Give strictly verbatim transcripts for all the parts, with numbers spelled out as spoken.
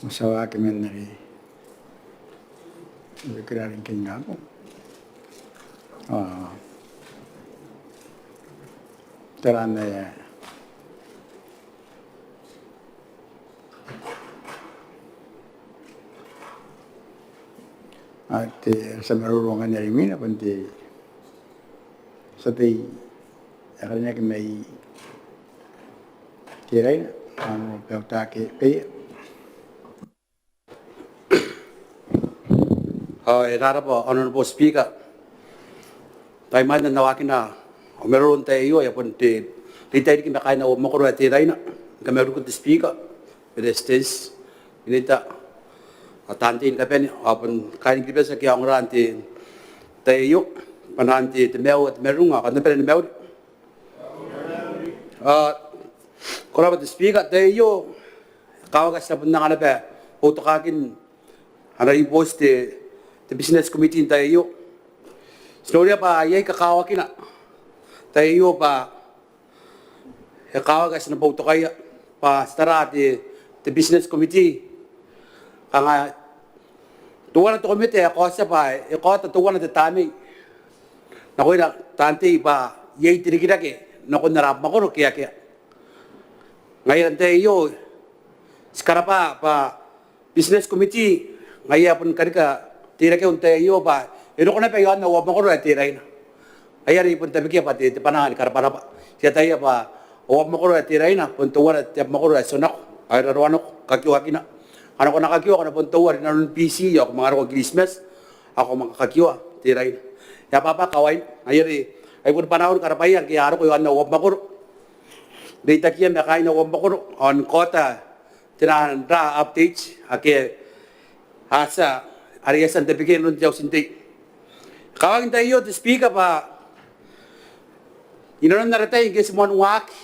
Ti a waaki man are e kirarin keingaku. A, taraan ae a te, ti a maroro ngkanne are imwina bon te tia tei ae karineaki mai Teraina, Honourable Beuta Kepeia. Ao e rarabwa Honourable Speaker. Tai man ana waakina au maroro n tai aio, e a bon te, te tai riki ma kaain au mwakoro ae Teraina, ni kamauriko te Speaker, Beretitenti, Minita, ao taan tei ni kabane, ao bon kaain Kiribati ake a ongora n te tai aio, bwanaan te, te maiu, te marurung, ao kam na bane ni mauri. A, ko rabwa te Speaker, tai aio, e kakawaki ti a bon anga naba boutokakin ana ribooti te, te Business Committee n tai aio. Ti noria bwa iai kakawakina tai aio bwa e kakawaki ti na boutokaia bwa ti tara te, te Business Committee. Kanga teuana te komete ae kaotia bwa e kaota teuana te tamnei nakoira taan tei bwa iai te rikirake nakon ara mwakoro ke akea. Ngaia n tai aio ti karabwa bwa Business Committee ngaia e a bon karika te irakeu n tai aio bwa e roko naba iaon au mwakoro ae Teraina. Ngaia are I bon tabekia bwa te, te bwanaa ni karabwarabwa. Ti ataia bwa au mwakoro ae Teraina bon teuana te mwakoro ae tionako ao e raroa nako kakioakina. Ngkana ko na kakioa ko na bon toua rinanon Biti ao ko manga roko Kiritimati ao ko manga kakioa Teraina. E a bwabwaka aoina. Ngaia are ai bon bwanaau ni karabwaia ngke a roko iaon au mwakoro, reitakia ma kaain au mwakoro ao ni kaota te nang ra update ake a tia, are a tia n tabekia inanon te auti n tei. E kakawaki n tai aio te Speaker bwa inanon ara tai ngke ti moan waaki,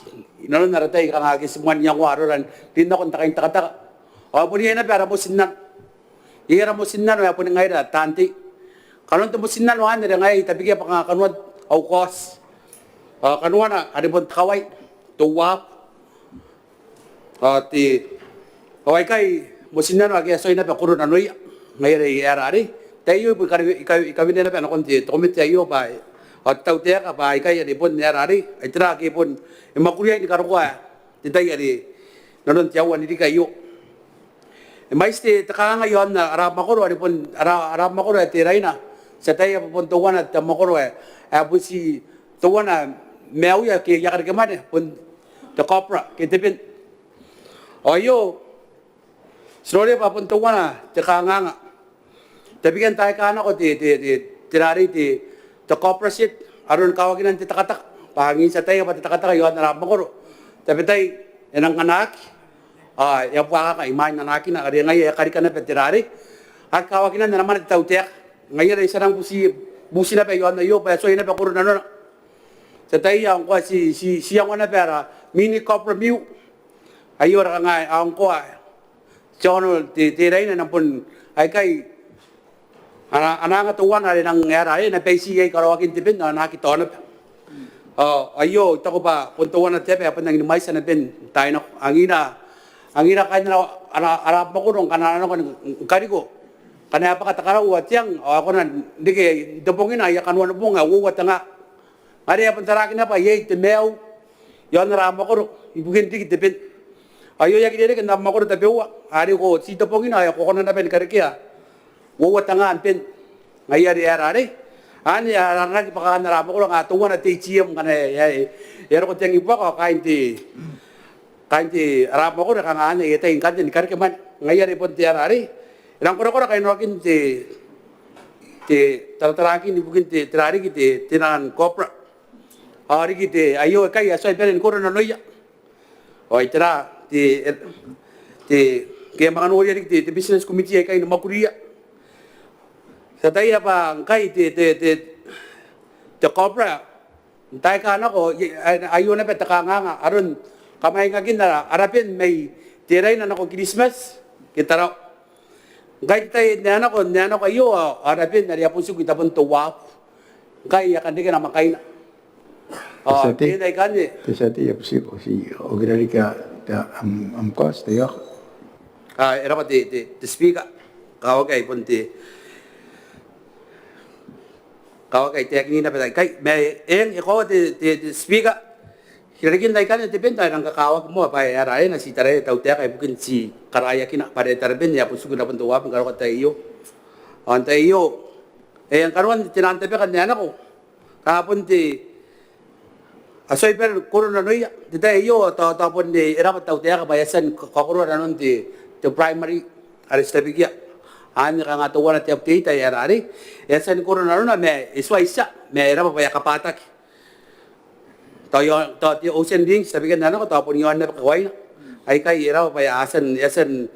inanon ara tai kanga ngke ti moan iangoa arora n rin nakon te kaintekateka ao bon iai naba ara motinnano. Iai ara motinnano ae boni ngaira taan tei. Kanoan te motinnano anne are ngaia I tabekia bwa kanga kanoan au kaoti ao kanoana are bon te kawai, te uabu ao te, ao aikai motinnano ake a tuai naba koro nanoia. Ngaia are e aera arei, tai aio I bon kawene, I kawe, I kawene naba nakon te, te komete aio bwa, ao te tautaeka bwa aikai are bon aera arei, ai tera ake bon e mwakuriai ni karokoa te tai are nanon te aua n ririki aio. E mwaiti te, te kanganga iaon ara mwakoro are bon ara, ara mwakoro ae Teraina. Ti ataia bwa bon teuana te mwakoro ae, ae bon ti teuana maiuia ke I a kareke mwane bon te copra ke te ben. Ao aio ti noria bwa bon teuana te kanganga. Tabekia n taai aika nako te, te, te, te rarei te, te copra shed aron kawakinan te takataka. Bwa ngke ti ataia bwa te takataka iaon ara mwakoro tabetai e nang anaaki ao e a buakaka imwain anaakina are ngaia e a karika naba te rarei. Aki kawakinan ana mwane te tautaeka. Ngaia are ti a nang buti, buti naba iaon aio bwa e tuai naba koro nanona. Ti ataia ao ngkoa ti, ti, ti iangoa naba ara mini copra mill. Aio are kanga ao ngkoa ti aonga n te, Teraina e nang bon aikai ana, ana anga teuana are nang aera arei e na baiti iai karaoakin te ben ao e na aki tao naba. Ao aio I taku bwa bon teuana te aba ae bon rangi ni mwaiti ana ben n taai nako. Angiia, angiia kaain ara, ara, ara mwakoro ngkana a nako ni kariko, ngkana e bwaka te karau ao te ang ao a kona n reke n te bongina aia kanoan bong ae uoua te nga. Are e a bon taraaki naba iai te maiu iaon ara mwakoro ibukin riki te ben. Aio e aki rereke n ara mwakoro tabeua, are ko ti te bongina ao ko kona naba ni karekea uoua te nga n ben. Ngaia are aera arei, anne a aranaki bwa kaain ara mwakoro, kanga teuana te ATM ngkana e, e, e a roko te ang i buaka ao kaain te, kaain te ara mwakoro kanga anne aia tai ngkanne ni kareke mwane. Ngaia are bon te aera arei, e nang korakora kainnanoakin te, te taratarakin ibukin te, tera riki te, te nang copra. Ao riki te, aio aikai a tuai bane ni koro nanoia. Ao ai tera te, te, ke a manga noria riki te, te business committee aikai ni mwakuria. Ti ataia bwa ngkai te, te, te, te copra n taai aika nako, aio naba te kanganga aron kamwaingakin ara, ara ben mai Teraina nako Kiritimati ke Tarawa. Ngkai te tai n ae nako, n ae nako aio ao ara ben are a bon tiku i tabon te uabu. Ngkai a kan reke namwakaina. Ao te tai n aikanne. Te tia tei, I a butiko, ti okira riki am, am kaoti, taiaoka. E raba te Speaker, kakawaki ae I bon te kakawaki ae I taekinna bwa e tai ikai ma eng e koaua te Speaker. Irarikin aikanne te bend ae e rang kakawaki moa bwa e a rarei n ti taraia te tautaeka ibukin ti karaiakina bwa are taraben e a bon tiku n rabon te uabu ni karokoa te tai aio. Ao n tai aio e a kanoan te nang tabeka n ae nako a bon te a tuai bane ni koro nanoia n te tai aio. Tao tao bon e raba te tautaeka bwa e a tia ni kakoroa nanon te primary are ti tabekia anne kanga teuana te update ae e a rarei. E a tia ni koro nanona ma e tuai tia ma e raba bwa e a kabwataki. Tao te ocean ring ti tabekia n ae nako tao bon iaon naba kawaina. Aikai e raba bwa e a tia n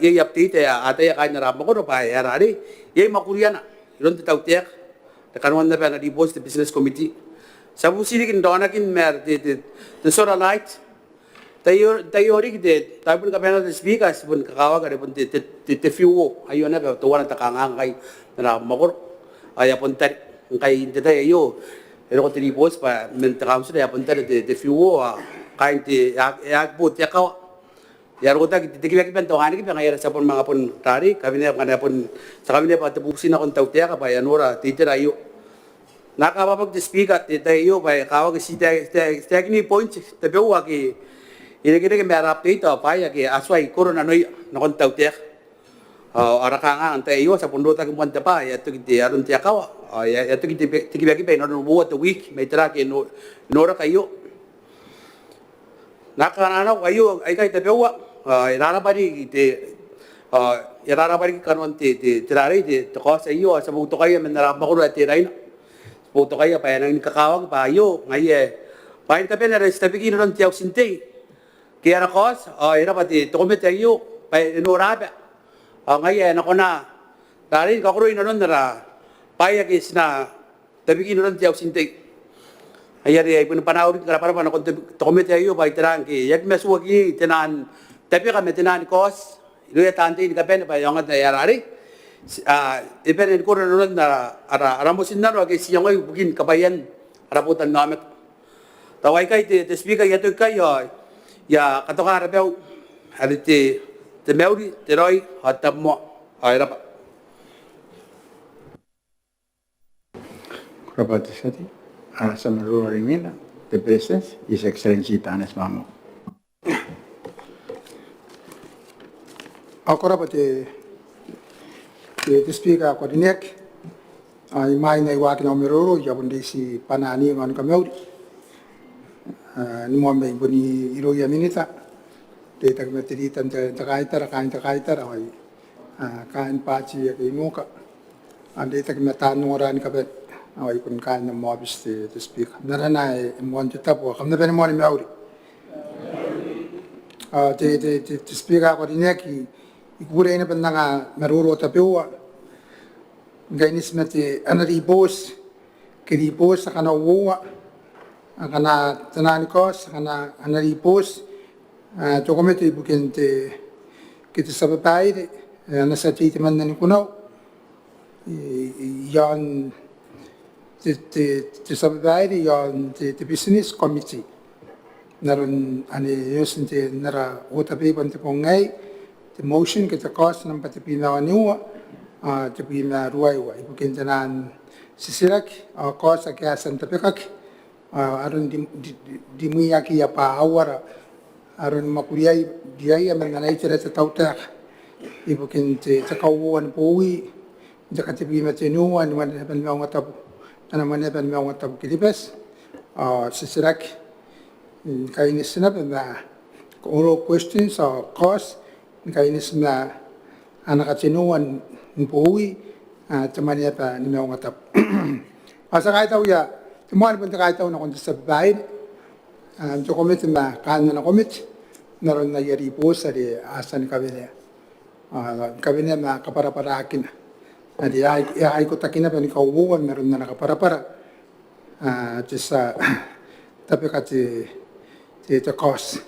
iai update ae a ataia kaain ara mwakoro bwa e a rarei iai mwakuriana iroun te tautaeka. Te kanoan naba ana ribooti te business committee ti a bubuti riki n raonakin ma te solar light. Tai aio riki te tai bon kabaean te Speaker ti bon kakawaki are bon te fuel aio naba teuana te kanganga ngkai n ara mwakoro. Ao e a bon tare ngkai n te tai aio e roko te ribooti bwa man te kauntira e a bon tare te fuel ao kaain te e aki bo te akawa. E a rotaki te kibakiba n te wanikiba ngaia are ti a bon manga bon rarei kabineaba ngkana e a bon ti a kabineaba te bubuti nakon te tautaeka bwa e a nora te itera aio. N na kabwabwaki te Speaker n te tai aio bwa e kakawaki ti taekin point tabeua ake irekereke ma ara update ao bwaai ake a tuai koro nanoia nakon te tautaeka. Ao ara kanganga n tai aio ti a bon rotaki moa n te bwaa e a toki te aron te akawa ao e a toki te kibakiba inanon uoua te wiki mai tera ake e noraki aio. N na kanakoa aio aikai tabeua. E raraba riki te e raraba riki kanoan te rarei te kaoti aio ao ti a boutokaia man ara mwakoro ae Teraina. Ti boutokaia bwa e nangi ni kakawaki bwa aio ngaia bwaai ni kabane are ti tabeki inanon te auti n tei ke ara kaoti ao e raba te komete aio bwa e noraba ao ngaia e na kona rarei ni kakoroi nanon ara bwaai ake ti na tabeki inanon te auti n tei. Ai are ai bon bwanaau riki karabwarabwa nakon te komete aio bwa itera ngke e aki matuaki te nang tabeka ma te nang kaoti irouia taan tei ni kabane bwa e aonga n tai ae rarei e bane ni koro nanon ara motinnano ake ti iangoi ibukin kabwaian ara botannaomata. Tao aikai te Speaker I a toki ikai ao I a katoka ara bau are te mauri, te raoi ao te tabomoa. Ao e raba. Ko rabwa te tia tei. Ara tia maroro are imwina te Beretitenti, His Excellency Taneti Maamau. Ao ko rabwa te Speaker ae ko rineaki. Imwain ae I waaki n au maroro I a bon reitia bwanaan au kamauri ni moa mai bon irouia Minita, reitaki ma te rita n te kaitara, kaain te kaitara ao kaain baati ake i nuka, ao n reitaki ma taan ongora ni kabane ao ai bon kaain am aobiti te Speaker n arana ae moan te tabo ao kam na bane moa ni mauri. Ao te Speaker ae ko rineaki, I kukurei naba n anga maroro tabeua ni kaineti ma te ana ribooti ke ribooti akana uoua akana te nang kaoti akana ana ribooti te komete ibukin te ke te tia babaire ana tia tei temanna ni kunau iaon te tia babaire iaon te business committee n aron ane e oti n te n ara order paper n te bong aei, te motion ke te kaoti nambwa tebwi ma waniua ao tebwi ma ruaiwa ibukin te nang titiraki ao kaoti ake a tia n tabekaki ao aron rimwiakiia bwa auara aron mwakuriai riaia man ana itera te tautaeka ibukin te kauoua ni bowi n te katebwi ma tenua ni Mwaneaba ni Maungatabu, ana Mwaneaba ni Maungatabu Kiribati. Ao titiraki ni kaineti naba ma oral questions ao kaoti ni kaineti ma ana katenua ni bowi te Mwaneaba ni Maungatabu. Ao ti a kaitauia te moan bon te kaitau nakon te tia babaire n te komete ma kaain ana komete n aron aia ribooti are a tia ni kawenea, ni kawenea ma kabwarabwarakina are e a ikotaki naba ni kauoua n aron ana kabwarabwara te tia tabeka te kaoti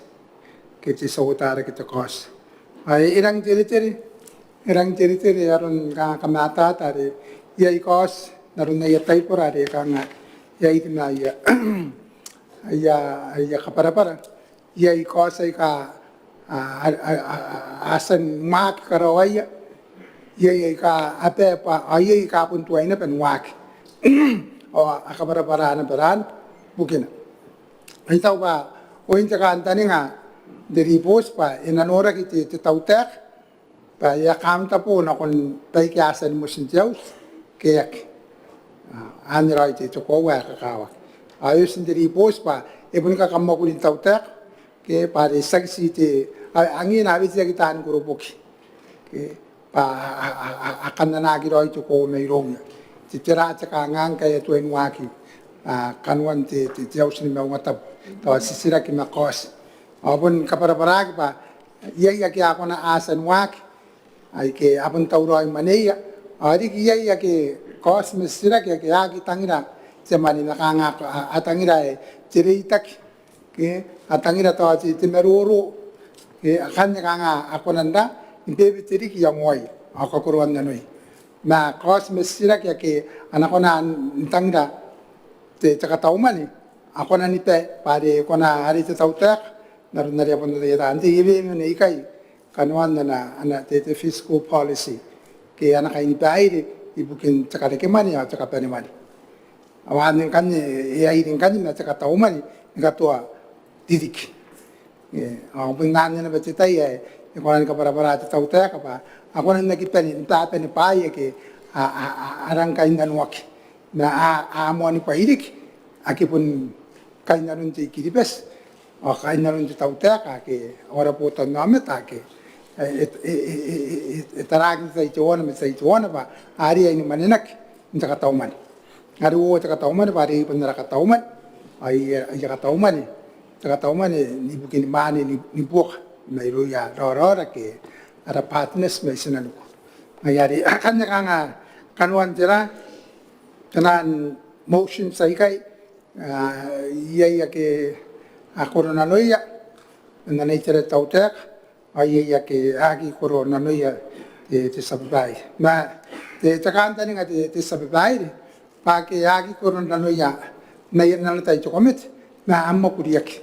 ke te tia uotarake te kaoti. Ao e rangi n teretere, e rangi n teretere aron kamatata are iai kaoti n aron aia taibora are kanga e a iri ma aia aia aia kabwarabwara. Iai kaoti aika a tia ni waaki karaoaia iai aika a bae bwa ao iai aika a bon tuai naba ni waaki ao a kabwarabwara naba raan bukina. I taku bwa oin te kantaninga n te ribooti bwa e na noraki te tautaeka bwa e accountable nakon baike a tia ni moti n te auti ke e aki. Anne raoi te koaua ae kakawaki ao e oti n te ribooti bwa e boni kakamwakuri n tautaeka ke bwa are tiaki ti te angina a weteaki taani koroboki ke bwa a kananaki raoi te koaua mairouia. Te tera te kanganga ae a tuai ni waaki kanoan te auti ni maungatabu tao titiraki ma kaoti ao bon kabwarabwaraki bwa iai ake a kona a tia ni waaki aike a bon tauraoi mwaneia ao riki iai ake kaoti ma titiraki ake a aki tangira te mwane ma kanga a tangira ae te reitaki ke a tangira tao te maroro ke akanne kanga a kona n ra ni bebete riki iangoia ao kakoroan nanoia ma kaoti ma titiraki ake a na kona n tangira te katau mwane a kona ni bae bwa are kona are te tautaeka n aron are a bon ataia taan tei e wene ikai kanoan ana te fiscal policy ke ana kainibaire ibukin te karekemwane ao te kabanemwane. Ao anne ngkanne e airi ngkanne ma te katau mwane ni katoa ririki ao bon anne naba te tai ae e kona ni kabwarabwara te tautaeka bwa a kona n aki bane ni babane bwaai ake a rang kainnanoaki ma a moanibwai riki ake bon kainnanon te I-Kiribati ao kainnanon te tautaeka ake ara botannaomata ake e taraaki n te tai teuana ma te tai teuana bwa a riai ni mwanenaki n te katau mwane are uoua te katau mwane bwa are e bon ara katau mwane aia katau mwane te katau mwane ibukin mwane ni buoka mairouia raoraora ke ara partners mai tinaniku. Ngaia are akanne kanga kanoan tera taian motions aikai iai ake a koro nanoia n ana itera te tautaeka ao iai ake a aki koro nanoia te tia babaire ma te kantaninga te tia babaire bwa ake a aki koro nanoia n aia nano tai te komete ma a mwakuriaki.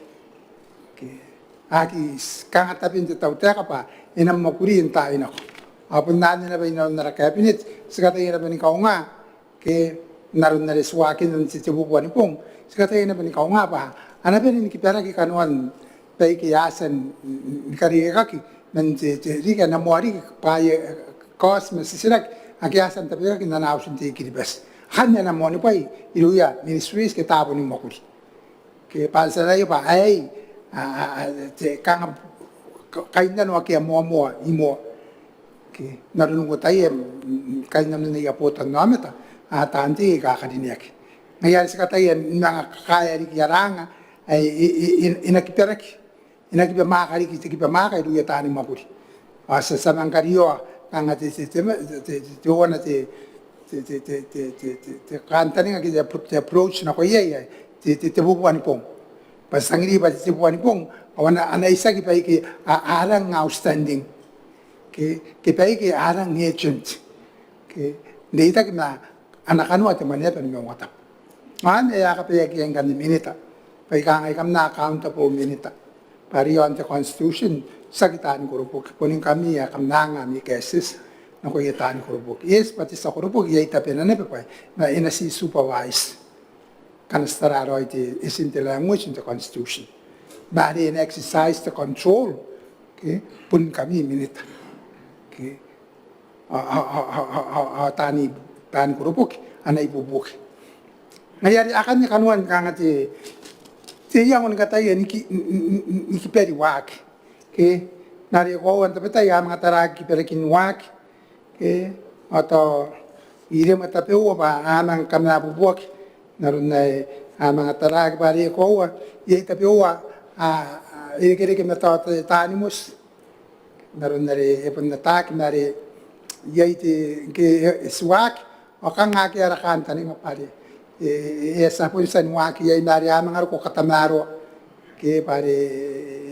A aki kanga taben te tautaeka bwa e na mwakuri n taai nako ao bon anne naba inanon ara cabinet ti kataia naba ni kaunga ke n aron are ti waakinna n te tebubua ni bong ti kataia naba ni kaunga bwa a na bane ni kibaraki kanoan baike a tia ni karekaki man te riki ae na moa riki bwa aia kaoti ma titiraki ake a tia n tabekaki n ana auti n te I-Kiribati akanne a na moanibwai irouia ministries ke taabo ni mwakuri ke bwa ti ataia bwa aei te kanga kainnano ake a moamoa i moa ke n aron ngkoa taian kainnanon aia botannaomata a taan tei aika karineaki. Ngaia are ti kataia n manga kakaea riki ara anga ae e na kibaraki e na kiba mwaaka riki te kiba mwaaka irouia taani mwakuri ao ti a tia manga karioa kanga te teuana te kantaninga ke te approach nako iai ae te tebubua ni bong bwa ti tangiri bwa te tebubua ni bong ao a na itiaki baike a rang outstanding ke baike a rang urgent ke n reitaki ma ana kanoa te Mwaneaba ni Maungatabu. Ao anne ae a kabaeaki iai ngkanne minita bwa I kangai kam na accountable minita bwa are iaon te constitution tiaki taani koroboki, boni ngkami ae kam na anga ami kaetieti nakoia taani koroboki. Yes, bwa te tia koroboki iai tabena naba bwa e na ti supervise ngkana ti tara raoi te, e tin te language n te constitution bwa are e na exercise te control ke boni ngkami minita ke ao taani koroboki a na ibuobuoki. Ngaia are akanne kanoan kanga te iango ni kataia ni kibari waaki ke n are koaua n tabetai a manga taraaki kibarakin waaki ke ao tao iremwe tabeua bwa a manga kamabubuaki n aron ae a manga taraaki bwa are koaua iai tabeua a irekereke ma tao taani moti n aron are e bon ataaki ma are iai te ngke e ti waaki ao kanga akea ara kantaninga bwa are e a tia bon tia ni waaki iai ma are a manga roko katamaroa ke bwa are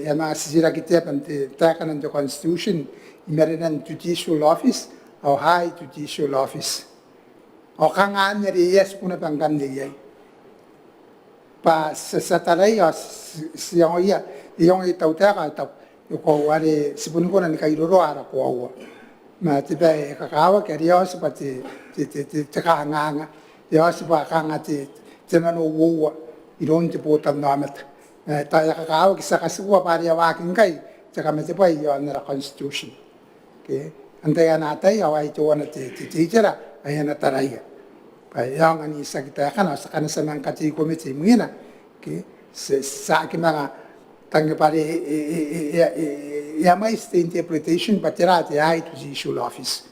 e a manga titiraki te aba n te taekana n te constitution i marenan judicial office ao high judicial office ao kanga anne are e a tiku naba ngkanne iai bwa ti a tia n taraia ao ti iangoia, e iangoia te tautaeka ae taku E koaua are ti boni kona ni kairoroa ara koaua ma te bwai ae kakawaki are e a oti bwa te, te, te, te, te kanganga, e a oti bwa kanga te, te nanououa iroun te botannaomata. E, tao e a kakawaki, ti a katikua bwa are e a waaki ngkai te kamatebwai iaon ara constitution. Okay. Antai ae na ataia? Ao ai teuana te, te, te itera ae a na taraia bwa e aonga n itiaki taekana, ao ti a kan tia manga katei komete imwina. Okay. Ti, ti aki manga tangiria bwa are e, e, e, e, e, e a mwaiti te interpretation bwa tera te high judicial office.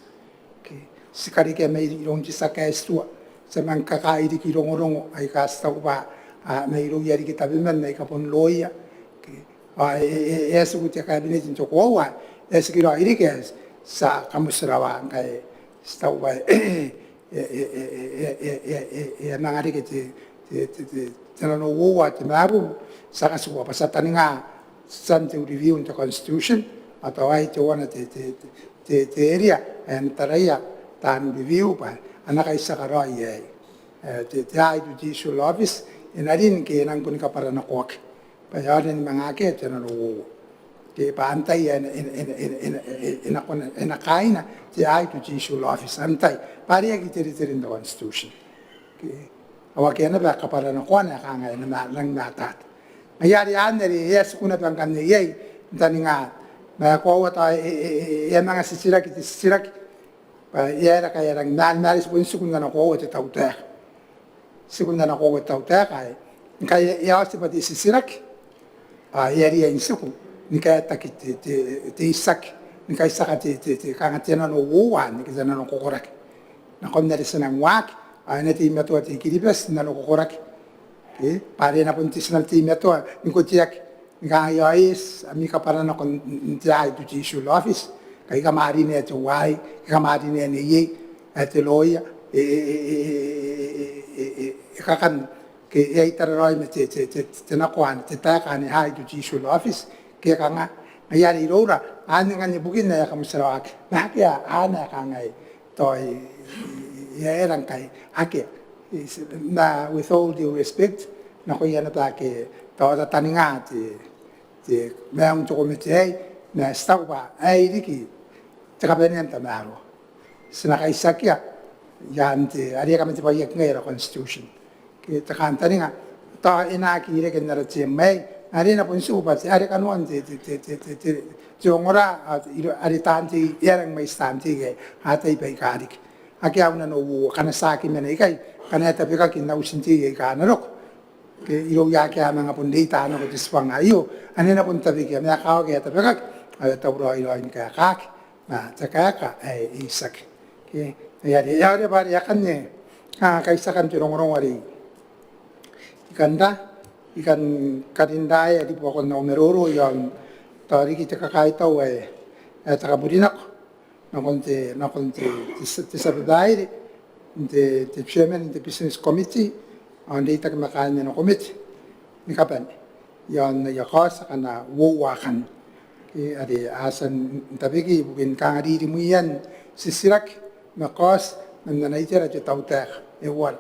Okay. Ti karekea mairoun te tia kaeti tua, ti a manga kakaea riki rongorongo aika ti taku bwa, a, mairouia riki tabeman aika bon lawyer. Okay. Ao e, e, e, e a tiku te cabinet n te koaua, e a tikiraoi riki ae ti a kamotirawa ngkai ti taku bwa e, e, e a manga reke te, te, te, te, te nanououa, te mabubu. Ti a katikua bwa ti a taninga tian te review n te constitution, ao tao ai teuana te, te, te, te, te area ae a na taraia taan review bwa a na kaitiaka raoi aei. E, te, te high judicial office, e na rin ke e nang boni kabwaranakoaki bwa e aonga ni manga akea te nanououa. Ke bwa antai ae e na, e na, e na, e na, e na, e na kona, e na kaaina te high judicial office, antai? Bwa are e aki teretere n te constitution. Okay. Ao akea naba kabwaranakoana ae kanga e na ma, nang matata. Ngaia are anne are e a tiku naba ngkanne iai n taninga, ma e koaua tao e, e, e, e a manga titiraki te titiraki bwa e aera ngkai e a rangi n, n are ti bon tiku n ana koaua te tautaeka. Tiku n ana koaua te tautaeka ae ngkai e a oti bwa te titiraki, ao e a riai n tiku ni kaetaki te, te, te itiaki, ni kaitiaka te, te, te, kanga te nanououa anne ke te nanokokoraki. Nakon are ti nang waaki, ao e na teimatoa te I-Kiribati n nanokokoraki. Okay? Bwa are e na bon te, ti na teimatoa ni koteaki ni kangai, ao eti, ami kabwaranako n, n, n te high judicial office, kai kam a rinea teuaei, kai kam a rinea neiei ae te lawyer, e, e, e kakanna ke e a itara raoi ma te, te, te, te nakoa anne, te taeka anne high judicial office ke kanga. Ngaia are iroura anne ngkanne bukina ae e a kamotirawaaki. Ma akea ae na kangai tao e, e, e aera ngkai, akea. Is, na, with all due respect nakoia naba ake tao a tataninga te, te maiun te komete aei, ma ti taku bwa aei riki te kabanea n tamaroa. Ti na kaitiakia iaan te, are e kamatebwaiaki ngkai ara constitution. Ke te kantaninga, tao e na aki reke n ara term aei, are e na bon tiku bwa te, are kanoan te, te, te ongora, a, iro, are taan tei, e a rangi mwaiti taan tei ae a tai baika riki. Akea au nanououa ngkana ti aki mena ikai, ngkana e tabekaki n au tia tei aika a na roko. Ke irouia ake a manga bon reita nako te tibwanga aio, ane e na bon tabekia, ma e kakawaki ae tabekaki, ao e tauraoi raoi ni kaekaaki ma te kaeka ae e itiaki. Ke, ngaia are, ngaia are bwa are akanne, a, kaitiakan te rongorongo are I kan ra, I kan karin raea ribuakon au maroro iaon tao riki te kakaitau ae, ae te kaburinako nakon te, nakon te, te, te tia babaire, n te, te chairman n te business committee, ao n reitaki ma kaain ana komete ni kabane iaon aia kaoti akana uoua akanne. Ke are a tia n tabeki ibukin kanga ririmwian titiraki ma kaoti man ana itera te tautaeka, e uara.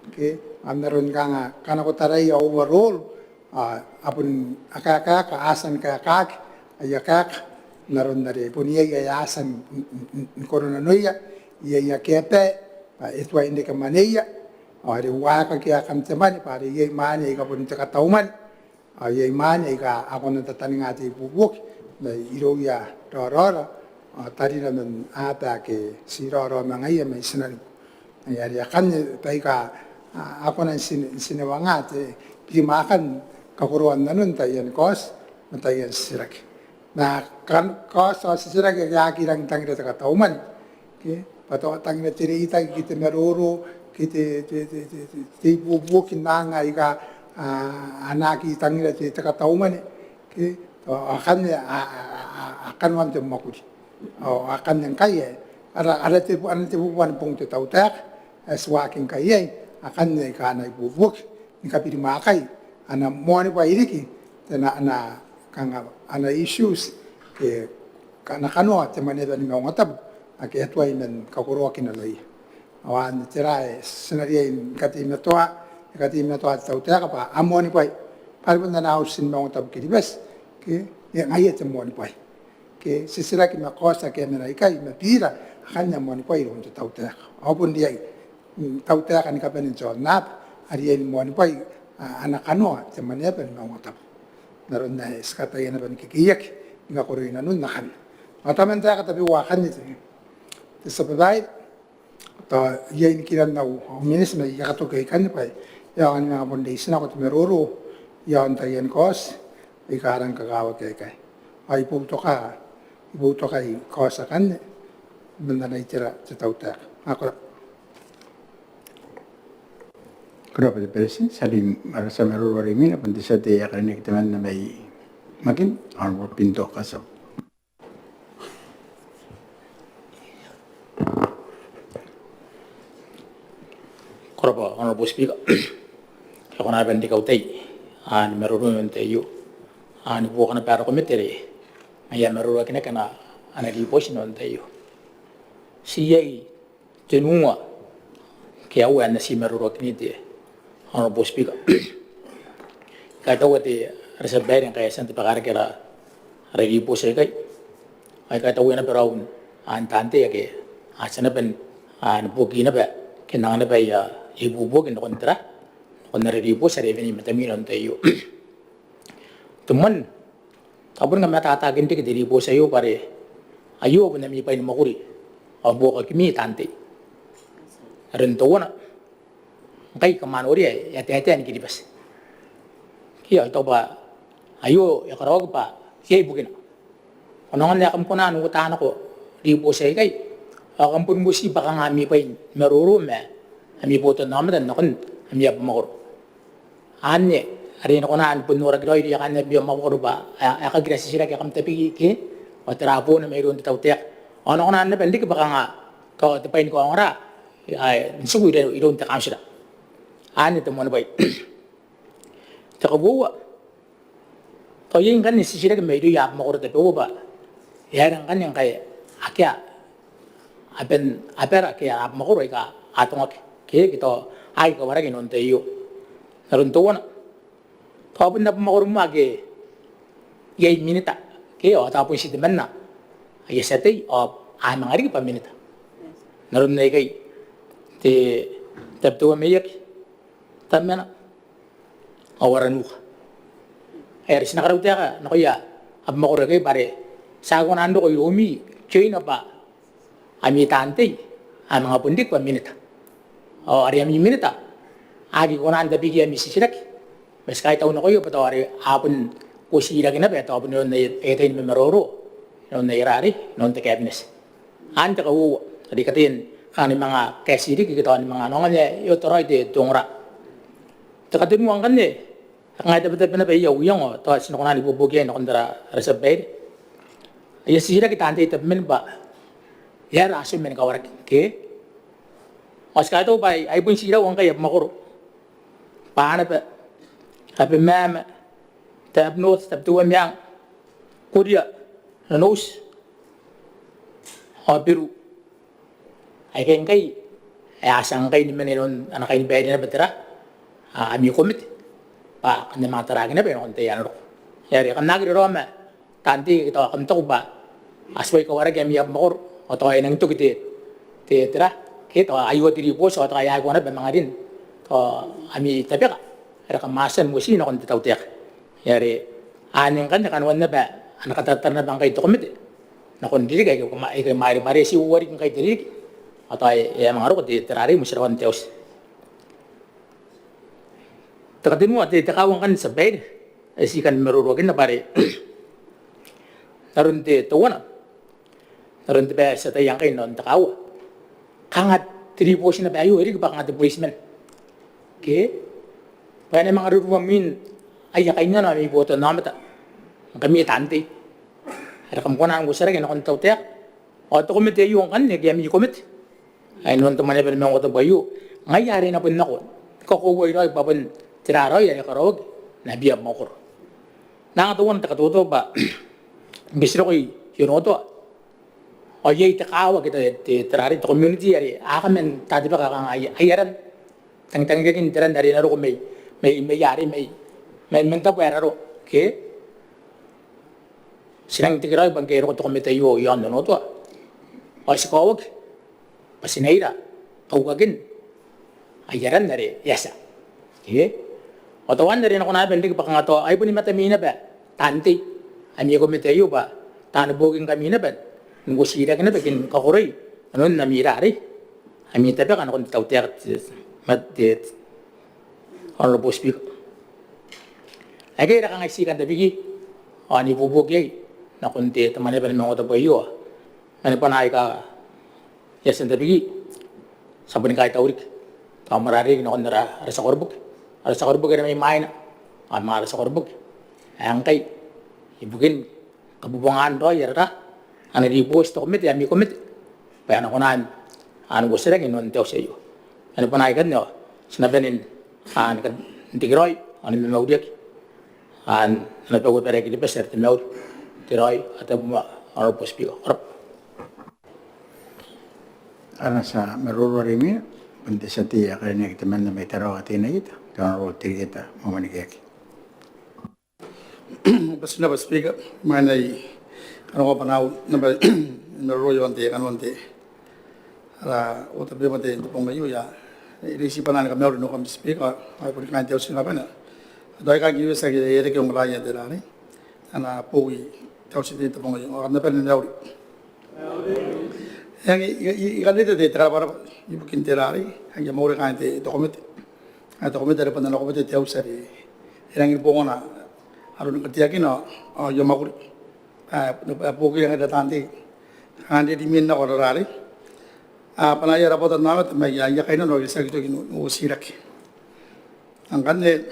Ke, a na aron kanga kanakotaraia overall, a, a bon, a kaekaeka, a tia ni kaekaaki aia kaeka n aron are bon iai ae a tia n, n, n, ni koro nanoia, iai ake a bae bwa e tuai n reke mwaneia, ao are uaekaki aekan te mwane, bwa are iai mwane aika bon te katau mwane, ao iai mwane aika a kona n tataninga te ibuobuoki mairouia raoraora ao tarira man aba ake ti raoraomwangaia mai tinaniku. Ngaia are akanne baika a, a kona n tine, n tinewanga te birimwaakan kakoroan nanon taian kaoti ma taian titiraki. Ma kan, kaoti ao titiraki ake a aki rangi n tangira te katau mwane. Ke, bwa tao a tangira te reitaki ke te maroro ke te, te, te, te, te, te ibuobuoki n aanga aika, a, a na aki tangira te, te katau mwane. Ke, tao akanne a, a, a, a, a kanoan te mwakuri. Ao akanne ngkai ae ara, ara te, ana tebubua ni bong te tautaeka ae ti waaki ngkai iai, akanne aika a na ibuobuoki ni kabirimwaakai ana moanibwai riki, te na, ana, kanga ana issues ke ana kanoa te mwaneaba ni maungatabu ake a tuai man kakoroaki nanoia. Ao anne tera ae ti na riai ni kateimatoa, ni kateimatoa te tautaeka bwa a moanibwai, bwa are bon ana auti ni maungatabu Kiribati, ke, Ngaia te moanibwai. Ke titiraki ma kaoti ake a mena ikai ma bira akanne a moanibwai iroun te tautaeka. Ao bon riai tautaeka ni kabane n te aonnaba a riai ni moanibwai ana kanoa te mwaneaba ni maungatabu n aron ae ti kataia naba ni kekeiaki ni kakoroi nanon akanne. Ao taman taeka tabeua akanne te tia babaire. Tao iai nikiran au miniti ma I a katoki ikanne bwa e aonga n manga bon reitinako te maroro iaon taian kaoti aika rang kakawaki aikai. Ao I boutoka, I boutoka kaoti akanne man ana itera te tautaeka. Ko rabwa. Ko rabwa te Beretitenti. Ti a rin ara tia maroro are imwina bon te tia tei ae karineaki temanna mai Makin, Honourable Pinto Kasau. Ko rabwa Honourable Speaker. E kona bwa N na kaota ni maroro n te tai aio ni buokana bwa ara komete are ngaia e maroroakinaki ana ribooti n te tai aio. Ti iai tenua ke aua ae N na ti maroroakinna te Honourable Speaker. I kaitaua te ara tia babaire ngkai e a tia n tabeka rake ara ribooti aikai. Ao I kaitaua naba raou n taan tei ake a tia naba ni buoki naba ke n anga naba aia ibuobuoki nakon tera, nakon ara ribooti are e wene i matamwina n te tai aio. Te moan tao bon kamataataakin riki te ribooti aio bwa are aio bon ami bwai ni mwakuri ao buokakimi taan tei. Are n teuana ngkai kam a noria e a taetae ni Kiribati. Ke ao I taku bwa aio e karaoaki bwa iai bukina. Ko na ongo ae kam kona n uota nako ribooti aikai ao kam bon uoti bwa kanga ami bwai ni maroro ma ami botannaomata nakon ami abamwakoro. Anne are e na kona ni bon noraki raoi irouia kaain ami abamwakoro bwa a kagira titiraki ae kam tabeki ke ao tera boona mairoun te tautaeka. Ao e na kona naba n riki bwa kanga tao te bwai ni kaongora ae n tiku iroun te kauntira. Anne te moanibwai. Te kauoua, tao iai ngkanne titiraki mairouia abamwakoro tabeua bwa e aera ngkanne ngkai akea aban abara ke abamwakoro aika a atongaki ke tao a aki kawaraki inanon te tai aio. N aron teuana, tao bon abamwakoro moa ake iai minita ke ao tao bon ti temanna aia tia tei ao a manga riki bwa minita. N aron aikai te Tabiteuea Maiaki, Tamana ao Aranuka. Ae are ti na karautaeka nakoia abamwakoro aikai bwa are ti aki kona n roko iroumi teuana bwa ami taan tei a manga bon riki bwa minita. Ao are ami minita a aki kona n tabeki ami titiraki ma ti kaitau nakoia bwa tao are a bon uotiraki naba tao bon inanon aia tai ni mamaroro inanon aia rarei inanon te kabineti. Anne te kauoua are I kataia ni kanga ni manga kaeti riki ke tao ni manga ongo ae e ota raoi te ongora. Te katenua ngkanne, kanga e tabetabe naba iai au iango tao ti na kona n ibuobuoki iai nakon ara tia babaire. Aia titiraki taan tei tabeman bwa e aera a tibwa ni kawaraki ke. Ao ti kaitau bwa ai bon tii iraua ngkai abamwakoro, Banaba, Abemama, Tab North, Tabiteuea Meang, Kuria, Nonouti ao Beru. Aikai ngkai ae a tia ngkai ni mena inanon ana kainibaire naba tera, ami komete bwa kam na manga taraaki naba inanon te tai ae na roko. Are kam na aki raraoma taan tei ke tao kam taku bwa a tibwa kawaraki ami abamwakoro ao tao e nangi toki te tera ke tao aio te ribooti ao tao e aki kona naba manga rin tao ami tabeka are kam a tia n uoti nakon te tautaeka. Are anne ngkanne kanoan naba ana kataratara naba ngkai te komete nakon ririki aike a mwarimware, ti uarereke ngkai te ririki ao tao e a manga roko te rarei motirawan te auti. Te katenua, te kaaua ngkanne tia babaire ae ti kan maroroakinna bwa are n aron te teuana, n aron te bwai ae ti ataia ngkai n aron te kaaua, kanga te ribooti naba aio e riki bwa kanga te bureitiman ke bwa e na manga rurua mwin aia kainnano ami botannaomata ngkami taan tei are kam kona n uotia rake nakon te tautaeka ao te komete aio ngkanne ke ami komete ae inanon te Mwaneaba ni Maungatabu aio, ngaia are e na bon nako ni kakoauai raoi bwa bon tera raoi are karaoaki n ami abamwakoro. N na anga teuana te katoto bwa ngke ti roko i Onotoa ao iai te kaawa ke te rarei, te community are a kaman tatebaka kanga aia ran, tangitangirakin te ran are e na roko mai, mai, mai arei, mai, mai, man taabo ae raro ke Ti nang tekeraoi bwa ngke e roko te komete aio i aon Onotoa ao ti kaoaki bwa ti na ira kaukakin aia ran are e a tia. Ao teuana are e na kona naba n riki bwa kanga tao ai boni matami naba taan tei ami komete aio bwa taani booki ngkami naba n uotiiraki naba ke ni kakoroi nanon ami ra arei, ami tabeka nakon te tautaeka te, te, te Honourable Speaker. Aikai ara kangai ti kan tabeki ao n ibuobuoki iai nakon te, te Mwaneaba ni Maungatabu aio. Mani bwanaa aika I a tia n tabeki, ti a boni kaitau riki. Tao mwaiti riki nakon ara, ara tia koroboki. Ara tia koroboki are mai mwaina ao ma ara tia koroboki ae ngkai ibukin kabobongan raoi ara, ana ribooti te komete, ami komete bwa e na kona n, n uotiiraki inanon te auti aio. Mani bwanaa ikanne ao ti na bane n, n tekeraoi ao ni mamauriaki. Ao n ana bau abara ae Kiribati are te mauri. Te raoi ao te tabomoa, Honourable Speaker. Ko rabwa. Ara tia maroro are imwina bon te tia tei ae karineaki temanna mai Tarawa Teinainano, te Honourable Terieta Mwamwanikeaki. Ko bati n rabwa Speaker, imwain ae I kanakoa bwanaau naba ni maroro iaon te kanoan te, ara order paper n te, te bong aio, I a reitia bwanaan ni kamauri nakoim Speaker ao ai boni kaain te auti ni kabane. Tao I kan kiwesi ake e reke ongora iai te rarei ana bowi te auti n te, te bong aio ao kam na bane ni mauri. Eng, I, I, I kan reita te, te karabwarabwa ibukin te rarei, eng, I a mauri kaain te, te komete. Ae te komete are bon ana komete te auti are e rangi ni bongana aron kateakina ao aia mwakuri. Ae, ae booki ngaira taan tei. Kanga n rimwin nako ara rarei. A bwanaia ara botanaomata ma aia, aia kainnano ake ti aki toki n uotiiraki. Ngkanne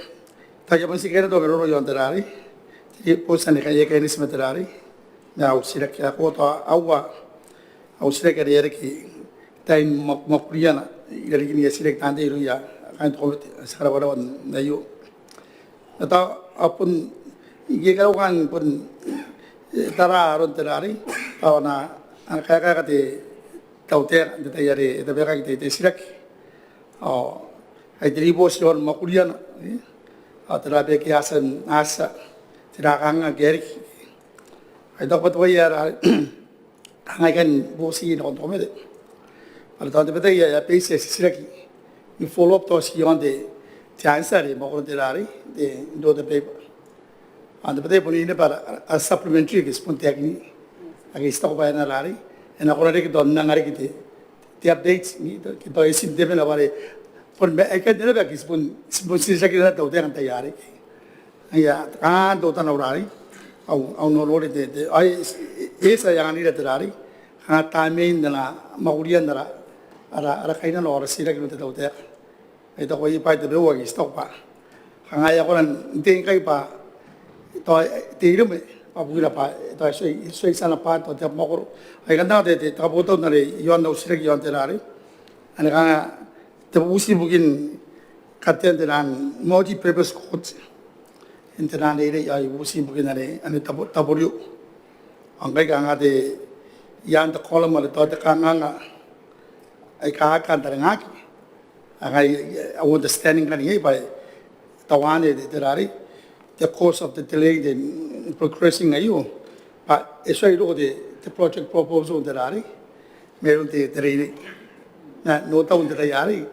tao I a bon tii kaineti au maroro iaon te rarei, te ribooti anne ae e kaineti ma te rarei ma au titiraki ae ko tao aua au titiraki are e reke tain mwakuriana irarikin aia titiraki taan tei irouia kaain te komete. Ti a karabwarabwa n aio. Ma tao a bon, I karaua kanga bon, e, tara aron te rarei, tao ana, ana kaekaeka te tautaeka n te tai are e tabekaki te, te titiraki. Ao ai te ribooti iaon mwakuriana, e, ao tera baike a tia n, a tia, tera kanganga ake a riki. Ai tao bwa teuaei ara, kanga I kan bubuti nakon te komete bwa tao n tabetai ae a base aia titiraki ni follow up tao ti iaon te, te answer are mwakoron te rarei, te, n te order paper. Ao n tabetai bon iai naba ara, ara supplementary ake ti bon taekin, ake ti taku bwa e na rarei, e na kona riki tao n anga riki te, te update, ke tao e tii n tebena bwa are bon ma aikai naba ake ti bon, ti bon titiraki naba te tautaeka n tai arei. Ia, kanga teutana au rarei, au, au norore te, te, ai, e, e tia n anganira te rarei, kanga tamnein ana mwakurian ara, ara, ara kainnano ao ara titiraki iroun te tautaeka. Ai taku ae bwa ai tabeua ake ti taku bwa kanga e a kona n tei ngkai bwa tao te iremwe bwa bukina bwa tao e tuai, e tuai tia ana bwa tao te abamwakoro. Ai kanga te, te, te kabotau are iaon au titiraki iaon te rarei. Anne kanga te bubuti ibukin katean te naan multi-purpose court n te naan reirei, ai bubuti ibukin anne, anne tabo, taborio. Ao ngkai kanga te, iaan te column are tao te kanganga aika a kan tarangaki. Ao ngai au understanding ngkanne iai bwa tao anne te, te rarei, the cause of the delay in progressing aio bwa e tuai roko te, te project proposal n te rarei mairoun te, te reirei. Ma n otau n te tai arei,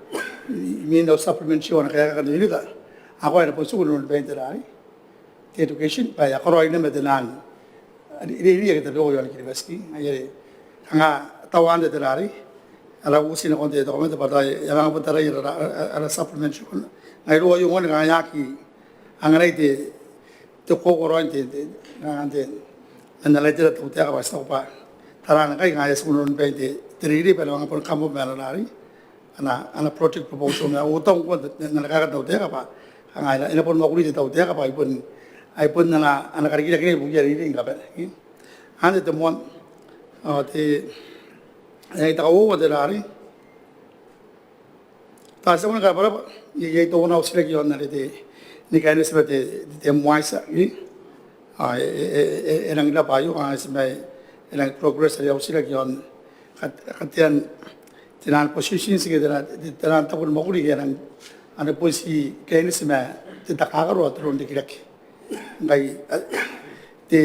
imwin au supplementary ao ana kaekaeka te minita, ao e na bon tiku inanon bain te rarei, te education, bwa e a karaoi naba te naan reirei ake tabeua iaon Kiribati. Ngaia are kanga tao anne te rarei, ara bubuti nakon te, te komete bwa tao e a manga bon tarai ara, ara, ara supplementary. Ngaia are aio ngkanne kanga e aki anganai te, te kuakua raoi n te, te, kanga n te, n ana letter te tautaeka bwa ti taku bwa taraan ngkai kanga e a tiku inanon bain te, te reirei bwa e na manga bon come up ma ana rarei, ana, ana project proposal ma otau ngkoa n ana kaeka te tautaeka bwa kanga e na, e na bon mwakuri te tautaeka bwa ai bon, ai bon ana, ana karikirake ibukiia reirei ni kabane. Anne te moan, ao te, e, te kauoua te rarei. Tao ti a manga karabwarabwa, iai, iai teuana au titiraki iaon are te, ni kaineti ma te, te, te MWYSSA, e. Ao e, e, e, e, e rangi n rabwa aio, kanga ti mai, e rangi progress are au titiraki iaon kat-, katean te naan positions ke te naan, te, te naan tabo ni mwakuri ke a nang, a na bon tii kaineti ma te takakaro ao te roronrikirake. Ngkai, a, te,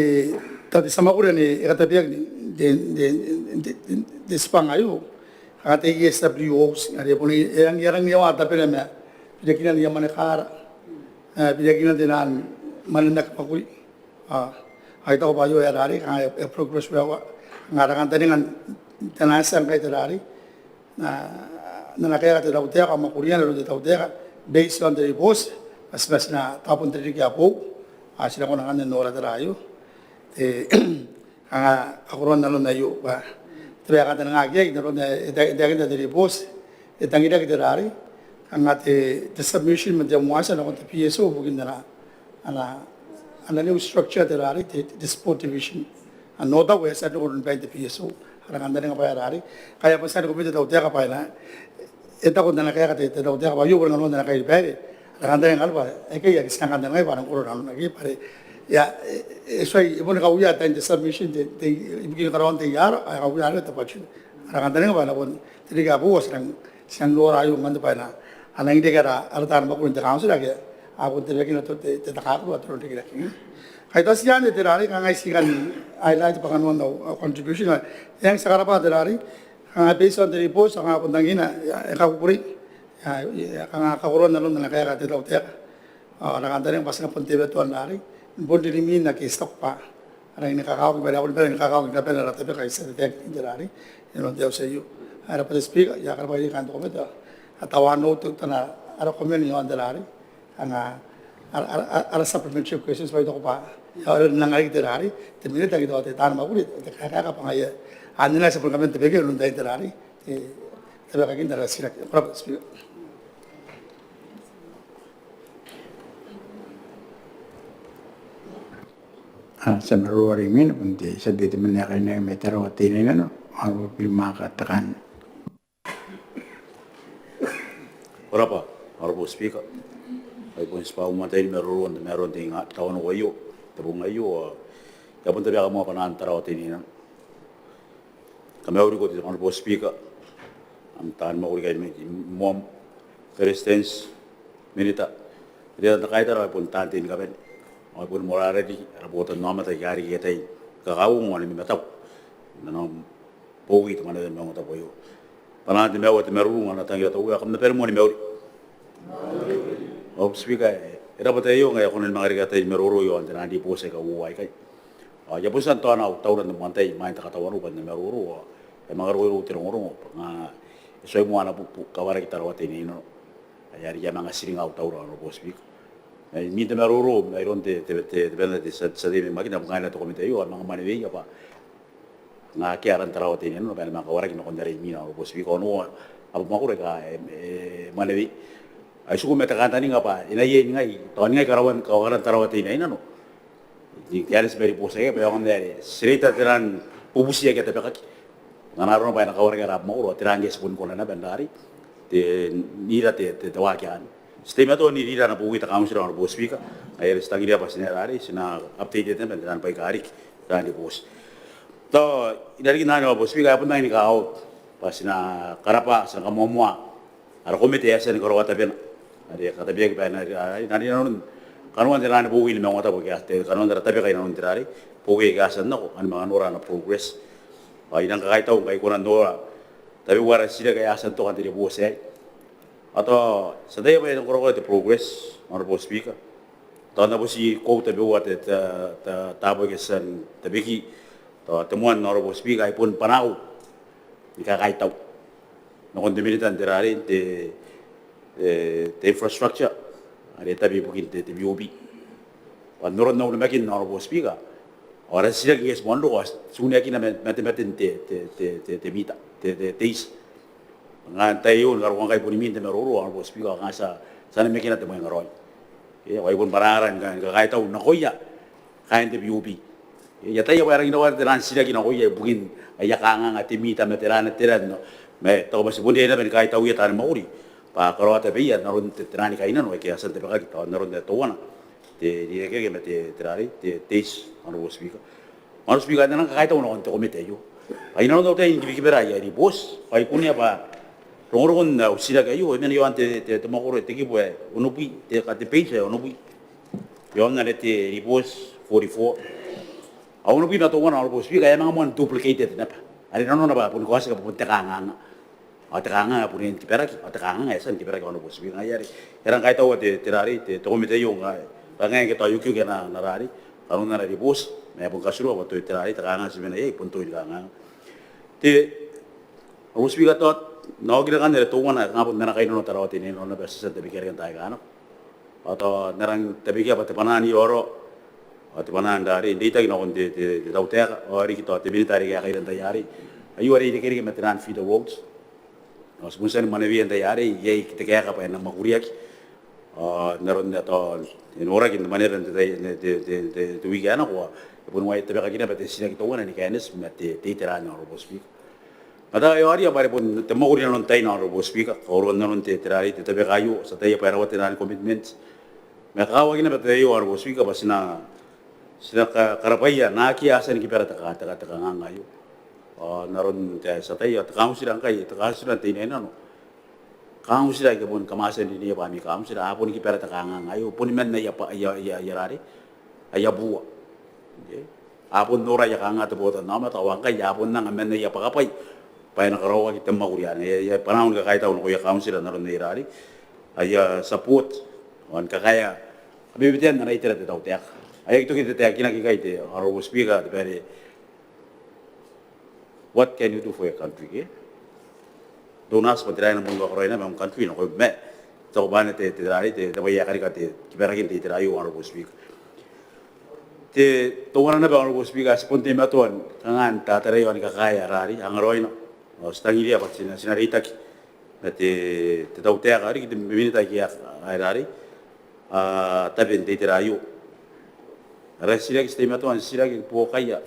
Tao te tia mwakuri anne e katabeaki n te, te, te, te, te tibwanga aio, kanga te S W Os are bon e rangi, e rangi n aua tabena ma birakinan aia mwanekara, birakinan te naan mwanen aki mwakuri. Ao I taku bwa aio e a rarei kanga e progress well, kanga ara kantaninga n te naan tia ngkai te rarei n ana kaeka te tautaeka, mwakuriana iroun te tautaeka based on te ribooti, bwa ti na tao bon te ririki ae boou ao ti na kona ngkanne n nora te ra aio, te kanga kakoroan nanon aio bwa te bwai ae kantaningaaki iai n aron ae e taekinna te ribooti, e tangiraki te rarei kanga te submission man te moan tia nakon te P S O ibukin ana, ana new structure te rarei, te sport division. Ao n otau e a tia n roko n bain te P S O ara kantaninga bwa e a rarei, ngkai e a bon tia ni komete te tautaeka bwa e na, e taku n ana kaeka te tautaeka bwa aio bon kanoan ana kairi baere, ara kantaninga bwa aikai ake ti nang kantaningaia bwa a nang koro nanona ke bwa are e tuai, e boni kauia tain te submission, te, ibukin karaoan te iaro, ao e kauia arei te budget. Ara kantaninga bwa e na bon te ririki ae boou ao ti nang, ti nang nora aio ngkanne bwa e na, a nang reke ara, ara taan mwakuri n te council ake a bon tabekina te, te takakaro ao te roronrikirake. Ngkai tao ti anne te rarei kanga I ti kan highlight bwa kanoan au contribution. Ao e ang tia karabwa te rarei kanga based on te ribooti ao kanga bon tangina e kakukurei, kanga kakoroan nanon ana kaeka te tautaeka. Ao ara kantaninga bwa ti na bon teimatoa n rarei n bon rimwin ake ti taku bwa a rangi ni kakawaki, bwa a rangi ni kakawaki ni kabane ara tabeka ae ti a taetae n te rarei inanon te auti aio. Ao e rabwa te Speaker, I a karabwa ikai n te komete ao a tau anne teutana ara komeni iaon te rarei, kanga ara, ara, ara supplementary questions bwa I taku bwa e a oreaki n nang riki te rarei te minita ke tao te taan mwakuri te kaekaeka bwa ngaia anne ae ti a bon kaman tabekia inanon tain te rarei, te tabekakin ara titiraki. Ko rabwa Speaker. A tia maroro rimwina bon te tia tei te mwaane ae kainnanoa mai Tarawa Teinainano, Honourable Bill Maka Tekan. Ko rabwa Honourable Speaker. Ai bon tibwa au moan tai ni maroro n te maroro n te ingabong aio, te bong aio, ao I a bon tabeka moa bwanaan Tarawa Teinainano. Kam na mauri ko te Honourable Speaker, am taan mwakuri aika a mena, moan Beretitenti, Minita, Minita n taan kaitara, ai bon taan tei ni kabane, ao ai bon moarara riki ara botannaomata aika a riki ataei ni kakauongo ao ni mamataku n ana bowi te Mwaneaba ni Maungatabu aio. Bwanaan te mauri ao te marurung ao n na tangira te Uea. Kam na bane moa ni mauri. Honourable Speaker, e rabwa te tai aio ngkai I a kona ni manga reke ataei ni maroro iaon te naan ribooti aika uoua aikai. Ao I a bon tia n taona au taura n te moan tai imwain te katawanou bwa N na maroro, ao e a manga roko irou te rongorongo bwa kanga e tuai moa ana bubu kawaraki Tarawa Teinainano. Ai are I a manga tiringa au taura, Honourable Speaker. Imwin te maroro mairoun te, te, te, te bwanaa te tia, tia tei mai Makin, ao ngaia naba te komete aio, a manga mwaneweia bwa kanga akea aran Tarawa Teinainano bwa e na manga kawaraki nakon are imwina, Honourable Speaker. Ao onoua abamwakoro aika e, e mwanewei. Ao I tiku ma te kantaninga bwa e na iai ningai, tao ningai karaoan, karaoan Tarawa Teinainano ni kaineti ma ribooti aikai bwa e aonga n are ti reita te naan bubuti aika tabekaki. Ngkana arona bwa e na kawaraki ara abamwakoro, ao tera ngke ti boni kona naba n rarei te, n ira te, te, te waaki anne. Ti teimatoa n ira ana bowi te kauntira, Honourable Speaker. Ngaia are ti tangiria bwa ti na rarei, ti na update naba n te naan baika a riki te naan ribooti. Tao i rarikin anne, Honourable Speaker, ae bon rangi ni kakawaki bwa ti na karabwa, ti na kamoamoaa ara komete ae e a tia ni karaoa tabena are e katabeaki bwa e na, a, a, a, inanon kanoan te naan bowi ni maungatabu ke a, te, kanoan ara tabeka inanon te rarei, bowi aika a tia n nako, ao ni manga nora ana progress. Ao I nang kakaitau ngkai I kona n nora tabeua ara titiraki ae a tia n toka n te ribooti aei. Ao tao ti ataia bwa e nang korakora te progress, Honourable Speaker. Tao N na boti quote tabeua te, te, te, taabo aika ti a tia n tabeki. Tao te moan, Honourable Speaker, ai bon bwanaau ni kakaitau nakon te Minita n te rarei, te, e, te infrastructure are e tabe ibukin te, te B O P. Bwa n aron au namakin, Honourable Speaker, ao ara titiraki ngke ti moan roko ao ti kuneakina ma, matematen te, te, te, te, te mita, te, te, te iti. Ngaia anne te tai aio ni karokoa ngkai bon imwin te maroro, Honourable Speaker, ao kanga ti a, ti a namakina te mwaingaraoi. Ke, ao ai bon bwanaara ni ka, ni kakaitau nakoia kaain te B O P. I ataia bwa e rangi n rawata te naan titiraki nakoia ibukin aia kanganga te mita ma tera ma tera, ma I taku bwa ti bon riai naba ni kaitauia taani mwakuri bwa a karaoa tabeia n aron te, te naan kainnano aike a tia n tabekaki, tao n aron teuana te, te rekereke ma te, te rarei, te, te iti, Honourable Speaker. Honourable Speaker, I nang kakaitau nakon te komete aio bwa inanon au tai ni kibikibera aia ribooti ao I kunea bwa rongorongon au titiraki aio e mena iaon te, te, te mwakoro, te kibu ae onobwi, te, ka te page ae onobwi iaon are te ribooti forty-four. Ao onobwi ma teuana, Honourable Speaker, e a manga moan duplicated naba. Are nanona bwa bon kaotia bwa bon te kanganga. Ao te kanganga bon ni kibaraki, ao te kanganga e a tia ni kibaraki, Honourable Speaker. Ngaia are e rang kaitaua te, te rarei, te, te komete aio ngkai, bwa ngaia ngke tao e okioki ana, ana rarei, kanoan ana ribooti, ma e bon katurua bwa te, te rarei, te kanganga ti mena iai bon tokin kanganga. Te, Honourable Speaker, tao N na okira ngkanne are teuana, kanga bon ana kainnano te rarei, te nano naba ti a tia n tabekia riki n taai aika nako. Ao tao N na rang tabekia bwa te bwanaa n iraorao, ao te bwanaa n rarei n reitaki nakon te, te, te tautaeka, ao riki tao te minita are kaekaira n tai arei. Aio are irekereke ma te nano n feeder roads. Ao ti bon tia ni mwanewea n tai arei, iai te kaeka bwa e na mwakuriaki. Ao n aron ae tao e noraki n te mwaneaba n te, te, te, te, te wiki ae nako, ao e bon wae tabekaki naba te titiraki teuana ni kaineti ma te, te itera anne, Honourable Speaker. Ma tao e aoria bwa are bon te mwakuri nanon taina, Honourable Speaker, kaoroan nanon te, te rarei, te tabeka aio, ti ataia bwa e rawata te nano ni commitment. Ma e kakawaki naba te tai aio, Honourable Speaker, bwa ti na, ti na ka, karabwaia naake a tia ni kibara te ka, te ka, te kanganga aio. Ao n aron te, ti ataia, te kauntira ngkai, te kauntira n te inainano. Kauntira aike bon kamwatian rineia bwa ami kauntira, a bon kibara te kanganga aio, bon man aia bwa, aia, aia, aia rarei, aia bua. Ke? A bon nora aia kanganga te botannaomata, ao ngkai a bon anga man aia bwakabwai bwa e na karaoaki te mwakuri anne. Aia, aia bwanau ni kakaitau nakoia kauntira n aron aia rarei, aia support, ao ni kakaea kabebetean ana itera te tautaeka. Ae e aki toki n tataekinaki ikai te Honourable Speaker, te bwai are what can you do for your country, ke? Donors bwa tera ae na bon kakaraoia naba am country nakoim, ma I taku bwa anne te, te rarei, te, te bwai ae karika te kibarakin te itera aio, Honourable Speaker. Te teuana naba, Honourable Speaker, ae ti bon teimatoa ni kanga n tataraia ao ni kakaea rarei, angaraoina. Ao ti tangiria bwa ti na, ti na reitaki ma te, te tautaeka, ao riki te minita aike a, a rarei, a tabe n te itera aio. Ara titiraki, ti teimatoa n titiraki buokaia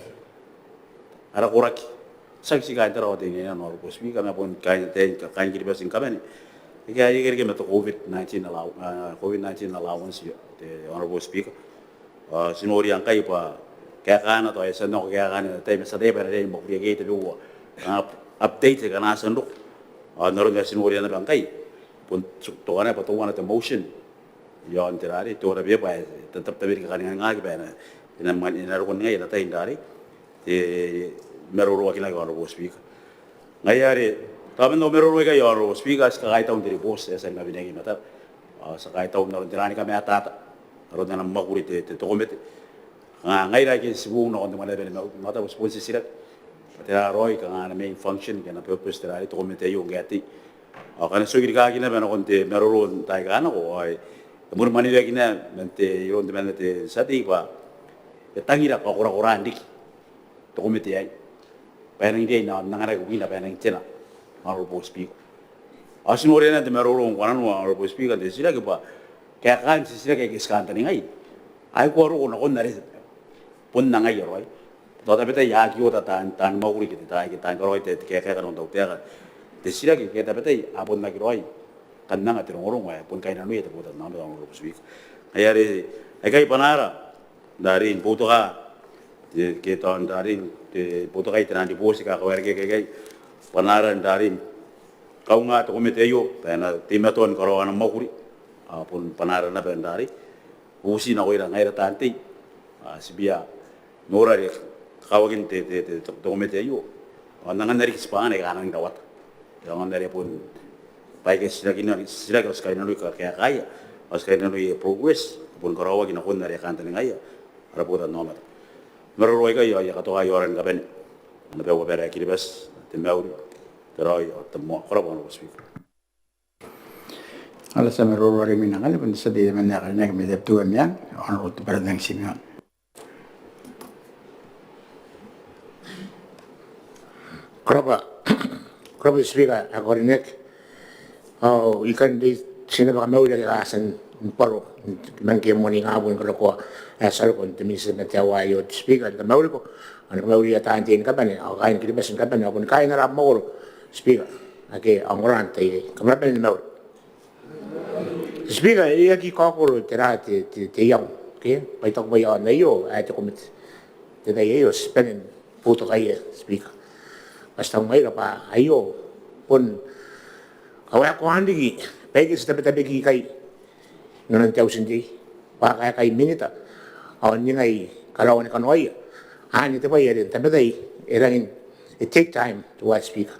ara koraki, tiaki ti kaain Tarawa Teinainano, Honourable Speaker, ma bon kaain, kaain Kiribati ni kabane, aike a irekereke ma te COVID nineteen allow-, a, COVID nineteen allowance, te Honourable Speaker. Ao ti noria ngkai bwa kaekana, tao e a tia n nako kaekana n te tai, ma ti ataia bwa e na riai ni mwakuriaki iai tabeua, a, update aika a na tia n roko. Ao n aron ae ti noria naba ngkai, bon tokana bwa teuana te motion iaon te rarei, te order paper ae e tabe, tabe ni kakaninganingaki bwa e na, e na, e na roko n ningai ana tai n rarei, te maroroakinaki, Honourable Speaker. Ngaia are tao man au maroro aikai, Honourable Speaker, ti kakaitau n te ribooti ae e a tia ni mwabineaki i matara. Ao ti a kaitau n aron te rani kamatata, aron ana mwakuri te, te, te komete. Kanga ngaira aike ti boou nakon te mwaneaba ni mauri, ma tao ti bon titiraki bwa tera raoi kanga ana main function ke ana purpose te rarei, te komete aio ngke e a tei. Ao ngkana ti oki rikaaki naba nakon te maroro n taai aika nako, ao e bon mwaneweaki naba man te, iroun temanna te tia tei bwa e tangira kakorakoraan riki te komete aei bwa e nangi riai n anganaki wina bwa e nangi tena, Honourable Speaker. Ao ti noria naba n te maroro ngkoananoa, Honourable Speaker, n te titiraki bwa kaekaan titiraki aike ti kantaningaia aikoa a roko nakon are bon angaia raoi. Tao tabetai a aki ota taan, taan mwakuri ke te taai, ke taan karaoi te, te kaeka, kaeka nakon tautaeka. Te titiraki ke tabetai a bon aki raoi kan anga te rongorongo ae bon kainnanoia te botannaomata, Honourable Speaker. Ngaia are aikai bwanaara n rarei ni boutoka, te, ke tao n rarei, te boutokai te nano n ribooti aika kawaerakea aikai, bwanaara n rarei ni kaunga te komete aio bwa e na teimatoa ni karaoa ana mwakuri. Ao bon bwanaara naba n rarei bubuti nakoira ngaira taan tei, a, tibia nora are kakawakin te, te, te, te komete aio. Ao n anganna riki tibwangana aika a nangi rawata. Ao anganna are bon bwaai aika ti titirakinna, ti titiraki ao ti kainnanoi kaekaia, ao ti kainnanoi progress, bon karaoaki nakon are e kantaningaia ara botannaomata. Maroro aikai ao I a katoka i aora ni kabane, ana bau abara ae Kiribati, te mauri, te raoi ao te moa. Ko rabwa, Honourable Speaker. Ao ti a maroro are imwina ngkanne bon te tia tei temanna ae karineaki mai Tabiteuea Meang, Honourable Tebaranang Timeon. Ko rabwa, ko rabwa te Speaker ae ko karineaki. Ao I kan reitia naba kamauri ake a tia ni bwaro man ngke moan ingabong ni karokoa ae ti a roko n te miniti ma te aoa aio, te Speaker, ni kamauriko ao ni kamauria taan tei ni kabane ao kaain Kiribati ni kabane ao boni kaain ara mwakoro, Speaker, ake a ongora n te tai aei. Kam na bane ni mauri. Te Speaker, I aki kaokoro tera te, te, te iango, ke? Bwa I taku bwa iaon aio ae te komete, te tai aio ti bane ni boutokaia, Speaker. Bwa ti taku ngaira bwa aio bon kawaekoan riki baike ti tabetabeki ikai inanon te auti n tei, bwa a kaekai minita ao n ningai karaoan kanoaia anne te bwai are n tabetai e rangi n take time, te Speaker.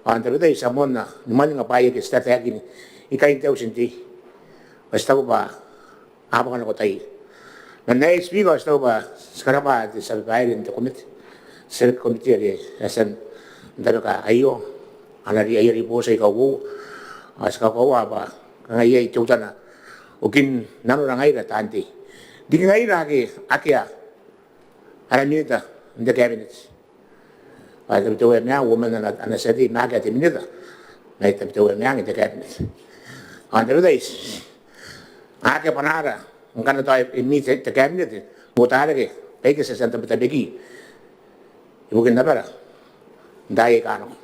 Ao n tabetai ti a moanna ni mwaninga bwaai ake ti tataekinna ikai n te auti n tei, bwa ti taku bwa a bwaka nako taai. Man aei, Speaker, ao ti taku bwa ti karabwa te tia babaire n te komete, select committee are e a tia n tabeka aio ana ri- aia ribooti aika uoua. Ao ti kakoaua bwa kanga iai teutana okin nanora ngaira taan tei, riki ngaira ake akea ara minita n te cabinet. Bwa Tabiteuea Meang uoman ana, ana tia tei, ma akea te minita mai Tabiteuea Meang n te cabinet. Ao n tabetai akea bwanaara ngkana tao e meet te cabinet n uotarake baike ti a tia n tabetabeki ibukin abara n taai aika nako.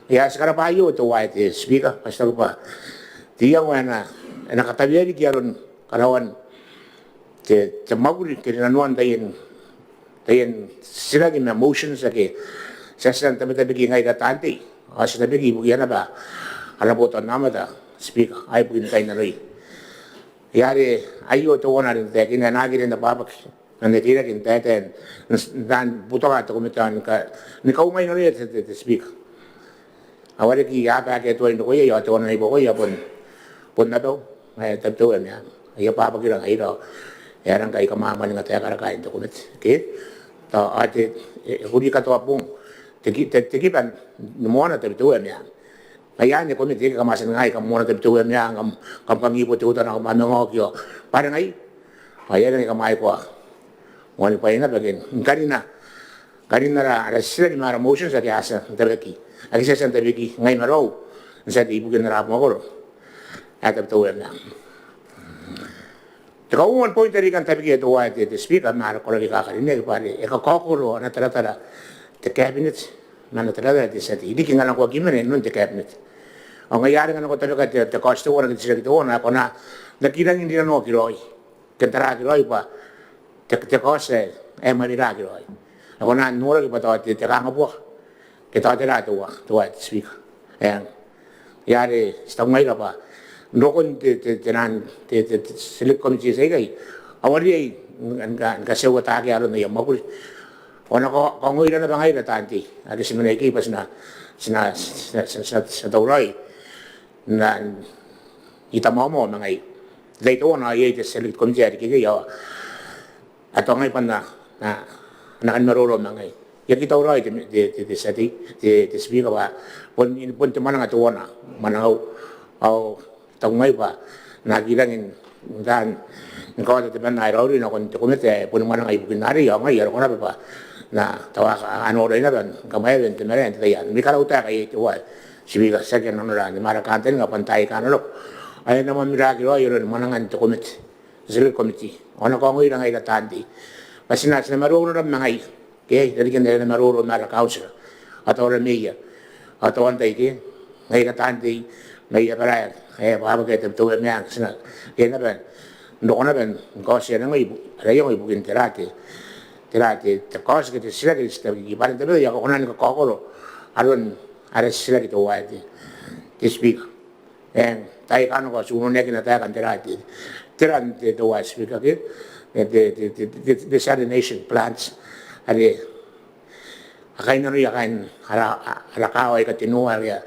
Ia, ti karabwa aio, te Speaker, bwa ti taku bwa te iango ae e na, e na kataweaki aron karaoan te, te mwakuri ke rinanoan taian, taian titiraki ma motions ake ti a tia n tabetabeki ngaira taan tei, ao ti tabeki ibukia naba ara botannaomata, Speaker, ao ibukin kainnanoi. Ia, are aio teuana are n taekinna, e na aki rangi n abwabwaki, ma n na teirake n taetae n, n taan butoka te komete ni ka, ni kaumai nanoia, te, te, te Speaker. Ao are riki aba ake a tuai n roko iai, ao teuana mai buakoia bon, bon abau, e, Tabiteuea Meang. Aia bwabwakira ngaira, e a rang kai kamamaninga taeka ara kaain te komete, ke? Tao, ao te, e, e kuri katoa bong te ki-, te, te kiba ni moana Tabiteuea Meang. Ngaia anne komete, ke kam a tia n ngai, kam moana Tabiteuea Meang, kam, kam kangibo teutana, kam a manga oki, ao bwa are ngai, ao e a rangi ni kamwaikoa moanibwai naba ke ni karina, karina ara, ara titiraki ma ara motions ake a tia n tabeki, ake ti a tia n tabeki ngai ma raou n tia tei ibukin ara mwakoro ae Tabiteuea Meang. Te kauoua ni point are I kan tabekia, te, te Speaker, ma ara koraki aika karineaki, bwa are e kakaokoro ana taratara te cabinet ma ana taratara te tia tei riki ngkana ko aki mena inanon te cabinet. Ao ngaia are ngkana ko tabeka te, te kaoti teuana ke te titiraki teuana, ao ko na, na aki rangi n rinanoaki raoi ke n taraaki raoi bwa te, te kaoti ae, ae mwamwiraki raoi. Ao ko na noraki bwa tao te, te kangabuaka ke tao tera teuaei, te Speaker. Eng. Ia, are ti taku ngaira bwa n rokon te, te, te naan te, te, te select committees aikai, ao a riai ni ka, ni ka, ni katiauataki aron aia mwakuri. Ao a na ka, kaongoira naba ngaira taan tei ake ti mena ikekei bwa ti na, ti na, ti na, ti na, ti na, ti na tauraoi n itamaomao ma ngaia. Te tai teuana ao iai te select committee ae riki ikekei, ao a taongai bwa N na, N na, N na kani maroro ma ngaia. I aki tauraoi te, te, te, te tia tei, te, te Speaker, bwa bon, bon te mwananga teuana mwanangau. Ao I taku ngai bwa N na aki rangi n, n taan, ni kaota temanna ae raoiroi nakon te komete ae boni mwananga ibukin arei, ao ngai I a roko naba bwa N na tauaka, a norai naba ni kamwaewe n te marae n te tai anne. Ma I karautaeka iai, te Speaker, tiaki nanora ni mara kantaninga bwa n taai aika a na roko ao e na mwamwiraki raoi aron mwanangan te komete, te select committee. Ao a na kaongoira ngaira taan tei bwa ti na, ti na maroro naba ma ngaia, ke, irarikin ae e na maroro ma ara councillor ao tao ara mayor ao tao antai, ke, ngaira taan tei mai abara ae e bwabwaka Tabiteuea Meang, ti na, ke, naba n roko naba ni kaotia naba ibu-, ara iango ibukin tera te, tera te, te kaoti ke te titiraki are ti tabeki, bwa are n tabetai a kona ni kakaokoro aron ara titiraki, te, te Speaker. Eng, taai aika nako ti unoneakina taekan tera te, tera te, te, te Speaker, ke, te, te desalination plants are a kainnanoia kaain ara, ara kaawa aika tenua are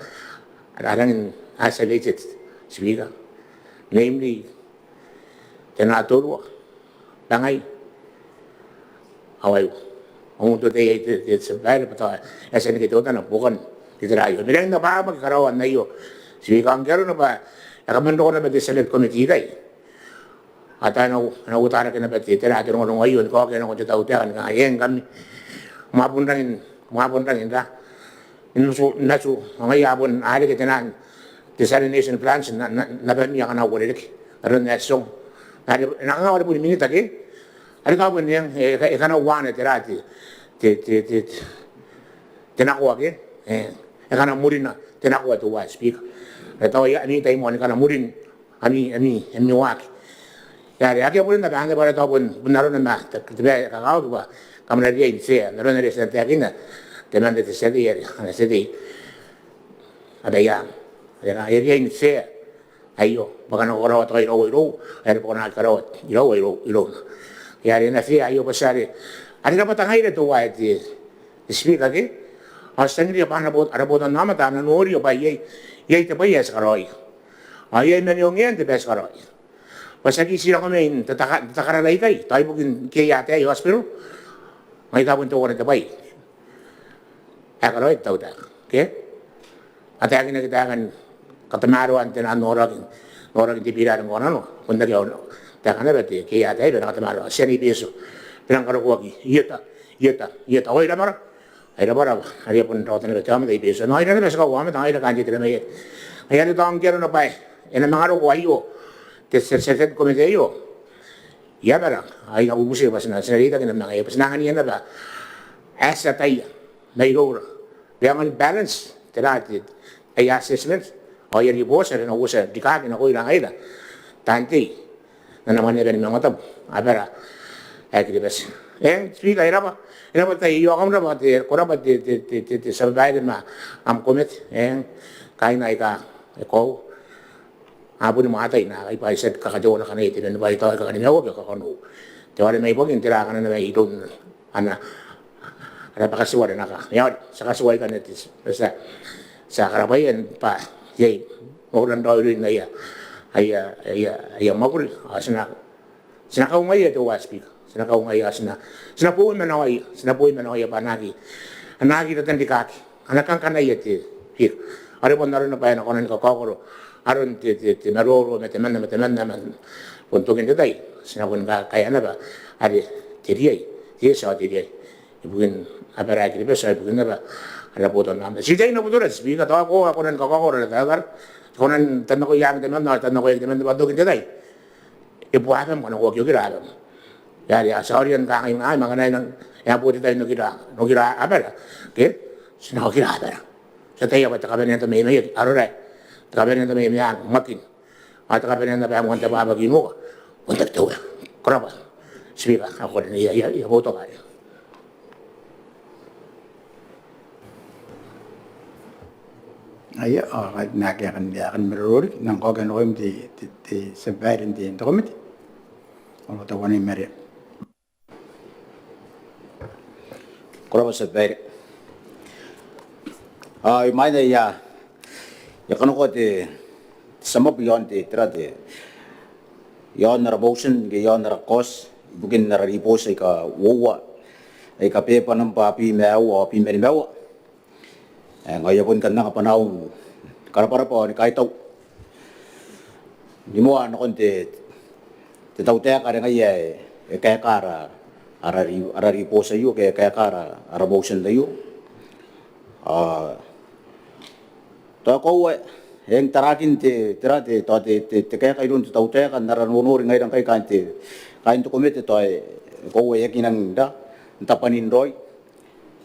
a rangi n isolated, Speaker. Namely, Te Natorua, Bangai ao Waiua. Ao n te tai aei te, te tia babaire bwa tao e a tia n reke teutana bukin te tera aio. Ma e rangi n abwabwaki karaoan aio, Speaker, ngke arona bwa e kaman roko naba te select committee ikai ao tao e na, e na uotarake naba te, tera te rongorongo aio ni kaokia nakon te tautaeka ni kangai, eng, ngkami, kam a bon rangi n, kam a bon rangi n ra n natu, natu, ao ngaia a bon, a reke te naan desalination plants n, n, n abami akana uarereke n aron ae ti ongo. Are e na kanga are boni minita ke are tao bon eng, e, e, e kanakoa ana tera te, te, te, te, te nakoa ke, e, e kana murina te nakoa, te Speaker. E tao iai ami tai moa ni kana murin ami, ami, ami waaki. Ia, are akea murin naba anne bwa are tao bon, bon arona ma te, te bwai ae kakawaki bwa kam na riai n tia, n aron are e tia n taekinna temanna te tia tei are, ana tia tei Abaiang. Are e riai n tia aio bwa kanakoa karaoa tao irou ao irou, are bwa kanakoa karaoa irou ao irou, irouna. Ia, are e na tia aio bwa ti are Are e rabwata ngaira teuaei te Speaker ke, ao ti tangiria bwa ara botannaomata a na noria bwa iai, iai te bwai ae ti karaoia ao iai maneongean te bwai ae ti karaoia. Bwa ti aki tii nako mai n tatakara baikai tao ibukin K I ataei hospital, ngai tabun teuana te bwai ae karaoia te tautaeka ke a taekinaki taekan katamaroan te nang norakin, norakin te bira are ngkoananoa. Bon akea, taekan naba te K I ataei bwa e na katamaroa, ti a ni Betio, bwa e nang karokoaki i eta, i eta, i eta, ao e rabwa ra, e rabwa ra, are e a bon raota naba te aomata i Betio, ao e rabwa ra, ti kaua aomata ngaira kaain te itera mai ikai. Ai are tao ngke arona bwa e na manga roko aio te selection committee aio, e a bwara, ai na bubuti bwa ti na, ti na reitaki naba ngaia bwa ti na anganiia naba ae ti ataia mairoura bwa e aonga ni balance tera te, aia assessment ao aia ribooti are e na uotia rikaaki nakoira ngaira taan tei n ana mwaneaba ni maungatabu abara ae Kiribati. Eng, Speaker, e rabwa, e rabwa te tai aio, kam rabwa te, ko rabwa te, te, te, te, te tia babaire ma am komete, eng, kaaina aika e koaua. A boni mwatai naakai bwa I tiaki kakateuana kanoan te mwane bwa I taku aika kanimaua ke kakaonoua. Teuare mai buakin tera akana naba iroun ana, ana bakatiware naka. Ao ti a katiwai kanoan te, ti a, ti a karabwaia bwa iai mwakuri n raoiroi n aia, aia, aia, aia mwakuri. Ao ti na, ti na kaungaia teuaei Speaker. Ti na kaungaia, ti na, ti na boi manaoia, ti na boi manaoia bwa a na aki, a na aki ratan rikaaki, a na kangkanaia te bira. Are bon arona bwa e na kona ni kakaokoro aron te, te, te maroro ma temanna ma temanna ma bon tokin te tai ti na bon kaea naba are te riai, te eti ao te riai ibukin abara ae Kiribati ao ibukin naba ara botannaomata. Ti tei n abutura Speaker, tao ko a kona ni kakaokoro ara taratara, ko kona n tannakoia temanna, tannakoia temanna bwa n tokin te tai e bua abam, ko na ko aki okira abam. Ia, ia, ti a oria ni kangai, ngai ma ngkana e nang, e a bo te tai n okira, n okira abara ke ti na okira abara. Ti ataia bwa te kabanea n tamaia mai arora, te kabanea n tamaia mai Makin ao te kabanea naba ae moan te bwabwaki n uka bon te bitoa. Ko rabwa Speaker, ao ko rabwa, ia, ia, ia boutoka. Aia, ao naake a kan, a kan maroro riki, N nang kaokia nakoim te, te, te tia babaire n te, te komete. Ao tauan i marea. Ko rabwa tia babaire. Ao imwaina I a, I a kanakoa te, te sum up iaon te, tera te, iaon ara motion ke iaon ara kaoti ibukin ara ribooti aika uoua, aika beba nambwa abwi ma aua ao abwi ma nimaua. Eng, ao I a boni kan anga bwanaau ni karabwarabwa ao ni kaitau ni moa nakon te, te tautaeka are ngaia e, e kaeka ara, ara ri, ara ribooti aio ke e kaeka ara, ara motion aio. Ao tao e koaua, eng, tarakin te, tera te, tao te, te, te kaeka iroun te tautaeka n ara nonori ngaira ngkai kaain te, kaain te komete, tao e koaua e aki nang, tera, n tabwanin raoi.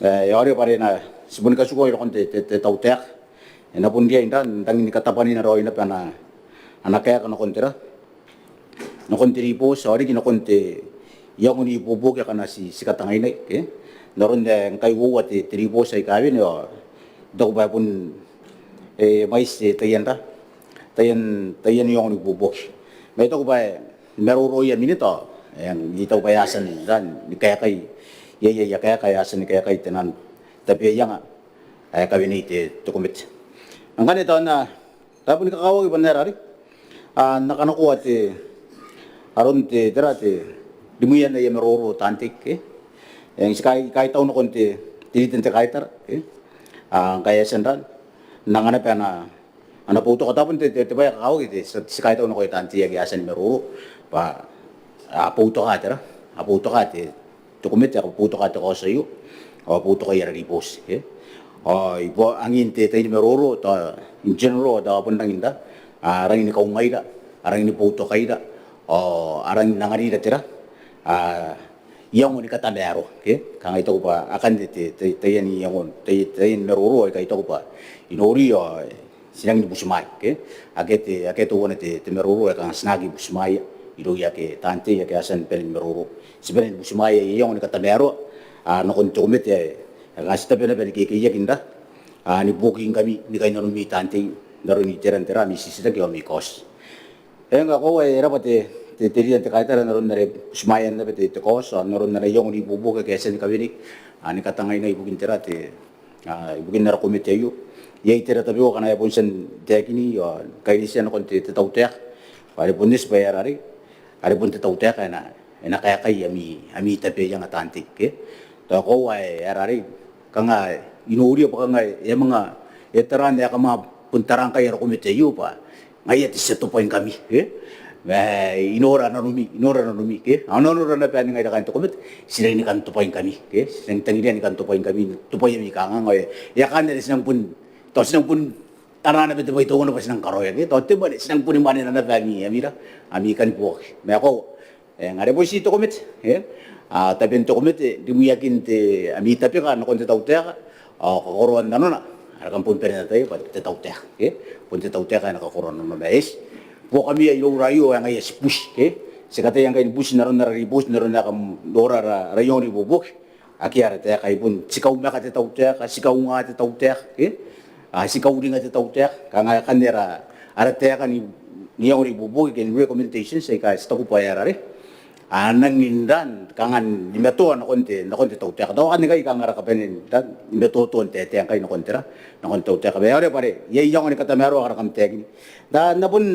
E, e a orea bwa are na, ti boni katikua i rokon te, te, te tautaeka. E na bon riai n ra, n rangi ni katabwanina raoi naba ana, ana kaeka nakon tera, nakon te ribooti ao riki nakon te iango n ibuobuoki akana ti, ti katangainai ke. N aron ae ngkai uoua te, te ribooti aika wene ao I taku bwa e bon, e, mwaiti te taian ra, taian, taian iango n ibuobuoki. Ma I taku bwa e maroroia minita, eng, I taku bwa e a tia n ra, ni kaekai, iai, iai, iai kaeka, e a tia ni kaekai te nang tabeaianga ae kawenei te, te komete. Ngkanne tao N na, tao boni kakawaki bwa N na era riki, a, N na kanakoa te, aron te, tera te, rimwian aia maroro taan tei ke. Eng, ti kai, kaitau nakon te, te rita n te kaitara ke. A, ngkai e a tia n ra, n anga naba ana, ana boutoka, tao bon te, te, te bwai ae kakawaki te, ti, ti kaitau nakoia taan tei ake a tia ni maroro bwa a boutoka tera, a boutoka te, te komete, a boutoka te kaoti aio ao a boutokaia ara ribooti ke. Ao i bo, angin te, te tai ni maroro, tao in general, tao a bon rangi n ra, a rangi ni kaungaira, a rangi ni boutokaira ao a rangi n anganira tera, a iango ni katamaroa ke. Kanga I taku bwa akanne te, te, taian iango, te, taian maroro aika I taku bwa I nori ao ti rangi ni butimwai ke. Akea te, akea teuana te, te maroro ae kanga ti na aki butimwaia irouia ake taan tei ake a tia ni bane ni maroro. Ti bane ni butimwaia aia iango ni katamaroa, a, nakon te komete ae kanga ti tabe naba ni kekeiaki n ra, a, ni buokingkami ni kainnanomi taan tei n aron iteran tera ami titiraki ao ami kaoti. Eng, e koaua, e rabwa te, te, te rian te kaitara n aron are e butimwaeaki naba te, te kaoti, n aron ana iango n ibuobuoki ake e a tia ni kawenei, a, ni katangaina ibukin tera te, a, ibukin ara komete aio. Iai tera tabeua akana e a bon tia n taekin ao kainitia nakon te, te tautaeka. Bwa are bon eti bwa e aera arei, are bon te tautaeka ae na, ae na kaekai ami, ami tabe iai taan tei, ke? Tao koaua ae aera arei, kanga I noria bwa kanga e a manga, e taraa n ae kam a bon taraa ngkai ara komete aio bwa ngaia te tia tobwaingkami, ke? Ma I nora nanomi, I nora nanomi, ke? Ao N na nora naba ni ngaira kaain te komete, ti rangi ni kan tobwaingkami, ke? Ti rangi ni tangiria ni kan tobwaingkami, tobwai ami kanganga, e, e a kaan are ti nang bon, tao ti nang bon taraa naba te bwai teuana bwa ti nang karaoia, ke? Tao te mwane, ti nang boni mwanena naba ami, ami ra, ami kani buoki. Ma koaua, e, ngaia are bon ti te komete, e? A, taben te komete, rimwiakin te, ami tabeka nakon te tautaeka, ao kakoroan nanona, are kam bon bane n ataia bwa te tautaeka, ke? Bon te tautaeka ae na kakoroa nanona, e eti. Buokamia iroura aio ae ngaia ti buti, ke? Ti kataia ngkai ni buti n aron ara ribooti, n aron ae kam nora ara, ara iango n ibuobuoki. Akea ara taeka, ai bon ti kaumaka te tautaeka, ti kaunga te tautaeka, ke? A, ti kauringa te tautaeka, kanga akanne ara, ara taeka ni, n iango n ibuobuoki ke n recommendations aika ti taku bwa e aera arei, a nang n rang kanga ni matoa nakon te, nakon te tautaeka. Tao akanne ngkai kanga ara kabanea n rang ni matoatoa n taetae ngkai nakon tera, nakon te tautaeka. Ma e aera bwa are iai iango ni katamaroa akana kam taekin. N na, N na bon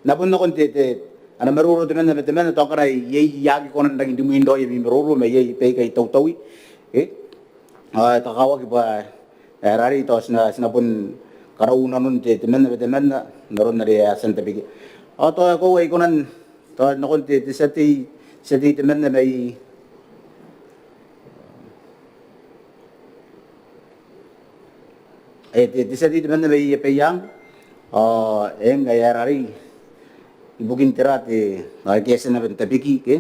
N na bon nakon te, te, ana maroro temanna ma temanna, tao ngkana iai ae aki kona n rangi n rimwin raoi ami maroro, ma iai baika I tautaui, e? Ao e kakawaki bwa e aera arei, tao ti na, ti na bon karaua nanon te, temanna ma temanna n aron are e a tia n tabekia. Ao tao e koaua I kona n, tao nakon te, te tia tei, tia tei temanna mai E, te, te tia tei temanna mai Abaiang, ao eng, e aera arei, ibukin tera te, a, ake e a tia naba n tabeki, ke?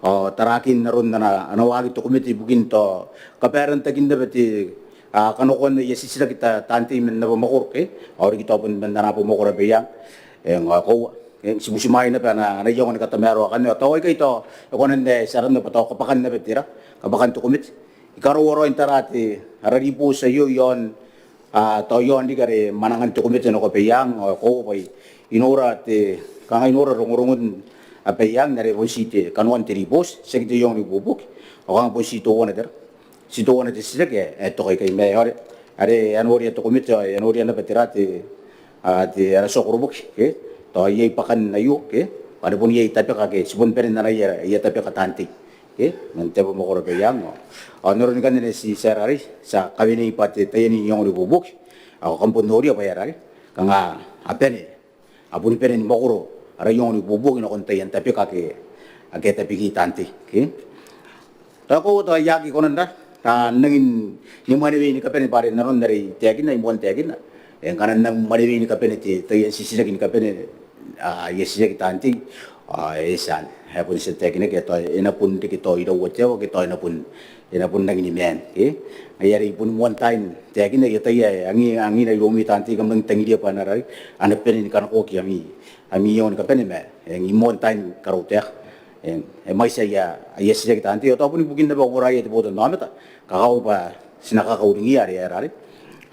Ao tarakin aron ana, ana waaki te komete ibukin tao kabarantakin naba te, a, kanakoan aia titiraki ta, taan tei man abamwakoro, ke? Ao riki tao bon man ana abamwakoro Abaiang. Eng, ao koaua, eng, ti butimwai naba ana, ana iango ni katamaroa akanne, ao tao aikai tao e kona n ae ti aranna bwa tao kabwakan naba tera, kabwakan te komete. I karaua raoi n tara te, ara ribooti aio iaon, a, tao iaon riki are mwanangan te komete nako Abaiang, ao e koaua bwa I nora te, kanga I nora rongorongon Abaiang n are bon ti te kanoan te ribooti, tiaki te iango n ibuobuoki, ao kanga bon ti teuana tera, ti teuana te titiraki ae, ae toka ikai ma are, are e a noria te komete, ao e a noria naba tera te, a, te, ara tia koroboki, ke? Tao iai bwakan aio, ke? Are bon iai tabeka, ke? Ti bon bane n anaia aia tabeka taan tei, ke? Man te abamwakoro Abaiang, ao, ao n aron ngkanne ti, ti aera arei, ti a kawenei bwa te taian iango n ibuobuoki, ao kam bon noria bwa e aera arei, kanga a bane, a boni bane ni mwakoro ara iango n ibuobuoki nakon taian tabeka ake, ake a tabeki taan tei, ke? Tao koaua tao I aki kona n ra, ra n nangi ni mwanewei ni kabane bwa are n aron are I taekinna, I moan taekinna. E, ngkana N nang mwanewei ni kabane te, taian titiraki ni kabane, a, aia titiraki taan tei, a, e tia n, e bon tia n taekinaki, tao e na bon reke tao iraua te aoa, ke tao e na bon, e na bon rangi ni maan, ke? Ngaia are I boni moan tai n taekinna, I ataia, e, angi, angina iroumi taan tei, kam nangi tangiria bwa a na rari, a na bane ni kanakoaki ami, ami iango ni kabane ma, e, I moan tai ni karautaeka. E, e mwaiti aia, aia titiraki taan tei, ao tao bon ibukin naba uoraia te botannaomata, kakawaki bwa ti na kakauringia are, are, are.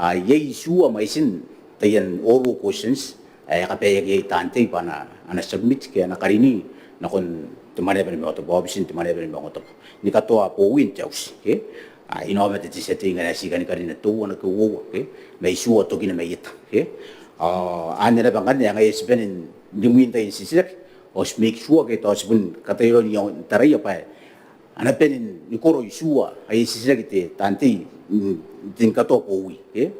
A, iai itiua mwaitin taian oral questions ae kabaeaki iai taan tei bwa a na, a na submit ke a na karini nakon te Mwaneaba ni Maungatabu, aobitin te Mwaneaba ni Maungatabu, ni katoa bowin te auti, ke? A, inaomata te tia tei ngkana e tii kani karina teuana ke uoua, ke? Ma itiua tokina mai eta, ke? A, anne naba ngkanne ae ngaia ti bane n rimwin taian titiraki, ao ti make sure ke tao ti bon kataia raoi n taraia bwa a na bane ni koro itiua aia titiraki te taan tei n, n katoa bowi, ke?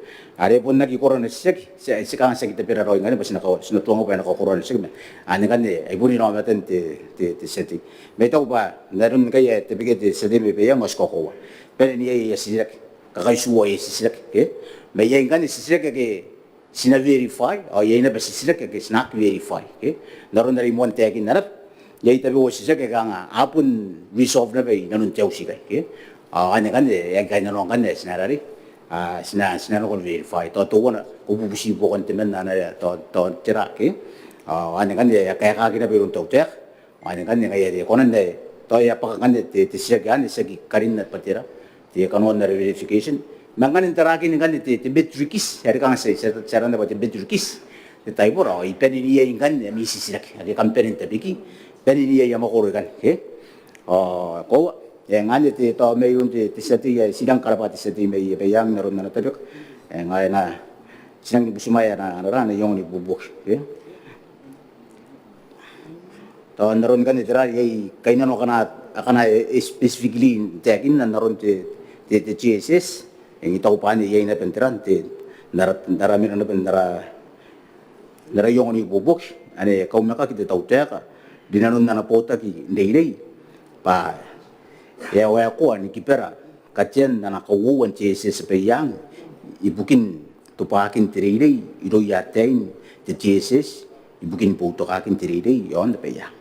Are bon aki koro ana titiraki, ti, ti kanga ti aki tabera raoi ngkanne bwa ti na ka, ti na tuanga bwa e na kakoroa ana titiraki ma. Anne ngkanne, ai bon inaomatan te, te, te tia tei. Ma I taku bwa n aron ngkai ae tabekia te tia tei mai Abaiang ao ti kakoaua. Bane n iai aia titiraki, kakaitiua aia titiraki, ke? Ma iai ngkanne titiraki ake ti na verify, ao iai naba titiraki ake ti na aki verify, ke? N aron are I moan taekinna naba, iai tabeua titiraki ake kanga a bon resolve naba inanon te auti ikai, ke? Ao anne ngkanne, e aki kainnanoa ngkanne, ti na rari, a, ti na, ti na nako ni verify. Tao teuana, ko bubuti buokan temanna, ana, tao, tao tera, ke? Ao anne ngkanne, e a kaekaaki naba iroun te tautaeka. Ao anne ngkanne ngaia are e kona n ae, tao e a bwaka ngkanne te, te titiraki anne, tiaki karinna bwa tera, te kanoan ara verification. Ma ngkanne n tarakin ngkanne te, te matrix, are kanga ti, ti, ti aranna bwa te matrix. Te taibora, ao I bane n iai ngkanne ami titiraki ake kam bane n tabeki, bane n iai aia mwakoro ikanne, ke? Ao koaua, e, ngaia anne te, tao mairoun te, te tia tei, e, ti rang karabwa te tia tei mai Abaiang n aron ana tabeka. E, ngaia anne, ti rang ni butimwaea ana, ana, ana iango n ibuobuoki, ke? Tao n aron ngkanne tera, iai kainnano akana, akana e, e specifically n taekinna n aron te, te, te G S S. Eng I taku bwa anne iai naba n tera, n te, n ara, n ara mena naba n ara, n ara iango n ibuobuoki ane e kaumwakaki te tautaeka rinanon ana botaki n reirei bwa e a waekoa ni kibara katean ana kauoua n G S S Abaiang ibukin tobwakin te reirei irouia ataein te G S S ibukin boutokakin te reirei iaon Abaiang.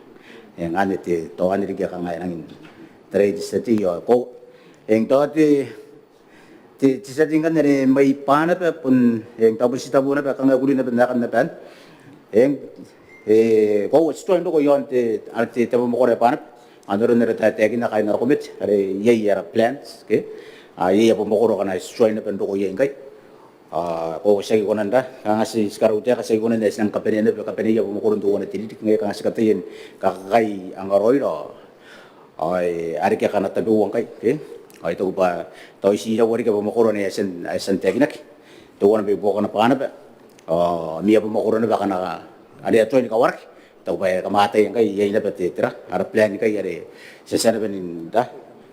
Eng anne te, tao anne riki ae kanga e rangi n tarai te tia tei ao koaua. Eng tao te, te, te tia tei ngkanne are mai Banaba bon, eng tao bon titebo naba kanga e kuri naba n aekan naba anne. Eng, e, koaua ti tuai n roko iaon te, are te, te abamwakoro ae Banaba. N aron are taekinna kaain ara komete are iai ara plans, ke? A, iai abamwakoro akana ti tuai naba n roko iai ngkai. A, koaua ti aki kona n ra, kanga ti, ti karautaeka ti aki kona n, ti nang kabanea naba, kabaneai abamwakoro n teuana te ririki, ngaia kanga ti kataia ni kakakai angaraoira. Ao, e, a reke akana tabeua ngkai, ke? Ao I taku bwa tao iti iraua riki abamwakoro ane a tia n, a tia n taekinaki. Teuana mai buakona Banaba. Ao, ma abamwakoro naba akana are a tuai ni kawaraki. I taku bwa e kamataia ngkai, iai naba te, tera, ara plan ngkai are ti a tia naba n ra,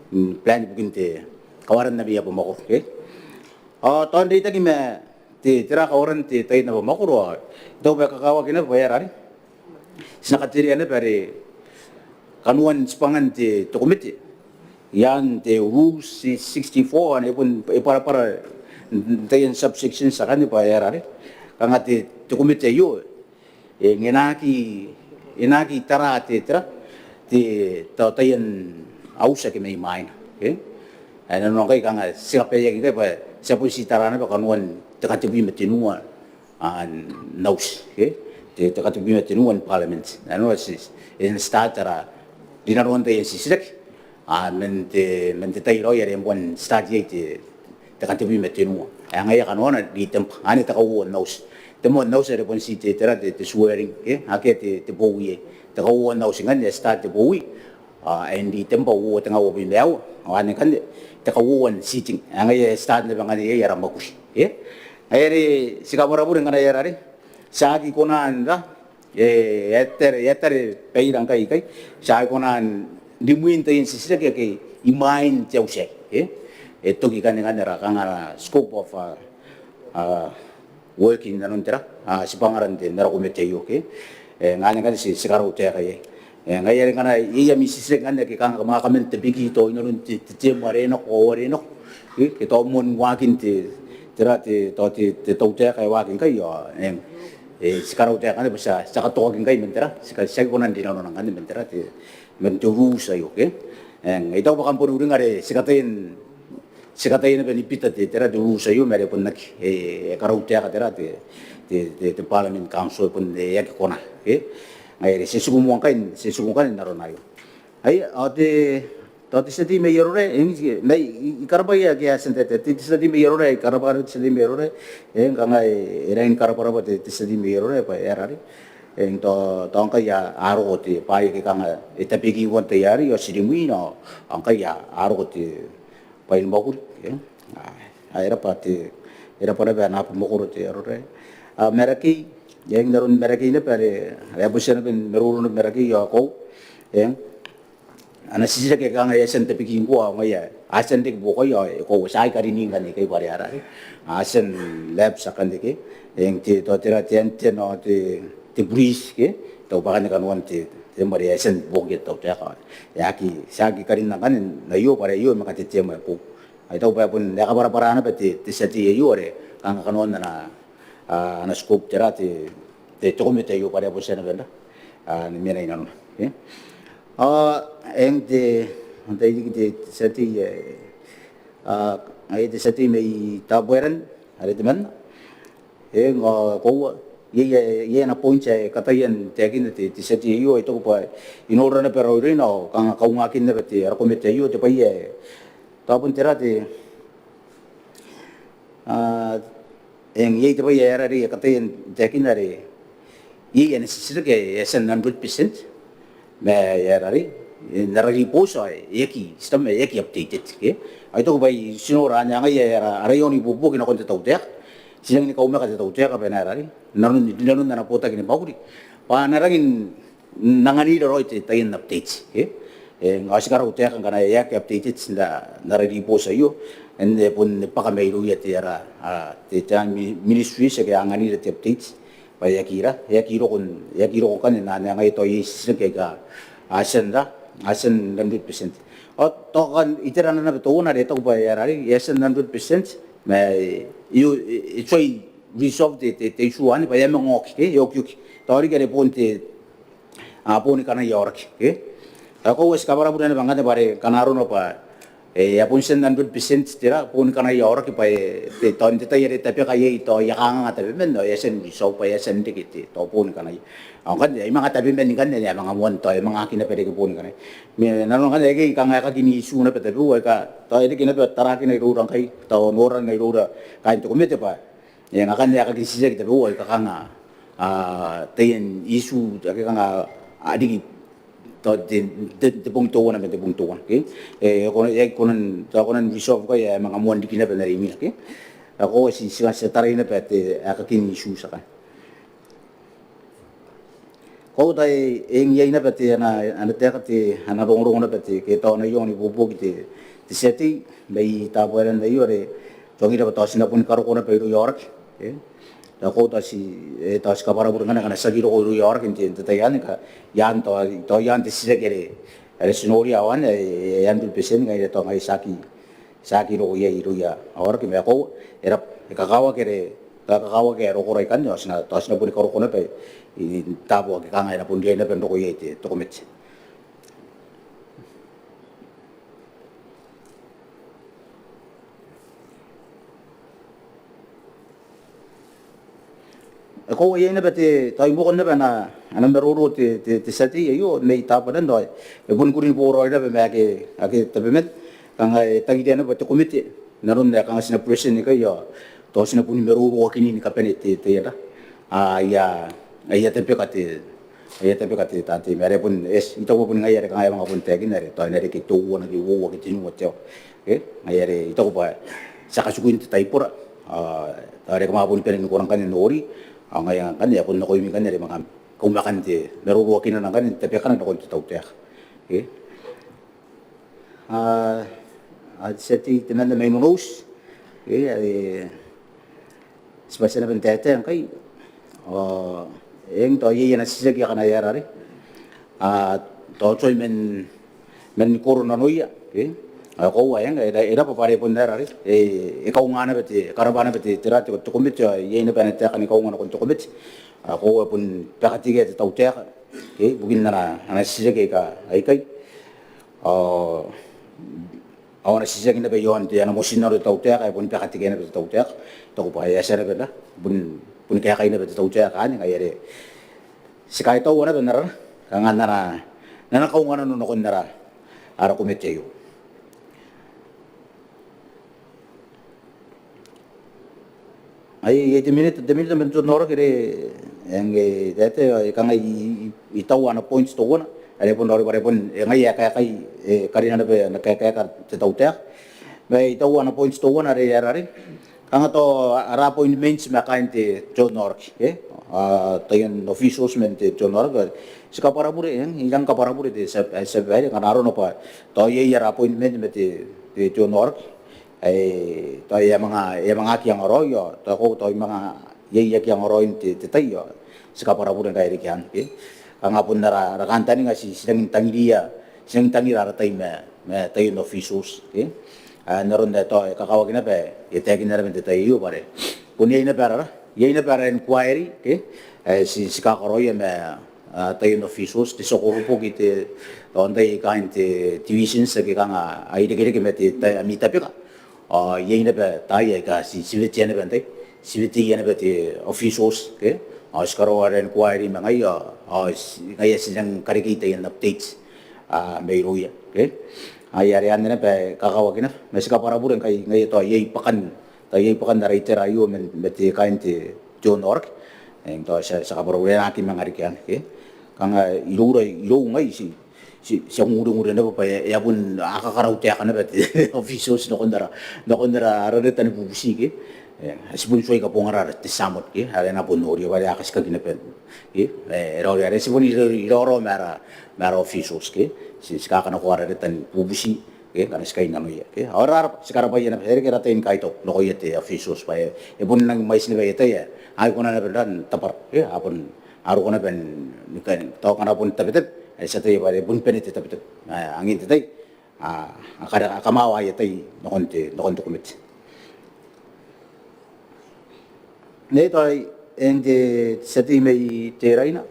n plan ibukin te kawaran ami abamwakoro, ke? Ao tao n reitaki ma te, tera, kawaran te, taian abamwakoro ao I taku bwa e kakawaki naba bwa e aera are ti na katerea naba are kanoan tibwangan te, te komete iaan te Rule sixty-four ane e bon, e bwarabwara n taian subsections akanne bwa e aera are kanga te, te komete aio, e, e na aki, e na aki tara te, tera, te, tao taian auti ake mai mwaina, ke? Ae nanona ngkai kanga ti kabaeaki ngkai bwa ti a bon ti tara naba kanoan te katebwi ma tenua n auti, ke? Te, te katebwi ma tenua n Parliament. Nanona ti, e na start ara rinanoan taian titiraki a, man te, man te tai raoi are e moan start iai te, te katebwi ma tenua. Ae ngaia kanoana Ritemba, ane te kauoua n auti. Te moan auti are bon ti te, tera, te, te swearing, ke? Akea te, te bowi iai. Te kauoua n auti ngkanne e start te bowi, a, ae n Ritemba uoua tenga uabwi ma aua. Ao ane ngkanne te kauoua n sitting. Ae ngaia e start naba ngkanne iai ara mwakuri, ke? Ngaia are ti kabwarabure ngkana e aera are ti aki kona n ra, e, e a tare, e a tare baira ngkai ikai, ti aki kona n rimwin taian titiraki ake imwain te auti aei, e. E toki ikanne ngkanne ara kanga ara scope of, a, a, work inanon tera, a, tibwangara n te, n ara komete aio, ke? E, ngkanne ngkanne ti, ti karautaeka iai. E, ngaia are ngkana iai ami titiraki ngkanne ake kanga kam a kaman tabeki tao inanon te, te term are nako, ao are nako, ke, ke tao moan waakin te, tera, te, tao te, te tautaeka ae waaki ngkai, ao, eng, e, ti karautaeka ngkanne bwa ti a, ti a katoki ngkai man tera, ti a, ti aki kona n rinanona ngkanne man tera, te, man te rules aio, ke? Eng, I taku bwa kam bon uringa are ti kataia n, ti kataia naba ni bita te, tera, te rules aio ma are bon aki, e, e karautaeka tera, te, te, te, te Parliament Council bon, e, aki kona, ke? Ngaia are ti tiku moa ngkai, ti tiku ngkai n arona aio. Ai, ao te, tao te tia tei mai Arorae, eng, I, I, I karabwaia ake a tia n taetae, te, te tia tei mai Arorae, I karabwa, te tia tei mai Arorae, eng, kanga e, e rangi ni karabwarabwa te, te tia tei mai Arorae bwa e aera are, eng, tao, tao ngkai a, a roko te bwai ake kanga e tabeki i uan tai arei, ao ti rimwina, ao ngkai a, a roko te bwai ni mwakuri, eng. A, a, e rabwa te, e rabwa naba ana abamwakoro te Arorae. A, Marakei, eng, n aron Marakei naba are, are a bon tia naba ni maroro naba Marakei, ao koaua, eng. Ana titiraki ake kanga e a tia n tabeki ngkoa ao ngaia a tia n reke buokaia ao e koaua ti aki karini ngkanne ikai bwa are a ra are a tia n lapse akanne ke. Eng te tao tera te antenna ao te, te bridge ke. Tao bwa akanne kanoan te, te term are e a tia n buokaia te tautaeka. E aki, ti aki karinna ngkanne n aio bwa are aio e manga te term ae boou. Ai tao bwa e bon e kabwarabwara naba te, te tia tei aio are kanga kanoan ana, a, ana scope tera te, te, te komete aio bwa are a bon tia naba n ra, a, ni mena inanona. Ke? A, eng te, antai riki te, te tia tei, e, a, ai te tia tei mai Tabuaeran, are temanna. Eng, a, koaua, iai, iai, iai ana point ae kataia n taekinna te, te tia tei aio, I taku bwa I nora naba raoiroina ao kanga kaungaakin naba te, ara komete aio, te bwai ae, tao bon tera te, a, eng, iai te bwai ae aera are e kataia n taekinna are iai ana titiraki ae e a tia n hundred percent. ma e a rarei, n ara ribooti ao e aki, ti taku ma e aki updated, ke? Ao I taku bwa ti nora anne ngaia ara, ara iango ni buobuoki nakon te tautaeka. Ti nangi ni kaumaka te tautaeka bwa e na rarei, nanon, nanon ana botaki ni mwakuri bwa a na rangi n anganira raoi te taian update, ke? E, ao ti karaua taeka ngkana e aki updated n ara, n ara ribooti aio, e bon bwaka mairouia te ara, a, te, te ministries ake a anganira te update bwa e aki ra, e aki roko, e aki roko ngkanne n anne ngaia tao iai titiraki aika a tia n ra, a tia n hundred percent. Ao tao ngkanne iterana naba teuana are e taku bwa e a rarei, e a tia n hundred percent, ma e, e, e tuai resolve te, te, te issue anne bwa e a manga oki, ke, e okioki. Tao riki are bon te, a, boni kanaia aoraki, ke? Ao e koaua ti kabwarabure naba ngkanne bwa are ngkana arona bwa e a bon tia n hundred percent te ra, boni kanaia aoraki bwa e, te, tao n te tai are tabeka iai tao aia kanganga tabeman ao e a tia n resolve bwa e a tia n reke te, tao boni kanaia. Ao ngkanne ai manga tabeman ngkanne ae a manga moan tao e manga aki naba reke boni kanaia. Ma nanona ngkanne aikai kanga aekakin issue naba tabeua aika tao e reke naba tarakina iroura ngkai, tao norana iroura kaain te komete bwa e, ngkanne aekakin titiraki tabeua aika kanga, a, taian issue ake kanga a riki tao te, te, te bong teuana ma te bong teuana, ke? E, e kona, e kona n, tao kona n resolve ngkai ae manga moan riki naba n are imwina, ke? Ao e koaua ti, ti, ti a tarai naba te aekakin issue akanne. Koaua tao e, e iai naba te ana, ana taeka te, ana rongorongo naba te, ke tao ana iango ni buobuoki te, te tia tei mai Tabuaeran aio are tuangira bwa tao ti na boni karoko naba irouia aoraki, e. Tao koaua tao ti, e, tao ti kabwarabure ngkanne ngkana ti aki roko irouia aoraki n te, n te tai anne ngkai iaan tao, tao iaan te titiraki are, are ti noria ao anne, e, e hundred percent ngaia tao ngaia ti aki, ti aki roko iai irouia aoraki, ma e koaua e raba, e kakawaki are, e kakawaki ae rokora ikanne ao ti na, tao ti na boni karoko naba i, i, n taabo ake kanga e na bon riai naba n roko iai te, te komete. E koaua iai naba te, tao i buakon naba ana, ana maroro te, te, te tia tei aio mai Tabuaeran ao e boni kuri ni boraoi naba ma ake, ake tabeman kanga e tangiria naba te komete n aron ae kanga ti na present ikai ao tao ti na boni maroroakini ni kabane te, te, te, a, aia, aia tabeka te, aia tabeka te taan tei ma are bon, e, I taku bwa boni ngaia are kanga e a manga bon taekinna are tao e na reke teuana ke uoua ke tenua te aoa, e, ngaia are I taku bwa ti a katikui n te taibora, a, tao are kam a boni bane ni kona ngkanne n nori, ao ngaia ngkanne e a bon nakoimi ngkanne are manga kaumakan te maroroakinana ngkanne n tabekana nakon te tautaeka, e. A, a, te tia tei temanna mai Nonouti, e, are ti bati naba n taetae ngkai, ao eng tao iai ana titiraki akana e a rarei, a, tao tuai man, man koro nanoia, e. Ao e koaua eng, e ra, e raba bwa are bon e a rarei, e, e kaunga naba te, e karaba naba te, te ra, te, te komete, ao iai naba ana taeka ni kaunga nakon te komete. Ao e koaua e bon bakatekea te tautaeka, e, ibukin ana, ana titiraki aika, aikai. Ao, ao ana titiraki naba iaon te, ana motinnano te tautaeka, e boni bakatekea naba te tautaeka. I taku bwa e a tia naba n ra, bon, boni kaekai naba te tautaeka anne, ngaia are ti kaitaua naba n ara, kanga n ana, n ana kaunga nano nakon ara, ara komete aio. Ai, ai te minita, te minita man te aoraki are, eng, e, te, te, e kanga I, I, I taua ana point teuana are bon, are bon, e ngaia e kaekai, e karina naba ana kaekaeka te tautaeka. Ma I taua ana point teuana are e a rarei, kanga tao ara appointments ma kaain te aoraki, e, a, taian officials man te aoraki. Ti kabwarabure, eng, I rang kabwarabure te tia, e, tia babaire ngkana arona bwa tao iai ara appointment ma te, te aoraki ae tao e a manga, e a manga aki angaraoi, ao tao ko, tao I manga iai aki angaraoi n te, te tai, ao ti kabwarabure ngkai e reke anne, ke. Kanga bon ara, ara kantaninga ti, ti rangi n tangiria, ti rangi n tangira ara tai ma, ma taian officials, ke. A, n aron ae tao e kakawaki naba, e taekinna naba n te tai aio bwa are bon iai naba ara, iai naba ara inquiry, ke. Ae ti, ti kakaraoia ma a, taian officials, te tia koroboki, te, tao n tai kaain te divisions ake kanga a irekereke ma te, te, ami tabeka. Ao iai naba taai aika ti, ti weteia naba n tai, ti weteia naba te officials, ke. Ao ti karaoa ara inquiry ma ngaia, ao, ao ti, ngaia ti nang karekei taian updates, a, mairouia, ke. Ngaia are anne naba ae kakawaki naba, ma ti kabwarabure ngkai ngaia tao iai bwakan, tao iai bwakan ara itera aio man, ma te kaain te, te aoraki. Eng, tao ti a, ti a kabwarabure, e na aki manga reke anne, ke. kanga iroura, irou ngai ti, ti, ti a ngurengure naba bwa e a bon a kakarau taeka naba te officials nakon ara, nakon ara reta ni bubuti ke. E, ti bon tuai kabongana ara te sermon ke, are e na bon noria bwa are a katikaki naba ke. E, e raoiroi are ti bon iraorao ma ara, ma ara officials ke. Ti, ti kakanakoa ara reta ni bubuti ke, ngkana ti kainnanoia ke. Ao ara, ara, ti karabwaia naba, e reke ara tai ni kaitau nakoia te officials bwa e, e bon rangi ni mwaiti naba aia tai ae a aki kona naba n tabwara ke, a bon a roko naba ni kan tao ngkana bon tabetabe, ae ti ataia bwa are bon bane te tabetabe. Ae angin te tai a, a kara, a kamawa aia tai nakon te, nakon te komete. Nei tao eng te tia tei mai Teraina,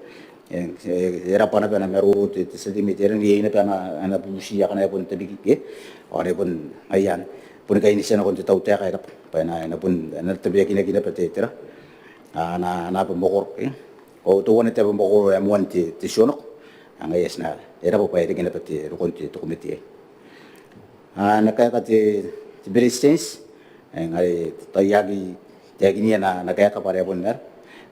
eng, e, e rabwa naba ana maroro te, te tia tei mai Teraina, iai naba ana, ana bubuti akana e bon tabeki ke, ao are bon ngaia anne, bon kaineti nakon te tautaeka, e rabwa bwa e na, e na bon, e na tabeakinaki naba te, tera, a, ana, ana abamwakoro ke. Ao teuana te abamwakoro ae moan te, te tionako. Ao ngaia ti na, e rabwa bwa e reke naba te, rokon te, te komete aei. A, ana kaeka te, te Beretitenti, eng, are tao I aki taekinia ana, ana kaeka bwa are e a bon ara.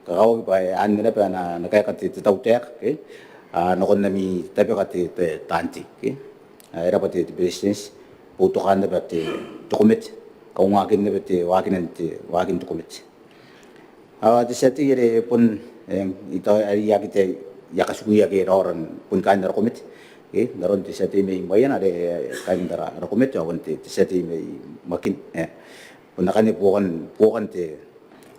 Kakawaki bwa anne naba ana, ana kaeka te, te tautaeka ke, a, nakon ami tabeka te, te, taan tei ke. A, e rabwa te, te Beretitenti, boutokaan naba te, te komete, kaungaakin naba te, waakinan te, waakin te komete. Ao te tia tei are bon, eng, I tao are I aki te, I a katikuia ke raora bon kaain ara komete. E, n aron te tia tei mai Maiana are kaain ara, ara komete, ao bon te, te tia tei mai Makin, e. Bon akanne buokan, buokan te,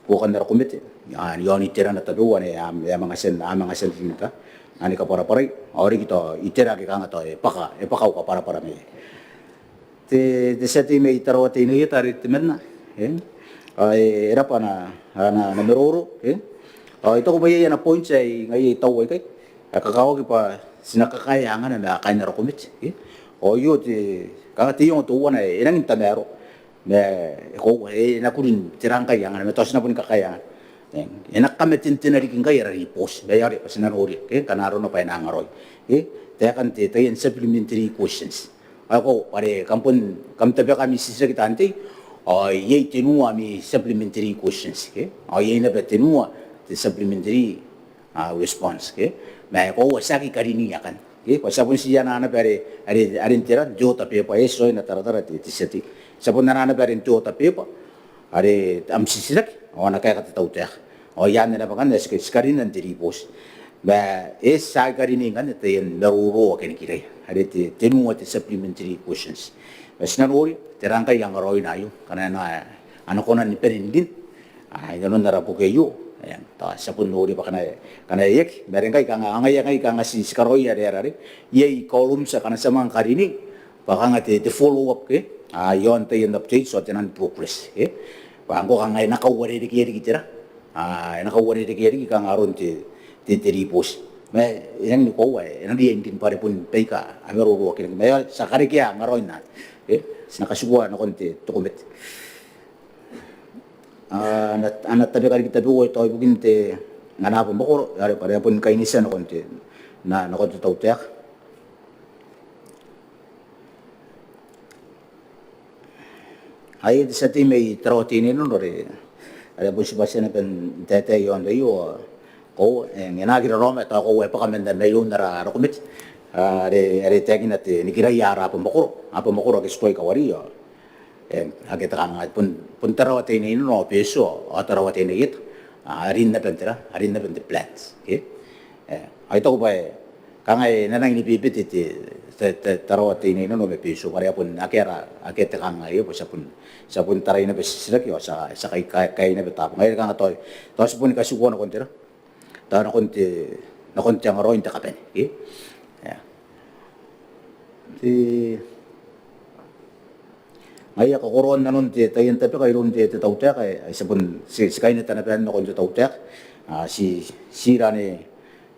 buokan ara komete. A, iaon iterana tabeua ane a, a manga tia n, a manga tia n rinta. Ane kabwarabwarai, ao riki tao itera ake kanga tao e bwaka, e bwaka au kabwarabwara mai. Te, te tia tei mai Tarawa Teinainano are temanna, e. Ao e, e rabwa ana, ana, ana maroro, e. Ao I taku bwa iai ana point ae ngaia I taua ikai. Ae kakawaki bwa ti na kakaea angana ma kaain ara komete, e. Ao io te, kanga te iango teuana ae e rangi n tamaroa. Ma e koaua, e na kuri n tera ngkai angana, ma tao ti na boni kakaea angana. E, e na kamatenatena riki ngkai ara ribooti. Ma e a ore, bwa ti na noria, ke, ngkana arona bwa e na angaraoi. E, taekan te, taian supplementary questions. Ao e koaua are kam bon, kam tabeka ami titiraki taan tei, ao iai tenua ami supplementary questions ke, ao iai naba tenua te supplementary, a, response ke. Ma e koaua ti aki karini akanne ke, bwa ti a bon tii anaa naba are, are, are n tera, n te order paper, e, tioina taratara te, te tia tei. Ti a bon anaa naba are n te order paper are am titiraki, ao a na kaeka te tautaeka. Ao iai naba ngkanne ae ti, ti karina n te ribooti. Ma e, ti aki karini ngkanne taian maroro ake nikiraia, are te, tenua te supplementary questions. Ma ti na noria tera ngkai angaraoina aio, ngkana e na, a na kona ni bane n rin, a, inanon ara boki aio. E, tao ti a bon noria bwa ngkana, ngkana e aki, ma are ngkai kanga, a ngaia ngkai kanga ti, ti karaoia are, are, are iai columns akana ti a manga karini, bwa kanga te, te follow up ke, a, iaon taian updates ao taian progress ke. Bwa ngkoa kanga e na kauarerekea riki tera, a, e na kauarerekea riki kanga aron te, te, te ribooti. Ma e rangi ni koaua, e na riai n rin bwa are bon baika a maroroakinaki. Ma e, ti a karekea angaraoina, e, ti na katikua nakon te, te komete. A, ana, ana tabeka riki tabeua tao ibukin te, ana abamwakoro, are, are bon kaineti nakon te, na, nakon te tautaeka. Ai te tia tei mai Tarawa Teinainano are, are bon tibwatia naba n taetae iaon aio, ao e, e na aki raraoma, tao e bwaka man mairoun ara, ara komete. Are, are taekina te, nikiraia ara abamwakoro, abamwakoro ake ti tuai kawari, ao e, ake te kanga, bon, bon Tarawa Teinainano ao Betio, ao Tarawa Teinainano, a rin naba n tera, a rin naba n te plant ke. E, ao I taku bwa e, kanga e na rangi ni bebete te, te, te Tarawa Teinainano ma Betio, bwa are a bon, akea ra, akea te kanga aio, bwa ti a bon, ti a bon tarai naba titiraki, ao ti a, ti a kai, kai, kai naba taabo. Ngaia are kanga tao, tao ti boni katikua nakon tera, tao nakon te, nakon te angaraoi n te kabane ke. E. Te, ngaia kakoroan nanon te, taian tabeka iroun te, te tautaeka, e, ti a bon, ti, ti kaineta naba nakon te tautaeka. A, ti, ti ira ane,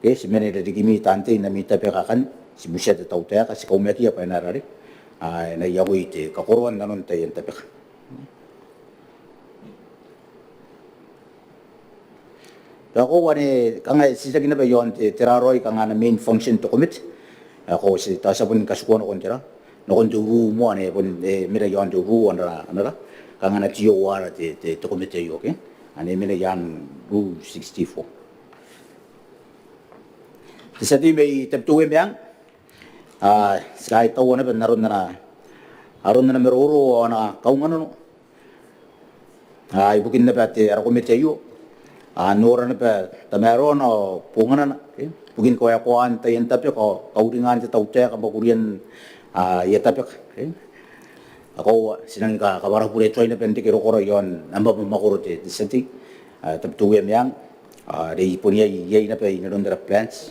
ke, ti mena irarikimi taan tei n ami tabeka akanne, ti butiia te tautaeka, ti kaumakiia bwa e na rare, a, e na iakoi te kakoroan nanon taian tabeka. Tao koaua ane kanga e titiraki naba iaon te, tera raoi kanga ana main function te komete. Ao koaua ti, tao ti a bon katikua nakon tera, nakon te ruu moa ane bon, e, mena iaon te ruu, ana, ana, kanga ana T O R te, te, te komete aio ke. Ane mena iaan ruu sixty-four. Te tia tei mai Tabiteuea Meang, ti kaitaua naba n aron ana, aron ana maroro ao ana kaunganano ibukin naba te ara komete aio, n nora naba tamaroana ao bonganana ibukin kawaekoan taian tabeka ao kauringan te tautaeka mwakurian aia tabeka. Ao ti nangi kabwarabure tuai naba n reke rokora iaon am abamwakoro te tia tei Tabiteuea Meang, are bon iai, iai naba inanon ara plans.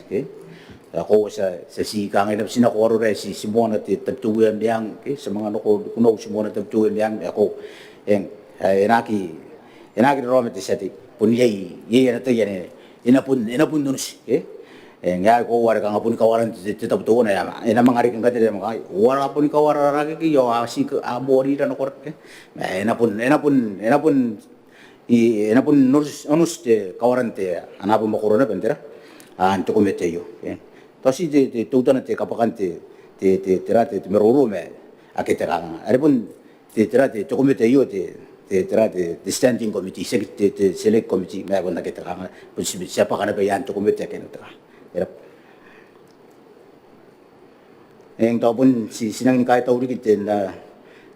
Ao ti a, ti a ti kangai naba ti nako arora ae ti moana Tabiteuea Meang, ti a manga nako Nikunau ti moana Tabiteuea Meang. Ao eng, e na aki, e na aki raraoma te tia tei, bon iai, iai ana tai anne e na bon, e na bon onoti. Eng, ae koaua are kanga boni kawaran te, te tabo teuana ae e na manga reke ngkai te, e na manga, uara boni kawara rarakeke ao a ti, a moarira nakoira. E na bon, e na bon, e na bon, e na bon onoti, onoti te kawaran te ana abamwakoro naba n tera, n te komete aio. Tao ti te, te teutana te kabwakan te, te, te, tera, te, te maroro ma ake te kanganga are bon te, tera, te, te komete aio, te, te, tera, te, te standing committee, tiaki te, te select committee, ma bon ake te kanganga, bon ti, ti a bwaka naba i aan te komete ake n te kanganga. Eng, tao bon ti, ti nangi ni kaitau riki te, n na,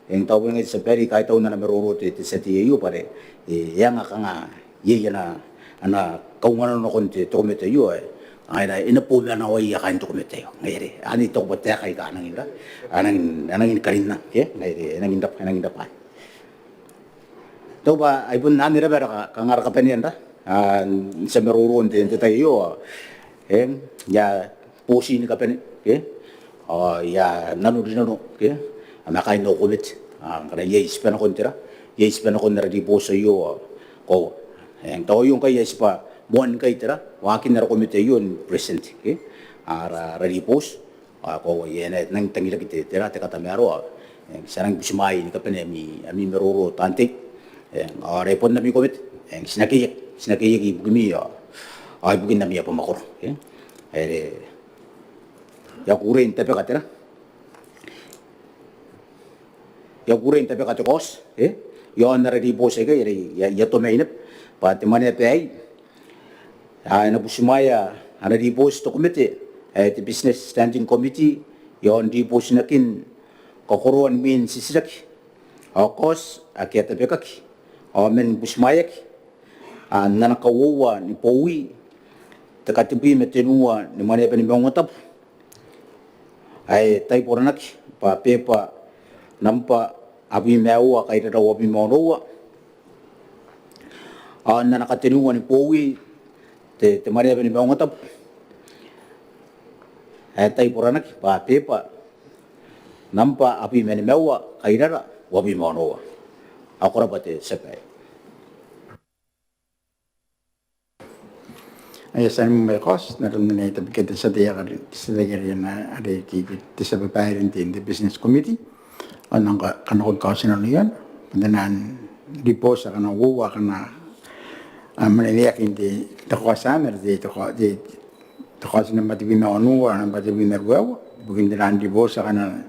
eng, tao bon ngai te tia babaire I kaitau n ana maroro te, te tia tei aio bwa are e anga kanga iai ana, ana kaunganano nakon te, te komete aio ae ngaia e na bomanawai kaain te komete aio. Ngaia are anne I taku bwa taeka aika a nangi n ra, a nangi, a nangi ni karinna, ke ngaia are e nangi n rabwa, e nangi n rabwa. Tao bwa ai bon anne naba ara ka, kanga ara kabanea n ra, n tia maroro n te, n te tai aio. Eng, I a boti ni kabane, ke, ao I a nanorinano, ke, ma kaain au komete. Ngkana iai tibwa nakon tera, iai tibwa nakon ara ribooti aio, ao koaua. Eng, tao aio ngkai ae tibwa moan ngkai tera, waakin ara komete aio ni present, ke, ara, ara ribooti. Ao koaua e na nangi tangiraki te, tera, te katamaroa. Eng, ti a nangi butimwaea ni kabane ami, ami maroro taan tei. Eng, ao are bon ami komete, eng, ti na keiaki, ti na keiaki ibukimi ao, ao ibukin ami abamwakoro. Eng, are I a kukurei n tabeka tera, I a kukurei n tabeka te kaoti, e, iaon ara ribooti aikai are I a, I a tomai naba bwa te mwaneaba aei, a, e na butimwaea ana ribooti te komete ae te Business Standing Committee iaon ribootinakin kakoroan mwin titiraki ao kaoti ake a tabekaki ao man butimwaeaki, a, n ana kauoua ni bowi te katebwi ma tenua ni Mwaneaba ni Maungatabu, ae taiboranaki bwa beba nambwa abwi ma aua kairara uabwi ma onoua. Ao n ana katenua ni bowi te, te Mwaneaba ni Maungatabu, ae taiboranaki bwa beba nambwa abwi ma nimaua kairara uabwi ma onoua. Ao ko rabwa te tia babaire. Ai a tia ni mwaiti n aron ae e tabekia te tia tei are, te tia tei are, are te, te tia babaire n te, te Business Committee. Ao N nang kanakoa kaotinano iaon taian ribooti akana uoua akana a mwaneweaki n te, te kaoti anne are te, te kaoti nambwa tebwi ma onoua, nambwa tebwi ma ruaiwa ibukin taian ribooti akana,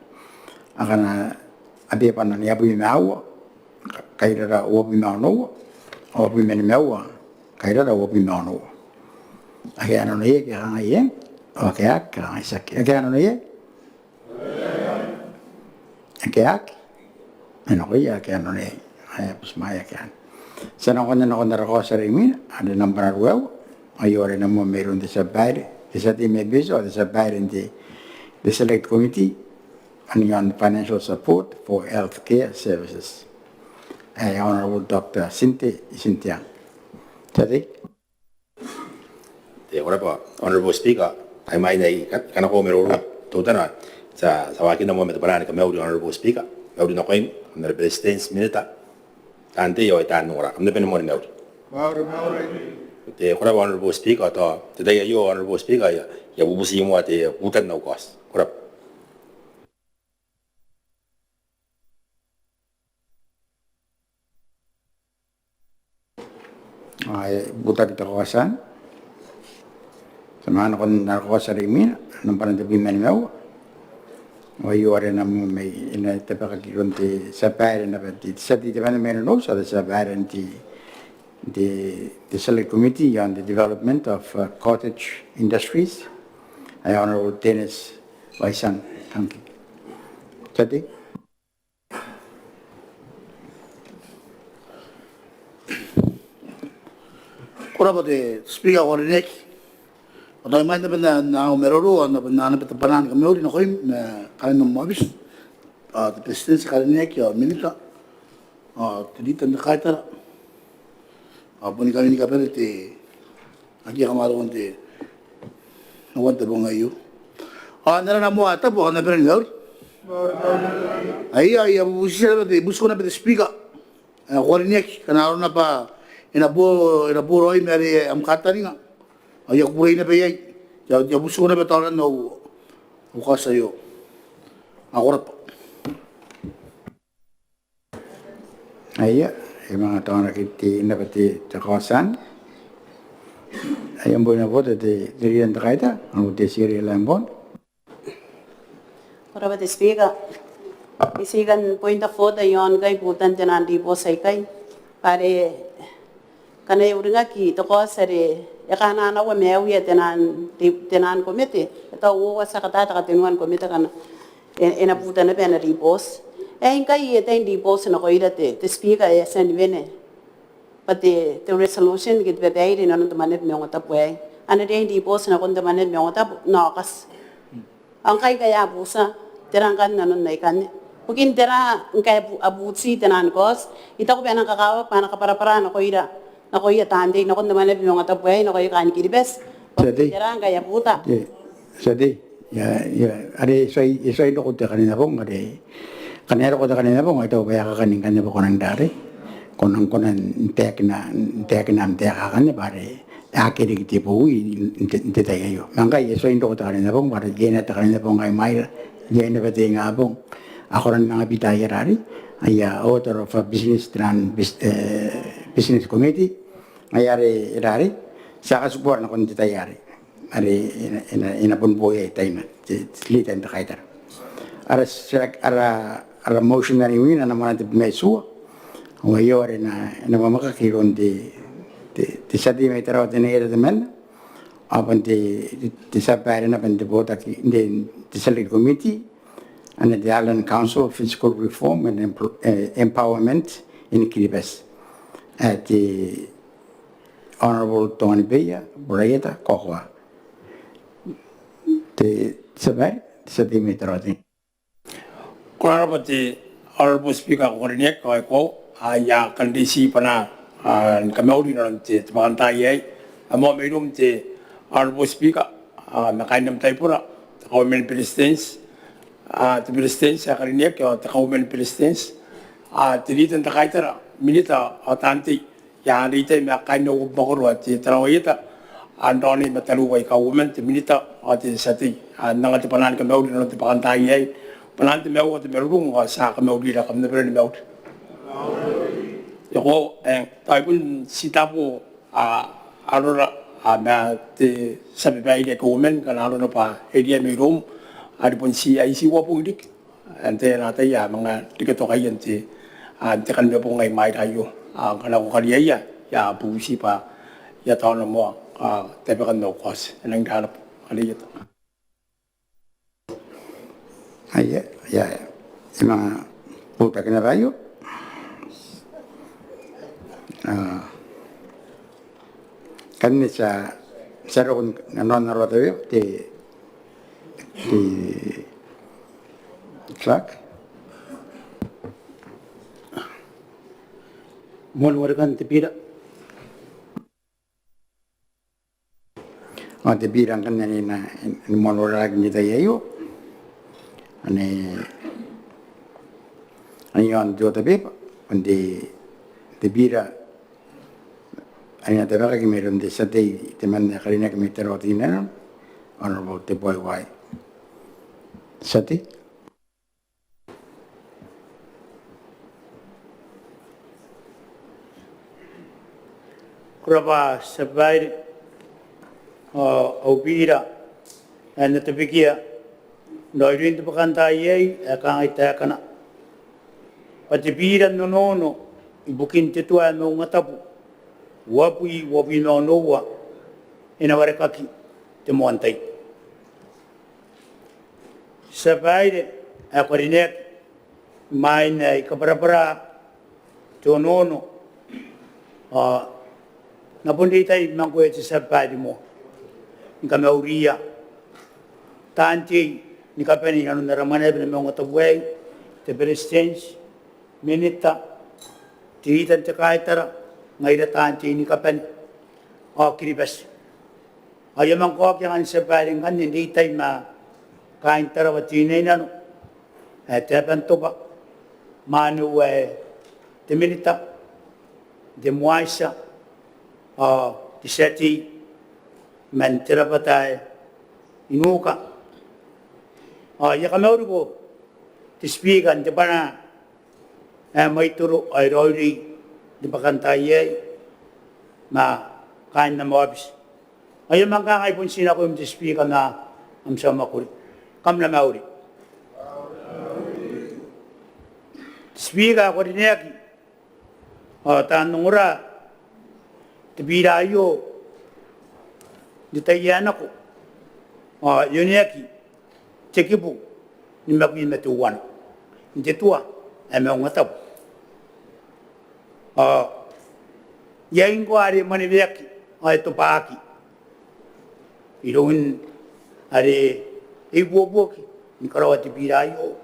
akana a beba n abwi ma aua kairara uabwi ma onoua, uabwi ma nimaua kairara uabwi ma onoua. Ake a nanoia ke a kangai eng, ao ake a aki ke a kangai tiaki. Ake a nanoia? Ake a aki? E nakoia ake a nanoia. Ae butimwaeaki anne. Ti a nakon, nakon ara kaoti are imwina, are nambwa ruaiwa, aio are e na moa mairoun te tia babaire, te tia tei mai Betio, te tia babaire n te, te Select Committee on Financial Support for Healthcare Services, ae Honourable Doctor Tinte Itinteang. Tia tei. Te, ko rabwa Honourable Speaker, ai imwain ae I kanakoa au maroro teutana, ti a, ti a waakinna moa ma te bwanaa ni kamauri Honourable Speaker, mauri nakoim, Honourable Beretitenti, Minita, taan tei ao taan ongora, kam na bane moa ni mauri. Mauri, mauri. Te, ko rabwa Honourable Speaker, tao te tai aio Honourable Speaker, I a, I a bubuti moa te butan au kaoti. Ko rabwa. Ao e butaki te kaoti anne. Ti a manga nakon ara kaoti are imwina, nambwa tebwi ma nimaua. Ao aio are e na moa mai, e na tabekaki iroun te tia babaire naba, te tia tei temanna mai Nonouti, te tia babaire n te, te, te Select Committee on the Development of, uh, Cottage Industries. ae Honourable Dennis Waisang Tangi. Tia tei. Ko rabwa te Speaker ae ko karineaki. Ao tao imwain naba n au maroro ao naba n ana bwanaa ni kamauri nakoim ma kaain am aobiti, ao te Beretitenti ae karineaki ao minita ao te leader n te kaitara ao boni kaain ni kabane te aki kamaroan te noan te bong aio. Ao n arana moa tabu ao kam na bane ni mauri. Aia, I a bubutiia naba te, butiko naba te Speaker ae ko karineaki, ngkana arona bwa e na bo, e na bo raoi ma are am kantaninga ao I a kukurei naba iai. I a, I a butiko naba tauran au, au kaoti aio. Ao ko rabwa. Aia, e manga taonaki te, naba te, te kaoti anne. Aia, bon na bota te, te leader n te kaitara, Honourable Tesiri Lambourne. Ko rabwa te Speaker. I tii kan point of order iaon ngkai butan te naan ribooti aikai. Bwa are ngkana e uringaki te kaoti are e kananaua maiuia te naan, te naan komete, e tau uoua ti a kataia te katenua ni komete ngkana e, e na buta naba ana ribooti. Ae ngkai e tai n ribooti nakoira te, te Speaker ae e a tia ni wene bwa te, te resolution ke te babaire inanon te Maneaba ma Ongotabu aei a na riai n ribooti nakon te Maneaba ma Ongotabu n Aokati. Ao ngkai, ngkai a butia, tera ngkanne nanon aikanne? Bukin tera ngkai a bu-, a buti te naan kaoti? I taku bwa e nang kakawaki bwa a na kabwarabwara nakoira, nakoia taan tei, nakon te Maneaba ma Ongotabu aei, nakoia kaain Kiribati. Tia tei. Tera ngkai a buta? Tia tei. Ia, ia, are e tuai, e tuai n roko te kainabong, are ngkana e roko te kainabong, ao I taku bwa e a kakanne ngkanne bwa ko nang rarei, ko nang, ko nang taekina, taekina am taeka akanne bwa are e aki riki te bowi n te, n te tai aio. Ma ngkai e tuai n roko te kainabong, bwa are iai naba te kainabong ae imwaira, iai naba te ingabong. Ao ko nang manga bita aia rarei, aia order of business, te naan bus-, eh, business committee, ngaia are e rarei, ti a katikua nakon te tai arei. Are e na, e na, e na bon boia i taina, te, te leader n te kaitara. Ara, ara, ara motion are imwina, ana mwane tebwi ma itiua. Ao aio are e na, e na mwamwakaki iroun te, te, te tia tei mai Tarawa Teinainano temanna. Ao bon te, te, te tia babaire naba n te botaki, n te, te select committee, ana te Island Council Fiscal Reform and Empl-, eh, Empowerment in Kiribati. Ae te Honourable Tongani Beia Buraieta Kokoa. Te tia babaire, te tia tei mai Tarawa Teinainano. Ko rabwa te Honourable Speaker ae ko karineaki, ao e koaua ae I a kan reitia bwanaa ni kamauri inanon te, te bwakantaai aei. Ao moa mairoum te Honourable Speaker, ao ma kaain am taibora, te Kauoman ni Beretitenti, ao te Beretitenti ae karineaki, ao te Kauoman ni Beretitenti, ao te leader n te kaitara, minita, ao taan tei. I a reitai ma kaain au abamwakoro ae te Tarawa Ieta, ao n raonai ma tariu aika uoman, te minita ao te tia tei. Ao n anga te bwanaa ni kamauri inanon te bwakantaai aei. Bwanaan te mauri ao te marurung ao ti a kamaurira, kam na bane ni mauri. Ao ko, e, tao I bon titebo, a, arora, a, ma te tia babaire ae uoman, ngkana arona bwa e riai mairoum, are bon ti, a, itiua bong riki. Ao n te, n ataia a manga reke tokaia n te, a, n te kainabong ae imwaira aio. Ao ngkana ko kariaia, I a bubuti bwa I a taona moa, a, tabekan au kaoti. E nang rarabwa. Kariaia. Aia, ia, ia. I manga butaki naba aio. A, ngkanne ti a, ti a roko n, n, n, n, te, te clerk. Moan warekan te bira. Ao te bira ngkanne ane e na, e na moan warekan n te tai aio. Ane, ane iaon te order paper, ane te, te bira ane e na tabekaki mairoun te tia tei temanna ae karineaki mai Tarawa Teinainano, Honourable Teboiwai Tate. Ko rabwa te tia babaire. Ao au bira ae N na tabekia n raoiroin te bwakantaai aei e kangai taekana bwa te bira n onoono ibukin te tua ae Maungatabu uabwi uabwi ma onoua e na warekaki te moan tai. Tia Babaire ae karineaki, imwain ae I kabwarabwara te onoono ao N na bon reitai ma ngkoe te Tia Babaire moa ni kamauria taan tei ni kabane inanon ara mwaneaba ni maungatabu aei, te Beretitenti, Minita, te Riita n te Kaitara, ngaira taan tei ni kabane ao Kiribati. Ao I a manga oki angan, Tia Babaire, ngkanne n reitai ma kaain Tarawa Teinainano ae te Aba n Tobwa, mwaane ae te Minita, te Moaita ao te tia tei man te rabwata ae i nuka. Ao I a kamauriko te Speaker n te bwanaa ae mwaitoro ao e raoiroi n te bwakantaai aei ma kaain am aobiti. Ao I a manga kangai bon ti nakoim te Speaker ma am tia mwakuri, kam na mauri. Te Speaker ae karineaki, ao taan ongora te bira aio n te tai ae nako ao e oneaki te kibu nimabwi ma teuana n te tua ae maungatabu. Ao iai ngkoa are mwaneweaki ao e tobwaaki iroun are e ibuobuoki ni karaoa te bira aio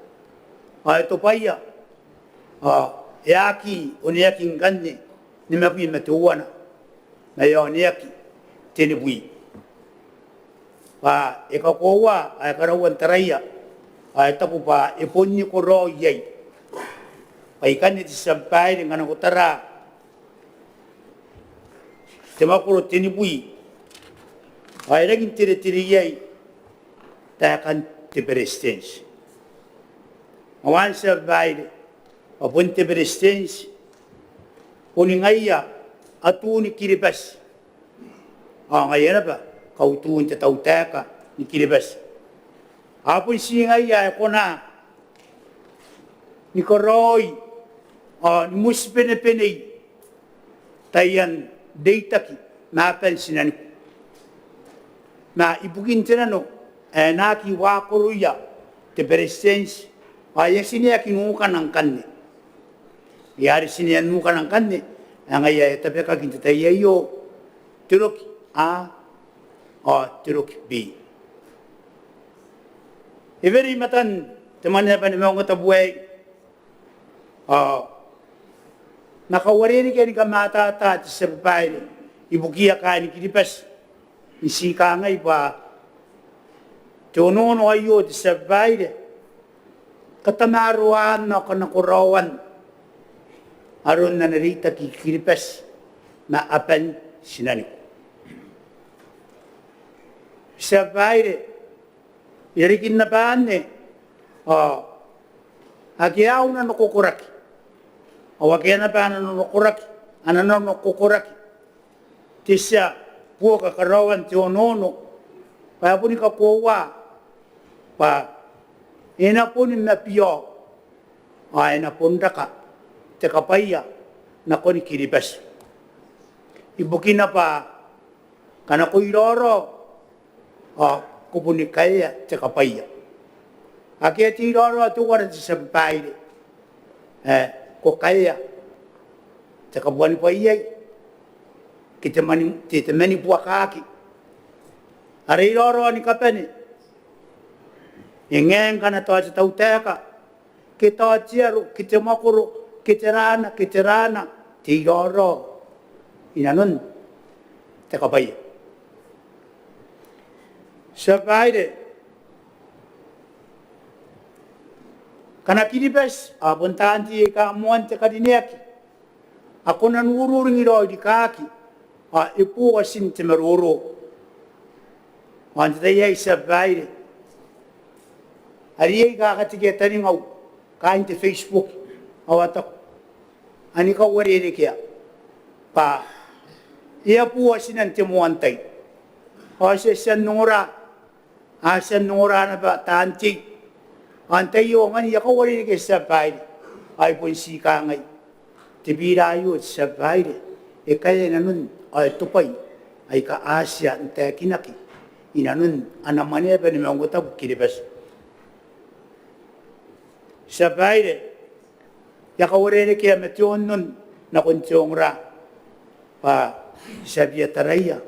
ao e tobwaia ao e aki oneaki ngkanne nimabwi ma teuana ma e a oneaki tenibwi. Bwa e kakoaua ae karaua n taraia ao e taku bwa e bon nikoraoi iai. Bwa ikanne te Tia Babaire ngkana ko tara te mwakoro tenibwi ao e rangi n teretere iai taekan te Beretitenti. Ao anne, Tia Babaire, bwa bon te Beretitenti boni ngaia atuni Kiribati ao ngaia naba kautun te tautaeka ni Kiribati. Ao bon ti ngaia ae kona ni karaoi ao ni motibene taian reitaki ma aban tinaniku. Ma ibukin te nano ae e na aki waakoroia te Beretitenti ao e a tineaki nukana ngkanne. Ngaia are tinean nukana ngkanne ae ngaia ae tabekaki n te tai aio, te roki A ao te roki B. E were i matan te mwaneaba ni maungatabu aei ao N na kauarerekea ni kamatata, te Tia Babaire, ibukiia kaain Kiribati n ti kangai bwa te onoono aio, te Tia Babaire, katamaroaan ao kanakoraoan aron ana reitaki Kiribati ma aban tinaniku. Te Tia Babaire, irarikin naba anne ao ake a una n okokoraki ao ake a naba a nanokokoraki, a nanokokoraki te tia buoka karaoan te onoono bwa e boni kakoaua bwa e na boni mabiao ao e na bon raka te kabwaia nakon Kiribati. Ibukina bwa ngkana ko iraorao ao ko boni kaea te kabwaia. Akea te iraorao teuana, te Tia Babaire, ae ko kaea te kabuanibwai iai ke te mani, te, te mani buakaki. Ara iraorao ni kabane e ngae ngkana tao te tautaeka ke tao te aro ke te mwakoro ke tera ana, ke tera ana te iraorao inanon te kabwaia. Te Tia Babaire, ngkana Kiribati ao bon taan tei aika moan te karineaki a kona n ururingiraoi rikaaki ao e boo atin te maroro. Ao n te tai aei, Tia Babaire, a riai aika a katekea taningau kaain te Facebook ao a taku, a ni kauarerekea bwa e a boo atinan te moan tai. Ao ti a tia n ongora, a tia n ongora naba taan tei. Ao n tai aio ngkanne I a kauarerekea, Tia Babaire, ao I bon ti kangai, te bira aio, te Tia Babaire, e kaea inanon ao e tobwai aika a tia n taekinaki inanon ana mwaneaba ni maungatabu Kiribati. Tia Babaire, I a kawarerekea ma te onnon nakon te ongora bwa ti a bia taraia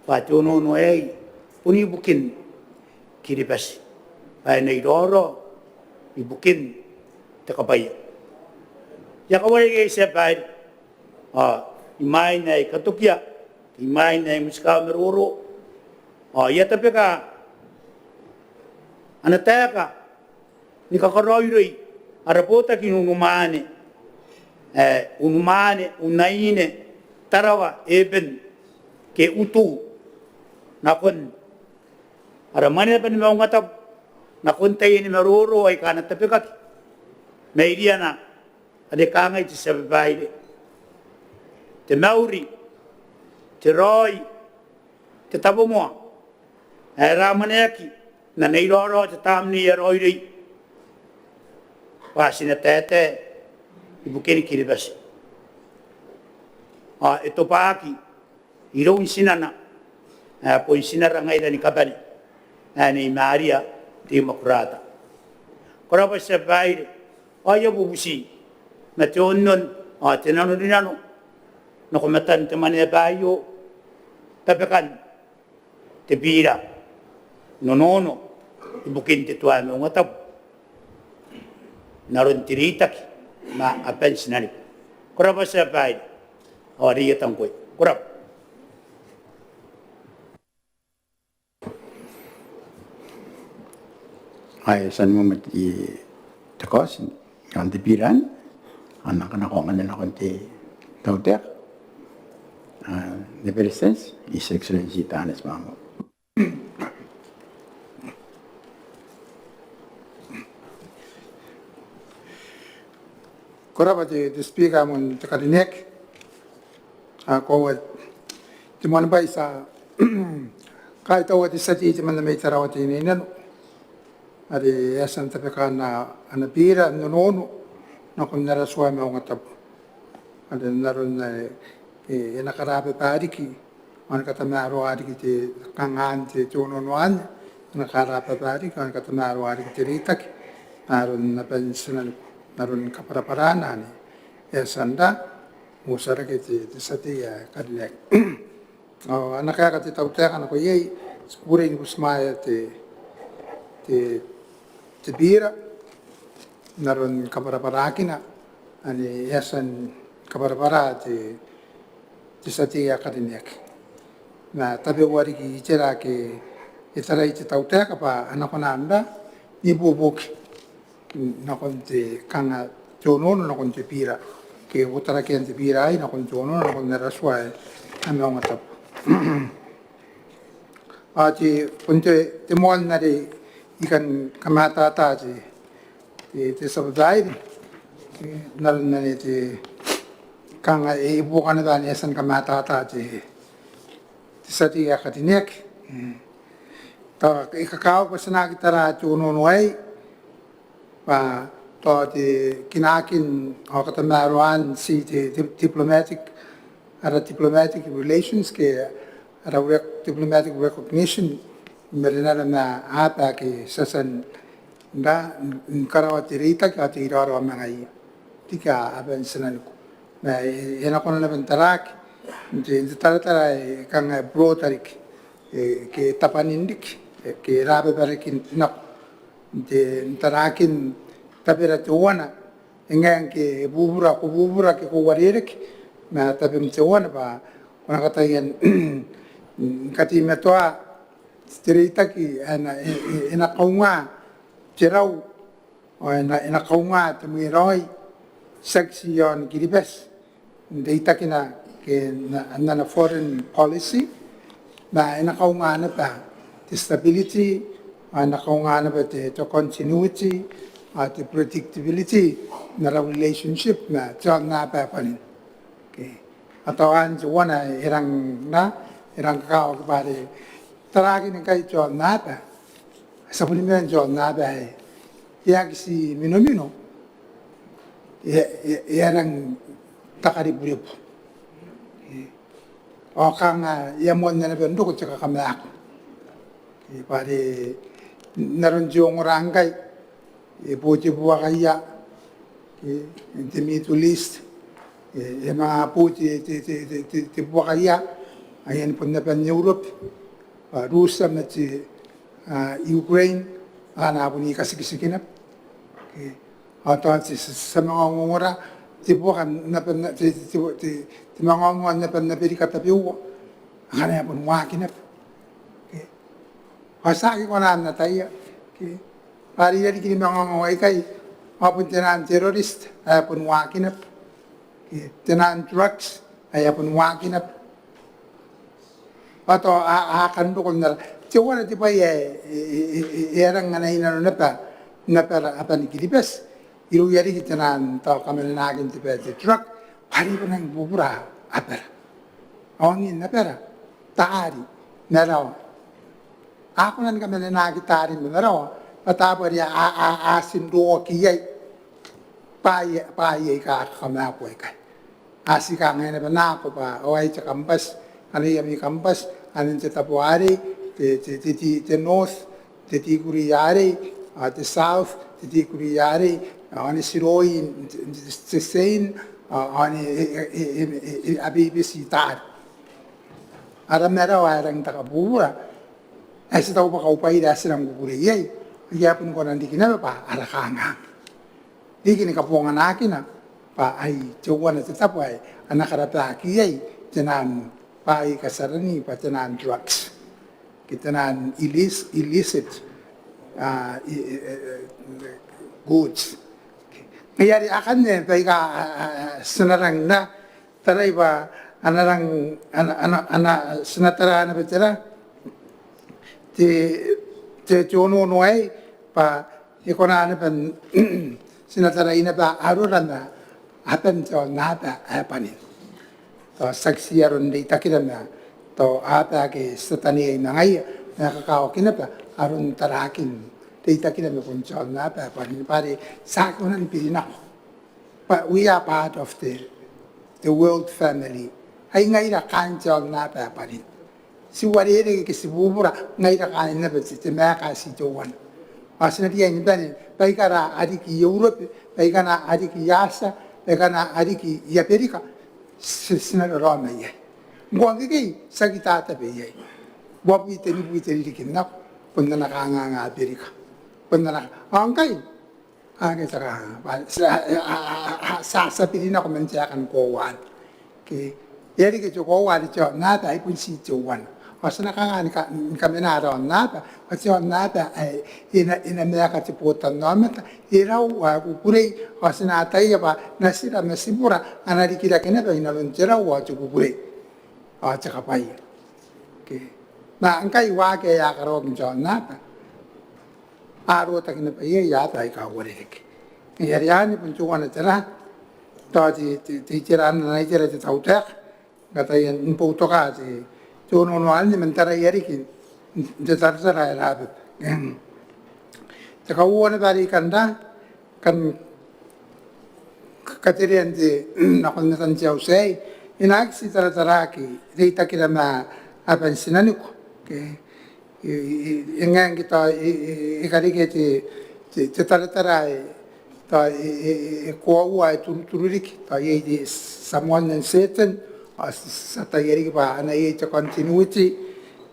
bwa te onoono aei bon ibukin Kiribati bwa e na iraorao ibukin te kabwaia. I a kawarerekea, Tia Babaire, ao imwain ae I katokia, imwain ae I motikawa maroro, ao I a tabeka ana taeka ni kakaraoiroi ara botaki n unimwaane, ae unimwaane, unaine, Tarawa, Eben ke Utu, nakon ara Mwaneaba ni Maungatabu, nakon taiani maroro aika a na tabekaki mairiana are kangai, te Tia Babaire: te mauri, te raoi, te tabomoa ae e ramwaneaki n ana iraorao te Tamnei ae Raoiroi bwa ti na taetae ibukin Kiribati. Ao e tobwaaki iroun tinana ae bon tinara ngaira ni kabane ae Nei Maria Teimwakurata. Ko rabwa, Tia Babaire, ao I a bubuti ma te onnon ao te nanorinano nako matan te Mwaneaba aio tabekan te bira n onoono ibukin te tua ae Maungatabu n aron te reitaki ma aban tinaniku. Ko rabwa, Tia Babaire, ao are I a tangoi. Ko rabwa. Ai, ti a manga mate te kaoti n te bira anne, ao N na kanakoa ngkanne nakon te tautaeka, te Beretitenti, His Excellency Taneti Maamau. Ko rabwa te, te Speaker ae moan te karineaki. Ao koaua te moan bwai ti a kaitaua te tia tei temanna mai Tarawa Teinainano are e a tia n tabeka ana bira n onoono nakon ara tua ae Maungatabu are n aron ae e na karababa riki ao ni katamaroa riki te kangaanga n te onoono anne, e na karababa riki ao ni katamaroa riki te reitaki n aron aban tinaniku n aron kabwarabwarana anne. E a tia n ra uotarake te, te tia tei ae karineaki. Ao ana kaeka te tautaeka nako iai, ti kukurei ni butimwaea te, te, te bira n aron kabwarabwarakina anne. E a tia ni kabwarabwara te, te tia tei ae karineaki. Ma tabeua riki itera ake e tarai te tautaeka bwa a na kona n ra n ibuobuoki nakon te kanga te onoono nakon te bira ke uotarakean te bira aei nakon te onoono nakon ara tua ae Maungatabu. Ao te, bon te, te moan are I kan kamatata te, te, te tia babaire n aron anne te kanga e buoka naba anne e a tia ni kamatata te, te tia tei ae karineaki. Tao e kakawaki bwa ti na aki tara te onoono aei bwa tao te kinaakin ao katamaroaan ti te, te diplomatic, ara diplomatic relations ke ara rec-, diplomatic recognition i marenara ma aaba ake ti a tia n ra n karaoa te reitaki ao te iraorao ma ngaia riki aban tinaniku. Ma e, e na kona naba n taraaki n te, n te taratara ae kanga e broader riki, e, ke tabwanin riki, e, ke rababa riki nako n te, n taraakin tabera teuana, e ngae ngke e bubura, ko bubura ke ko uarereke, ma tabem teuana bwa ko na kataia n kateimatoa te reitaki ae e na, e, e, e na kaunga te rau ao e na, e na kaunga te mweraoi, tiaki ti iaon Kiribati n reitakina ke n, n ana foreign policy, ma e na kaunga naba te stability, ao e na kaunga naba te, te continuity ao te predictability n ara relationship ma te aonnaba ae bwanin. Okay. Ao tao anne teuana ae e rang, e rang kakawaki bwa are taraakina ngkai te aonnaba, ti a boni maan te aonnaba ae e aki ti minomino, e, e, e a rang takariburebu. Okay. Ao kanga e a moanna naba n roko te kakamaaku. Okay. Bwa are n aron te ongora ngkai e boou te buakaia, ke, n te Middle East, e, e manga boou te, te, te, te, te, te buakaia, aia ni bon aban Europe, bwa Russia ma te, a, Ukraine, a na bon ikatikitiki naba. Ke, ao tao ti, ti, ti a manga ongora, te buaka n aban, te, te, te, te manga ongo n aban Aberika tabeua, akana e a bon waaki naba. Ke, ao ti aki kona n ataia, ke, bwa are irarikin te manga ongo aikai, ao bon te naan terrorist, ae a bon waaki naba. Ke, te naan drugs, ae a bon waaki naba. Bwa tao a, a, a kan roko n ara, teuana te bwai ae, e, e, e, e, e a rang ana inano naba, naba ara, aban Kiribati, irouia riki te naan tao kamanenaakin te bwai ae te drug, bwa are e bon rangi ni bubura abara. Ao angin abara, taari, marawa. A kona ni kamanenaaki taari ma marawa, bwa taabo are a, a, a, a tia n rooaki iai bwaai, bwaai aika a kakamaaku aikai. A tia kanga naba n nako bwa ao ai te kambwati, kanoan ami kambwati, anne n te tabo arei, te, te, te, te, te north, te degree arei, a, te south, te degree arei, a, anne ti roi, te, te, te Seine, a, anne, e, e, a, bibisi taari. Ara marawa ae rangi n taka bubura, ae ti taku bwa kaubwaira ae ti rang kukurei iai, ae a bon kona n riki naba bwa ara kanganga. Riki ni kabonganakina bwa ai teuana te tabo ae a na karabaki iai te naan bwaai aika ti arani bwa te naan drugs, ke te naan illis-, illicit, a, i, i, i, goods. Ngaia are akanne baika, a, a, a, ti na rang n tarai bwa a na rang, a na, a na, a na, ti na tara naba tera, te, te, te onoono aei bwa e kona naba n, ti na tarai naba arora ma aban te aonnaba ae bwanin. Tao tiaki ti aron reitakira ma tao aba ake ti tataneiai ma ngaia, ma e kakawaki naba aron tarakin reitakira ma bon te aonnaba ae bwanin, bwa are ti aki kona ni birinako. But we are part of the, the world family. Ai ngaira kaain te aonnaba ae bwanin. Ti uarereke ke ti bubura, ngaira kaain naba te, te maeka ae ti teuana. Ao ti na riai ni bane, baikara a riki i Europe, baikara a riki i Atia, baikara a riki i Aberika, ti, ti na raraoma iai. Ngkoa ngkekei, tiaki tatabe iai. Uabwi tenibwi te ririki n nako, bon ana kanganga Aberika. Bon ana, ao ngkai, ake ti a ka, bwa ti a, a, a, a, a, ti a, ti a birinako man te aeka ni koaua anne. Ke, e a reke te koaua are te aonnaba ai bon ti teuana. Ao ti na kanga ni ka, ni kamena ara aonnaba, bwa te aonnaba ae e na, e na maeka te botannaomata, e rau ao e kukurei, ao ti na ataia bwa natira ma tibura a na rikirake naba inanon te rau ao te kukurei ao te kabwaia. Ke, ma ngkai waaki ae a karaoaki n te aonnaba, a rotaki naba iai aba aika uarereke. Ngaia are anne bon teuana tera, tao te, te, te itera n ana itera te tautaeka, ngkataia ni boutoka te, te onoono anne man taraia riki n te taratara ae rababa. Te kauoua naba are I kan ra, kan katerean te, nakon matan te auti aei, e na aki ti tarataraaki reitakira ma aban tinaniku. Ke, e, e, e ngae ngke tao e, e, e karekea te, te, te taratara ae tao e, e, e, e koaua ae turuturu riki, tao iai te Samoan and Satan, ao ti, ti ataia riki bwa a na iai te continuity,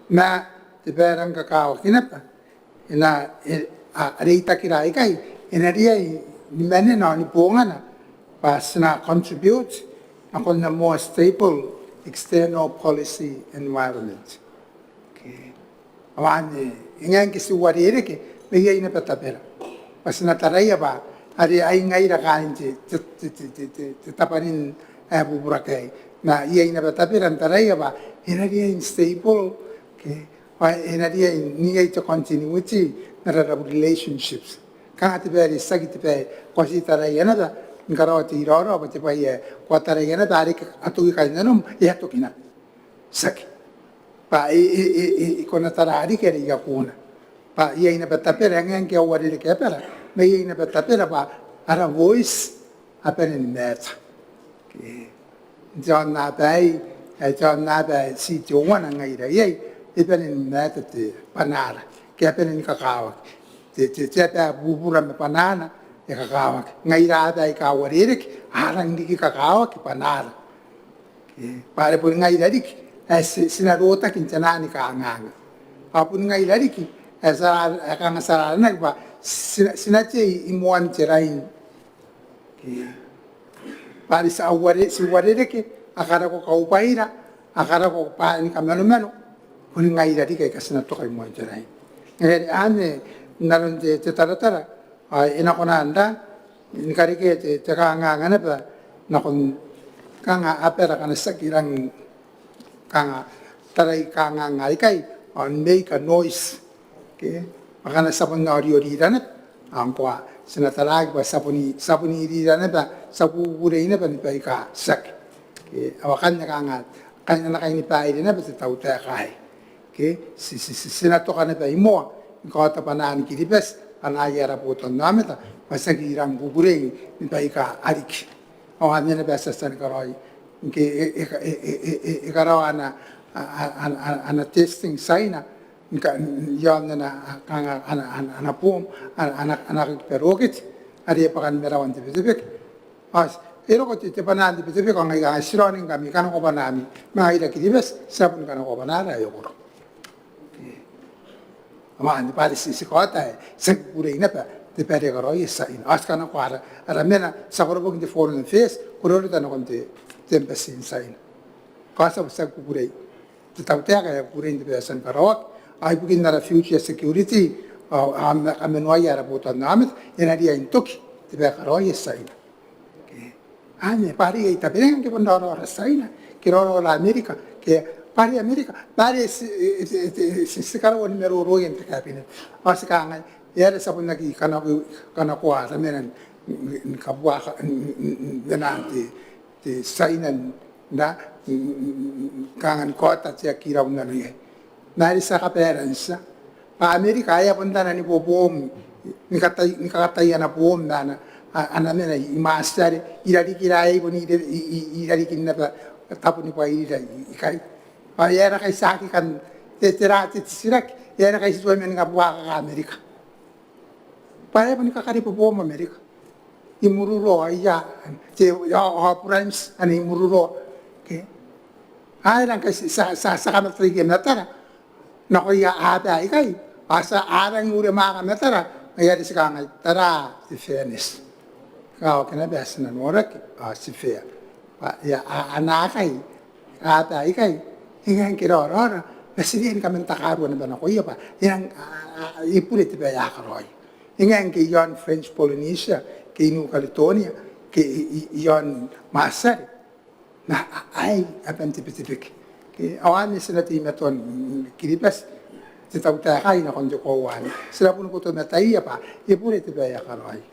ma te bwai ae rang kakawaki naba, e na, e, a, reitakira aikai e na riai ni manena ao ni bongana bwa ti na contribute nakon a more stable external policy environment. Ke, ao anne, e ngae ngke ti uarereke, ma iai naba tabera. Bwa ti na taraia bwa are ai ngaira kaain te, te, te tabwanin ae bubura aei. Ma iai naba tabera n taraia bwa e na riai n stable, ke, bwa e na riai n iai te continuity n ara relationships. Kanga te bwai are tiaki te bwai ko a ti taraia naba ni karaoa te iraorao bwa te bwai ae ko a taraia naba are a toki kainnanom, e a toki naba. Tiaki. Bwa e, e, e, e, e kona tara riki are I a kona. Bwa iai naba tabera, e ngae ngke a uarereke abara, ma iai naba tabera bwa ara voice a bane ni matter. Ke, n te aonnaba aei, ae te aonnaba ae ti teuana ngaira iai, e bane ni matter te bwanaara, ke a bane ni kakawaki. te, te, te aba bubura ma bwanana e kakawaki. Ngaira aba aika uarereke a rang riki kakawaki bwanara. Ke, bwa are boni ngaira riki ae ti, ti na rotaki n te naan kanganga. Ao boni ngaira riki ae ti a, ae kanga ti a aranaki bwa ti na, ti na tei i moan te rain. Ke, bwa are ti a uare, ti uarereke, a karako kaubwaira, a karako bwaai ni kamanomano, boni ngaira riki aika ti na toka i moan te rain. Ngaia are anne n aron te, te taratara, ao e na kona n ra, ni karekea te, te kanganga naba nakon kanga abara akana tiaki rang kanga tarai kanganga aikai, ao n make a noise. Ke, akana ti a bon oriori naba, ao ngkoa ti na taraaki bwa ti a bon, ti a bon iri naba, ti a kukurei naba ni baika tiaki. Ke, ao akanne kanga, kanga ana kainibaire naba te tautaeka aei. Ke, ti, ti, ti, ti na toka naba i moa ni kaota bwanaan Kiribati, bwanaaia ara botannaomata, bwa tiaki rang kukurei ni baika a riki. Ao anne naba ae ti a tia ni karaoi ngke e, e, e karaoa ana, a, a, ana, ana, ana testing Tiaina, ngka, i aon ana, kanga ana, ana, ana bom, ana, ana, ana kakiba roketi are e bwaka ni marawan te Betebeke. Ao e roko te, te bwanaan te Betebeke, ao ngaia kanga ti raoningkami, kanakoa bwanaami, ma ngaira Kiribati ti a bon kanakoa bwanaara ae okoro. Ao anne bwa are ti, ti kaota ae ti aki kukurei naba te bwai are karaoia Tiaina. Ao ti kanakoa ara, ara mena, ti a koroboki n te Foreign Affairs, kororaoi nakon te, te embassy n Tiaina. Kaota bwa ti aki kukurei. Te tautaeka e a kukurei n te bwai ae e a tia ni karaoaki. Ao ibukin ara future security, ao, ao kamanoaia ara botannaomata, e na riai n toki te bwai ae karaoia Tiaina. Ke, anne bwa are iai tabeua ngke bon raoraora Tiaina, ke raoraora Amerika, ke bwa are Amerika, bwa are ti, ti, ti, ti, ti karaua ni maroroia n te cabinet. Ao ti kangai, e aera ti a bon aki kanako, kanakoa ara mena ni, ni, ni kabuaka, ni, ni, ni, ni, te, te Tiaina n ra, kanga ni kaota te aki rau n nano iai. Ma are ti a kabaerantia bwa Amerika ae e a bon tana ni bobom, ni katai, ni kakatai ana bom ma ana, a, ana mena i Matiare, irarikira aei bon i, i, i, irarikin naba taboni bwairira i, ikai. Ao e aera ngkai ti aki kan, te, tera te titiraki, e aera ngkai ti tuai man kabuakaka Amerika. Bwa e a bon kakareboboom Amerika. I Mururoa, ia, te, ao, ao Buranti anne i Mururoa. Ke? Ao e aera ngkai ti a, ti a, ti a kamatataia matara nakoia aba aikai. Ao ti a rangi n ure mwaaka matara, ngaia are ti kangai tara te fairness. Kaoki naba ae ti na noraki, ao ti fair. Bwa, ia, a, a, naakai aba aikai, e ngae ngke raoraora, ma ti riai ni kaman takarua naba nakoia bwa e nang, a, a, a, e bure te bwai ae a karaoia. E ngae ngke i aon French Polynesia, ke i New Caledonia, ke i, i, i aon Matiare. Ma a, aei aban te Betebeke. Ke, ao anne ti na teimatoa n Kiribati, te tautaeka aei nakon te koaua anne. Ti na boni botomataia bwa e bure te bwai ae a karaoia.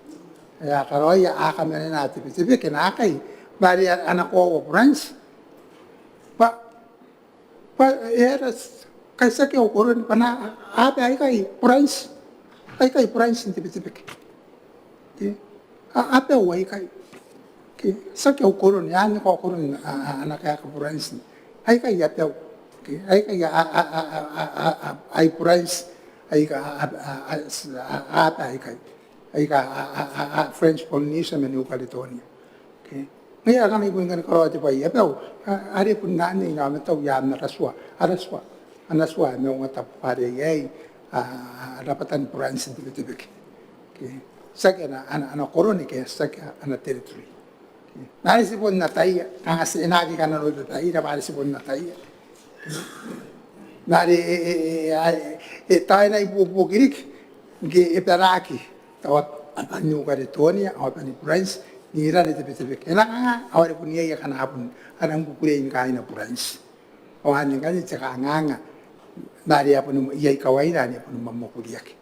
Ae a karaoia, a kamanena te Betebeke naakai, bwa are ana koaua Buranti. Bwa, bwa e aera ngkai ti aki au koroni, bwa na, aba aikai Buranti. Aikai Buranti n te Betebeke. Ke, a, abau aikai. Ke, ti aki au koroni, anne ko koroni, a, a, ana kaeka Buranti. Aikai abau. Ke, aikai a, a, a, ai Buranti. Aika, a, a, a, a, a, aba aikai. Aika, a, a, a, a, French Polynesia ma New Caledonia. Ke. Ngaia are kanga I bon kan karaoa te bwai ae abau, a, are bon anne inaomatau i aan ara tua, ara tua, ana tua ae Maungatabu bwa are iai, a, a, rabwatan Buranti n te Betebeke. Ke. Tiaki ana, ana, ana koroni ke, tiaki ana territory. Ke. Ma are ti bon ataia, kanga ti, e na aki kananoa babaira, bwa are ti bon ataia. Ma are e, e, e, e, a, e, tao e na ibuobuoki riki, ngke e baraaki tao aban New Caledonia, ao aban Buranti, n irarikin te Betebeke. E na kanga, ao are bon iai akana a bon, a rang kukurei ni kaaina Buranti. Ao anne ngkanne te kanganga, ma are a bon iai kawaina, anne a bon mwamwakuriaki.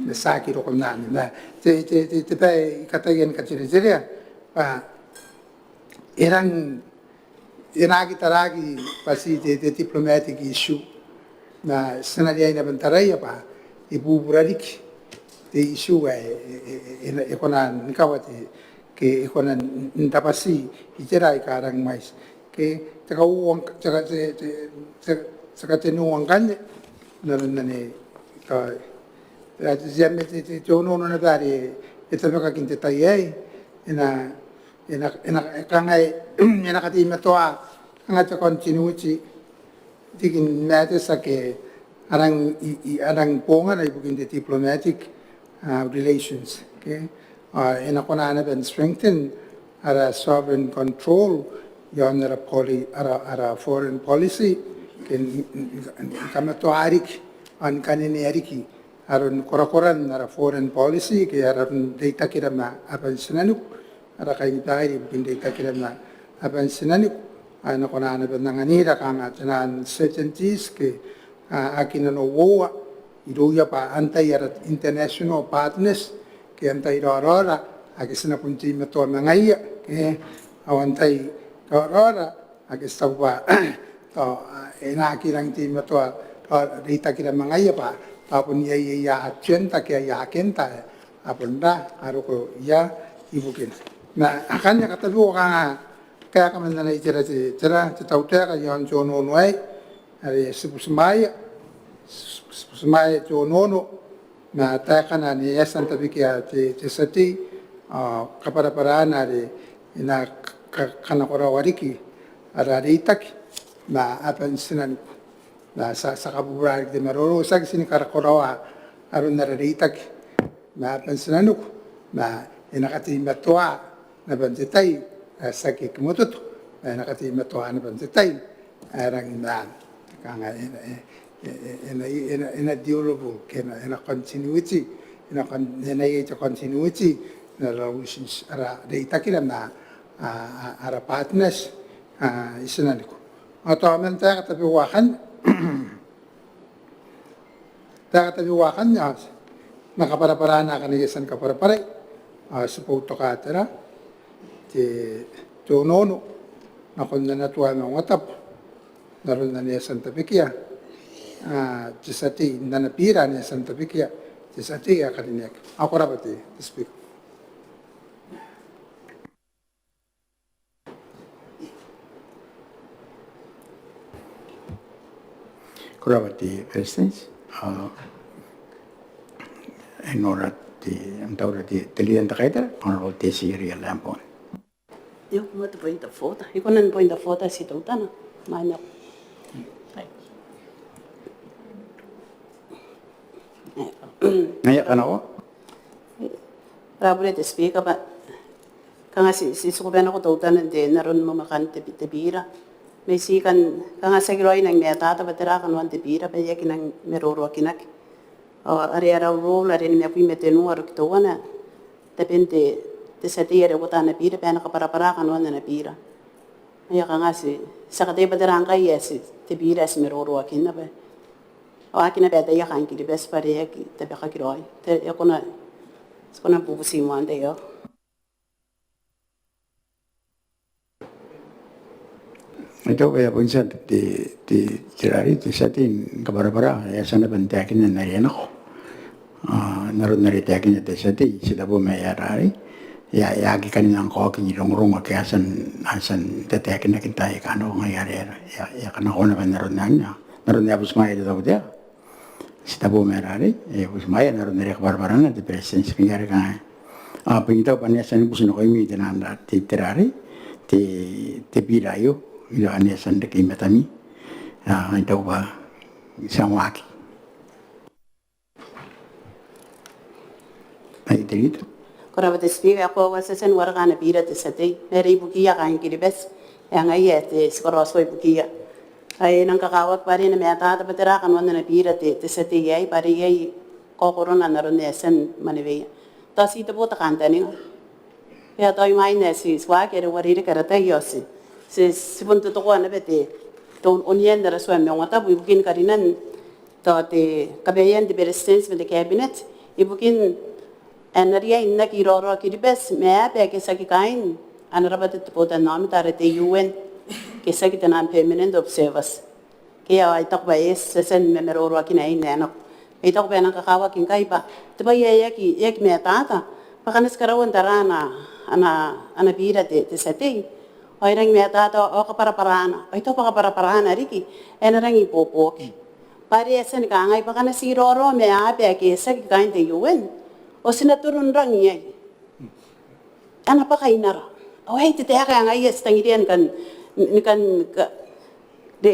Ma ti aki roko n anne, ma te, te, te, te bwai ae I kataia ni katereterea, bwa, e rang, e na aki taraaki bwa ti te, te diplomatic issue. Ma ti na riai naba n taraia bwa e bubura riki te issue ae e, e, e, e, e kona ni kawa te, ke e kona n, n tabati itera aika rang mwaiti. Ke te kauoua, te ka, te, te, te, te kateniua ngkanne, n aron anne, ka, Te, te, te, te, te onoono naba are e tabekaki n te tai aei, e na, e na, e na, e kangai, e na kateimatoa kanga te continuity, riki n matters ake a rang, i, i, a rang bongana ibukin te diplomatic, ah, relations, okay? Ah, e na kona naba n strengthen ara sovereign control iaon ara poli-, ara, ara foreign policy, ke n, n, n, n kamatoa riki, ao ni kanenea riki aron korakoran ara foreign policy, ke aron reitakira ma aban tinaniku, ara kainibaire ibukin reitakira ma aban tinaniku, ao e na kona naba n anganira kanga te naan certainties ke, ah, aki nanououa irouia bwa antai ara international partners, ke antai raoraora ake ti na bon teimatoa ma ngaia, ke, ao antai raoraora ake ti taku bwa tao, ah, e na aki rang teimatoa, tao reitakira ma ngaia bwa tao bon iai, iai agenda ke iai agenda ae a bon ra, a roko ia ibukina. Ma akanne katabeua kanga kaeka man ana itera te, tera, te tautaeka iaon te onoono aei, are ti butimwaea, ti butimwaea te onoono, ma taekana ane e a tia n tabekia te, te tia tei, ao kabwarabwarana are e na ka-, ka-, kanakoraoa riki ara reitaki ma aban tinaniku. Ma ti a, ti a kabubura riki te maroro, tiaki ti ni kanakoraoa aron ara reitaki ma aban tinaniku, ma e na kateimatoa naba n te tai, ah, tiaki kimototo, ma e na kateimatoa naba n te tai ae rangi n, kanga e na, e, e, e, e na, e na, e na durable, ke e na, e na continuity, e na con-, e na iai te continuity n ara relations, ara reitakira ma, ah, ah, ara partners, ah, i tinaniku. Ao tao man taeka tabeua akanne, taeka tabeua akanne, ao ti na kabwarabwarana akana I a tia ni kabwarabwarai, ao ti boutoka tera, te, te onoono nakon ana tua ae Maungatabu n aron ane e a tia n tabekia, ah, te tia tei, n ana bira ane e a tia n tabekia te tia tei ae karineaki. Ao ko rabwa te, te Speaker. Ko rabwa te Beretitenti. Ah, I nora te, am taura te, te Leader n te Kaitara, Honourable Tessie Eria Lambourne. Io, ko moa te point of order. I kona n point of order, ti teutana. Mai nako. Ngaia, kanakoa. Ko rabwa te Speaker, bwa kanga ti, ti, ti kubanako teutana n te, n aron mwamwakan te, te bira. Ma ti kan, kanga ti aki raoi nang matata bwa tera kanoan te bira bwa e aki nang maroroakinaki. Ao are ara rule are nimabwi ma tenua roki teuana, taben te, te tia tei are uota ana bira bwa e na kabwarabwara kanoan ana bira. Ao kanga ti, ti a kataia bwa tera ngkai ae ti, te bira ae ti maroroakinna bwa ao aki naba ataia kaain Kiribati bwa are e aki tabekaki raoi. Te, e kona, ti kona n bubuti moa n te, io. I taku bwa e a bon tia te, te, te rarei, te tia tei ni kabwarabwara, e a tia naba n taekinna n are e nako. Ah, n aron are e taekinna te tia tei, ti tabo ma e a rarei, e a, e a aki kani nang kaoki rongorongo ake a tia n, a tia n tataekinaki n taai aika nako, ngaia are e a, e a kanakoa naba n aron anne, n aron ae butimwaea te tautaeka. Ti tabo ma e rarei, e butimwaea n aron are e kabwarabwarana te Beretitenti, ngaia are kanga. Ah, bwa I taku bwa ane e a tia ni buti nakoimi te naan ra, te, te rarei, te, te bira aio, ane e a tia n reke i matami. Ah, I taku bwa ti a waaki. Ai te Leader. Ko rabwa te Speaker, e koaua ti a tia ni wareka ana bira te tia tei. Ma are ibukiia kaain Kiribati. E ngaia ae ti karaoa ibukiia. Ae e nang kakawaki bwa are e na matata bwa tera kanoan ana bira te, te tia tei aei bwa are iai kaokorona n aron ae e a tia ni maneweia. Tao ti tebo te kantaninga. E a tao imwain ae ti, ti waaki are uarereke ara tai ao ti, ti, ti bon totokoa naba te, te on-, onian ara tua ae Maungatabu ibukin karinan tao te kabaean te Beretitenti ma te Cabinet ibukin ae na riai n aki raoraoi Kiribati ma aba ake tiaki kaain ana rabwata te botannaomata are te U N, ke tiaki te naan permanent observers. Ke ao I taku bwa e, ti a tia ni mamaroroakina aei n ae nako. Ma I taku bwa e nang kakawaki ngkai bwa te bwai ae e aki, e aki matata bwa ngkana ti karaua n tara ana, ana, ana bira te, te tia tei ao e rangi matata ao kabwarabwarana, ao I taku bwa kabwarabwarana riki ae na rangi ibuobuoki. Bwa are e a tia ni kangai bwa ngkana ti raoiroi ma aaba ake tiaki kaain te U N, ao ti na toronrang iai. A na bwaka inara? Ao aei te taeka ae ngaia ti tangiria ni kan, ni kan ka, ni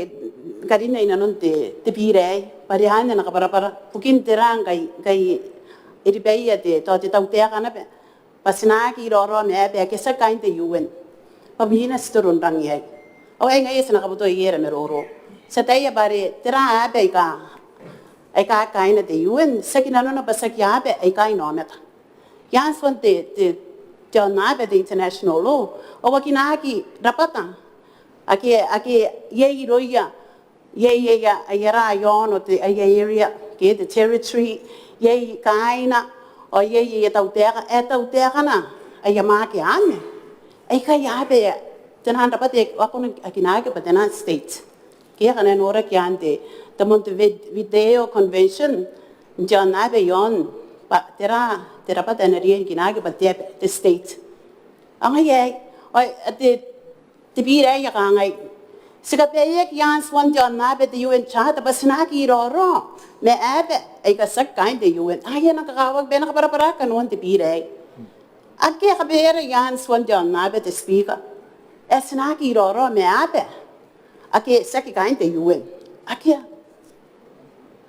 karinna inanon te, te bira aei, bwa are anne ana kabwarabwara, bukin tera ngkai, ngkai e ribaia te, tao te tautaeka naba bwa ti na aki raoiroi ma aaba ake tiaki kaain te U N, bwa imwina ti toronrang iai. Ao aei ngaia ti na kabuta iai ara maroro. Ti ataia bwa are tera aaba aika, aika kaain te U N, tiaki nanona bwa tiaki aaba aika inaomata. I aan tuan te, te, te aonnaba, te international law, ao a kinaaki rabwata ake, ake iai irouia, iai, iai, iai, iai aia ra, aia ono, te, aia area ke te territory, iai kaaina, ao iai, iai tautaeka, e tautaekana aia mwaaka anne. Aikai aaba, taian rabwata aika a kona, a kinaaki bwa taian state. Ke ngkana e noraki i aan te, te Montevideo Convention, n te aonnaba iaon, bwa tera, te rabwata ae na riai ni kinaaki bwa te, te state. Ao ngaia aei, ao te, te bira aei e kangai, ti kabaeaki i aan tuan te aonnaba, te U N Charter, bwa ti na aki raoiroi ma aaba aika tiaki kaain te U N. Ao ngaia e nang kakawaki bwa e na kabwarabwara kanoan te bira aei. Akea kabaeara i aan tuan te aonnaba, te Speaker, ae ti na aki raoiroi ma aaba ake tiaki kaain te U N. Akea.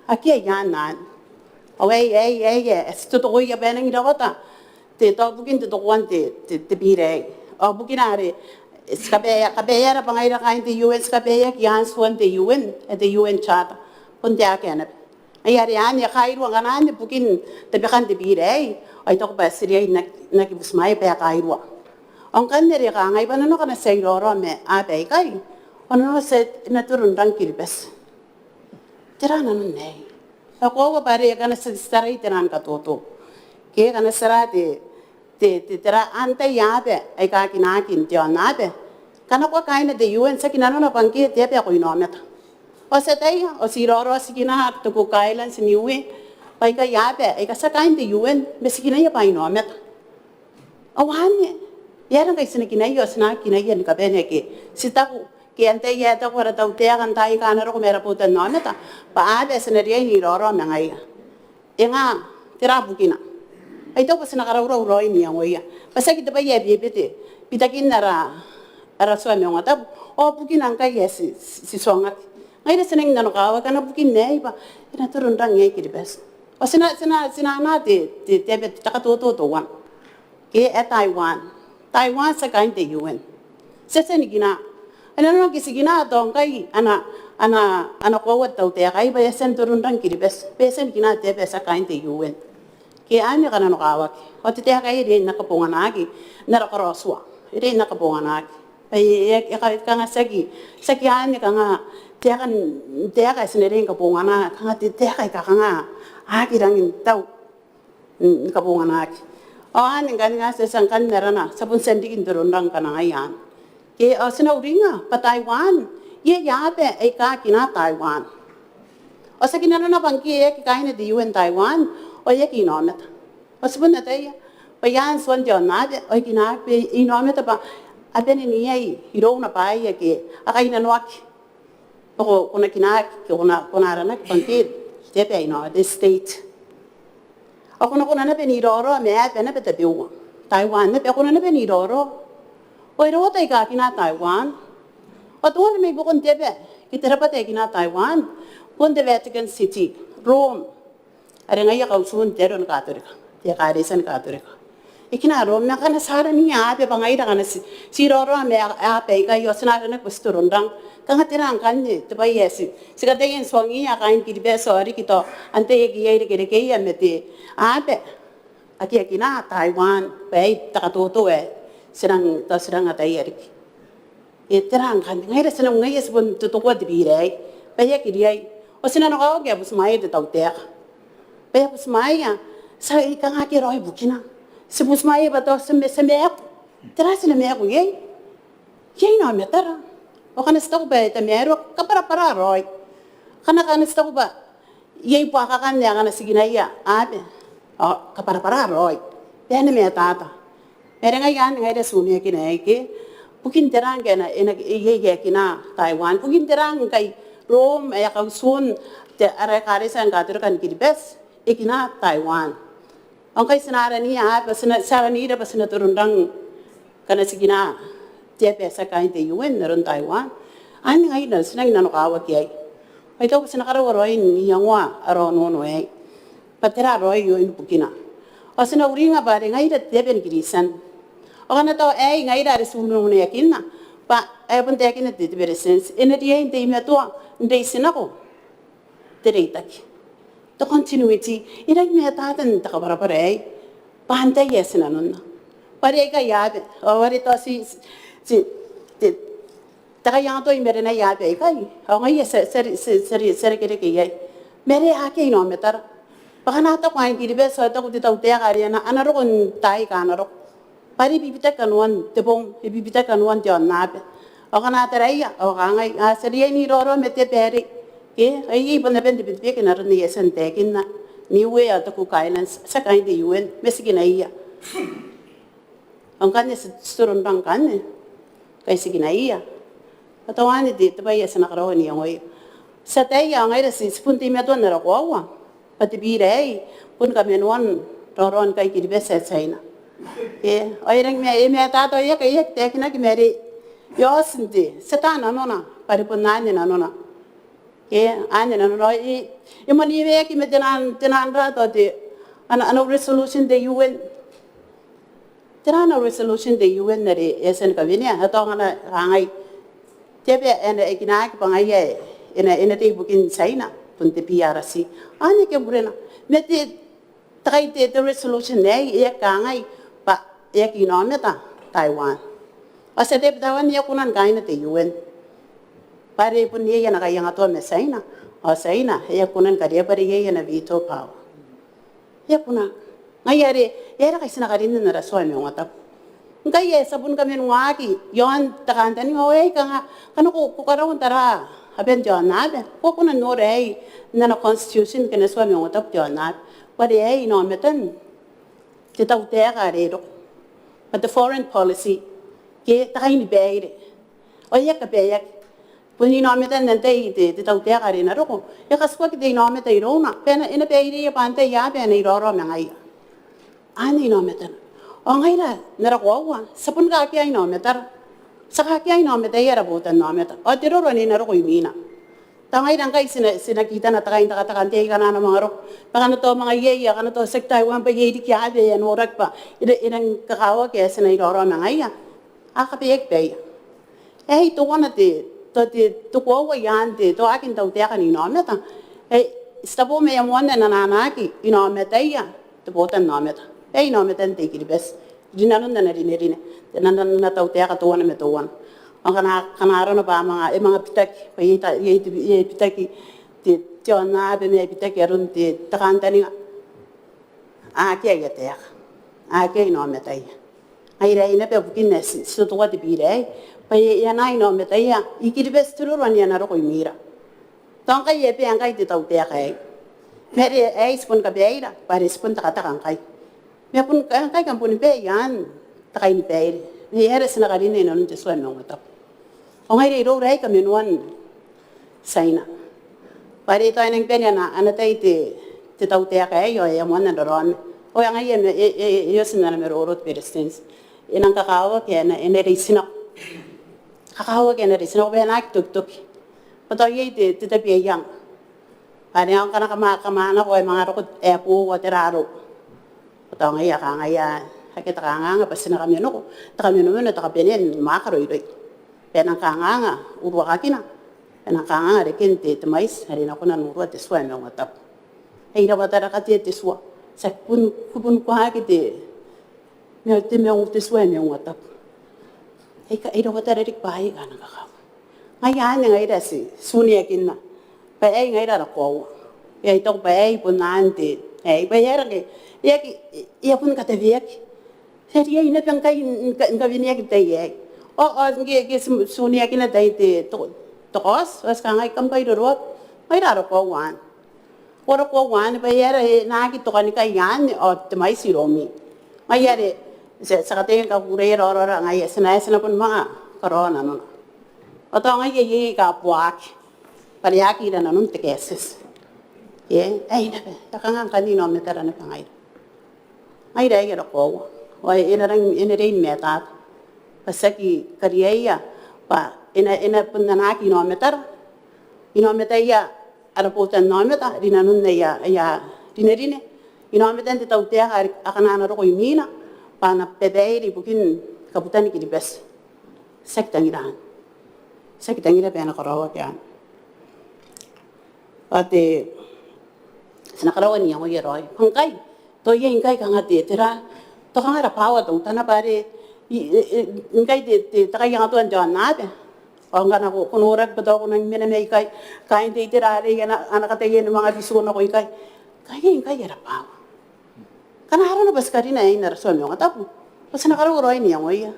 Akea i aan anne. Ao aei, aei, aei, aei ti totokoia bwa e nangi rawata te, tao bukin totokoan te, te, te bira aei. Ao bukina are ti kabaea, kabaeara bwa ngaira kaain te U N ti kabaeaki i aan tuan te U N, ae te U N Charter. Bon te akea naba. Ai are anne e kairua ngkana anne bukin tabekan te bira aei, ao I taku bwa ti riai n aki, n aki butimwaea bwa e kairua. Ao ngkanne are e kangai bwa nanona ngkana ti a raoiroi ma aaba aikai, ao nanona ti na toronrang Kiribati. Tera nanon aei? Ao koaua bwa are ngkana ti, ti tarai taian katoto, ke ngkana ti tara te, te, te, tera antai aaba aika kinaaki n te aonnaba, ngkana ko a kaain te U N, tiaki nanona bwa ngke te aba ae ko inaomata. Ao ti ataia, ao ti raoiroi, ti kina te Cook Islands, Niue, bwa aikai aaba aika tiaki kaain te U N, ma ti kinaia bwa inaomata. Ao anne, e aera ngkai ti na kinaia ao ti na aki kinaia ni kabane ake ti taku, ke antai ae taku, ara tautaeka n taai aika a na roko ma ara botanaomata, bwa aaba ae ti na riai ni raoiroi ma ngaia? E nga, tera bukina? Ai tao bwa ti na karaurau raoi n iangoia bwa tiaki te bwai ae bebete bitakin ara, ara tua ma ongotabu, ao bukina ngkai ae ti, ti, ti tuangaki. Ngaira ti nangi nanokawaki ana bukin aei bwa e na toronrang iai Kiribati. Ao ti na, ti na, ti na anaa te, te, te, te katoto teuana. Ke ae Taiwan. Taiwan tiaki kaain te U N. Ti a tia ni kina. Ao nanona ngke ti kina tao ngkai a na, a na, a na koaua te tautaeka aei bwa e a tia n toronrang Kiribati bwa e a tia ni kina te aba ae tiaki kaain te U N. Ke anne e kananokawaki. Ao te taeka aei e riai n aki kabonganaki n ara karaotua. E riai n aki kabonganaki. Bwa e, e, e ka, kanga tiaki, tiaki anne kanga taekan, taeka ae ti na riai ni kabongana, kanga te, taeka aika kanga a aki rangi n tau ni kabonganaki. Ao anne ngkanne nga ti a tia ngkanne arana, ti a bon tia n riki n toronrang ngkana ngaia anne. Ke ao ti na uringa bwa Taiwan, iai aaba aika kina Taiwan. Ao tiaki nanona bwa ngke e aki kaain te U N Taiwan ao e aki inaomata. Ao ti bon ataia bwa i aan tuan te aonnaba ao e kinaaki bwa e inaomata bwa a bane n iai irouna bwaai ake a kainnanoaki. Ao ko, ko na kinaaki, ko na, ko na aranaki bwa ngke te aba ae inaomata, te state. Ao ko na, ko na naba n raoiroi ma aaba naba tabeua. Taiwan naba, ko na naba n raoiroi. Ao e rawata aika kina Taiwan. Ao teuana mai buakon te aba ke te rabwata ae kina Taiwan bon te Vatican City, Rome. Are ngaia kautuun te aro ni Katorika, te ekaretia ni Katorika. E kina Rome. Ma ngkana ti arana aaba bwa ngaira ngkana ti, ti raoiroi ma aaba aikai ao ti na aranaki bwa ti toronrang. Kanga tera ngkanne te bwai ae ti, ti kataia n tuangiia kaain Kiribati ao riki tao antai ake iai irekerekeia ma te aba ake a kina Taiwan, bwa aei te katoto ae ti rang, tao ti rang ataia riki. E tera ngkanne, ngaira ti na, ngaia ti bon totokoa te bira aei bwa e aki riai. Ao ti nanokawaki ae butimwaea te tautaeka bwa e a butimwaea, ti a kanga akea raoi bukina. Ti butimwaea bwa tao ti ma, ti maaku. Tera ti na maaku iai? Iai inaomatara. Ao ngkana ti taku bwa e tamaroa, kabwarabwara raoi. Ngkana, ngkana ti taku bwa iai buakakan ae ngkana ti kinaia aaba, ao kabwarabwara raoi bwa e na matata. Ma are ngaia anne ngaira ti uneakina aei, ke bukin tera ngkai e na, e na, iai ae kina Taiwan? Bukin tera ngkai Rome ae kautuun te ara ekaretia ni Katorika ni Kiribati e kina Taiwan. Ao ngkai ti na araniia bwa ti na, ti aranira bwa ti na toronrang ngkana ti kina te aba ae tia kaain te U N n aron Taiwan. Anne ngaira ti nangi nanokawaki iai. Ao I taku bwa ti na karaua raoi n iangoa ara onono aei bwa tera raoi oin bukina. Ao ti na uringa bwa are ngaira te aba ni Kiritian. Ao ngkana tao aei ngaira are ti unonoakinna bwa ae bon taekinna te, te Beretitenti, e na riai n teimatoa n reitinako te reitaki, te continuity. E rangi ni matata n te kabwarabwara aei bwa antai ae ti nanonna. Bwa are aikai aba, ao are tao ti, ti, ti, te kaiangatoa i marenaia aba aikai, ao ngaia ti a, ti a, ti a, ti a, ti a rekereke iai. Ma are akea inaomatara. Bwa ngkana a taku kaain Kiribati ao e taku te tautaeka are a na, a na roko n taai aika a na roko. Bwa are e bibitaki kanoan te bong, e bibitaki kanoan te aonnaba. Ao ngkana a taraia ao a kangai, a, ti a riai n iraorao ma te aba arei. Ke, ao iai bon aban te Betebeke n aron ae I a tia n taekinna, Niue ao te Cook Islands, tia kaain te U N, ma ti kinaia. Ao ngkanne ti, ti toronrang ngkanne ngkai ti kinaia. Ao tao anne te, te bwai ae ti na karaua n iangoia. Ti ataia ao ngaira ti, ti bon teimatoa n ara koaua bwa te bira aei bon kamanoan raoraon kai Kiribati ae Tiaina. Ke, ao e rangi ma, e matata ao e aki, e aki taekinaki ma are e oti n te, ti ata nanona bwa are bon anne nanona. Ke, anne nanona, e, e mwaneweaki ma te naan, te naan ra tao te, ana, ana resolution te U N. Tera ana resolution te U N are e a tia ni kawenea, a tao ngkana kangai te aba ae e na, e kinaaki bwa ngaia ae e na, e na tei ibukin Tiaina bon te P R C. Anne ke burena. Ma te, te kai te, te resolution aei e aki kangai bwa e aki inaomata Taiwan. Ao ti ataia bwa Taiwan e a kona ni kaaina te U N. Bwa are bon iai ana kaiangatoa ma Tiaina. Ao Tiaina e a kona ni karea bwa are iai ana veto power. E a kona. Ngaia are e aera ngkai ti na karinna n ara tua maungatabu. Ngkai ae ti a bon kamanoaki iaon te kantaninga ao aei kanga, ngkana ko, ko karaua n tara aban te aonnaba, ko a kona n nora aei n ana constitution ke ana tua maungatabu te aonnaba. Bwa are aei inaomatan te tautaeka are e roko. Bwa te foreign policy ke te kainibaire. Ao e aki kabaeaki. Bon inaomatan antai te, te tautaeka are e na roko. E katikuaki te inaomata irouna bwa e na, e na baireia bwa antai aaba ae e na iraorao ma ngaia. Anne inaomatana. Ao ngaira n ara koaua ti a bon kakea inaomatara. Ti a kakea inaomataia ara botanaomata. Ao te roro ane e na roko imwina. Tao ngaira ngkai ti na, ti na kitana te kaintekateka n te aeka aika a na manga roko. Bwa ngkana tao manga iai, ngkana tao tiaki Taiwan bwa iai riki aaba ae a noraki bwa e rang, e rang kakawaki ae ti na iraorao ma ngaia. A kabaeaki baia. Aei teuana te, tao te, te koaua i aan te, tao akin tautaeka n inaomata. Aei, ti tabo ma e a moanna n anaanaki inaomataia te botanaomata. Aei inaomatan te I-Kiribati. Rinanon ana rinerine. Te nana, nana tautaeka teuana ma teuana. Ao ngkana, ngkana arona bwa a manga, e manga bitaki, bwa iai ta, iai te, iai bitaki te, te aonnaba ma e bitaki aron te, te kantaninga. Akea aia taeka. Akea inaomataia. Ngaira aei naba bukin ae ti, ti totokoa te bira aei. Bwa e, e anaa inaomataia I-Kiribati te roro ane a na roko imwira. Tao ngkai e a bae ngkai te tautaeka aei. Ma are aei ti bon kabaeira, bwa are ti bon tekateka ngkai. Ma bon ka, ngkai kam boni bae i aan te kainibaire. Ma e aera ti na karinna inanon te tua maungatabu. Ao ngaira iroura aei kamanoan Tiaina. Bwa are tao e nangi bane ana, ana tai te, te tautaeka aei ao e a moanna n raraoma. Ao ngaia e, e, e, e oti n ana maroro te Beretitenti. E nang kakawaki ae e na, e na reitinako. Kakawaki ae e na reitinako bwa e na aki tokitoki. Bwa tao iai te, te tabeaianga. Bwa are ngkana kam a, kam a nako e manga roko ae boou ao tera arou. Bwa tao ngaia a kangai akea te kanganga bwa ti na kamanoko, te kamanomano, te kabanea ni mwaaka raoiroi. Bwa e nang kanganga uruakakina, bwa e nang kanganga reken te, te mwaiti are e na kona n urua te tua ae maungatabu. Ai rawata raka te, te tua. Ti aki bon, bon kuaki te, ma te maung, te tua ae maungatabu. Ai ka, ai rawata riki bwaai aika a nang kakawaki. Ngaia anne ngaira ti, ti uneakinna. Bwa aei ngaira ara koaua. E, I taku bwa aei bon aan te, aei bwa e aera ngke e aki, e a bon kataweaki. Ti a riai naba ngkai ni ka, ni kaweneaki te tai aei. Ao, ao ngke, ngke ti, ti uneakina te tai te, to, tokaoti, ao ti kangai kam kairoroaki. Ngaira ara koaua anne. Ara koaua anne bwa e aera e na aki tokanikai anne ao te mwaiti iroumi. Ngaia are ti, ti a kataia ni kakukureia raoraora ngaia ti na, ti na bon manga karaoa nanona. Ao tao ngaia iai aika a buakaki. bwa e aki ira nanon te KSS. E, aei naba, e a kanga ngkanne inaomatara naba ngaira. Ngaira ae ara koaua. Ao e na rang, e na rang matata bwa ti aki kariaia bwa e na, e na bon anaaki inaomatara. Inaomataia ara botanaomata rinanon aia, aia rinerine. Inaomatan te tautaeka are akana a na roko imwina bwa a na babaire ibukin kabutan Kiribati. Ti aki tangira anne. Ti aki tangira bwa e na karaoaki anne. Ao te, ti na karaoa n iangoia raoi. Ngkai, tao iai ngkai kanga te, tera, tao kanga ara bwaawa teutana bwa are, i, i, i, ngkai te, te, te kaiangatoa n te aonnaba. Ao ngkana ko, ko noraki bwa tao ko nang mena mai ikai, kaain te itera arei a na, a na kataia ni manga bitiko nako ikai. Ngkai, ngkai ara bwaawa. Ngkana arona bwa ti karina aei n ara tua ni maungatabu, bwa ti na karaoa raoi n iangoia.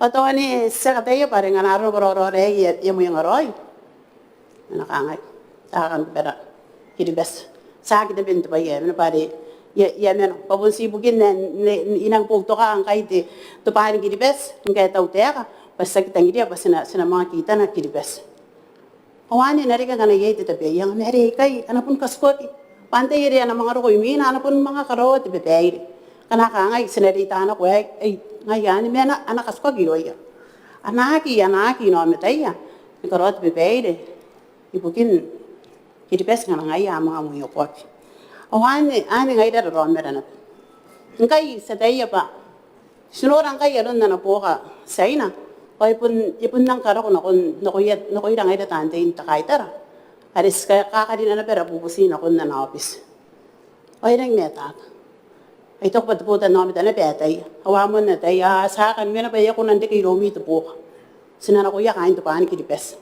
Bwa tao ane ti a kataia bwa are ngkana arona bwa raoraora aei e a, e a mwenga raoi, e na kangai, ti a kan bera Kiribati. Ti aki tabe n te bwai ae mena bwa are e a, e a mena. Bwa bon ti ibukin ae, n, n, I nang boutoka ngkai te, tobwaan Kiribati, ngkai tautaeka, bwa ti aki tangiria bwa ti na, ti na manga kitana Kiribati. Ao anne e na reke ngkana iai te tabeaianga, ma are aikai a na bon katikuaki. Bwa antai are a na manga roko imwina, a na bon manga karaoa te babaire. Ngkana kangai ti na reita nako aei, ai, ngaia anne, ma a na, a na katikuaki irouia. Anaaki, anaaki inaomataia ni karaoa te babaire ibukin Kiribati ngkana ngaia a manga mwiokoaki. Ao anne, anne ngaira ara raonara naba. Ngkai ti ataia bwa ti nora ngkai aron ana buoka Tiaina, ao e bon, e bon nang karako nakon, nakoia, nakoira ngaira taan tei n te kaitara are ti kakarina naba ara bubuti nakon ana aobiti. Ao e rangi matata. Ai taku bwa te botanaomata naba e ataia. Ao a moan ataia, a, ti a kan mena bwa e a kona n reke iroumi te buoka. Ti na nakoia kaain tobwaan Kiribati.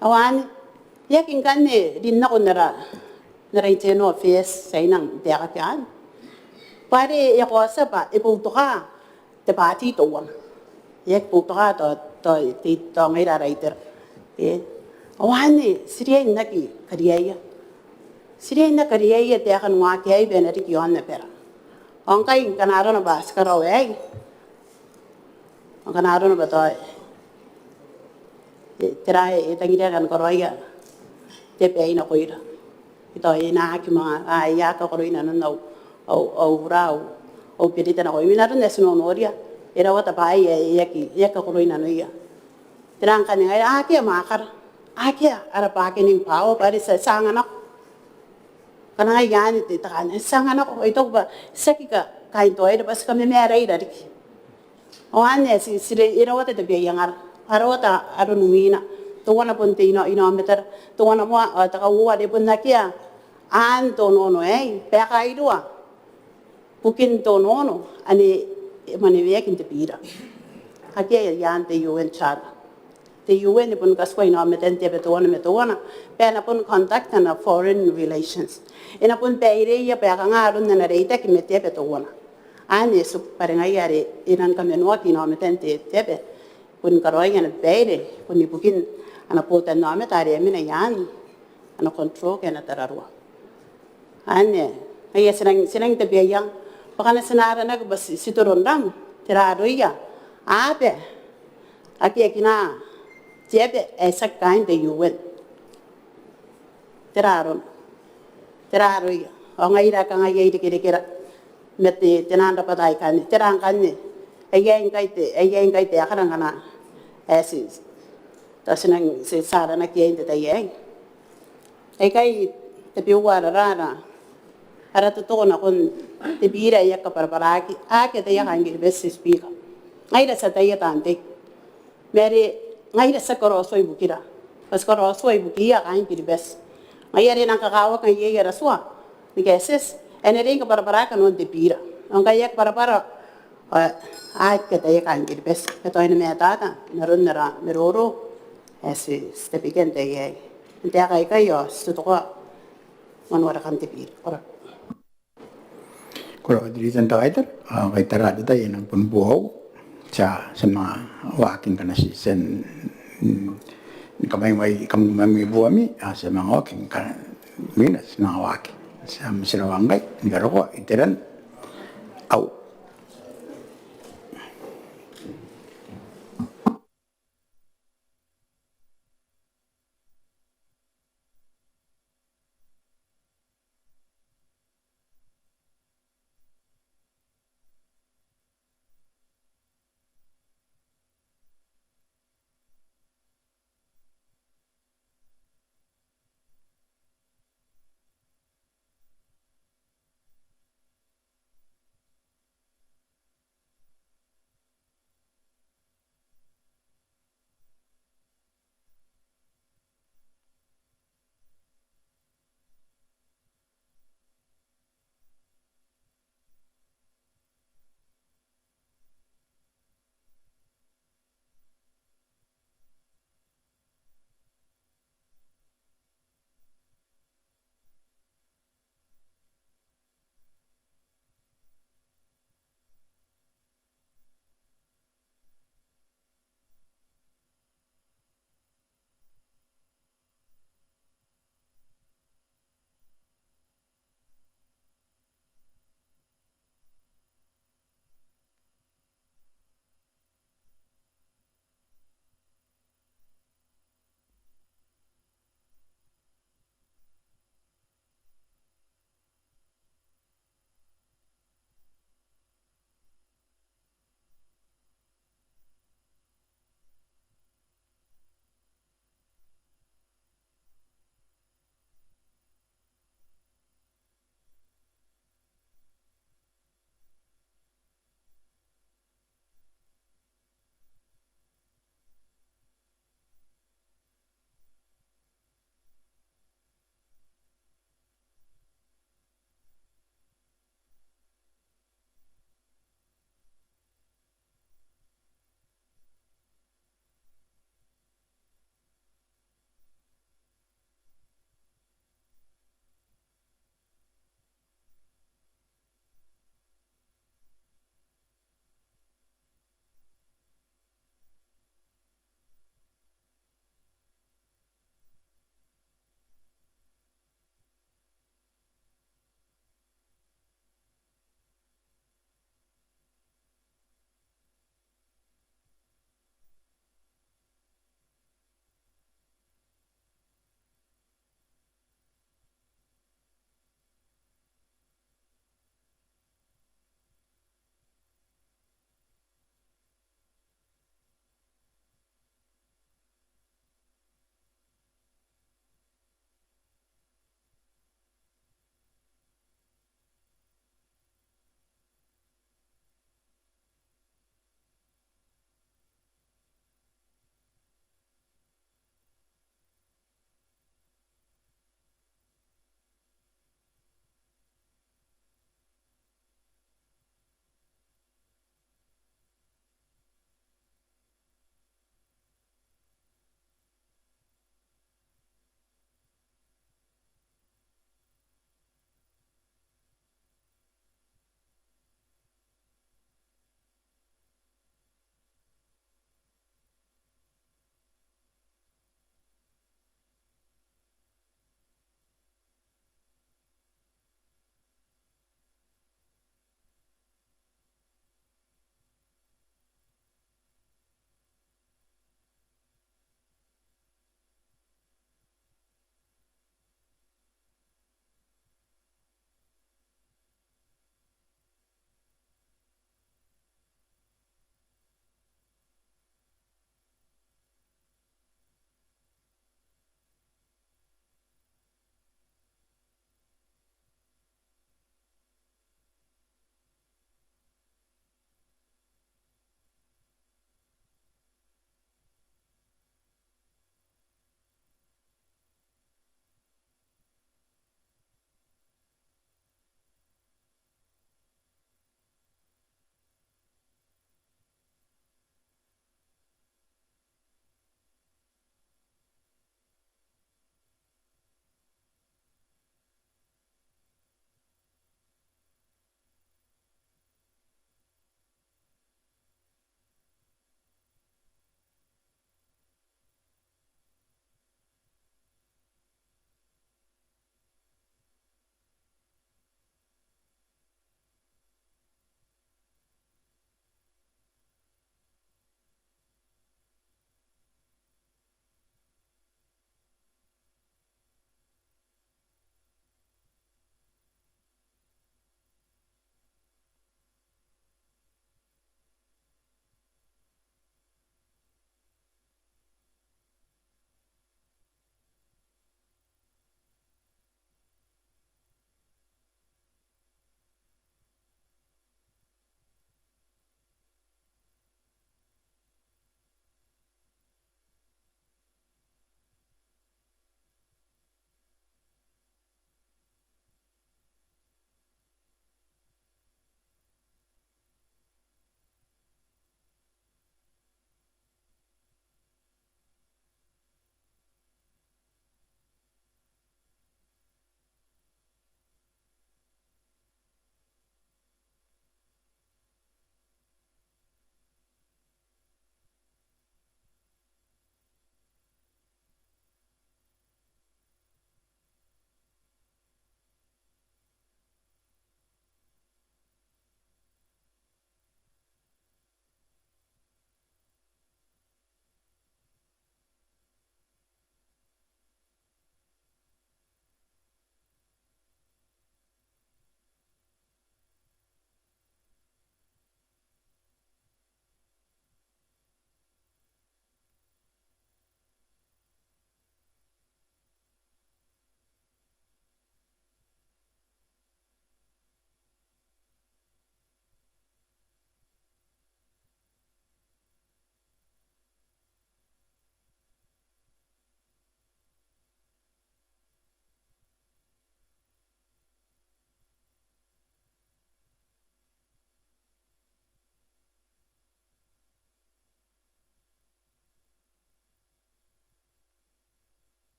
Ao anne, e aki ngkanne rin nako n ara, n ara internal affairs Tiaina n taekaki anne. Bwa are e a kaotia bwa e boutoka te bwaati teuana. E aki boutoka tao, tao, te, tao ngaira ara itera. E. Ao anne, ti riai n aki kariaia. Ti riai n aki kariaia taekan waaki aei bwa e na riki iaon abara. Ao ngkai ngkana arona bwa ti karaoa aei, ngkana arona bwa tao, e, tera ae e tangiria ngkana karaoia te aba aei nakoira. Tao e na aki manga, a, e aki kakoroi nanon au, au, au ura, au, au berita nakoimi. N aron ae ti nonoria, e rawata bwaai ae e aki, e aki kakoroi nanoia. Tera ngkanne ngaira, akea mwaakara, akea ara bargaining power, bwa are ti a, ti a anganako. Ngkana ngaia anne te, te kan, ti a anganako, ao I taku bwa ti aki ka, kaintoaira bwa ti kamamaaraira riki. Ao anne ae ti, ti re, e rawata tabeaiangara, a rawata aron imwina, teuana bon te ina, inaomatara, teuana moa, ao te kauoua are bon akea aan te onoono aei, bwa e kairua bukin te onoono ane e maneweaki n te bira. Akea i aan te U N Charter. Te U N e bon katikua inaomatan te aba teuana ma teuana bwa e na bon conduct ana foreign relations. E na bon baireia bwa kanga aron ana reitaki ma te aba teuana. Anne e tiku bwa are ngaia are e nang kamanoaki inaomatan te, te aba, bon karaoia ana babaire, bon ibukin ana botanaomata are e mena i aan ana control ke ana tararua. Anne, ngaia ti nang, ti nang tabeaiang bwa ngkana ti na aranaki bwa ti, ti toronrang, tera aroia? Aba, akea kina te aba ae tiaki kaain te U N. Tera aron, tera aroia? Ao ngaira kanga iai irekerekera ma te, te nang rabwata aikanne, tera ngkanne? Aei ngkai te, aei ngkai te akara ngkana ae ti, tao ti nang, ti, ti aranaki iai n te tai aei. Aikai tabeua ara, ara, ara totoko nakon te bira ae e aki kabwarabwaraki, a aki ataia kaain Kiribati, Speaker. Ngaira ti ataia taan tei. Ma are ngaira ti aki karaotua ibukira, bwa ti karaotua ibukiia kaain Kiribati. Ngaia are e nang kakawaki ngkai iai ara tua ni KSS ae e na riai ni kabwarabwaraki nanon te bira. Ao ngkai e aki kabwarabwara, ao a aki ataia kaain Kiribati. Ke tao e na matata n aron ara maroro ae ti, ti tabekia n te tai aei. N taeka aikai ao ti totokoa moan warekan te bira. Ko rabwa. Ko rabwa te Leader n te Kaitara. Ao ngkai tara te tai e nang bon boou. Ti a, ti a manga waaki ngkana ti, ti a, mm, ni kamwaimwai, kam, kamwaimwai buami, ao ti a manga waaki ngkana, imwina ti a manga waaki. Ti a, ti a manga waaki ngkai ni karokoa iteran. Au.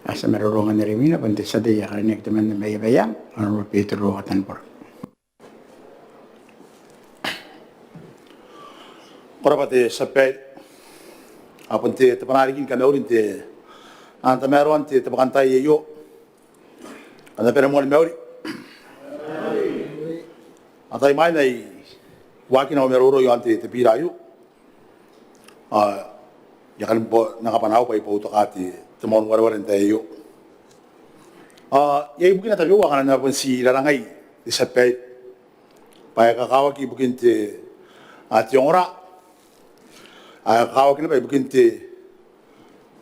A tia maroro ngkanne are imwina bon te tia tei ae karineaki temanna mai Abaiang, Honourable Betero Katanibora. Ko rabwa te tia babaire. Ao bon te, te bwanaa riki ni kamauri n te, n tamaroan te, te bwakantaai aio. Kam na bane ni mauri. Ao tai imwain ae I waakina au maroro iaon te, te bira aio, ao I a kani boo n anga bwanaau bwa I boutokaa te, te moan wareware n tai aio. Ao iai bukina tabeua akana N na bon tii rarangai, te tia babaire, bwa e kakawaki ibukin te, a, te ongora, ao e kakawaki naba ibukin te,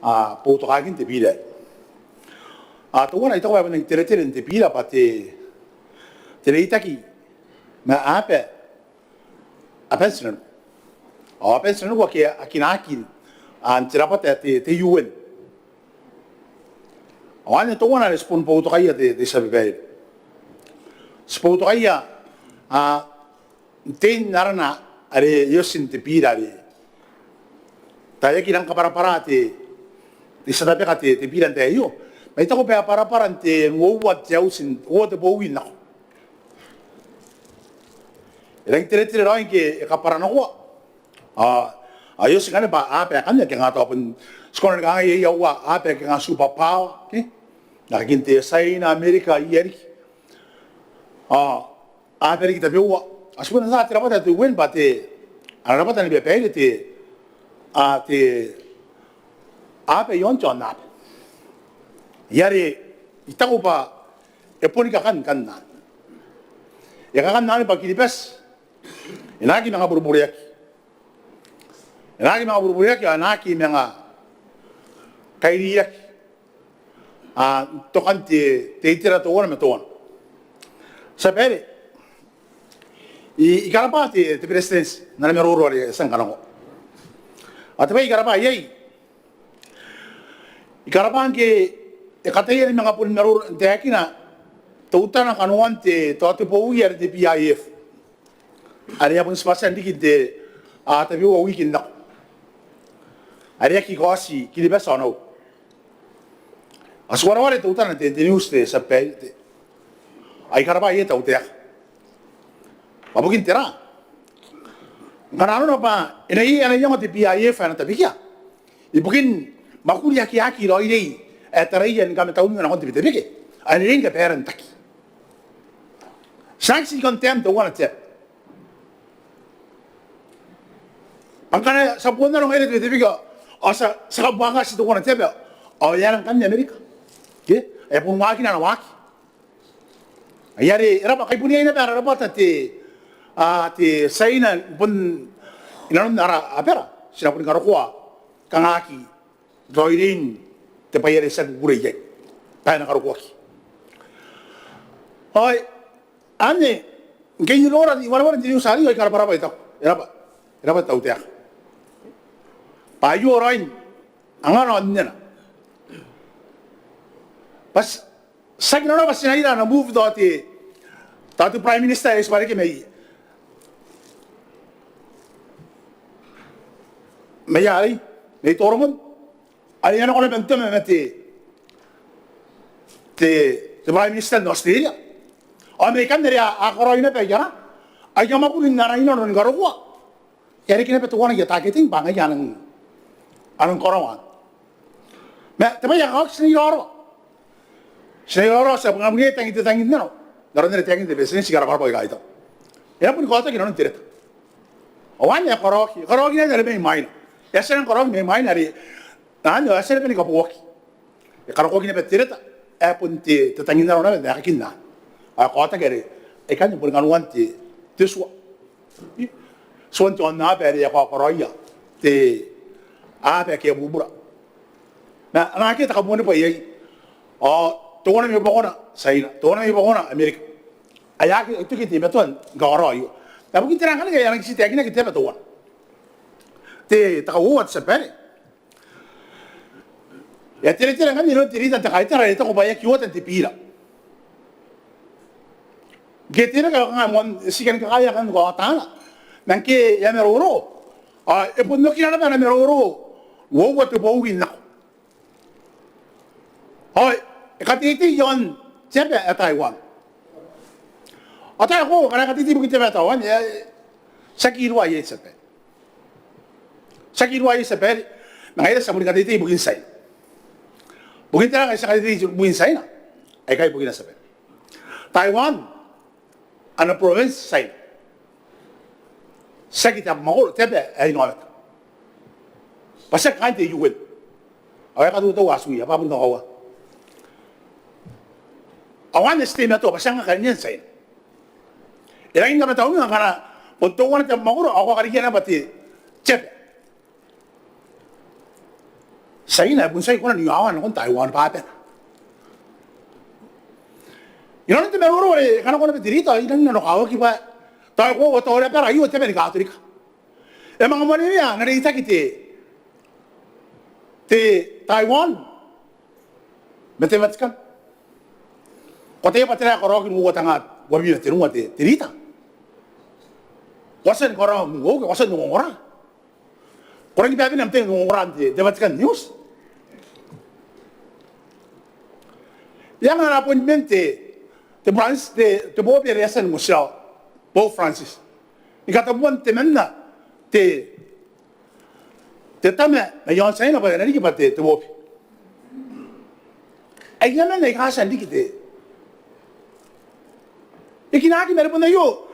a, boutokaakin te bira. Ao teuana, I taku bwa e bon rangi n teretere n te bira bwa te, te reitaki ma aaba aban tinaniku. Ao aban tinaniku ake a kinaaki n te rabwata ae te, te U N. Ao anne teuana are ti bon boutokaia, te, te tia babaire. Ti boutokaia, a, n tein arana are e oti n te bira are tao e aki rang kabwarabwara te, te tia tabeka te, te bira n tai aio. Ma I taku bwa e bwarabwara n te, n uoua te auti, uoua te bowi nako. E rangi n teretere raoi ngke e kabwaranakoa. Ao, ao e oti ngkanne bwa aaba akanne ake a nga tao bon, ti kona ni kangai, iai aua aaba ake a nga superpower, ke? N aekakin te Tiaina, Amerika, iai riki. Ao aaba riki tabeua. Ao ti bon ataa te rabwata ae te U N bwa te, ana rabwata ni babaire te, a, te aaba iaon te aonnaba. Ngaia are I taku bwa e boni kakan ngkanne. E kakan ngkanne bwa Kiribati e na aki manga burebureaki. E na aki manga burebureaki, ao e na aki manga kairiraki, a, n tokan te, te itera teuana ma teuana. Tia babaire, I, I karabwa te, te Beretitenti n ana maroro are e a tia ni kanako. Ao te bwai ae I karabwa iai, I karabwa ngke e kataia ni manga boni maroro n taekina teutana kanoan te, tao te bowi are te B I F, are e a bon tibwatian riki n te, a, tabeua wiki n nako, are e aki kaoti Kiribati ao Nauru. Ao ti wareware teutana n te, te news, te tia babaire, te, ao I karabwa iai te tautaeka. Bwa bukin tera? Ngkana nanona bwa e na iai ana iango te B I F ae e na tabekia ibukin mwakuri ake a aki raoiroi ae taraia ni kamatauninga nakon te Betebeke, ao e na riai ni kabaeara n taki. Ti na aki tii condemn teuana te aba. Bwa ngkana ti a bon nano ngaira te Betebeke ao ti a, ti a kabuakaki teuana te aba, ao e aera ngkanne Amerika? Ke? E a bon waakina ana waaki. Ngaia are e raba, kai bon iai naba ara rabwata te, a, te Tiaina, bon inanon ara abara, ti na boni karokoa kanga aki raoiroin te bwai are ti a kukurei iai bwa e na karokoaki. Ao anne, ngke I nora, I wareware n te news arei ao I karabwarabwa, I taku, e raba, e raba te tautaeka. Bwa aio raoi angana ao nnena. Bwa ti, ti aki nanona bwa ti na ira ana move tao te, tao te Prime Minister ae e tibwa reke mai, mai arei, mai Toromon, are e a nako naba n toma ma te, te, te Prime Minister n Australia. Ao mai ikanne are a, a karaoi naba aia, aia mwakuri n ara inano ni karokoa. E a reke naba teuana aia targeting bwa ngaia a nang, a nang karaoa. Ma te bwai ae kakawaki, ti na iraorao. Ti na iraorao, ti a bungabungia tangin, te tangin nano n aron are e taekinna te Beretitenti, I karabwarabwa ikai, I taku. E na boni kaotaki inanon te reta. Ao anne e karaoaki, e karaoaki naba are mai mwaina. E a tia naba ni karaoaki mai mwaina are, anne, e a tia naba ni kabooaki. E karaoaki naba te reta ae bon te, te tangin nano naba n aekakin anne. Ao e kaotaki are aikanne boni kanoan te, te tua. Tuan te aonnaba are e a kaokoroia te aba ake a bubura. Ma a na akea te kabuanibwai iai. Ao teuana mai buakona Tiaina, teuana mai buakona Amerika. Ae a aki toki n teimatoa ni kakaraoa aio. Ma bukin tera ngkanne ngke e a nang tii taekinaki te aba teuana? Te, te kauoua, te tia babaire. E a teretere ngkanne iroun te rita n te kaitara are e taku bwa e aki oota n te bira. Ngke te rita kanga moan, ti kan kakaea kanga ootana. Ma ngke e a maroro, ao e bon okira naba ana maroro uoua te bowi n nako. Ao e kateitei iaon te aba ae Taiwan. Ao tao ko, ngkana e kateitei ibukin te aba ae Taiwan, e, tiaki iruwa iai te aba. Tiaki iruwa iai te aba, ma ngaia ti a boni kateitei ibukin Tiaina. Bukin tera ngkai ti a kateitei ibukin Tiaina? Aikai bukina te aba. Taiwan, ana province Tiaina. Tiaki te abamwakoro, te aba ae inaomata. Bwa tiaki kaain te U N. Ao e katoto ua tuia, bwa bon kaua. Ao anne te teimatoa, bwa tiaki kaain Tiaina. E rangi ni kamatauninga ngkana bon teuana te abamwakoro, ao ko a karikia naba te, te aba. Tiaina e bon tiaki kona n iowawa nakon Taiwan bwa abana. Inanon te maroro are e kanakoa naba te rita, I rangi n nanokawaki bwa tao e koaua, tao e rabara aio te aba ni Katorika. E manga mwanewea ana reitaki te, te Taiwan ma te Vatican. Ko ataia bwa tera ae karaoaki n uoua tenga uabwi ma tenua te, te rita? Ko a tia ni karaoa n uoua, ko a tia n ongora. Ko rangi ni bae bane am tai n ongora n te, te Vatican News. E anga ana appointment te, te Francis, te, te Pope are e a tia ni motirawa, Pope Francis, ni katabuan temanna te, te tama mai aon Tiaina bwa e na riki bwa te, te Pope. Ai ngaia man aika a tia n riki te, e kinaaki ma are bon aio,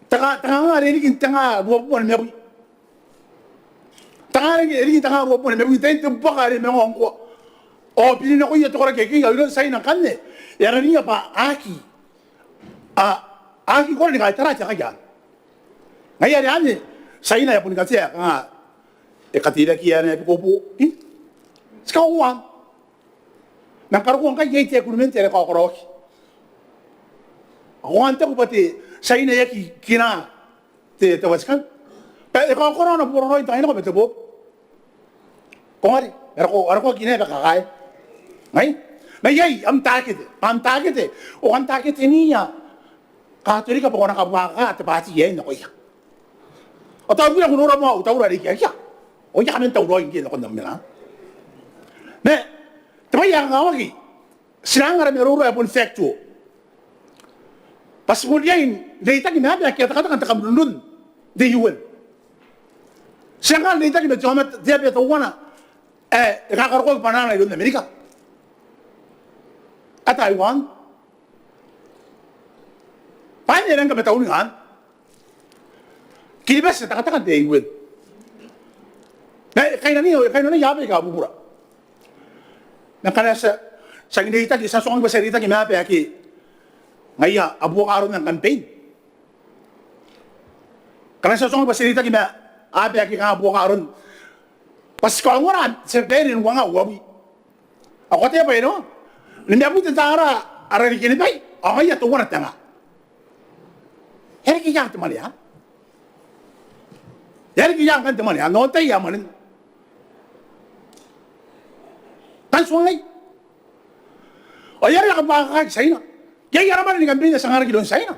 te ka, te kanganga are e riki n tenga ruabubua nimabwi. Te kanganga are e riki n tenga ruabubua nimabwi, tain te buaka are e manga ngkoa. Ao biri nakoia te koraki akekei, ao iroun Tiaina ngkanne e araniia bwa a aki, a, a aki kona ni kaitara te aeka anne. Ngaia are anne Tiaina e a boni katea, kanga e kateirakeia ana epikopo. I? Ti kakoauaa. Ma ngkana ko a ngkai iai te agreement are e kaokoroaki, ao ko a kan taku bwa te Tiaina e aki kinaa te, te Vatican bwa e kaokoro ana boraraoi n taai nako ma te Pope. Ko ngare, are ko, are ko aki naba kakaea. Ngai? Ma iai am takete, am takete, ao kam taketeniia Katorika bwa ko na kabuakaka te baati aei nakoia. Ao tao ibukin ae ko nora moa au taura are I kiakia, ao I a kaman tauraoi ngke nakon am mena. Ma te bwai ae kakawaki, ti na anga ara maroro ae bon factual bwa ti bon riai n reitaki ma aba ake a tekateka n te kamanrunrun n te U N. Ti na anga ara reitaki ma te aomata, te aba teuana ae e kakarokoaki bwanaana iroun Amerika, ae Taiwan. Bwa anne e rangi ni kamatauninga anne. Kiribati e tekateka n te U N. Ma e kainnanoi, e kainnanoi aaba aika bubura. Ma ngkana ti a, ti a reitaki, ti a tuangaki bwa ti a reitaki ma aba ake ngaia a buoka aron ana campaign. Ngkana ti a tuangaki bwa ti a reitaki ma aba ake kanga a buoka aron, bwa ti kaongora te tia babaire n uanga uabwi. Ao ko ataia bwa e na, nimabwi te tara ara rikinibai, ao ngaia teuana te nga. E a riki ia te mwane anne? E a riki ia ngkanne te mwane anne? Ao antai ae mwanen? Kan tuangai. Ao e a raka bwa kakaaki Tiaina. Iai ara mwane ni campaign ae ti anganaki iroun Tiaina.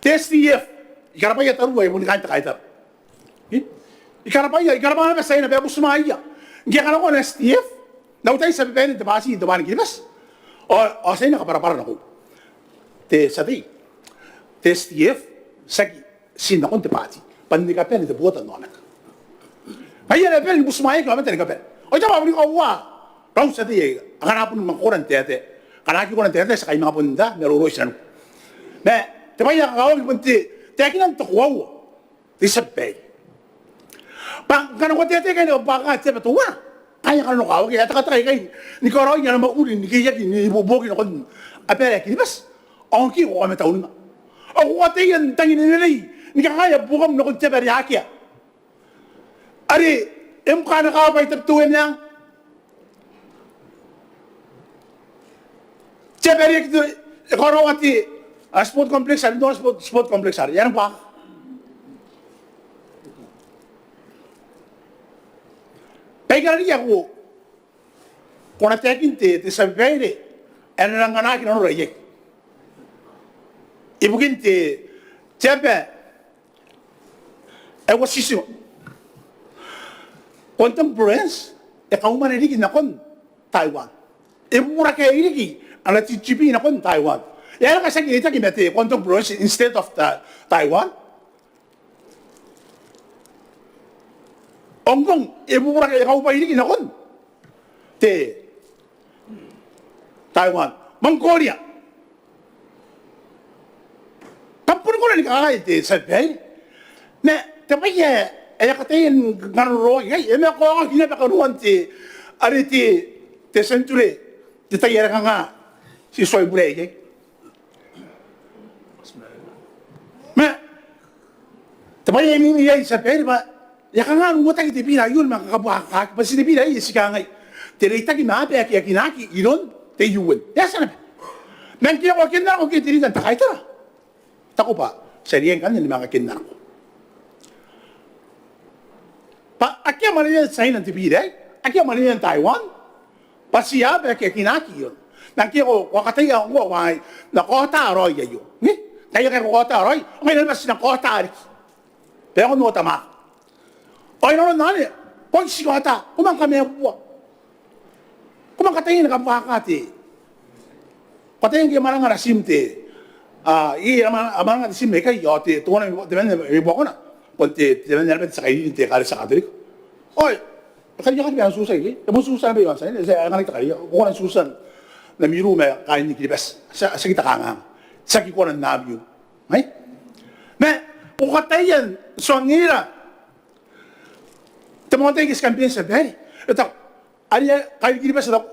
Te S D F. I karabwaia tariu ae boni kaain te kaitara. I, I karabwaia, I karabwa naba Tiaina bwa e butimwaeia ngke e kanakoa ana S D F n au tai tia babaire n te baati n te Bwanikiribati. Ao, ao Tiaina kabwarabwara nakoiu. Te tia tei, te S D F tiaki tii nakon te baati bwa ni kabane te botanaomata. Ngaia are a bane ni butimwaeaki aomata ni kabane. Ao I taku bwa boni kaua raou tia tei aika a kona boni manga kona n taetae. Ngkana aki kona n taetae ti a kai manga bon ta maroro i tinaniku. Ma te bwai ae kakawaki bon te, taekinan te koaua, te tia babaire. Bwa ngkana ko taetae ikai ni kabwakaka te aba teuana, kaain aika a nanokawaki, a tekateka ikai ni karaoi ana mwakuri ni keiaki ni ibuobuoki nakon abara ae Kiribati, ao ngke ko kamatauninga ao ko kataia n tangi ni wenerei ni kakaea buokam nakon te aba are akea, are e mkanaka bwa i Tabiteuea Meang. Te aba are e karaoa te, a, sport complex are, n te sport, sport complex are e a nang buakaka. Baikara riki ae ko, ko na taekin te, te tia babaire ae e na nang anaaki nanora iai ibukin te, te aba ae uatitinga. Kuantan Province e kaumwane riki nakon Taiwan. e bubura kairiki ana G D P nakon Taiwan. E aera ngkai tiaki reitaki ma te Guangdong province instead of Ta-, Taiwan? Hong Kong e bubura, e kaubwai riki nakon te Taiwan. Mongolia. Kam bon kona ni kangai te tia babaire. Ma te bwai ae e a kataia n kanga roroaki ikai, e manga kaokaki naba kanoan te, are te, te century, te tai are kanga ti tuai bure iai. Ma te bwai ae imwin iai, tia babaire, bwa e a kanga n uotaki te bira aio ni manga kakabuakakaki, bwa ti te bira aei ti kangai, te reitaki ma aba ake a kinaaki iroun te U N. E a tia naba. Ma ngke ko a kennako ke te rita n te kaitara, taku bwa ti a riai ngkanne ni manga kennako. Bwa akea mwanewean China n te bira aei, akea mwanewean Taiwan, bwa ti aba ake a kinaaki irouna. Ma ngke ko, ko a kataia ngkoa bwa e na kaota raoi aio. Nge? Ngkai akea ko kaota raoi, ao ngai naba ti na kaota riki. Bwa e aonga n ota mwaaka. Ao inanon anne, ko aki ti kaota, ko manga kamabubua. Ko manga kataia ni kabuakaka te, ko ataia ngke e mwananga ara team te, a, e, e mwananga te team aikai, ao te, teuana, temanna mai buakona, bon te, temanna naba te tia kairiri n te Ekaretia Katorika. Ao e kariaiakaki bwa e na tutia ikai, e bon tutia naba i aon Tiaina, e a anganaki te kariaia, ko kona n tutia n ami iru ma kaain Kiribati. Ti a, ti aki taku kanganga, ti aki kona n ami iru. Ngai? Ma ko kataia n tuangira te moan tai ngke ti kambiia, tia babaire. E taku, are kaain Kiribati, e taku,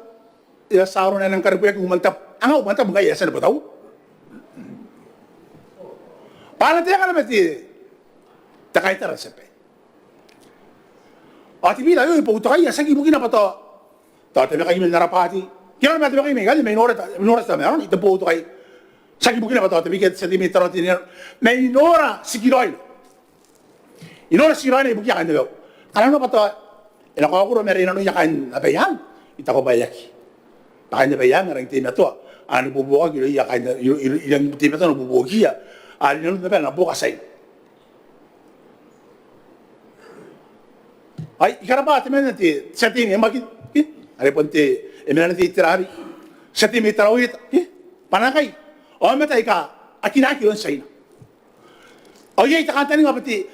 e a tia arona ae e nang karebweaki Umantabu. Anga Umantabu ngkai e a tia ni bwatau? Bwa ana taeka naba te, te kaitara, tia babaire. Ao te bira aio e boutokaia, tiaki ibukina bwa tao, tao te makaimana n ara bwaati. Ke nanona ma te makaimana ikanne, ma I nora, I nora te tamaroa, I taku boutokaia. Tiaki ibukina bwa tao te makaimana, te tia tei mai Tarawa Teinainano, ma I nora tikiraoina. I nora tikiraoina ibukiia kaain abau. Ngkana nanona bwa tao e na kaokoro ma are i nanoia kaain Abaiang, I taku bwa e aki. Bwa kaain Abaiang a rangi n teimatoa, a na ibuobuoki irouia kaain, i, i, i rangi n teimatoa n ibuobuokiia, are i nanon naba ana buoka Tiaina. Ai, I karabwa temanna te tia tei mai Makin, ke? Are bon te, e mena n te Tarawa, tia tei mai Tarawa Ieta, ke? Bwa naakai aomata aika a kinaaki iroun Tiaina. Ao iai te kantaninga bwa te,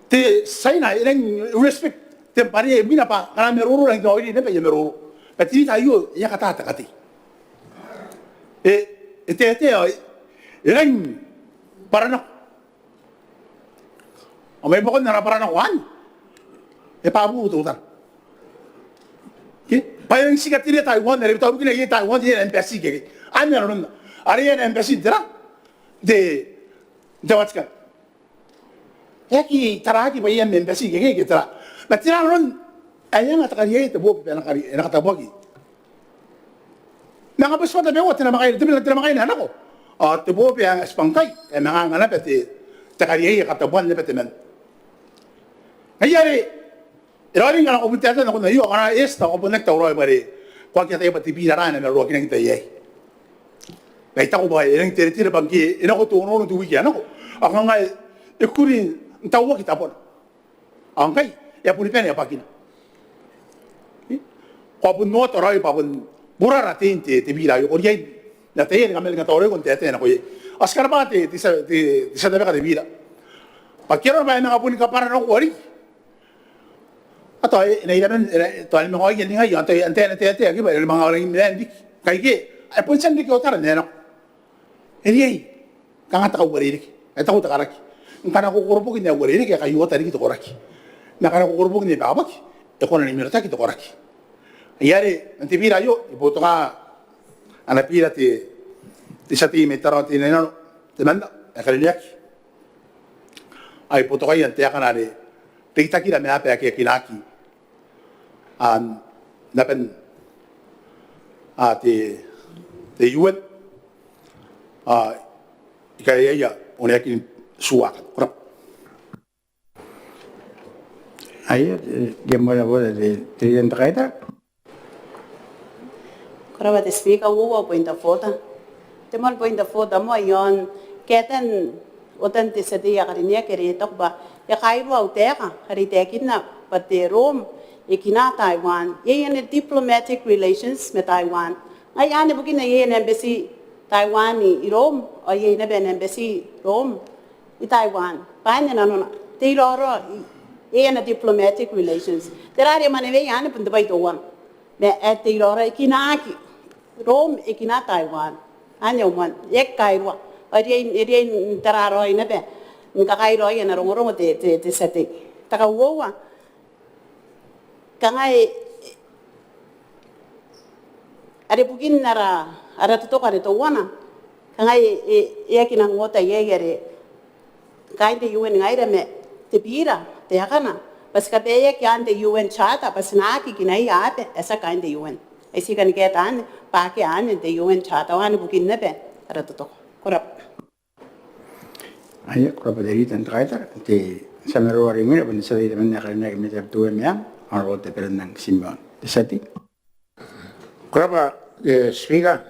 te Tiaina e rangi n respect te bwai ae imwina bwa ngkana a maroro, e rangi n raoiroi naba aia maroro. Ma te rita aio e a kataa te katei. E, e taetae ao e rangi n bwaranako. Ao mai buakon ana bwaranako anne, e bwaburu teutana. Ke? Bwa e rangi n tii katerea Taiwan, are tao ibukina iai Taiwan iai ana embassy ikekei. Anne nanona. Are iai ana embassy n tera? N te, n te Vatican. E aki taraaki bwa iai ana embassy ikekei ke tera. Ma tera nanon ae e anga te kariaia te Bobi bwa e na kari, e na katabuaki. Ma e anga bwa ti bwa tabeua te namwakaina, te namwakaina ae nako. Ao te Bobi e anga tibwa ngkai, e manga anga naba te, te kariaia katabuan naba temanna. Ngaia are e raoiroi ngkana ko bon taetae nakon aio, ngkana e eti tao ko bon aki tauraoi bwa are ko aki ataia bwa te bira ra e na maroroakinaki n tai aei. Ma I taku bwa e rangi n teretere bwa ngke e nako te onoono n te wiki ae nako, ao kanga e kuri n tauaki tabona. Ao ngkai e a boni bane abwakina. Ko a bon ota raoi bwa bon burara tein te, te bira aio, ko riai n ataia ni kamaringa tauraoi ko n taetae nako iai. Ao ti karabwa te, te tia, te, te tia tabeka te bira. Bwa ngke arona bwa e manga boni kabwaranakoa riki. Ao tao e na iraman, e na, tao e na manga okia ningai, ao tao antai ae na taetae, ke bwa e na manga rangi n maan riki. Ngkai ke, e bon tia n reke otara n ae nako. E riai, kanga te kauarereke. E taku te karaki, ngkana ko koroboki n ae uarereke, e kai ota riki te koraki. Ma ngkana ko koroboki n ae bwabwaki, e kona ni mirotaki te koraki. Ngaia are, man te bira aio, I boutoka ana bira te, te tia tei mai Tarawa Teinainano, temanna ae karineaki. Ao I boutokaia n taekana are reitakira ma aba ake a kinaaki n aban, a, te, te U N. Ao I kariaia oneakin tuakan. Ko rabwa. Aio, e, te moan point of order, te, te, te kaitara. Ko rabwa te Speaker, uoua point of order. Te moan point of order moa iaon kaetan otan te tia tei ae karineaki are e taku bwa e kairua au taeka are I taekinna bwa te Rome e kina Taiwan, iai ana diplomatic relations ma Taiwan. Ngaia anne bukina iai ana embassy Taiwan i Rome, ao iai naba ana embassy Rome i Taiwan. Bwa anne nanona, te iraorao, iai ana diplomatic relations. Tera are e mwaneweia anne? Bon te bwai teuana. Ma ae te iraorao, e kinaaki Rome, e kina Taiwan. Anne au moan, e aki kairua. Ao e riai, e riai n tara raoi naba ni kakaei raoi ana rongorongo te, te, te tia tei. Te kauoua, kanga e, are bukin ara, ara totoko are teuana, kanga e, e aki nang ota iai are kaain te U N ngaira ma te bira, te akana bwa ti kabaeaki n te U N Charter bwa ti na aki kinaia aba ae tiaki kaain te U N. Ai ti kani kaeta anne bwa akea anne n te U N Charter, ao anne bukin naba ara totoko. Ko rabwa. Aia, ko rabwa te Leader n te kaitara. Te tia maroro are imwina bon te tia tei temanna ae karineaki mai Tabiteuea Meang, Honourable Berenang Timeon. Te tia tei. Ko rabwa, e, Speaker.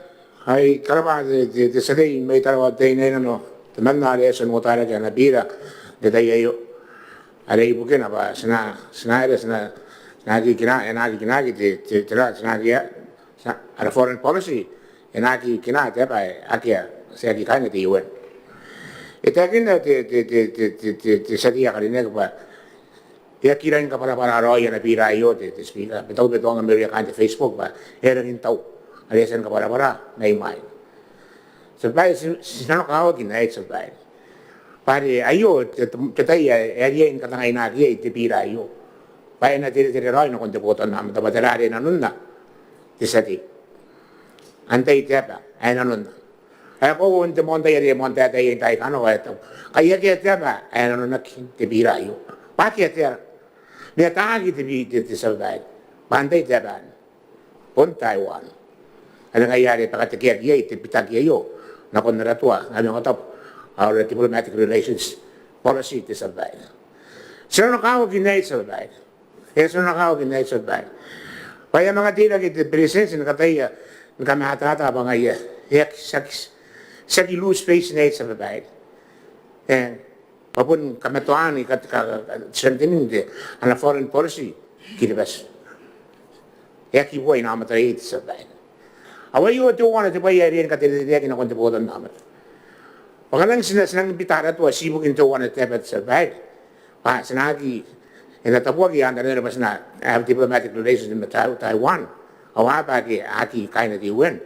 Ai ko rabwa te, te, te tia tei mai Tarawa Teinainano temanna are e a tia n uotarake ana bira n te tai aio. Are ibukina bwa ti na, ti na, are ti na, ti na aki kina, e na aki kinaaki te, te, te, ti na aki, ti na, ara foreign policy e na aki kina te aba ae akea, ti aki kaain te U N. E taekinna te, te, te tia tei ae karineaki bwa e aki rangi ni kabwarabwara raoi ana bira aio te, te Speaker. Ma tao bwa e tuangai mairouia kaain te Facebook bwa e rangi n tau are e a tia ni kabwarabwara mai mwaina. Tia Babaire, ti, ti nanokawaki n aei, Tia Babaire, bwa are aio te, te, te tai ae e riai ni katangainaki iai te bira aio bwa e na teretere raoi nakon te botannaomata bwa tera are nanona te tia tei. Antai te aba ae nanona? Ae koaua n te moan tai are e moan taetae iai n taai aika nako ae tau, kai akea te aba ae nanonaki n te bira aio. Bwa akea te ara, ma e ataaki te bi, te, te Tia Babaire, bwa antai te aba anne? Bon Taiwan. Are ngaia are e bakatekeaki iai te bitaki aio nakon ara tua, Ngamiongatabu, ao ara diplomatic relations policy, te Tia Babaire. Ti nanokawaki n aei, Tia Babaire. E, ti nanokawaki n aei, Tia Babaire, bwa e a manga teirake te Beretitenti ni kataia ni kamatata bwa ngaia e aki, ti aki, ti aki lose face n aei, Tia Babaire. E, bwa bon kamatoaan, ka, ka, ka, strengthening te, ana foreign policy Kiribati. E aki bua inaomatara iai, te Tia Babaire. Ao aio teuana te bwai ae riai ni kateretereaki nakon te botannaomata. Bwa ngkana ti na, ti nangi bita ara tua, ti ibukin teuana te aba, te Tia Babaire, bwa ti na aki, e na tabuaki antanera bwa ti na have diplomatic relations ma Tai-, Taiwan, ao aba ake a aki kaain te U N.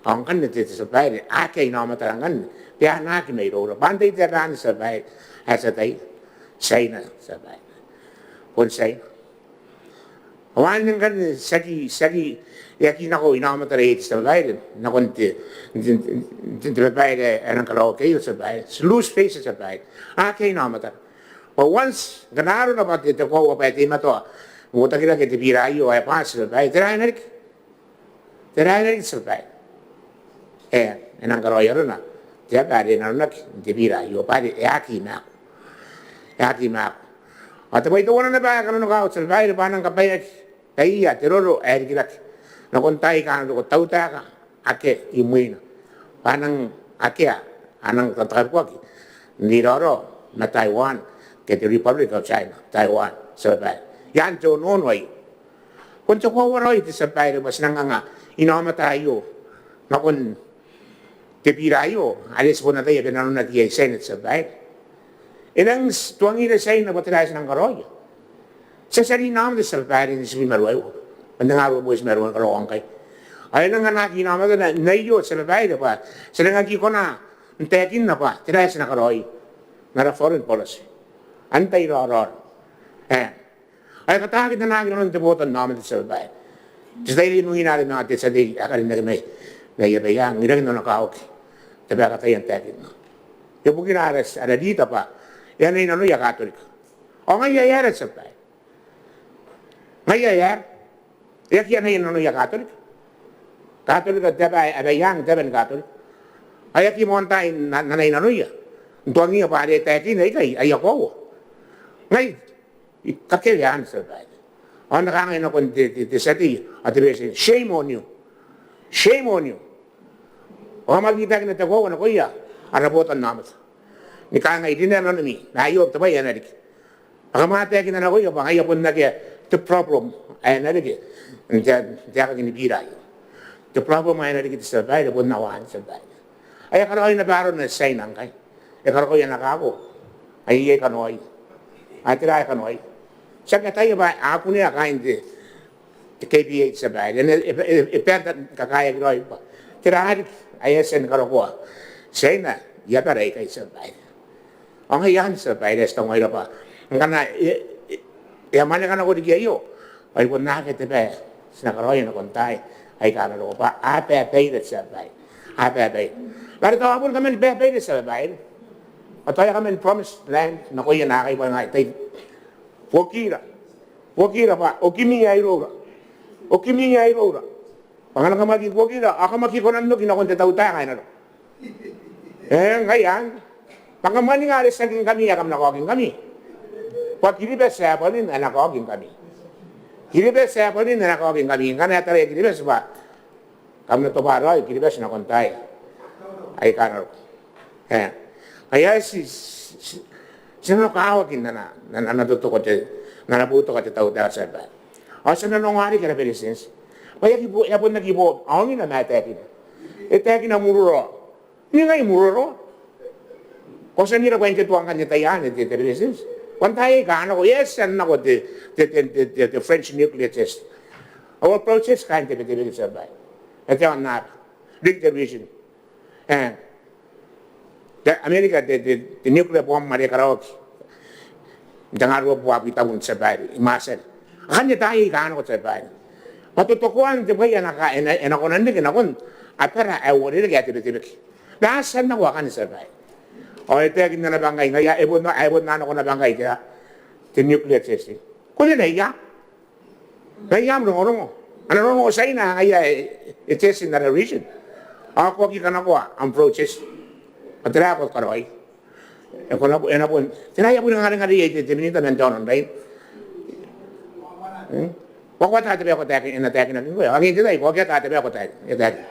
Ao ngkanne, te, te Tia Babaire, akea inaomatara ngkanne bwa a na aki mairoura. Bwa antai te aba anne, Tia Babaire, ae ti ataia? Tiaina, Tia Babaire. Bon Tiaina. Ao anne ngkanne ti aki, ti aki, e aki nako inaomatara iai, te Tia Babaire, nakon te, te, te, te babaire ae e nang karaoaki aio, Tia Babaire. Ti lose face, Tia Babaire. Akea inaomatara. Bwa once ngkana arona bwa te, te koaua bwa e teimatoa n uotakirake te bira aio ae bwaati, Tia Babaire, tera ae na riki? Tera ae na riki, Tia Babaire? E, e nang karaoi arona te aba are nanonaki n te bira aio bwa are e aki maaku. E aki maaku. Ao te bwai teuana naba ae kananokawaki, Tia Babaire, bwa a nang kabaeaki baiia te roro ae rikirake nakon taai aika a na roko, tautaeka ake imwina, bwa a nang akea, a nang tatabeaki n iraorao ma Taiwan ke te Republic of China, Taiwan, Tia Babaire. Ian te onoono aio. Bon te koaua raoi, te Tia Babaire, bwa ti nang anga inaomata aio nakon te bira aio are ti bon ataia bwa e nanonaki iai Tiaina, te Tia Babaire. E nang tuangira Tiaina bwa tera ae ti nang karaoia. Ti a tia n inaomata, te Tia Babaire, n tebwi ma ruaiwa, n tengaun ruabwi ma ruaiwa ni karaoa ngkai. Ao e nang anaaki inaomata n aio, te Tia Babaire, bwa ti nang aki kona n taekinna bwa tera ae ti na karaoia n ara foreign policy. Antai raoraora? E, ao e kataaki n anaaki nanon te botannaomata, te Tia Babaire. Te tai are I nungina are manga te tia tei ae karineaki mai, mai Abaiang, I rangi n nanokawaki te bwai ae kataia n taekinna. Ibukina ara, ara leader bwa e anai nanoia Katorika. Ao ngaia e aera, te Tia Babaire? Ngaia e aera? E aki anai nanoia Katorika. Katorika te aba, Abaiang te aba ni Katorika. Ao e aki moantaai n, n anai nanoia n tuangiia bwa are e taekinna ikai aia koaua. Ngai I kakewe anne, te Tia Babaire. Ao N na kangai nakon te, te, te tia tei ao te Beretitenti, shame on you. Shame on you. Ao kam aki taekina te koaua nakoia ara botannaomata ni kangai, rinea nanomi, ma aio te bwai ae na riki. Ao kam a taekina nakoia bwa ngaia bon akea te problem ae na reke n te, n te aeka ni bira aio. Te problem ae na reke, te tia babaire, bon aoa, te tia babaire. Ae e karaoi naba arona Tiaina ngkai. E karaoia ana kako. Ae iai kanoai. Ao tera ae kanoai? Ti aki ataia bwa a kunea kaain te, te K P A, te tia babaire. E, e, e, e bae n kakaeaki raoi bwa tera riki ae e a tia ni karokoa Tiaina i abara aikai, te tia babaire. Ao ngaia anne, te tia babaire, ae ti tangoira bwa ngkana e, e, e a mwaneka nako riki aio, ao e bon akea te bwai ae ti na karaoia nakon taai aika a na roko bwa a babaire, te tia babaire. A babaire. Ma are tao a boni kaman babaire, te tia babaire, ao tao e a kaman promise land nakoia naakai bwa ngai tai, buokira, buokira bwa okimi ae iroura, okimi ae iroura. Bwa ngkana kam aki buokira ao kam aki kona n oki nakon te tautaeka ae na roko. E, ngaia anne. Bwa kam mwaninga are tiaki ngkami ae kam na kaoki ngkami. Bwa Kiribati ae bwanin ae na kaoki ngkami. Kiribati ae bwanin ae na kaoki ngkami. Ngkana e taraia Kiribati bwa kam na tobwa raoi Kiribati nakon taai aika a na roko. E, ngaia ti, ti, ti, ti nanokawaki n ana, n ana, n ana totoko te, n ana boutoka te tautaeka, te tia babaire. Ao ti a nanonga riki, ara Beretitenti, bwa e aki bo, e a bon aki bo aongina ma e taekina. E taekina Muroroa. Ningai Muroroa? Ko tia n ira bwain te tua ngkanne taian te, te Beretitenti? Bwa n taai aika a nako, e a tia n nako te, te, te, te, te, te French nuclear test. Ao a protest kaain te Betebeke, te tia babaire. E taekinaki riki te reason. E, te Amerika, te, te, te nuclear bomb are e karaoaki n te nga ruabubua abwi tabun, te tia babaire, i Marshall. Akanne taai aika a nako, te tia babaire. Bwa totokoan te bwai ae na ka, e na, e na kona n reke nakon abara ae uarereke ae te Betebeke. Ma a tia n nako akanne, te tia babaire. Ao e taekinna naba ngkai, ngaia e bon, e bon a nako naba ngkai te, te nuclear testing. Ko rineia? Ngaia am rongorongo. Ana rongorongo Tiaina ngaia e, e test n ara region. Ao ko aki kanakoa am protest. Ao tera ae ko karaoi? E kona, e na bon, tera ae a boni ngangangareia te, te minita man te aono n Raina? Hmm? Ko aki ata te bwai ae ko taekinna, e na taekinaki ngkoe. Ao ngke n te tai ko aki ata te bwai ae ko taekinna, e taekinaki.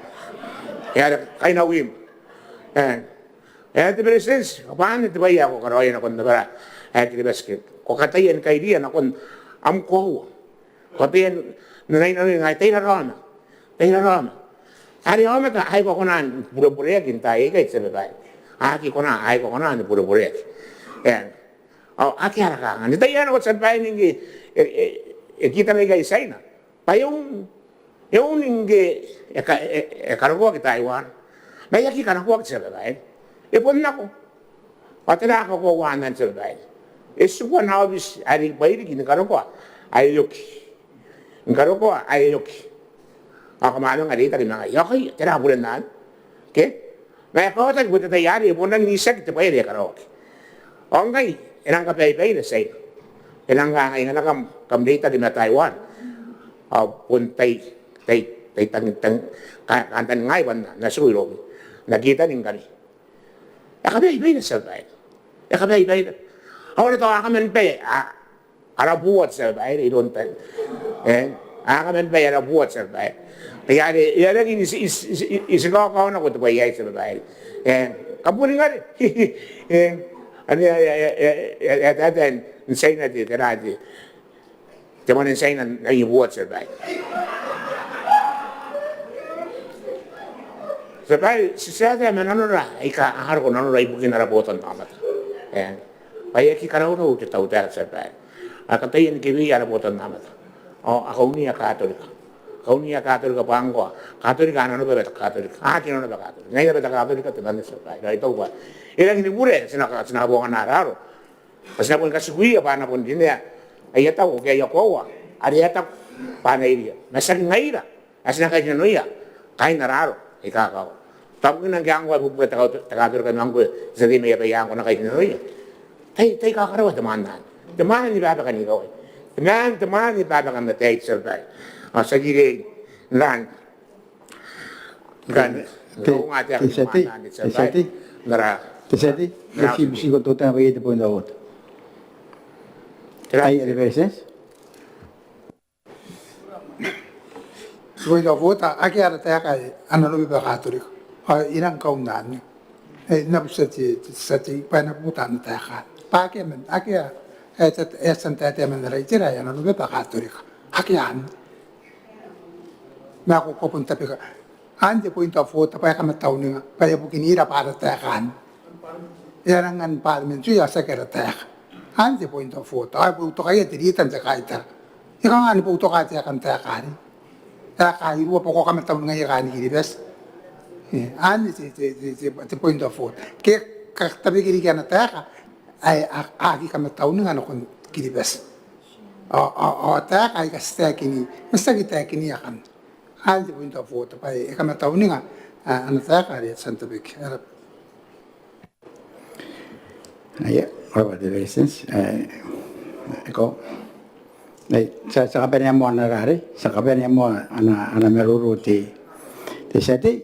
E a kaina wim. E. E, te Beretitenti, bwa anne te bwai ae ko karaoia nakon abara ae Kiribati ke ko kataia ni kairiia nakon am koaua. Ko kataia n nanoinano ngaia, tai raraoma, tai raraoma. Are aomata aika a kona ni burebureaki n taai aikai, te tia babaire. A aki kona, aika a kona ni burebureaki. E. Ao akea ara kanganga. N te tai ae nako, te tia babaire, ngke e, e, e kitana ikai Tiaina bwa e un, e un ngke e ka, e, e karokoaki Taiwan. Ma e aki kanakoaki, te tia babaire. E bon nako. Ao tera ae kakoauaa anne, te tia babaire? E tiku ana aobiti are e bwai riki ni karokoa ae e oki. Ni karokoa ae e oki. Ao kam a manga reitaki ma ngaia. Ao kai, tera buren anne? Ke? Ma e kaotaki bwa te tai arei e bon rangi n itiaki te bwai are e karaoaki. Ao ngkai e nang kabaibaira Tiaina. E nang kangai, ngkana kam, kam reitaki ma Taiwan, ao bon tai, tai, tai tang, tang, ka, kantaningaai bwa N na, N na tiku iroumi. N na kitanin ngkami. E kabaibaira, te tia babaire. E kabaibaira. Ao are tao a kaman bae, a, ara bua, te tia babaire, iroun tai. E, a kaman bae ara bua, te tia babaire. Ngaia are e a rangi n iti, iti, iti, iti, itikaokao nako te bwai aei, te tia babaire. E, kam boni ngare. E, anne, e, e, e, e, e, e, e, n Tiaina te, tera te, te mwane n Tiaina n ai bua, te tia babaire. Te tia babaire, ti taetae ma nanora aika a roko nanora ibukin ara botannaomata. E, bwa e aki karaurau te tautaeka, te tia babaire. A kataia ni keweia ara botannaomata. Ao a kaunia Katorika. Kaunia Katorika bwa ngkoa Katorika a nanobaba te Katorika. A aki nanobaba Katorika. Ngaia naba te Katorika temanna, te tia babaire. Ao I taku bwa e rangi ni bure, ti na ka, ti na kabongana ara aro. Bwa ti na boni katikuia bwa a na bon rinea aia tau ke aia koaua are a taku bwa a na iria. Ma tiaki ngaira ae ti na kainnanoia kaain ara aro aika kakawa. Tabukina ngke a ngkoa e bubura te Katorika, te Katorika ma ngkoe te tia tei mai abaia ngkoa a na kainnanoia. Tai, tai kakaraoa te mwaane anne. Te mwaane ni babaka n ikawai. Te mwaane, te mwaane ni babaka n ataei, te tia babaire. Ao tiaki rei n rang. Te, te, te tia tei, te tia tei, te tia tei, te tia tei, te tia tei, te point of order. Ai, are Beretitenti. Te point of order, akea ara taeka ae a nanobaba Katorika. Ao I rang kaunna anne. E, N na butiia te, te tia tei, bwa e na buta ana taeka. Bwa akea man, akea ae e a tia n taetae man ara itera ae a nanobaba Katorika. Akea anne. Ma ko, ko bon tabeka. Anne te point of order bwa e kamatauninga bwa e bukinira bwa ara taeka anne. E a rangi ni parliamentary ao tiaki ara taeka. Anne te point of order. Ao e boutokaia te leader n te kaitara. E kanga ni boutoka taekan taeka arei? Taeka irua bwa ko kamatauningaia kaain Kiribati. E, anne te, te, te, te, te point of order. Ke ka, tabeki riki ana taeka ae a, a aki kamatauninga nakon Kiribati. Ao, ao, ao taeka aika ti taekini, ma ti aki taekini akanne. Anne te point of order bwa e kamatauninga, a, ana taeka are e a tia n tabeki. Aia, ko rabwa te Beretitenti. E, ko. Ai, ti a, ti a kabanea moa ana rare, ti a kabanea moa ana, ana maroro te, te tia tei.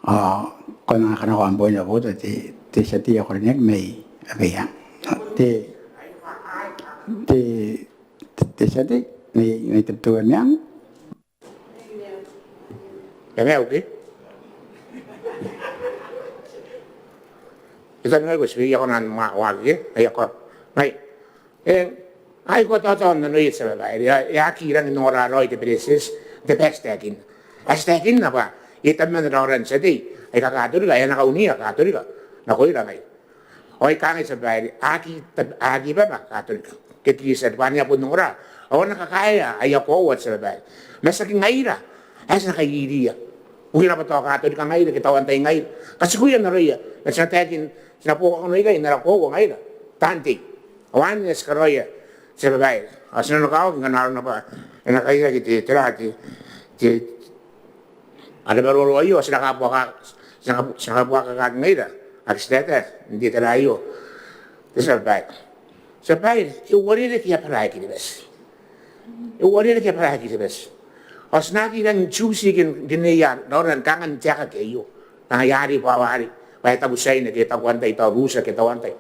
Ao ko na kanakoa am point of order te, te tia tei ae ko rineaki mai Abaiang. Te, te, te tia tei, mai, mai Tabiteuea Meang. E maiu ke? E taninga ko ti bia kona n waaki ke? Ai ko. Ai. E, ai ko taotaon nanoia te tia babaire. E aki rangi n ongora raoi te Beretitenti, te best taekin. Ae ti taekinna bwa e tabeman raoran te tia tei aika Katorika, e na kaunia Katorika nakoira ngaira. Ao I kangai te tia babaire, a aki, a aki baba Katorika ke Kristian bwa a na bon ongora ao a na kakaea aia koaua te tia babaire. Ma tiaki ngaira ae ti na kairiia. Bukina bwa tao Katorika ngaira ke tao antai ngaira. Katikuia n aroia ma ti na taekin, ti na buokaki ikai n ara koaua ngaira taan tei. Ao anne ae ti karaoia te tia babaire. Ao ti nanokawaki ngkana arona bwa e na kairaki te, tera te, te, ana maroro aio, ao ti na kabuaka, ti na kabu-, ti na kabuakakaki ngaira ake ti taetae n te itera aio. Te tia babaire. Te tia babaire, e uarereke abara ae Kiribati. E uarereke abara ae Kiribati. Ao ti na aki rangi n tiuti ke n rineia raora ni kangai n te aeka aio. Kangai arei bwa arei, bwa e taku Tiaina ke e taku antai, tao Rutia ke tao antai.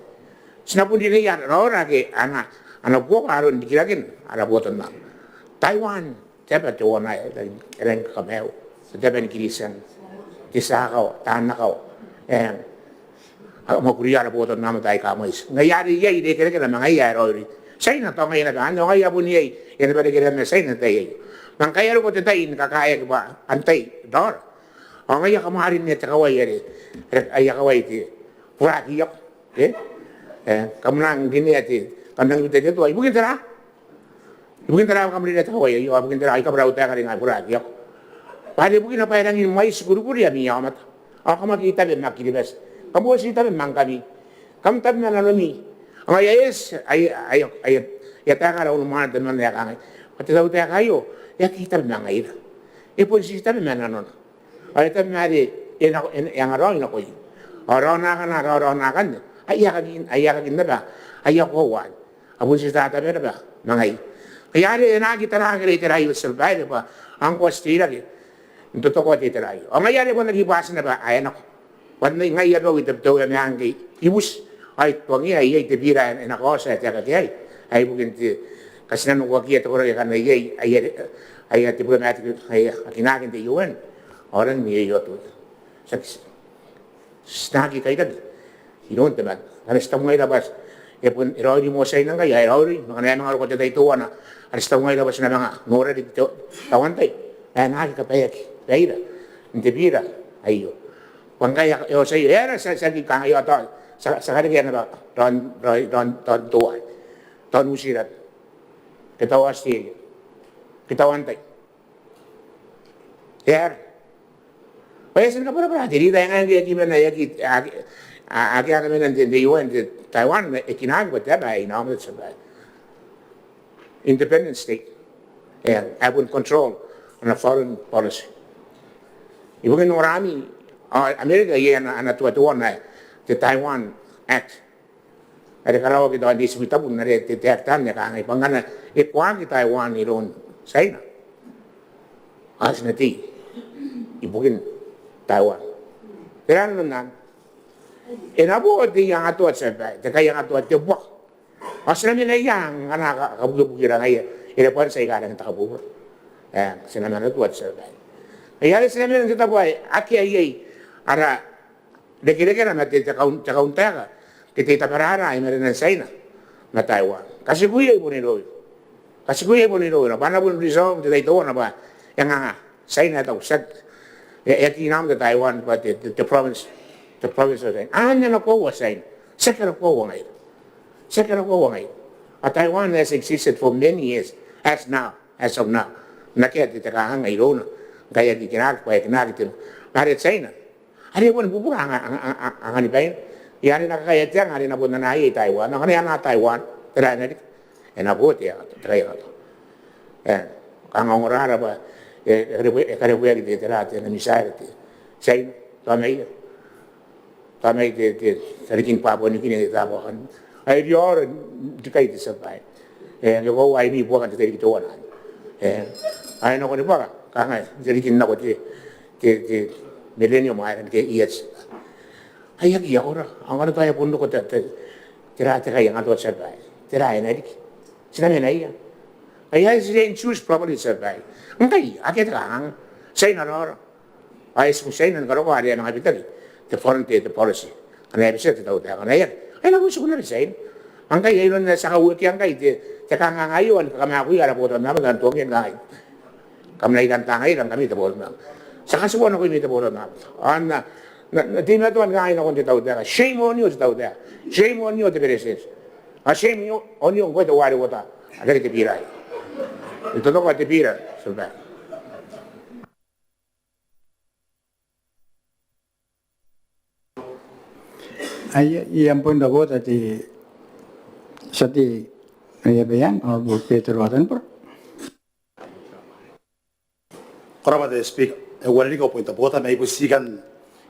Ti na bon rineia raora ake a na, a na buoka aron rikiraken ara botanaomata. Taiwan, te aba teuana ae e rangi ni kakamaiu, te aba ni Kiritian, te tia akawa, taan akawa. Eng, a mwakuria ara botanaomata aika mwaiti. Ngaia are iai irekerekena ma ngaia ae raoiroi. Tiaina tao ngaia naba anne, ao ngaia bon iai, iai naba irekerekena ma Tiaina n te tai aio. Ma ngkai a roko te tai ni kakaeaki bwa antai raora, ao ngaia kam a rinea te kawai are, are aia kawai te burakiako. Ke? E, kam nang rinea te, kam nang ibuta te tua. Ibukin tera? Ibukin tera kam rinea te kawai aio? Ibukin tera? Ai kabwarabwara taeka are ngai burakiako. Bwa are ibukina bwa e rangi ni mwaiti kurikuri ami aomata. Ao kam aki tabe ma Kiribati. Kam boti tabe ma ngkami. Kam tabe ma nanomi. Ao ngaia e eti, aia, aia, aia, aia taeka ara unimwaane temanna ae kangai bwa te tautaeka aio e aki tabe ma ngaira. E bon ti tabe ma nanona. Ao e tabe ma are e na, e na, e angaraoi nakoia. Ao raona akana, rao, raona akanne, ai aekakin, ai aekakin naba aia koaua anne. A bon ti tatabe naba ma ngaia. Ngaia are e na aki taraaki ara itera aio te tia babaire bwa ngkoa ti teirake n totokoa te itera aio. Ao ngaia are bon aki bwati naba ae nako. Bwa n ai ngai abau i Tabiteuea Meang ngke I buti, ao I tuangiia ae iai te bira ae e na kaoti ae taekaki iai, ae ibukin te katinanikuakiia te koraki akanne iai, aia, aia diplomatic, aia, a kinaaki n te U N. Ao e rangi n ioiotu. Tiaki, ti na aki kairaki iroun temanna. Ngkana ti taku ngaira bwa e bon, e raoiroi moa Tiaina ngkai, ao e raoiroi. Ma ngkana e a manga roko te tai teuana are ti taku ngaira bwa ti na manga nora riki te, tao antai, e na aki kabaeaki baira n te bira aio. Bwa ngkai e a, e a oti aio, e aera ti a, ti a aki kangai ao tao ti a, ti a karekea naba raon, raon, raon, raon teuaei, tao New Zealand ke tao Australia ke tao antai. E aera? Bwa e a tia ni kabwarabwara te rita ae ngai ngke e aki mena, e aki, aki, a, aki, aki mena n te, te U N, te Taiwan, ma e kinaaki bwa te aba ae inaomata, te tia babaire. Independent state. E, ae bon control ana foreign policy. Ibukin norami, ao Amerika iai ana, ana tua teuana, te Taiwan Act. Are karaoaki tao n te itibwi tabun are te, te act anne e kangai bwa ngkana e koaki Taiwan iroun Tiaina, ao ti na tei ibukin Taiwan. Tera nanon anne? E na bo te iangatoa, te tia babaire, te kaiangatoa, te buaka. Ao ti na mena ia ngkana ka, kabukebukera ngaia, e rabwa n tia aika rangi n takabubura. E, ti na mena tua, te tia babaire. Ngaia are ti na mena n te tabo ae akea iai ara rekerekena ma te, te kaun, te kauntaeka ke te itabarara i marenan Tiaina. ma Taiwan. Katikua i bon irouia. Katikua i bon irouia. Bwa a na bon resolve n te tai teuana bwa e nga China e taku tiaki, e, e aki nang te Taiwan bwa te, te, te province, te province of China. Anne e na koaua China. Tiaki e na koaua ngaira. Tiaki e na koaua ngaira. A Taiwan has existed for many years, as now, as of now. N akea te, te kanganga irouna. Ngkai e aki kinaaki, bwa e kinaaki te, are China are e bon bubura anga, anga, anga, anganibaina. Ia are e na kakaea te anga are e na bon anaa iai Taiwan. Ngkana e anaa Taiwan, tera ae na riki? E na bo te, te kaianga tao. E, kanga ongora ra bwa e, e karebwe, e karebweaki te, tera, te, ana missile te China, tao mai, tao mai te, te, tarikin Papua New Guinea, te tabo akan. Ai riaora n rikai te tia babaire. E, ngke koaua ai ni buaka n te tairiki teuana. E, ai nako ni buaka, kanga, n te riki nako te, te, te millennium ae rang ke E H. Ai aki iakora, ao ngkana tao e bon roko te, te, tera te kaianga tao tia babaire. Tera ae na riki? Ti na mena ia. Ai, ai, ti riai n choose properly tia babaire. Ngkai, akea te kanganga. China raora. Ai, ti China ni karokoa are e a manga bitaki te foreign, te, te policy. Ngkana e bitia te tautaeka. Ngkana e aki, ai na bon tiku naba China. Ngkai, ai iroun ae ti a kauekia ngkai te, te kanganga aio, ao ni kakamaakuia ara botannaomata, ao n tuangiia ni kangai, kam na ikantaangaira ngkami te botannaomata. Ti a katiua nakoimi te botannaomata. Ao N na, N na, N na teimatoa ni kangai nakon te tautaeka. Shame on you te tautaeka. Shame on you te Beretitenti. Ao shame on you ngkoe teuare uota. Akea te bira aei. E totokoa te bira, tia babaire. Ai, iai am point of order te tia tei mai Abaiang, Honourable Betero Atanibora. Ko rabwa te Speaker, e uarereke au point of order ma I bon tii kan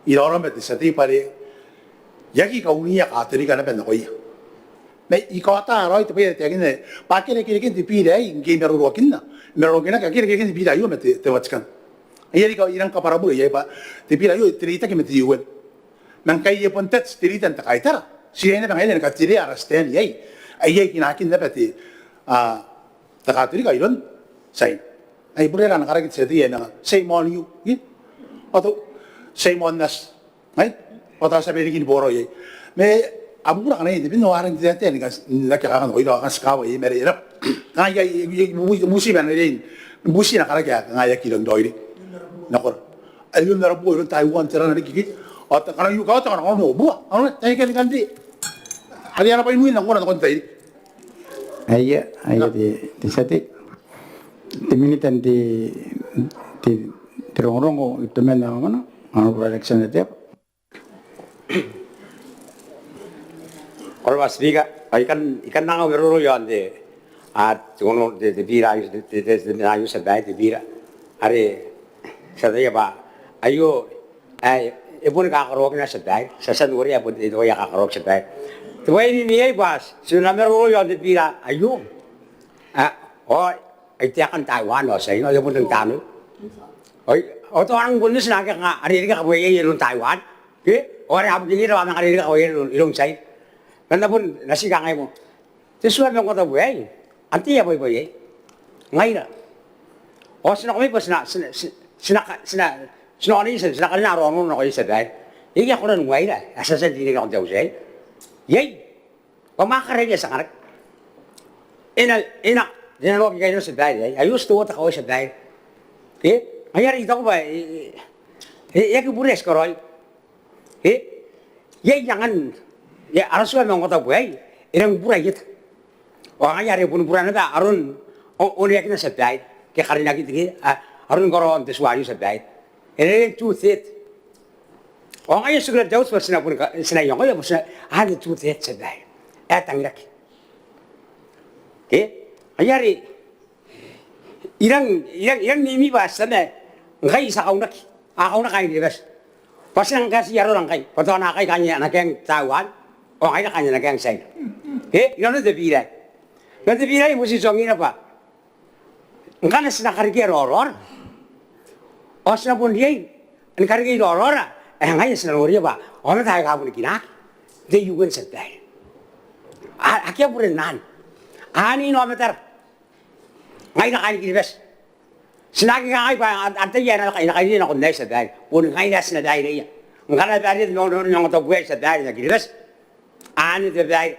iraorao ma te tia tei bwa are I aki kaunii Katorika naba nakoia. Ma I kaota raoi te bwai ae taekinna bwa a irekereke n te bira aei ngke I maroroakinna, I maroroakinaki, a irekereke n te bira aio ma te, te Vatican. Ai are I rang kabwarabure iai bwa te bira aio te reitaki ma te U N. Ma ngkai e bon tati te rita n te kaitara, ti riai naba ngaira ni katerea ara stand iai. Ai iai kinakin naba te, a, te Katorika iroun China. Ai bure ra n karaki te tia tei ae manga shame on you, ke? Ao tao shame on us. Ai? Ao tao ti a beriki ni boraoi iai. Ma a bubura ngkanne te bin ao a rang n te, te, ni kan, n aki kanga nakoira, ao kan ti kawa iai ma are e raba. Kangai iai, iai, iai, bubuti, bubuti ma n rein. Bubuti n karaki ae kangai aki rang raoiroi nakora. Ai iroun ara buu iroun Taiwan, tera ae na riki, ke? Ao tao ngkana iu kaota ngkana ngkana bua. Ao na, tai kan kan te. Are ana bwai n win nakon, nakon te tairiki. Aia, aia te, te tia tei. Te minita n te, te, te rongorongo, itoman ao mwananga, Honourable Alexander Teabo. Ko rabwa Speaker, ao I kan, I kan anga au maroro iaon te, a, te, te, te bira, te, te, te, te, te bira. Are ti ataia bwa aio ae e boni kakaraoaki naba, tia babaire. Ti a tia n noria ae bon te bwai ae kakaraoaki, tia babaire. Te bwai ae I mimi iai bwa ti na maroro iaon te bira aio. A, ao ai taekan Taiwan ao China, ao e bon rang tanoi. Ao, ao tao a rang bon oti naake kanga are e reke kabuaia iroun Taiwan, ke? Ao are a bukinira bwa a manga are e reke kabuaia iroun, iroun China. Ma N na bon, N na tii kangai moa. Te tua ma ngkoa tabu aei, antai ae bwaibwai iai? Ngaira. Ao ti nako mai bwa ti na, ti na, ti na, ti na, ti na, ti na, ti na, ti na karina ara onoono nakoia, tia babaire. Iai ae korakora n ngaira ae ti a tia n rinanoi nakon te auti aei? Iai. Bwa mwaaka rairi ae ti anganaki. E na, e na, e na noaki kainnano, tia babaire, ae, aio ti teuana te kawai, tia babaire. Ke? Ngaia are I taku bwa e, e, e, e aki bure ae ti karaoia. Ke? Iai angan, iai ara tua ma ngkoa tabu aei, e rang bura ieta. Ao ngaia are e boni bura naba aron o, oneakina, tia babaire, ke karinakina, ke, a, aron karaoan te tua aio, tia babaire. E na riai n two-third. Ao ngaia ti kona n taku bwa ti na boni ka, ti na iangoia bwa ti na, anne two-third, tia babaire, ae tangiraki. Ke? Ngaia are I rang, I rang, I rang mimi bwa ti a mena ngkai ti a kaunaki, a kaunaki kaain Kiribati. Bwa ti nang kaeti arora ngkai bwa tao a na kai kaain ana kaeng Taiwan, ao ngaira kaain ana kaeng China. Ke? Inanon te bira aei. Inanon te bira aei I motirakinna bwa ngkana ti na karekea raoraora, ao ti na bon riai ni karekei raoraora ae ngaia ti na noria bwa aomata aika a boni kinaaki n te U N, tia babaire. A, akea bure n anne. Anne aomatara. Ngaira kaain Kiribati. Ti na aki kangai bwa a, antai ae na, na kairiia nakon aei, tia babaire. Boni ngaira ae ti na baireia. Ngkana e baireia te mauri ma ngkoa tabu aei, tia babaire, n Kiribati, anne te babaire.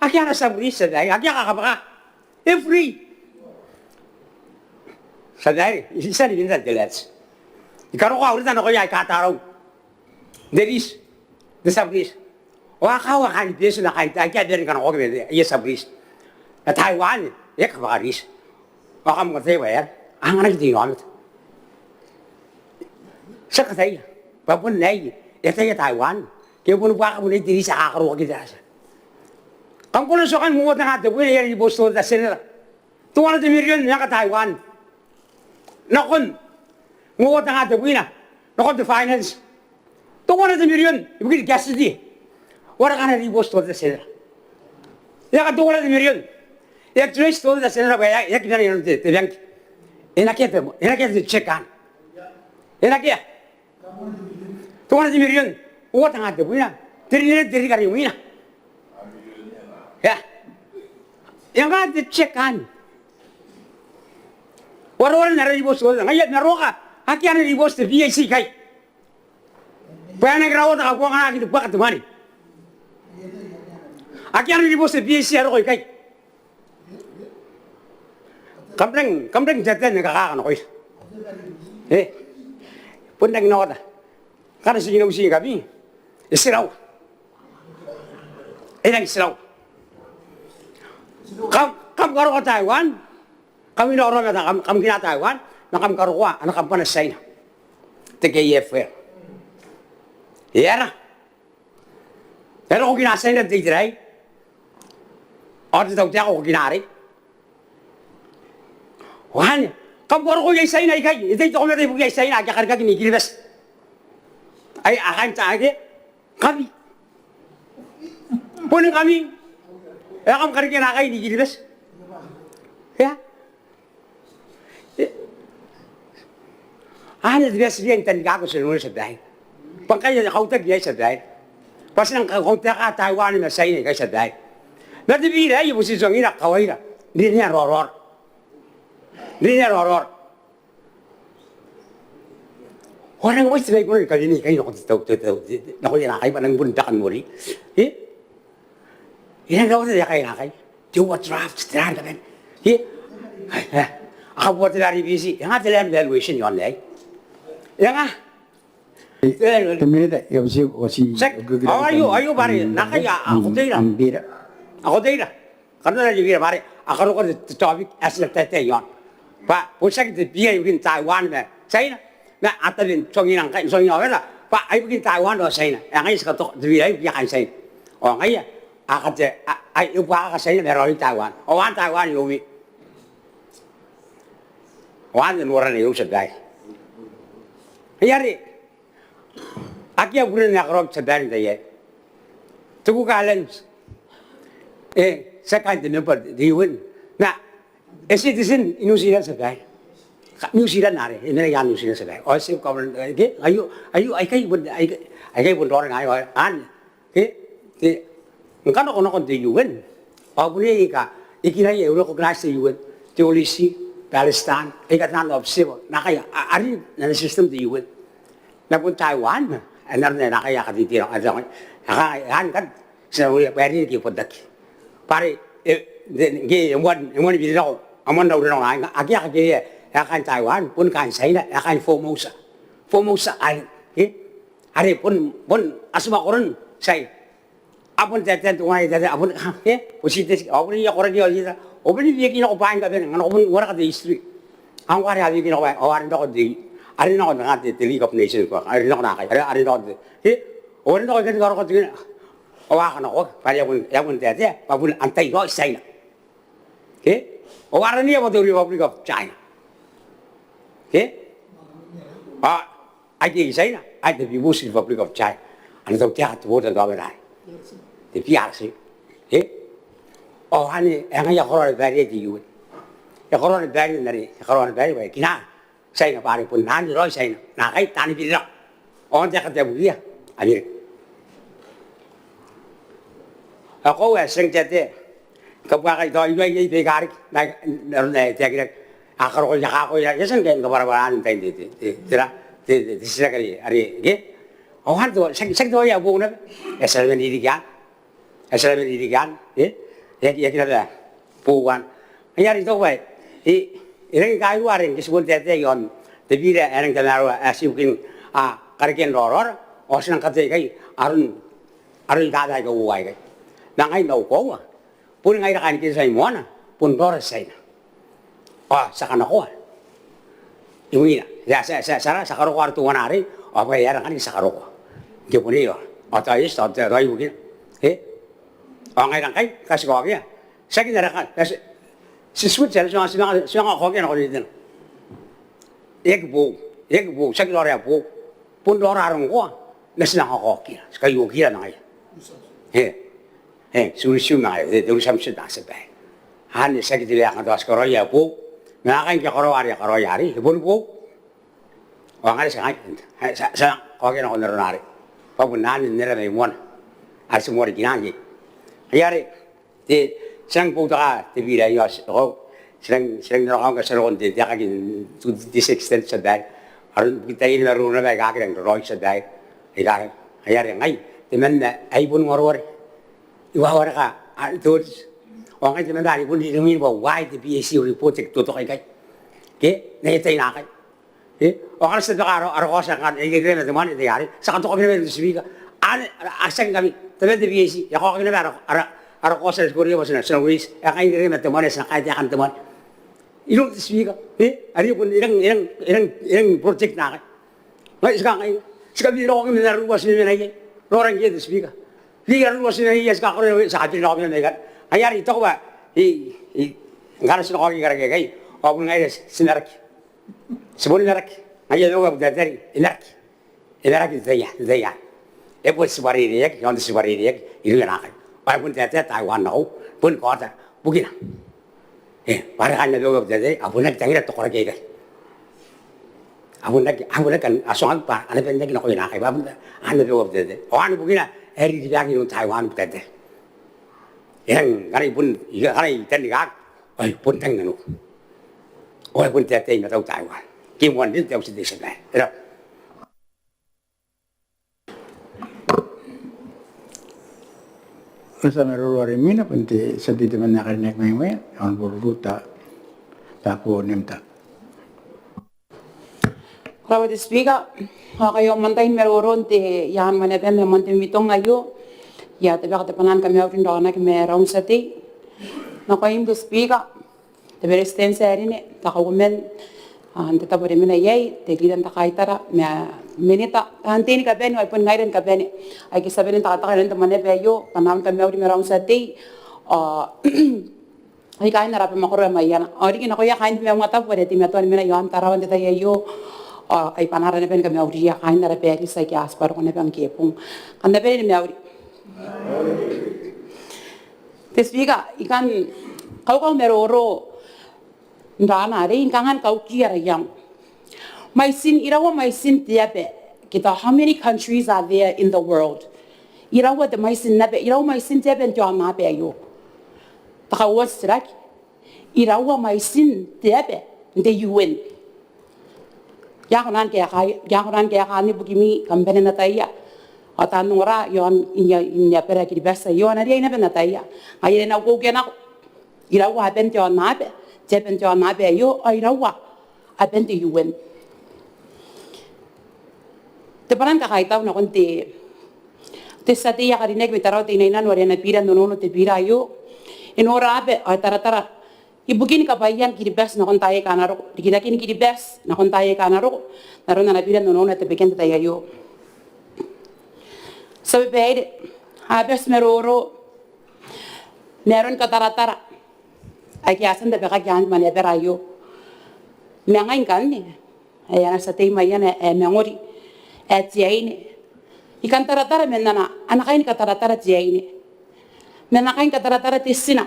Akea ana sublease, tia babaire, akea kakabwaka. E free. Tia babaire, I tia ni bita n te letter. I karokoa au reta nakoia aika tarau n te lease, n te sublease. Ao a kawa kaain Betio ma kaain Taiwan, akea bwa e na kanakoaki ma aia sublease. Ma Taiwan e a kabwaka lease. Ao kam ataia bwa e a anganaki te inaomata. Ti aki ataia bwa bon aei e ataia Taiwan ke bon buaka bon aei te lease ae kakaruoaki te ata. Kam kona n tuangai n uoua te nga tebwina, iai ana ribooti te Auditor General. Teuana te mirion e anga Taiwan nakon, n uoua te nga tebwina, nakon te finance. Teuana te mirion ibukin cash. Warekana ana ribooti te Auditor General. E anga teuana te mirion. E a trace te Auditor General bwa e aki mena inanon te, te bank. E na akea te, e na akea te cheque anne. E na akea. Teuana te mirion, uoua te nga tebwina, te ririki, te ririki are imwina. Eng, e anga te cheque anne. Warewarena ara ribooti te Auditor, ngaia ma roka, akea ana ribooti te PAC ikai bwa e nangi rawata kabuanganaki te buaka te mwane. Akea ana ribooti te PAC ae roko ikai. Kam rangi, kam rangi n taetae ni kakaea nakoira. E bon rangi n rawata. Ngkana ti na uotii ngkami, e tiraua. E rangi n tiraua. Kam, kam karokoa Taiwan, kam inaoraoi ma Taiwan, kam, kam kina Taiwan ma kam karokoa ana kambana Tiaina, te KFL. E aera? E aera ko kina Tiaina n te itera aei? Ao te tautaeka ko kina arei? Ao anne, kam karokoa iai Tiaina ikai, e tei te komete ibukia Tiaina ake a karikaki ni Kiribati. Ai a kan taetae ngkami. Boni ngkami ae kam karikaki naakai ni Kiribati. Eng. Anne te bwai ae ti riai n taningaaki, tia babaire. Bwa ngkai e kautaki iai, tia babaire, bwa ti nang kautaeka Taiwan ma Tiaina ikai, tia babaire. Ma te biira aei e bon tii tuangira kawaira n rinean raoraora. N rinean raoraora. Ao e rangi n waetata te bwai ae I kona ni kawenea ikai nakon te, te, te, te, nakoia naakai bwa a nangi bon baka n nori. E? E rangi n rawata te aeka naakai. Te overdraft, te raa ni kabane. E? A kabuta te raa ni biti. E nga te land valuation iaon aei? E nga? Te minita, e a bati, bati. Ao aio, aio bwa are naakai a, a koteira. A koteira. Kanoana ni bira bwa are a karokoa te, te topic ae ti na taetae iaona. Bwa bon tiaki te bira ibukin Taiwan ma Tiaina. Ma a tabe n tuangira ngkai, n tuangira wera bwa ai ibukin Taiwan ao Tiaina. Ao ngaia ti katoka te bira ibukia kaain Tiaina. Ao ngaia a kate, a, ai e buakaka Tiaina ma raoiroin Taiwan. Ao an Taiwan iroumi. Ao anne noran aio, tia babaire. Ai are akea buren ae karaoaki, tia babaire, n te tai aei. Te Cook Islands, e, ti a kaain te member, te U N. Ma e citizen i New Zealand, tia babaire. Ka, New Zealand are e mena iaan New Zealand, tia babaire. Ao e tia, ka, ke, aio, aio, aikai bon, aikai, aikai bon raora ngaia, ao anne, ke, te, Ngkana ko nako n te U N, ao bon iai aika e kinaia, e recognize te U N, te O L C, Palestine, aika taan observer, naake a, a rin n ana system te U N. Ma bon Taiwan, e na aron ae naake a katitirakinaki, a, a, a, a, a, ti na noria bwa e rin ke e botaki. Bwa are, e, te, ngke e moan, e moan birirako, a moan rauranako, a, akea, akea, e a kaain Taiwan, bon kaain China, e a kaain Formosa. Formosa Island, e? Are bon, bon, a tia ni koro n China. A bon taetae n te, a bon taetae, a bon, e, ko ti te, a bon iai koraki ao ti te, a bon iai, iai nako bwaai ni kabane, ngkana ko bon wareka te history. Ao ngkoa are a bon iai nako bwaai, ao a rin nako te, a rin nako n te, te League of Nations, a rin nako naakai, a rin nako te, e, a rin nako ikai ni karokoa te, ao a kanakoaki, bwa are a bon, a bon taetae, bwa bon antai raoi China. Ke? Ao a rang iai bwa te Republic of China. Ke? A, ai te China, ai te People's Republic of China. Ana tautaeka te botannaomata are te P R C. Ke? Ao anne, e ngaia e karaoa naba are te U N. E karaoa naba are, e karaoa naba are bwa e kina China bwa are bon anne raoi China. Naakai taani birirako. Ao n te katabukia Amerika. Ao koaua ti rang taetae, kabuakai tao irouia baika a riki, n aron ae e taekinaki, a karokoia, a kakoia, e a tia ni kabwarabwara n tain te, te, te, te, te titiraki are, are, ke? Ao anne tao, tiaki, tiaki tao aia boou naba. E a tia naba n ririki anne. E a tia naba n ririki anne, e? E aki, e aki naba boou anne. Ngaia are I taku bwa e, e rangi ni kairua are ngke ti bon taetae iaon te bira ae e rangi n tamaroa ae ti ibukin, a, karekean raoraora, ao ti nang kataia ikai aron, aron taabo aika uoua aikai. Ma ngai n au koaua, boni ngaira kaain Kiribati mai moana, bon raora China. Ao ti a kanakoa imwina. Ti a, ti a, ti a, ti a, ti a karokoa ara teuana arei, ao bwa e aera ngkanne ti a karokoa. Ngke bon iai, ao tao eti, tao, tao ibukina. E? Ao ngaira ngkai, ngkai ti kaokea. Tiaki n ara ka, ti, ti Switzerland, ti manga, ti manga, ti manga kaokea nako Netherlands. E aki boou, e aki boou, tiaki raora ae boou. Bon raora ara ngkoa, ma ti manga kaokira, ti kaiuokira ma ngaia. E. E, ti resume ma ngaia, te, te resumption, a, tia babaire. Anne tiaki te waeka, tao ti karaoia ae boou. Ma ngkai ngke a karaoa are, a karaoa arei, e boni boou. Ao ngaia ti a, ti a, ti a kaokea nakon arona arei. Bwa bon anne n ara mai moana. Are ti moarikina ngke. Ngaia are, te, ti nang boutokaa te bira aio, ao ti, ao ti nang, ti nang nanokawaki ngkai ti a roko n te, te aekaki to this extent, tia babaire. Aron bukin taiani maroro naba aika aki rangi n raraoi, tia babaire. Aika, ngaia are ngai temanna ae I bon wareware. I wawareka, a, te audit. Ao ngai temanna are I bon ririmwin bwa why te P A C report e totoka ikai. Ke, n aia tai naakai. E, ao ngkana ti tabeka ara, ara kaoti ngkanne, e, e, e, te mwane, te are, ti a katoka naba iroun te Speaker. Anne, a, a, tiaki ngkami, tabeman te P A C, e a kaokaki naba ara, ara, ara kaoti are ti koreia bwa ti na, ti na raise, e a kaingerere ma te mwane, ti na kaitaekan te mwane. Iroun te Speaker, e, are bon, e rang, e rang, e rang, e rang project naakai. Ngai, ti kangai, ti kabirirako ngkai ma ruabwi ti memena iai. Raora ngke te Speaker. Bwa ruabwi ti memena iai, ti kakoreia, ti kabirirako ngkai ma ikai. Ngaia are I taku bwa, e, e, ngkana ti na kaoki karaki aikai, ao bon ngaira ti na raki. Ti boni maraki. Ngaia ae au taeka, e maraki. E maraki te tai, te tai. E bon tibwarereaki, e bon tibwarereaki irouia naakai. Bwa e bon taetae Taiwan nako, bon kaota bukina. E, bwa are kaain abau au taeka, a bon aki tangira te koraki aikai. A bon aki, a bon aki, a tuangaki bwa a na bane n aki nakoia naakai, bwa a bon, kaain abau au taeka. Ao anne bukina ae e riribaaki iroun Taiwan au taeka. E rang, ngkana I bon, ngkana I tanrikaaki, ao I bon tang nanou. Ao e bon taetae i matau Taiwan. Ke moan rin te auti te tia babaire. E raba. Ko rabwa te Speaker. Ao ngkai ao moan tain maroro n te, i aan Maneaba ma moan te miting aio. I a tabeka te bwanaa ni kamauri n raonaki ma ara tia tei. Nakoim te Speaker, te Beretitenti ae rine, te Kauoman, a, n te tabo are e mena iai, te Leader n te kaitara, ma Minita, taan tei ni kabane, ao ai bon ngaira ni kabane aike ti a bane n tekateka inanon te Maneaba aio, bwanaan kamauri ma ara tia tei, ao ai kaain ara abamwakoro ae Maiana. Ao riki nakoia kaain te maungatabu are a teimatoa ni mena i aon Tarawa n te tai aio, ao ai bwanaara naba ni kamauriia kaain ara parish aike a tibwa roko naba ngke bong. Kam na bane ni mauri. Te Speaker, I kan kaukau maroro n raona arei, I kan kanga ni kaukia ara iango. Mwaitin, iraua mwaitin te aba, ke tao how many countries are there in the world? Iraua te mwaitin aba, iraua mwaitin te aba n te aonnaba aio? Te kauoua n titiraki, iraua mwaitin te aba n te U N? I aki kona ni kaeka, I aki kona ni kaeka anne ibukimi kam bane n ataia. Ao taan ongora iaon, i, i, i abara ae Kiribati aio, a na riai naba n ataia. Ngaia are N na ukeuke nako. Iraua aban te aonnaba, te aban te aonnaba aio, ao iraua aban te U N? Te bwanaa ni kakaitau nakon te, te tia tei ae karineaki mai Tarawa Teinainano are e na bira n onoono te bira aio, e nora aba ao e taratara ibukin kabwaian Kiribati nakon taai aika a na roko, rikiraken Kiribati nakon taai aika a na roko, n aron ana bira n onoono ae tabekia n te tai aio. Tia babaire, a bati maroro ma aron kataratara aike a tia n tabekaki i aan te mwaneaba aio. Ma ngai ngkanne, ae ana tia tei Maiana ae mangori, ae te aine, I kan taratara man ana, ana kaini kataratara te aine, man ana kaini kataratara te tina.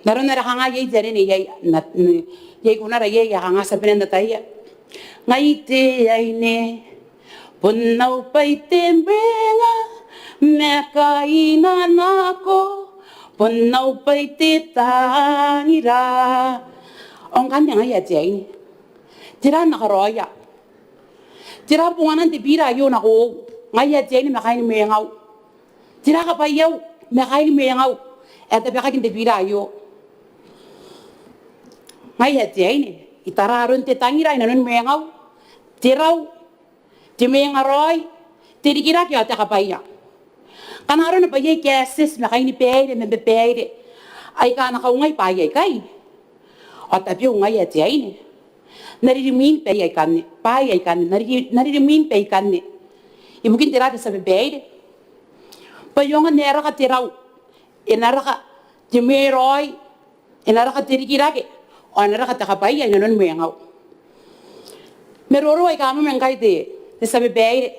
N aron are kanga iai te anene iai, n a, n, iai kunara iai ae kanga ti a bane n ataia. Ngai te aine, bon au bwai te mwenga, ma kaina nako, bon au bwai te tangira. Ao ngkanne ngai ae te aine, tera ae N na karaoia? Tera bonganan te bira aio nakoiu, ngai ae te aine ma kaini mwengau? Tera kabwaiau ma kaini mwengau ae tabekaki n te bira aio? Ngai ae te aine, I tara aron te tangira i nanoni mwengau, te rau, te mwengaraoi, te rikirake ao te kabwaia. Ngkana arona bwa iai kaetieti ma kainibaire ma babaire aika a na kaungai bwaai aikai, ao tabeua ngai ae te aine, N na ririmwin bwaai aikanne, bwaai aikanne, N na riri, N na ririmwin bwaai aikanne. Ibukin tera, te tia babaire? Bwa e aonga n raka te rau, e na raka te mweraoi, e na raka te rikirake, ao e na raka te kabwaia i nanoni mwengau. Maroro aika moan ngkai te, te tia babaire.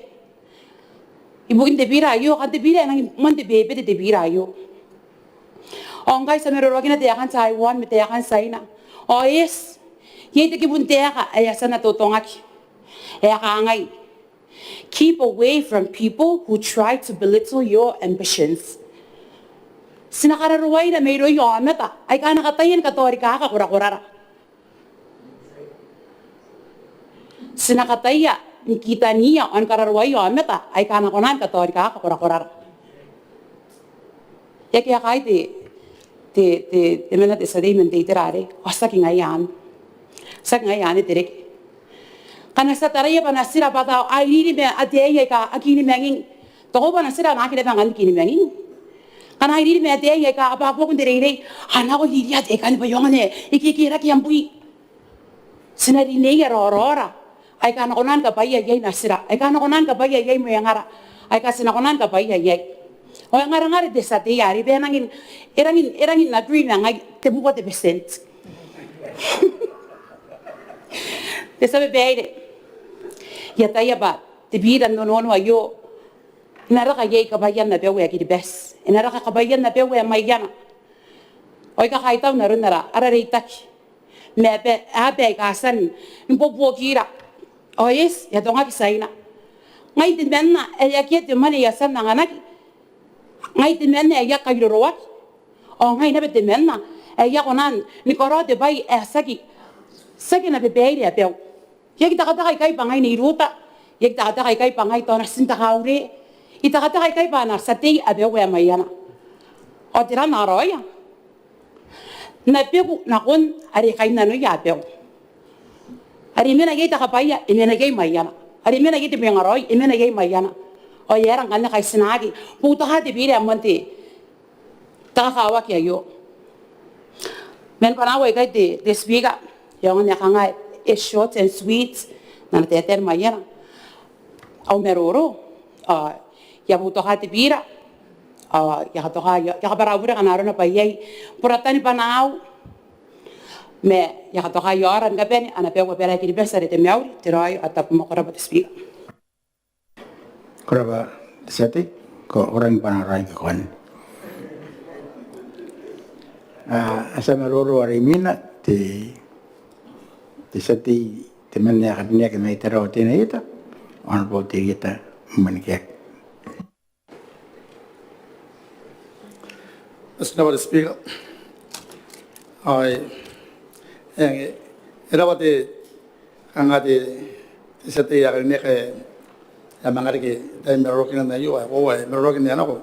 Ibukin te bira aio, kan te bira ae nangi moan te bebete te bira aio. Ao ngkai ti a maroroakina taekan Taiwan ma taekan Tiaina. Ao eti, iai te kibu n taeka ae a tia n totongaki, ae kangai: keep away from people who try to belittle your ambitions. Ti na kararoaira mairouia aomata aika a na kataia ni kataorikaaka korakorara. Ti na kataia ni kitaniia ao ni kararoaia aomata aika a na kona ni kataorikaaka korakorara. E aki, e aki ae te, te, te, temanna te tia tei man te itera arei, ao tiaki ngaia anne. Tiaki ngaia anne te reke. Ngkana ti a taraia bwa natira bwa tao a iriri ma ataei aika aki ni manging, tao bwa natira a na aki naba ngkanne aki ni manging. Ngkana a iriri ma ataei aika a bwakuaku n te reirei, a nako iriria ataei aikanne bwa e aonga n ekekerake am bwi. Ti na rineia raoraora aika a na kona ni kabwaia iai natira, aika a na kona ni kabwaia iai mwengara, aika ti na kona ni kabwaia iai. Ao e ngarangara te tia tei arei bwa e nangi n, e rangi n, e rangi n agree ma ngai tebubua te percent. Te tia babaire, I ataia bwa te bira n onoono aio e na raka iai kabwaian abau ae Kiribati, e na raka kabwaian abau ae Maiana. Ao I kakaitau n aron ara, ara reitaki ma aba, aba aika a tia ni buobuokira. Ao eti, e atongaki Tiaina. Ngai temanna ae akea te mwane ae a tia n anganaki. Ngai temanna ae I aki kairoroaki. Ao ngai naba temanna ae I aki kona ni karaoa te bwai ae tiaki, tiaki ana babaire abau. I aki tekateka ikai bwa ngai Nei Ruta, I aki tekateka ikai bwa ngai tao Natin Takaure. I tekateka ikai bwa ana tia tei abau ae Maiana. Ao tera ae N na karaoia? N na beku nakon are kainnanoia abau. Are e mena iai te kabwaia, e mena iai Maiana. Are e mena iai te mwengaraoi, e mena iai Maiana. Ao e aera ngkanne ngkai ti na aki boutokaa te bira ae moan te, te kakawaki aio? Man bwanaau aikai te, te Speaker, e aonga n ae kanga e short and sweet n ana taetae Maiana au maroro. Ao I a boutokaa te bira, ao I a katoka, I a kabwarabure ngkana arona bwa iai buratan bwanaau, ma I a katoka iaora ni kabane ana bau abara ae Kiribati are te mauri, te raoi ao te tabomoa. Ko rabwa te Speaker. Ko rabwa te tia tei, ko, ko rangi ni bwanaau raoi ngke ko anne. A, a tia maroro are imwina te, te tia tei temanna ae karineaki mai Tarawa Teinainano, Honourable Terieta Mr Speaker, ao e raba te kanga te tia tei ae karineaki ae e a manga reke tai maroroakinna aio ae koaua e maroroakinna nako.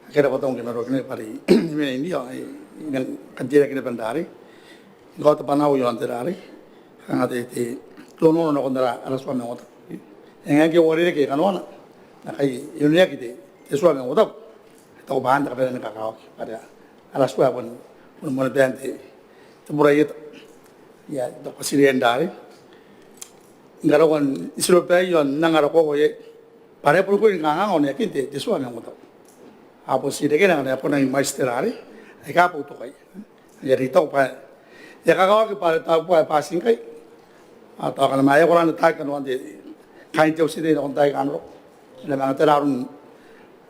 Akea rabwatana ngke e maroroakinna bwa are e mena n iria, e nang kan teirake naba n rarei. Ngkoa te bwanau iaon te rarei, kanga te te onoono nakon ara tua maiuatai. E ngae ngke e uarereke kanoana ngkai e oneaki te tua maiuatai. E taku bwa anne te kabanea ni kakawaki bwa are ara tua ae bon moan bain te buraieta. Ia, e taku bwa ti riai n rarei ni karaua n tirobaei ao n anga ara koaua iai bwa are e bon kuri ni kanganga oneakin te tua maiuatai. A bon ti reke ngkana e a bon rangi ni mwaiti te rarei aika boutokaia. Ia, I taku bwa e kakawaki bwa are tao bwa e bati ngkai. Ao tao ngkana e a kona n taai kanoan te kain te auti te nakon taai aika a na roko, e na manga tera aron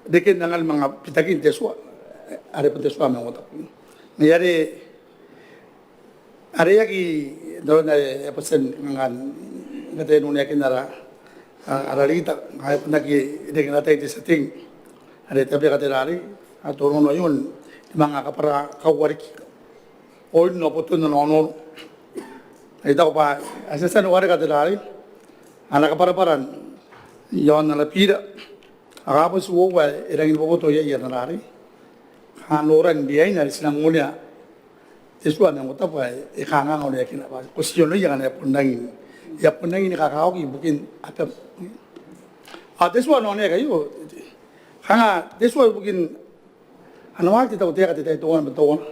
reken angan manga bitakin te tua are bon te tua maiuatai. Ma are are e aki n aron are e a bon tia n kanga n kataia n oneakin ara ara rita, ao e bon aki reke n atai te tia tei are e tabeka te rarei, ao te onoono aio ni manga kabwara kauarerekei oin ao boton ana onoono. I taku bwa a tia tia ni wareka te rarei, ana kabwarabwara iaon ana bira, ao a bon ti uoua ae e rangi ni boboto iai ana rarei. Kanga noran riaina are ti nang onea te tua maiuatai ae e kanganga oneakina bwa ko ti onoia ngkana e a bon rangi, e a bon rangi ni kakawaki ibukin abam. Ao te tua n oneaki aio, kanga te tua ibukin ana waaki te tautaeka te tai teuana ma teuana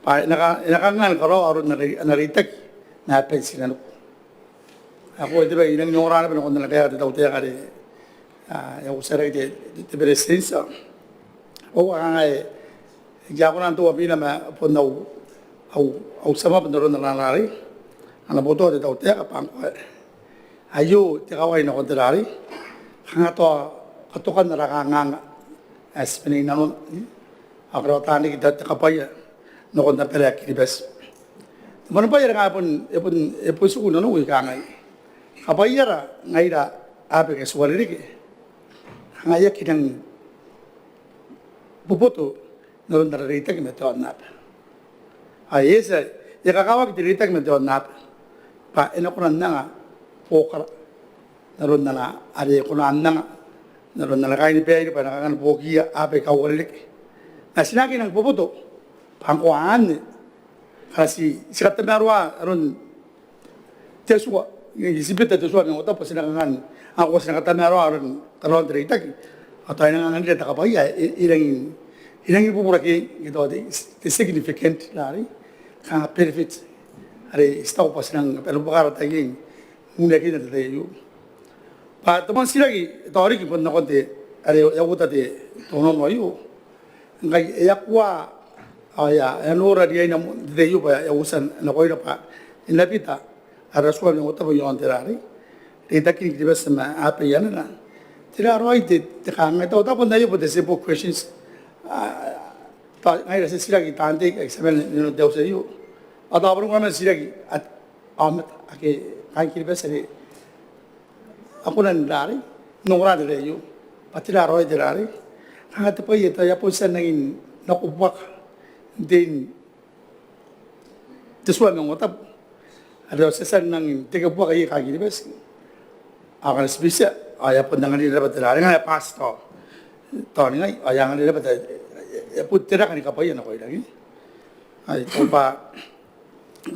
bwa e na ka, e na kanga ni karaoa aron ana reitaki ma aban tinaniku. Ao koaua te bwai ae I nang ongora naba nakon ana kaeka te tautaeka are e a uotia rake te Beretitenti. Ao koaua kanga e aki kona n teuabina ma bon au, au, au tia mwabe n aron ana rarei, ana boto te tautaeka bwa ngkoa aio te kawai nakon te rarei, kanga tao katokan ara kanganga ae ti bane i nanona ao karaoa taan riki te kabwaia nakon abara ae Kiribati. Te moan bwai are kanga e bon, e bon, e bon tiku nanou e kangai: kabwaiara ngaira aaba aika ti uarereke, kanga e aki rangi ni boboto n aron ara reitaki ma te aonnaba. Ao e eti ae e kakawaki te reitaki ma te aonnaba bwa e na kona n anga buokara n aron ana, are e kona n anga n aron ana kainibaire bwa e na kanga ni buokiia aaba aika uarereke. Ma ti na aki rangi ni boboto bwa ngkoa anne ngkana ti, ti katamaroa aron te tua, ti bita te tua maiuatai bwa ti na kanga n, ao ngkoa ti na katamaroa aron karaoan te reitaki ao tao e na kanga n rira te kabwaia ae e rangi, e rangi ni bubura ke, ke tao te significant rarei, kanga benefit are ti taku bwa ti nang bane ni buakara taian uneakina n te tai aio. Bwa te moan titiraki tao riki bon nakon te, are e a uota te onoono aio, ngkai e a kua, ao e a, e a nora riaina n te tai aio bwa e a uotia nakoira bwa e na bita ara tua maiuatai iaon te rarei, reitakin Kiribati ma aaba i anera. Tera raoi te, te kangai, tao, tao bon aio bon te simple questions. Tao ngaira ti titiraki taan tei aika ti a mena inanon te auti aio. Ao tao bon ngkoa ma titiraki aomata ake kaain Kiribati are a kona n rarei, n ongora n te tai aio bwa tera raoi te rarei. Kanga te bwai ae tao e a bon tia n rangi n nako buaka n te, n te tua maiuatai are tao ti a tia n rangi n teke buaka iai kaain Kiribati. Ao ngkana ti bitia ao e a bon anganira naba te rarei, ngkana e bati tao, tao ningai ao e anganira naba te, e a bon te raka ni kabwaia nakoira. Ai tao bwa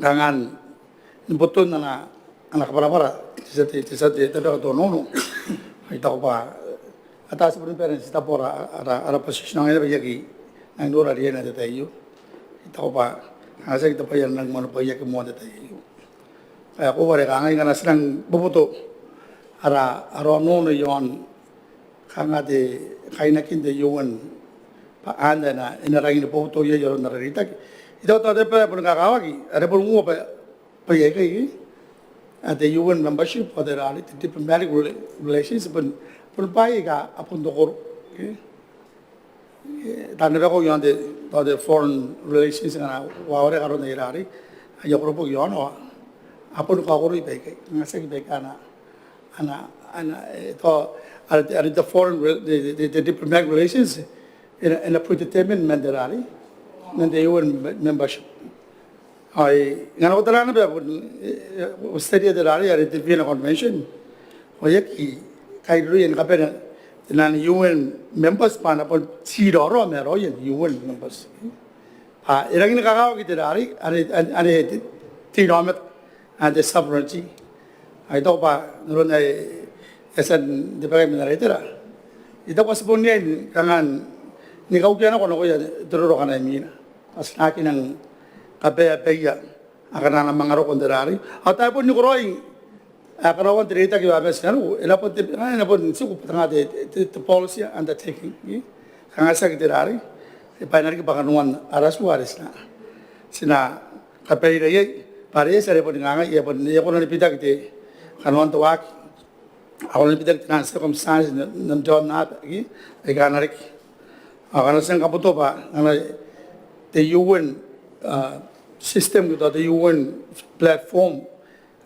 kanga ni boton ana, ana kabwarabwara te tia tei, te tia tei, te tia tei tabeka te onoono. Ai tao bwa a tia bon ni bane n titebo ara, ara, ara position ao ngaia naba I aki nang nora riaina n te tai aio. I taku bwa kanga tiaki te bwai ae nang moanibwaiaki moa n te tai aio. Ao koaua are kangai ngkana ti nang boboto ara, ara onoono iaon kanga te kainakin te U N bwa anne e na, e na rangi ni boboto iai aron ara reitaki. I taku tao te bwai ae boni kakawaki are boni uoua bwa bwai aikai, a te U N membership ao te rarei, te diplomatic rela-, relations, bon, bon bwai aika a bon rokoro. Taan rabakau iaon te, tao te foreign relations ngkana a waerake aron aia rarei, aia koroboki iaona, a bon kaokoroi baikai, ngkana tiaki baika a na, a na, ana, e, tao, are, are te foreign re-, te, te, te diplomatic relations, e na, e na predetermine man te rari, man te U N me-, membership. Ao e, ngkana ko tara naba, e, e, Australia te rari, are te Vienna Convention. Ao e aki kairuruia ni kabane taian U N members bwa a na bon ti raoraoi ma raoiroin U N members. A, e rangi ni kakawaki te rari, are, are, are te, te inaomata, a, te sovereignty. Ao I taku bwa, n aron ae e tia n te bwai ae mena raitera, I taku bwa ti bon riai ni kanga ni kaukia nako nakoia te roro akana imwina. Bwa ti na aki nang kabaebaea akana a na manga roko n te rari. Ao tao e bon nakoraoi ae karaoan te reitaki bwa a mena tinaniku, e na bon te, e na bon tiku bwa te, te, te policy undertaking, e? Kanga tiaki te rari, e, bwa e na riki bwa kanoan ara tua are ti na, ti na kabaeira iai, bwa are e tia are bon kangai, e bon, e kona ni bitaki te kanoan te waaki, a kona ni bitaki taian circumstance n, n te aonnaba, e? Aika a na riki. Ao ngkana ti a kabuto bwa, ngkana te U N, a, system, te U N platform,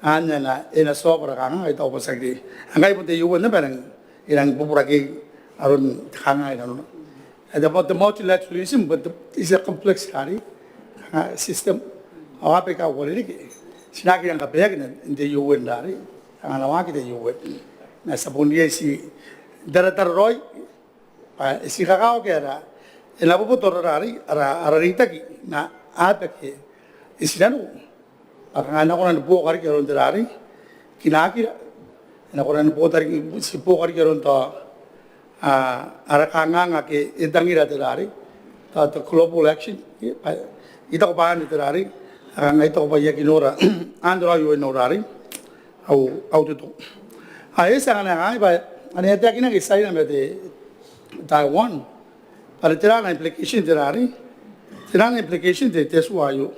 anne e na, e na tiobora kanga, I taku bwa tiaki. Ngkai bon te U N naba e nang, e nang bubura ke aron te kanga i nanona. And the, the multilateralism, but the, is a complex rari, a, system. Ao a beka uarereke. Ti na aki nang kabaeaki n te U N rari. Kanga n waaki te U N. Ma ti a bon riai ti taratara raoi, bwa e ti kakawaki ara, e na boboto rari, ara, ara reitaki ma aba ake i tinaniku. Bwa kanga e na kona ni buoka riki aron te rari, kinaakira. E na kona ni buoka riki, ti buoka riki aron tao, a, ara kanganga ake e tangira te rari, tao te global action, e, bwa, I taku bwa anne te rari, a, kanga I taku bwa I aki nora, anne raoi au rari. Au, au tutu. A, e tia ngkana e kangai bwa, ane e taekinaki China ma te Taiwan. Bwa are tera ana implication te rari. Tera ana implication te, te tua aio.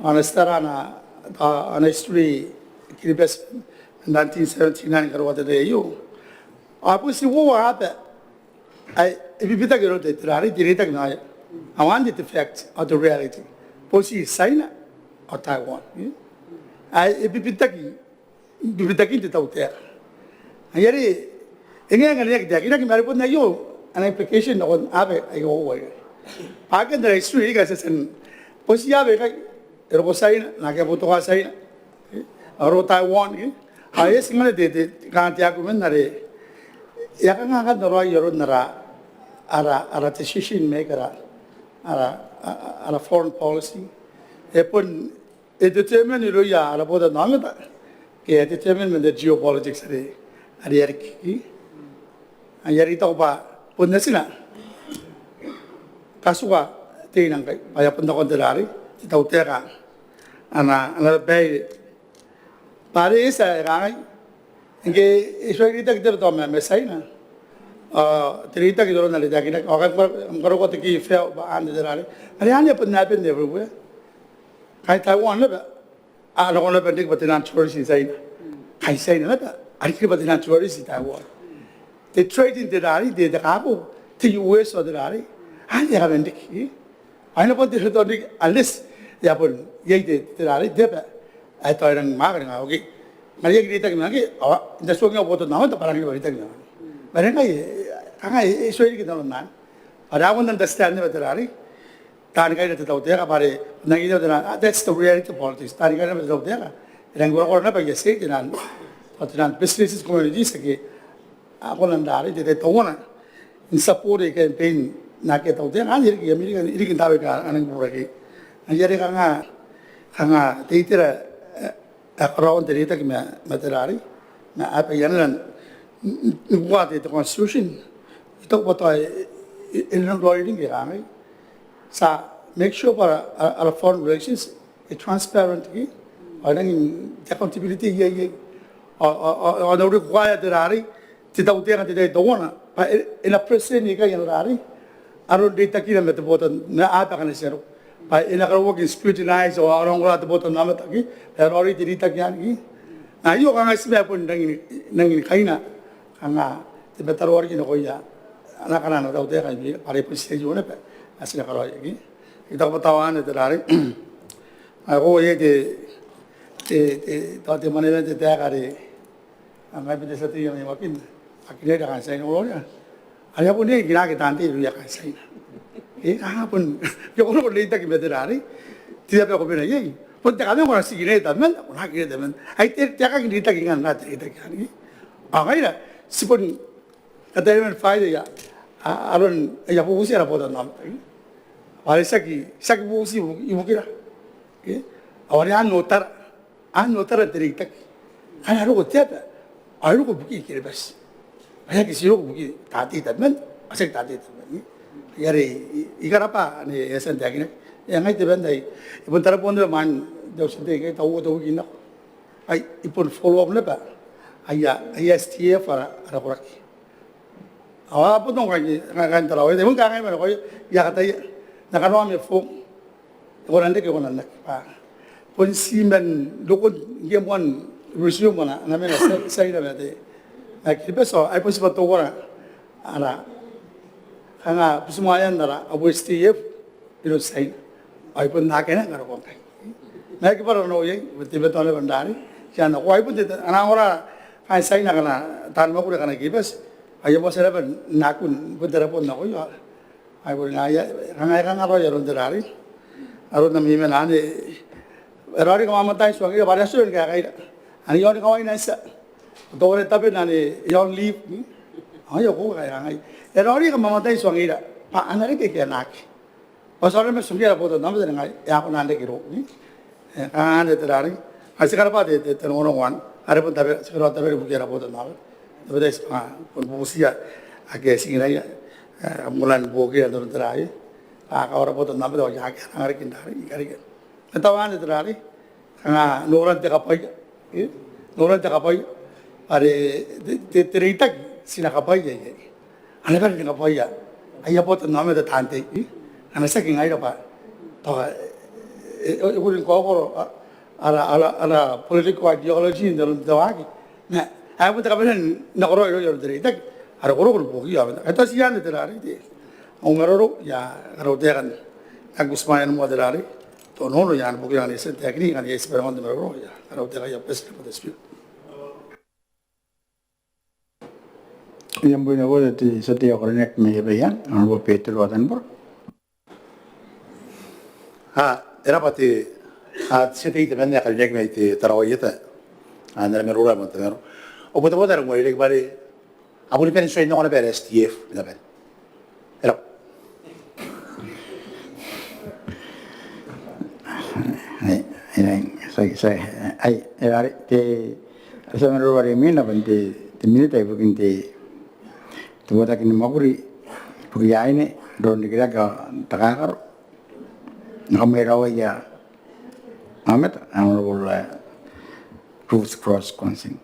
Ana titara ana, a, ana history Kiribati nineteen seventy-nine karaoa te tai aio. A, bon ti uoua aba ae e bibitaki iroun te, te rari, te reitaki ma ngaia. Ao anne te fact, ao te reality. Bon ti China, ao Taiwan. E? Ae e bibitaki bibitakin te tautaeka. Ai are, e ngae ngkana e aki taekinaki ma are bon aio ana implication nakon aba aika uoua. Bwa akea n ara history riki ae ti a tia n, bon ti aba aikai, e roko China, naake a boutoka China, e, a roko Taiwan, e. Ao e eti ngkanne te, te, kanga te argument are e a kanga ngkanne raoi aron ara, ara, ara decision maker, ara, ara, ara, ara foreign policy. E bon e determine irouia ara botannaomata ke e determine man te geopolitics are, are e a riki. Ai are I taku bwa bon natina katuka teina ngkai bwa e a bon nakon te rari, te tautaeka ana, ana babaire. Bwa are e tia e kangai, ngke e tuai reitaki te botanaomata ma China, ao te reitaki n aron are e taekinaki, ao ngkai ngkana ko taku te key fail bwa anne te rari. Are anne e bon happen everywhere. Kai Taiwan naba a nako naba n riki bwa taian tourist i China. Kai China naba a riki bwa taian tourist i Taiwan. Te trade n te rari, te, te cargo, te U S ao te rari, anne e a kaman riki. Ao e na bon te return riki unless e a bon iai te, te rari, te aba ae tao e rangi ni mwaaka ni kangai, okay, ngkana e aki reitaki ma ngke, ao n na tuangia au botannaomata bwa a rangi ni reitaki ma ngke. Ma are ngkai, kanga e, e tuai riki n aron anne. Are I want understand naba te rari, taani kaina te tautaeka bwa are, n aron are, ah, that's the reality of politics. Taani kaina naba te tautaeka e rangi ni korakora naba iai taian, taian business communities ake a kona n rari n te tai teuana n support te campaign naake a tautaeka, anne e riki i Amerika, e riki n taabo aika a rangi ni bubura iai. Ai are kanga, kanga te itera, eh, ae karaoan te reitaki ma, ma te rari, ma aba ianena n, n, ni buoka te, te constitution. I taku bwa tao e, e, e nang raoiroi ngke e kangai, ti a make sure bwa ara, ara, ara foreign relations e transparent ke, ao e nangi te accountability iai, iai. Ao, ao, ao, ao n require te rari, te tautaeka n te tai teuana bwa e, e na present ikai ana rari, aron reitakina ma te botannaomata, aba akana ti a roko. Bwa e na karaoaki n scrutinize ao a na ongora te botannaomata ke, bwa e raoiroi te reitaki anne ke. Aio kanga ti ma bon rangi ni, rangi ni kaina, kanga te mataroa riki nakoia ana, akana ana tautaeka, bwa are bon ti aio naba ae ti na karaoia ke. I taku bwa tao anne te rari. Ao ko iai te, te, te, tao te mwaneaba n te taeka are Ao ngai bon te tia tei ae I a waaki n aki reitaki kaain Tiaina, ao are a bon aki reitaki taan tei irouia kaain Tiaina. E, a bon, e koro reitaki ma te rarei. Ti a bia ko bena iai. Bon te kanga ko na aki reitaki man, ko na aki reitaki man. Ai te, te aki reitaki ngkanne, te reitaki anne. Ao ngaira, ti bon kataia man fai ia, a, aron, aia bubuti ara botannaomata. Ao are tiaki, tiaki bubuti ibu-, ibukira. Ke? Ao are a nang tara, a nang tara te reitaki. Ao a roko te aba, ao e roko ibukin Kiribati. Ao e aki ti roko ibukin taan tei tabeman, ao tiaki taan tei tabeman. Ai are I, I karabwa anne e a tia n taekinaki. E, ngai te bwai ae I bon tarabwa naba man te auti n tei, ngkai tao uoua te wiki nako. Ai, I bon follow up naba aia, aia S T F ara, ara koraki. Ao a bon ongo kaain, kaain Tarawa, e bon kangai ma nakoia, I a kataia, N na kanoa am form. E kona n reke, e kona n aki. Bwa bon ti man rokon ngke moan resume ana, ana mena Ti-, Tiaina ma te, ma Kiribati, ao ai bon tibwa teuana ara, kanga butimwaean ara, au S T F iroun Tiaina. Ao I bon aki nang karokoa ngkai. Ma e aki bwara nanou iai, bon te bwai ae tao naba n rarei. Ti a nako, ai bon te, ana ongora kaain Tiaina akana taan mwakuri akana Kiribati. Ao I a moa tia naba n aki bon tarabwa nakoia. Ai bon ngaia, kanga, kanga raoi aron te rarei. Aron ami mena anne, e raoiroi kamamatain tuangira, bwa are a tuai ni kaekaira. Anne iaon kawaina ae ti a tore taben anne iaon leave, mm? Ao I a ko kaekaangai. E raoiroi kamamatain tuangira, bwa a na reke ke a na aki. Ao ti a roko ma tuangira ara botannaomata, ngaia e a kona n reke irou, mm? E, anne te rarei. Ao ti karabwa te, te, te rongorongo anne. Are bon tabera, ti karaoa tabera ibukia ara botannaomata. Tabera, ti, a, bon bubutia ake ti ngiraia, e, am kona ni buokia n aron te rarei. A, kawara botannaomata, ao I aki anganaki n rarei, I karika. E tau anne te rarei. Kanga noran te kabwaia. E? Noran te kabwaia. Are te, te, te reitaki ti na kabwaia iai. A na bane ni kabwaia aia botannaomata taan tei, e? A na tiaki ngaira bwa tao, e, e, e kuri ni kaokoro, a, ara, ara, ara political ideology n aron te waaki. Ma ae bon te kabanea n nakoraoi irouia aron te reitaki. Are ko roko ni buokiia aomata. Ao tao ti anne te rarei, te au maroro, I a karaua taekan. Ao I a butimwaea moa te rarei. Tao nono, I a buokia ngkana e tia n taekinaki, ngkana e tia bwa e na moan te maroro, I a karaua taekaia, Beretitenti ma te Speaker. Iai am bwai nako, te tia tei ae karineaki mai Abaiang, Honourable Betero Atanibora. A, e rabwa te, a, te tia tei temanna ae karineaki mai te Tarawa Ieta. A, n ara maroro ae moan te maroro. Ao botebotena are I uarereke bwa are a boni bane n tuai n nako naba ara S T F ni kabane. E rabwa. Ai, ai, ai, ai, ai, ai, ai, ai, te, te tia maroro are imwina bwa te, te minita ibukin te, te botaki ni mwakuri ibukia aine, roronrikirake ao takakaro. N na kamweraoia aomata, Honourable, e, Ruth Cross Kwansing.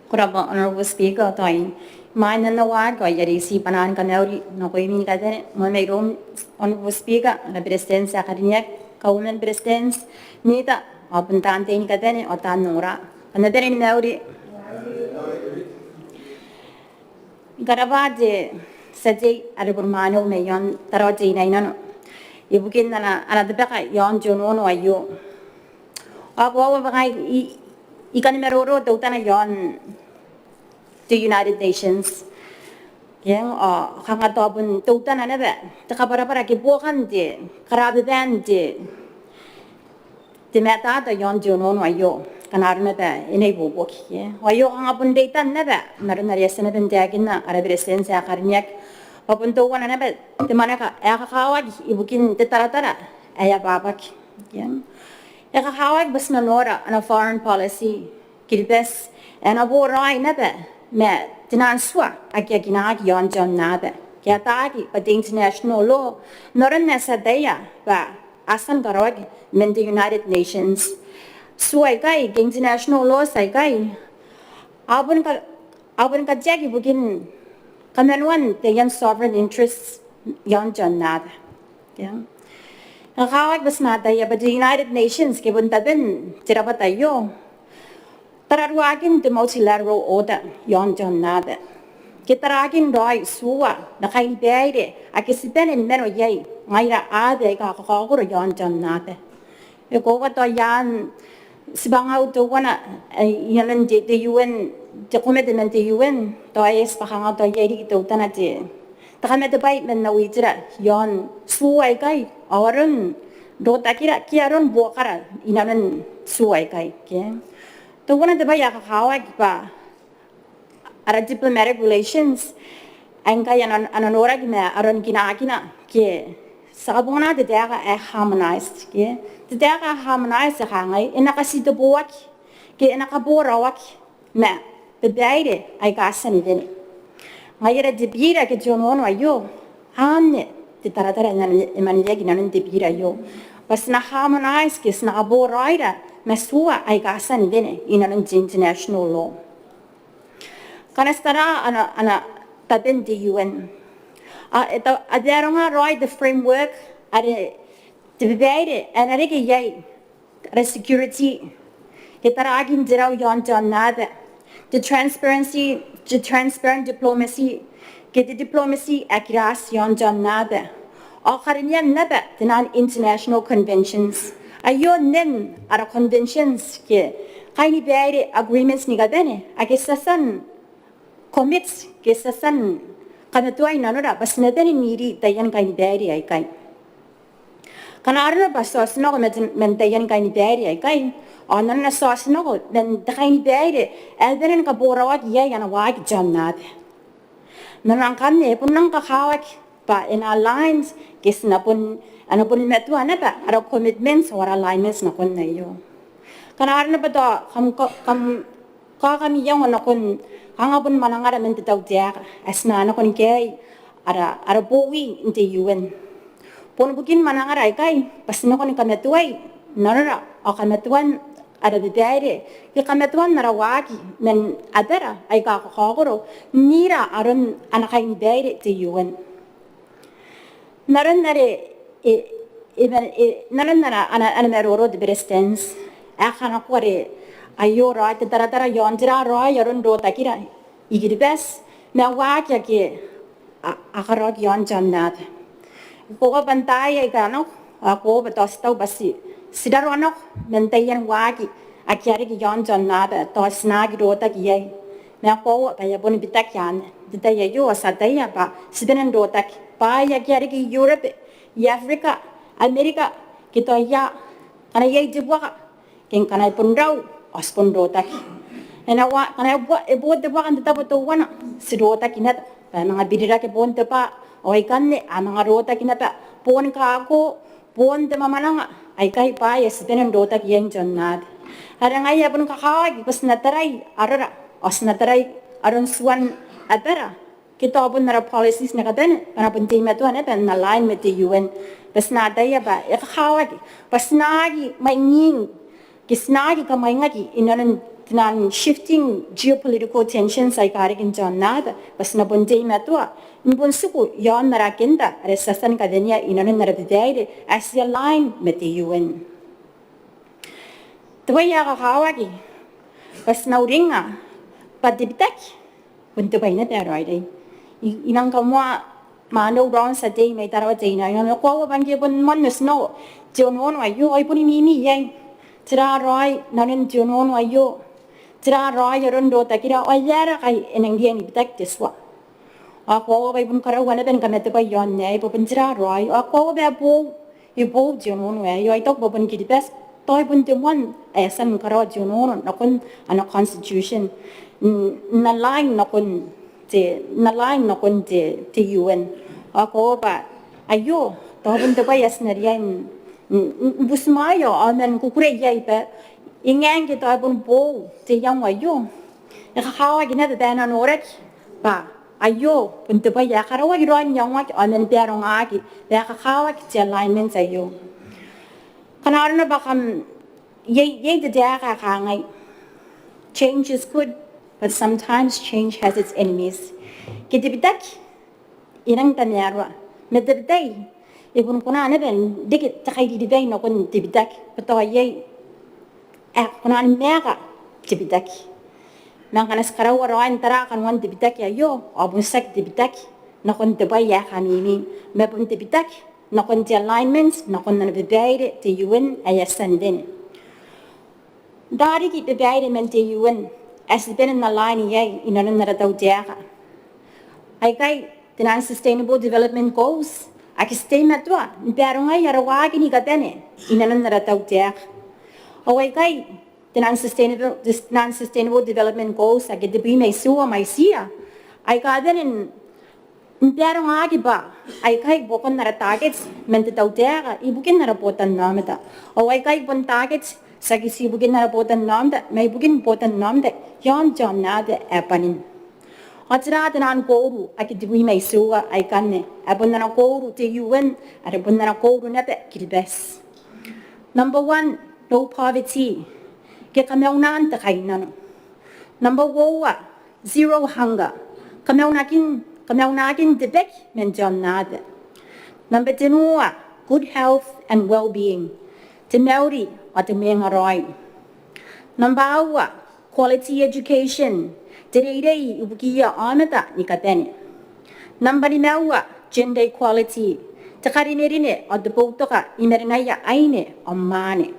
Ko rabwa, Honourable Speaker, tao imwain nanon au waaki ao I a reiti bwanaan kamauri nakoimi ni kabane, moa mairoum, Honourable Speaker, ara Beretitenti ae karineaki, Kauoman ni Beretitenti, Minita, ao bon taan tei ni kabane, ao taan ongora. Kam na bane ni mauri. I karabwa te tia tei are Koromanoa mai aon Tarawa Teinainano ibukin ana, ana tabeka iaon te onoono aio. Ao koaua bwa ngai I, I kani maroro teutana iaon te United Nations. Eng, ao kanga tao bon teutana naba te kabwarabwara ke buokan te karababaan te, te matata iaon te onoono aio, ngkana arona bwa e na ibuobuoki, e. Ao aio kanga bon reitan naba n aron are e a tia naba n taekinna ara Beretitenti ae karineaki, bwa bon teuana naba te mwaneka ae kakawaki ibukin te taratara ae abwabwaki. Eng. E kakawaki bwa ti na nora ana foreign policy Kiribati ae e na boraoi naba ma te nang tua ake a kinaaki iaon te aonnaba ke ataaki bwa te international law n aron ae ti ataia bwa a tia ni karaoaki man te United Nations. Tua aikai ke international laws aikai a bon ka-, a bon kateaki ibukin kamanoan taian sovereign interests iaon te aonnaba. Eng. E kakawaki bwa ti na ataia bwa te United Nations ke bon taben te rabwata aio, tararuaakin te multilateral order iaon te aonnaba ke taraakin raoi tua ma kainibaire ake ti bane ni mano iai ngaira aaba aika kakaokoro iaon te aonnaba. E koaua tao i aan Tibwangau teuana, e, inanon te, te U N, te komete man te U N, tao e tibwa kanga tao iai riki teutana te, te kamatebwai man au itera iaon tua aikai, ao aron rotakira ke aron buokara inanon tua aikai, ke. Teuana te bwai ae kakawaki bwa ara diplomatic relations, ae ngkai a na, a na noraki ma aron kinakina, ke ti a kabongana te taeka ae harmonized, ke. Te taeka ae harmonized e kangai, e na katiteboaki, ke e na kaboraoaki ma babaire aika a tia ni wene. Ngaia are te bira ke te onoono aio, anne te taratara ae e mwaneweaki inanon te bira aio. Bwa ti na harmonize ke ti na kaboraoira ma tua aika a tia ni wene inanon te international law. Ngkana ti tara ana, ana taben te U N. A, e ta, a baronga raoi te framework are te babaire ae na reke iai ara security, ke tarakin te rau iaon te aonnaba, te transparency, te transparent diplomacy, ke te diplomacy ae kirati iaon te aonnaba. Ao karinean naba te naan international conventions. Aio nnen ara conventions ke kainibaire agreements ni kabane ake ti a tia n commit ke ti a tia ni kamatoai nanora bwa ti na bane n iri taian kainibaire aikai. Ngkana arona bwa ti a otinako man, man taian kainibaire aikai, ao nanona ti a otinako man te kainibaire ae bane ni kaboraoaki iai ana waaki te aonnaba. Nanona ngkanne e bon rang kakawaki bwa e na aligned ke ti na bon, a na bon matoa naba ara commitments ao ara alignments nakon aio. Ngkana arona bwa tao kam, kam, kam, kam iango nakon, kanga bon mwanangara man te tautaeka ae ti na nakon kaei ara, ara bowi n te U N. Bon bukin mwanangara aikai bwa ti na nakon kamatoai nanora ao kamatoan ara babaire ke kamatoan ara waaki man abara aika kakaokoro n ira aron ana kainibaire te U N. N aron are e, e, e, n aron ana, ana, ana maroro te Beretitenti ae kanakoa are aio raoi te taratara iaon tera raoi aron rotakira i Kiribati ma waaki ake a, a karaoaki iaon te aonnaba. Koaua bwa n taai aika a nako, ao koaua bwa tao ti taku bwa ti, ti raroa nako man taian waaki ake a riki iaon te aonnaba, tao ti na aki rotaki iai. Ma koaua bwa e a boni bitaki anne. N te tai aio ao ti ataia bwa ti bane n rotaki. Bwaai ake a riki i Europe, i Africa, America, ke tao ia, ngkana iai te buaka, ke ngkana e bon rau, ao ti bon rotaki. E na wa, ngkana e bua, e bo te buaka n te tabo teuana, ti rotaki naba. Bwa a manga birirake boon te bwa, ao ikanne a manga rotaki naba boon kako, boon te mwamwananga, aikai bwaai ae ti bane n rotaki iai n te aonnaba. Are ngaia ae bon kakawaki bwa ti na tarai arora, ao ti na tarai aron tuan abara, ke tao bon ara policies ni kabane, bwa a na bon teimatoa naba n align ma te U N. Bwa ti na ataia bwa e kakawaki bwa ti na aki mwaing, ke ti na aki kamwaingaki inanon te naan shifting geopolitical tensions aika a riki n te aonnaba, bwa ti na bon teimatoa n bon tiku iaon ara agenda are ti a tia ni kabanea inanon ara babaire ae ti align ma te U N. Te bwai ae kakawaki bwa ti na uringnga bwa te bitaki bon te bwai naba ae raoiroi. I, I nang kamoa mwaane raon tia tei mai Tarawa Teinainano, e koaua bwa ngke e bon moan otinako te onoono aio, ao I boni mimi iai. Tera raoi nanon te onoono aio? Tera raoi aron rotakira? Ao e aera ngkai e nang riai ni bitaki te tua? Ao koaua bwa I bon karaua naba ni kamatebwai iaon aei bwa bon tera raoi. Ao koaua bwa e boou, e boou te onoono aei. Ao I taku bwa bon Kiribati tao e bon te moan ae e a tia ni karaoa te onoono nakon ana constitution, n, n align nakon te, n align nakon te, te U N. Ao koaua bwa aio tao bon te bwai ae ti na riai n, n, n butimwaea ao man kukurei iai bwa e ngae ngke tao e bon boou te iango aio, e kakawaki naba bwa e na noraki bwa aio bon te bwai ae e karaoaki raoi n iangoaki ao man barongaaki, bwa e kakawaki te alignment aio. Ngkana arona bwa kam, iai, iai te taeka ae kangai, change is good, but sometimes change has its enemies. Ke te bitaki e nang tamaroa, ma tabetai e bon kona naba n reke te kairiribai nakon te bitaki bwa tao iai ae kona ni maeka te bitaki. Ma ngkana ti karaua raoi n tara kanoan te bitaki aio, ao bon tiaki te bitaki nakon te bwai ae kamimi, ma bon te bitaki nakon te alignment nakon ana babaire te U N ae e a tia n wene. Rariki babaire man te U N ae ti bane n align iai inanon ara tautaeka. Aikai te naan Sustainable Development Goals ake ti teimatoa ni barongai ara waaki ni kabane inanon ara tautaeka. Ao aikai te naan Sustainable, te naan Sustainable Development Goals ake tebwi ma itiua mwaitiia, aika a bane n n barongaaki bwa aikai buakon ara target man te tautaeka ibukin ara botannaomata. Ao aikai bon target tiaki tii ibukin ara botannaomata ma ibukin botannaomata iaon te aonnaba ae bwanin. Ao tera te naan kouru ake tebwi ma itiua aikanne ae bon ana kouru te U N are bon ana kouru naba Kiribati? Number one, low poverty, ke kamaunaan te kainnano. Number uoua, zero hunger, kamaunakin, kamaunakin te baki man te aonnaba. Number tenua, good health and well-being, te mauri ao te mwengaraoi. Number aua, quality education, te reirei ibukiia aomata ni kabane. Number nimaua, gender equality, te karinerine ao te boutoka i marenaia aine ao mwaane.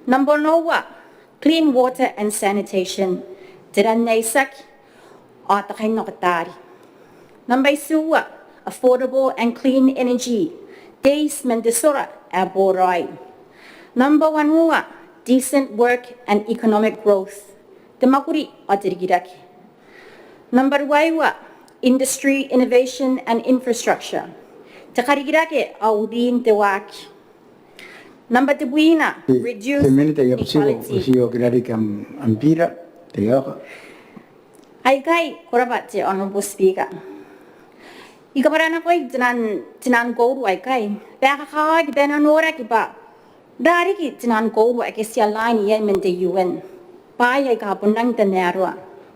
Number onoua, clean water and sanitation, te ran ae itiaki ao te kainnakotaari. Number itiua, affordable and clean energy, te iti man te ora ae boraoi. Number wanua, decent work and economic growth, te mwakuri ao te rikirake. Number ruaiua, industry, innovation and infrastructure, te karikirake ao urin te waaki. Number tebwina, reduce inequality. Aikai, ko rabwa te Honourable Speaker. I kabwaranakoai te naan, te naan kouru aikai bwa e kakawaki bwa e na noraki bwa rariki te naan kouru ake ti align iai man te U N. Bwaai aika bon rangi n tamaroa.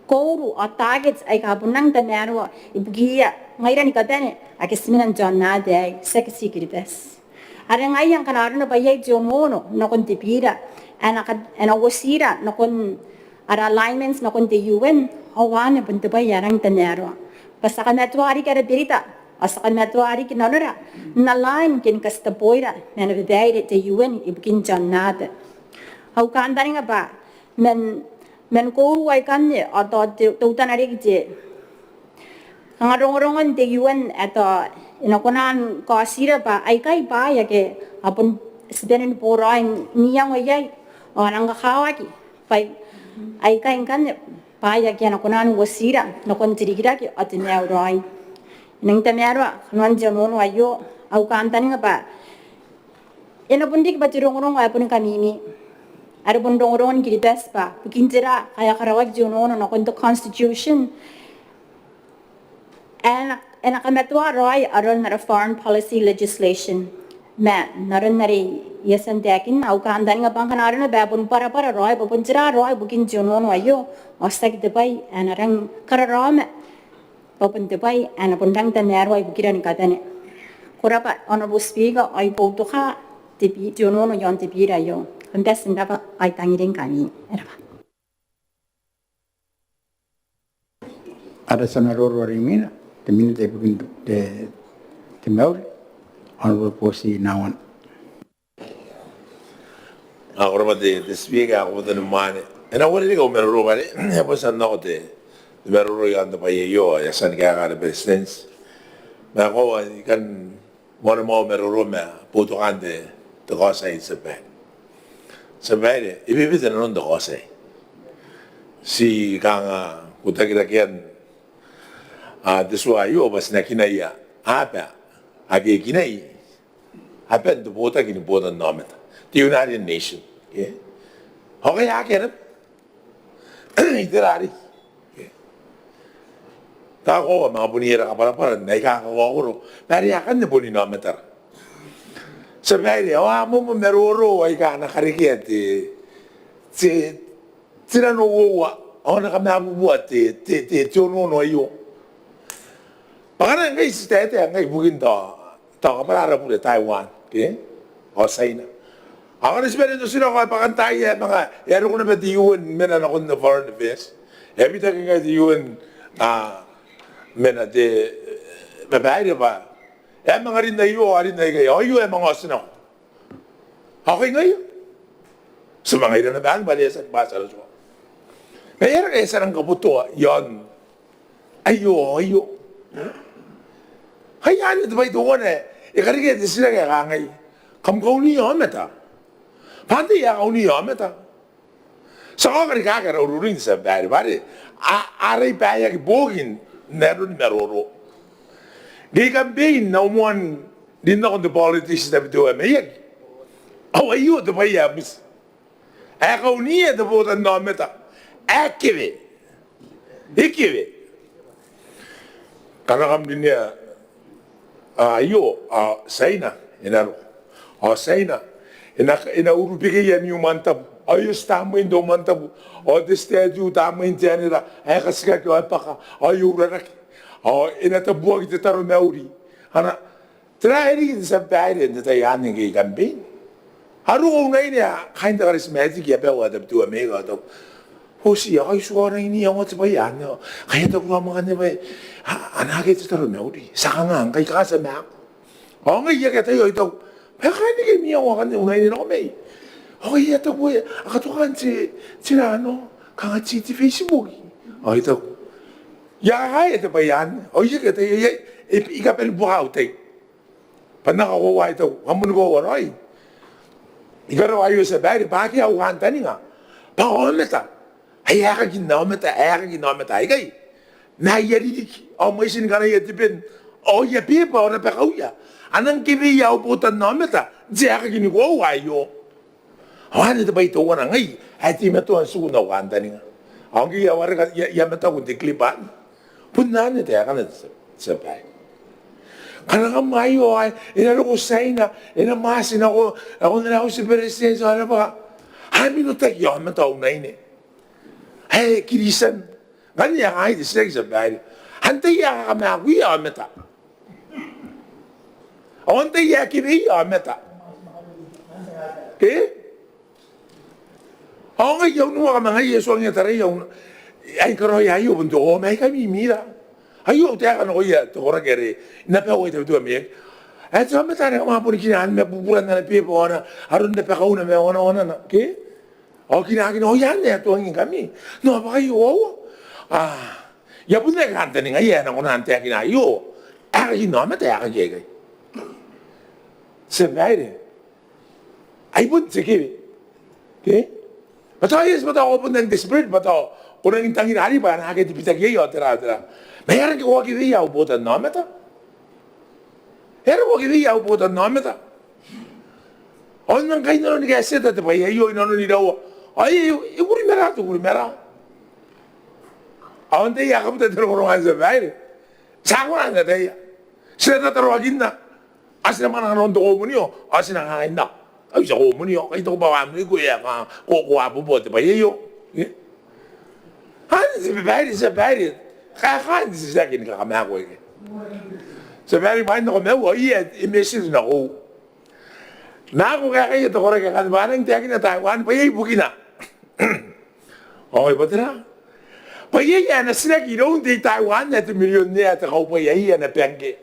Kouru ao target aika bon rangi n tamaroa ibukiia ngaira ni kabane ake ti mena n te aonnaba aei, tiaki tii Kiribati. Are ngaia ngkana arona bwa iai te onoono nakon te bira ae na ka, ae na uotira nakon ara alignments nakon te U N, ao anne bon te bwai ae rangi n tamaroa. Bwa ti a kamatoa riki ara berita ao ti a kamatoa riki nanora n align ke ni katitaboira ma ana babaire te U N ibukin te aonnaba. Au kantaninga bwa man, man kouru aikanne ao tao te, teutana riki te kanga rongorongon te U N ae tao e na kona ni kaotira bwa aikai bwaai ake a bon, ti bane ni boraoi n iango iai ao a nang kakawaki bwa aikai ngkanne bwaai ake a na kona ni uotira nakon te rikirake ao te maiuraoi. I nang tamaroa kanoan te onoono aio, au kantaninga bwa e na bon riki bwa te rongorongo ae boni kamimi are bon rongorongon Kiribati bwa bukin tera ngkai e a karaoaki te onoono nakon te constitution ae na, e na kamatoa raoi aron ara foreign policy legislation. Ma n aron are I a tia n taekinna, au kantaninga bwa ngkana arona bwa e boni bwarabwara raoi bwa bon tera raoi bukin te onoono aio, ao tiaki te bwai ae na rangi ni kararaoma bwa bon te bwai ae na bon rangi n tamaroa ibukira ni kabane. Ko rabwa Honourable Speaker, ao I boutoka te bi, te onoono iaon te bira aio. Kam bati n rabwa ao I tangiringkami. E rabwa. Ara tia maroro are imwina, te Minita ibukin te, te mauri, Honourable Boti Nauan. Ao ko rabwa te, te Speaker, ao ko botaki mwaane. E na uarereke au maroro bwa are e a boti n nako te, te maroro iaon te bwai aio, e a tia ni kaeka ara Beretitenti. Ma e koaua I kan moana moa au maroro ma boutokaan te, te kaoti aei, te tia babaire. Te tia babaire, e bebete nanon te kaoti aei. Ti kanga kutairakean, a, te tua aio bwa ti na kinaia aba ake e kinai aban te botaki ni botannaomata, te United Nation, ke? Ao ngkai akea naba itera arei, ke? Tao koaua manga bon iai ara kabwarabwara n aika kakaokoro, ma are akanne bon inaomatara. Te tia babaire, ao a moamoa maroro aika a na karekea te, te, te nanououa ao a na kamabubua te, te, te, te onoono aio. Bwa ngkana ngkai ti taetae ngkai ibukin tao, tao kabwara ara bure Taiwan, ke? Ao Tiaina. Ao ngkana ti bane n otinako bwa kan tai e a manga, e a roko naba te U N mena nakon te Foreign Affairs. E a bitaki ngkai te U N, a, mena te, babaire bwa e a manga rin aio, a rin aikai, ao aio e a manga otinako. Ao ngkai ngaia, Ti manga ira naba anne bwa are e a tia ni bati ara tua. Ma e aera ngkai ti a nang kabotoa iaon aio, aio? Ai anne te bwai teuana ae e karekea te titiraki ae kangai, kam kauniia aomata? Bwa antai ae kauniia aomata? Ti a kaoka rikaaki ara ururing, tia babaire, bwa are a, a reibaeaki bookin n aron maroro. Ngke I campaign n au moan rin nakon te politics i Tabiteuea Maiaki, ao aio te bwai ae buti. Ae kauniia te botannaomata ae kewe. E kewe. Ngkana kam rinea, a, aio, a, Tiaina e na roko. Ao Tiaina e na, e na urubekeia ami umwantabu. Ao e oti tamnein te umwantabu, ao te statue tamnein te anera ae katikaki ao e bwaka, ao e urarake. Ao e na tabuaki te taromauri. Ana Tera ae riki, tia babaire, n te tai anne ngke I campaign? A roko unaine ae kaain te karetimatiki abau ae Tabiteuea Maiaki, ao e taku, "Oti, a kaitiua naba n iangoa te bwai anne." Ao ngkai e taku raom akanne bwa a na akea te taromauri. Ti a kanga ngkai? Kanga ti a maaku. Ao ngkai I aki ataia, ao I taku, "Ma e kanga ngke I iangoa akanne unaine nako mai?" Ao ngkai e a taku, "E, a katoka n te, te rano, kanga te, te Facebook." Ao I taku, "I a kakaea te bwai anne." Ao I aki ataia, I, I, I kabane buaka au tai bwa N na kakoaua, I taku, "Kam boni koaua raoi." I karaoa aio, tia babaire, bwa akea au kantaninga bwa aomata ae aekakin aomata, aekakin aomata aikai, ma aia ririki, ao mwaitin kanaia te ben, ao aia beba, ao rabakauia, a nang keweia au botannaomata n te aekaki ni koaua aio. Ao anne te bwai teuana ngai ae teimatoa n tiku n au kantaninga. Ao ngke I a wareka, I a, I a mataku n te clip anne. Bon anne taekana, tia, tia babaire. Ngkana kam aio, ae e na roko Tiaina, e na mwaati nako, nakon ana auti beretitenti, ao e na bwaka. A minotaki aomata unaine ae Kiritian. Ngkanne e a kangai te titiraki, tia babaire. Antai ae kakamaakuia aomata? Ao antai ae keweia aomata? Ke? Ao ngai I a unimwaka ma ngaia, e tuangia taraia, I a karaoia aio bon te, o, ma ai kamimi ra. Aio au taeka nakoia te koraki are n abau ae Tabiteuea Maiaki. Ae te aomata anne kam a boni kinaa ma buburan ana beba, ao ana, aron rabakauna ma wanawanana. Ke? Ao kinaakina, ao anne ae tuangingkami. N na bwaka aio, ao, a, I a bon aki kantaningaia ae e na kona n taekina aio aekakin aomata, aekaki aikai. Tia babaire, ai bon te kewe. Ke? Bwa tao, yes, bwa tao ko bon rangi n desperate, bwa tao ko rangi n tangira arei bwa e na akea te bitaki aio, ao tera, tera. Ma e aera ngke ko a keweia au botannaomata? E aera ko a keweia au botannaomata? Ao N nang kainnanoa ni kaetieta te bwai aio i nanoni iraua. Ao e, e, e urimara, te urimara. Ao antai ae kabuta te rongorongo anne, tia babaire? Ti a kona n ataia. Ti na tataroakinna. Ao ti na manga nakon te komunio, ao ti na kangai, "Nao, au tia komunio, kai toko bwa wa mwiku e a ka, ko, ko a bobo te bwai aio." E? Anne, tia babaire, tia babaire. Kaekaan te titiraki ni kakamaaku aikai, tia babaire, bwa e nako mai au, ao I a, e message nakoiu. Nako kaekaia te koraki akanne bwa a nang taekina Taiwan bwa iai bukina. Ao I bwa tera? Bwa iai ae na titiraki iroun te I-Taiwan ae te millionaire, te kaubwai aei, ana bangke.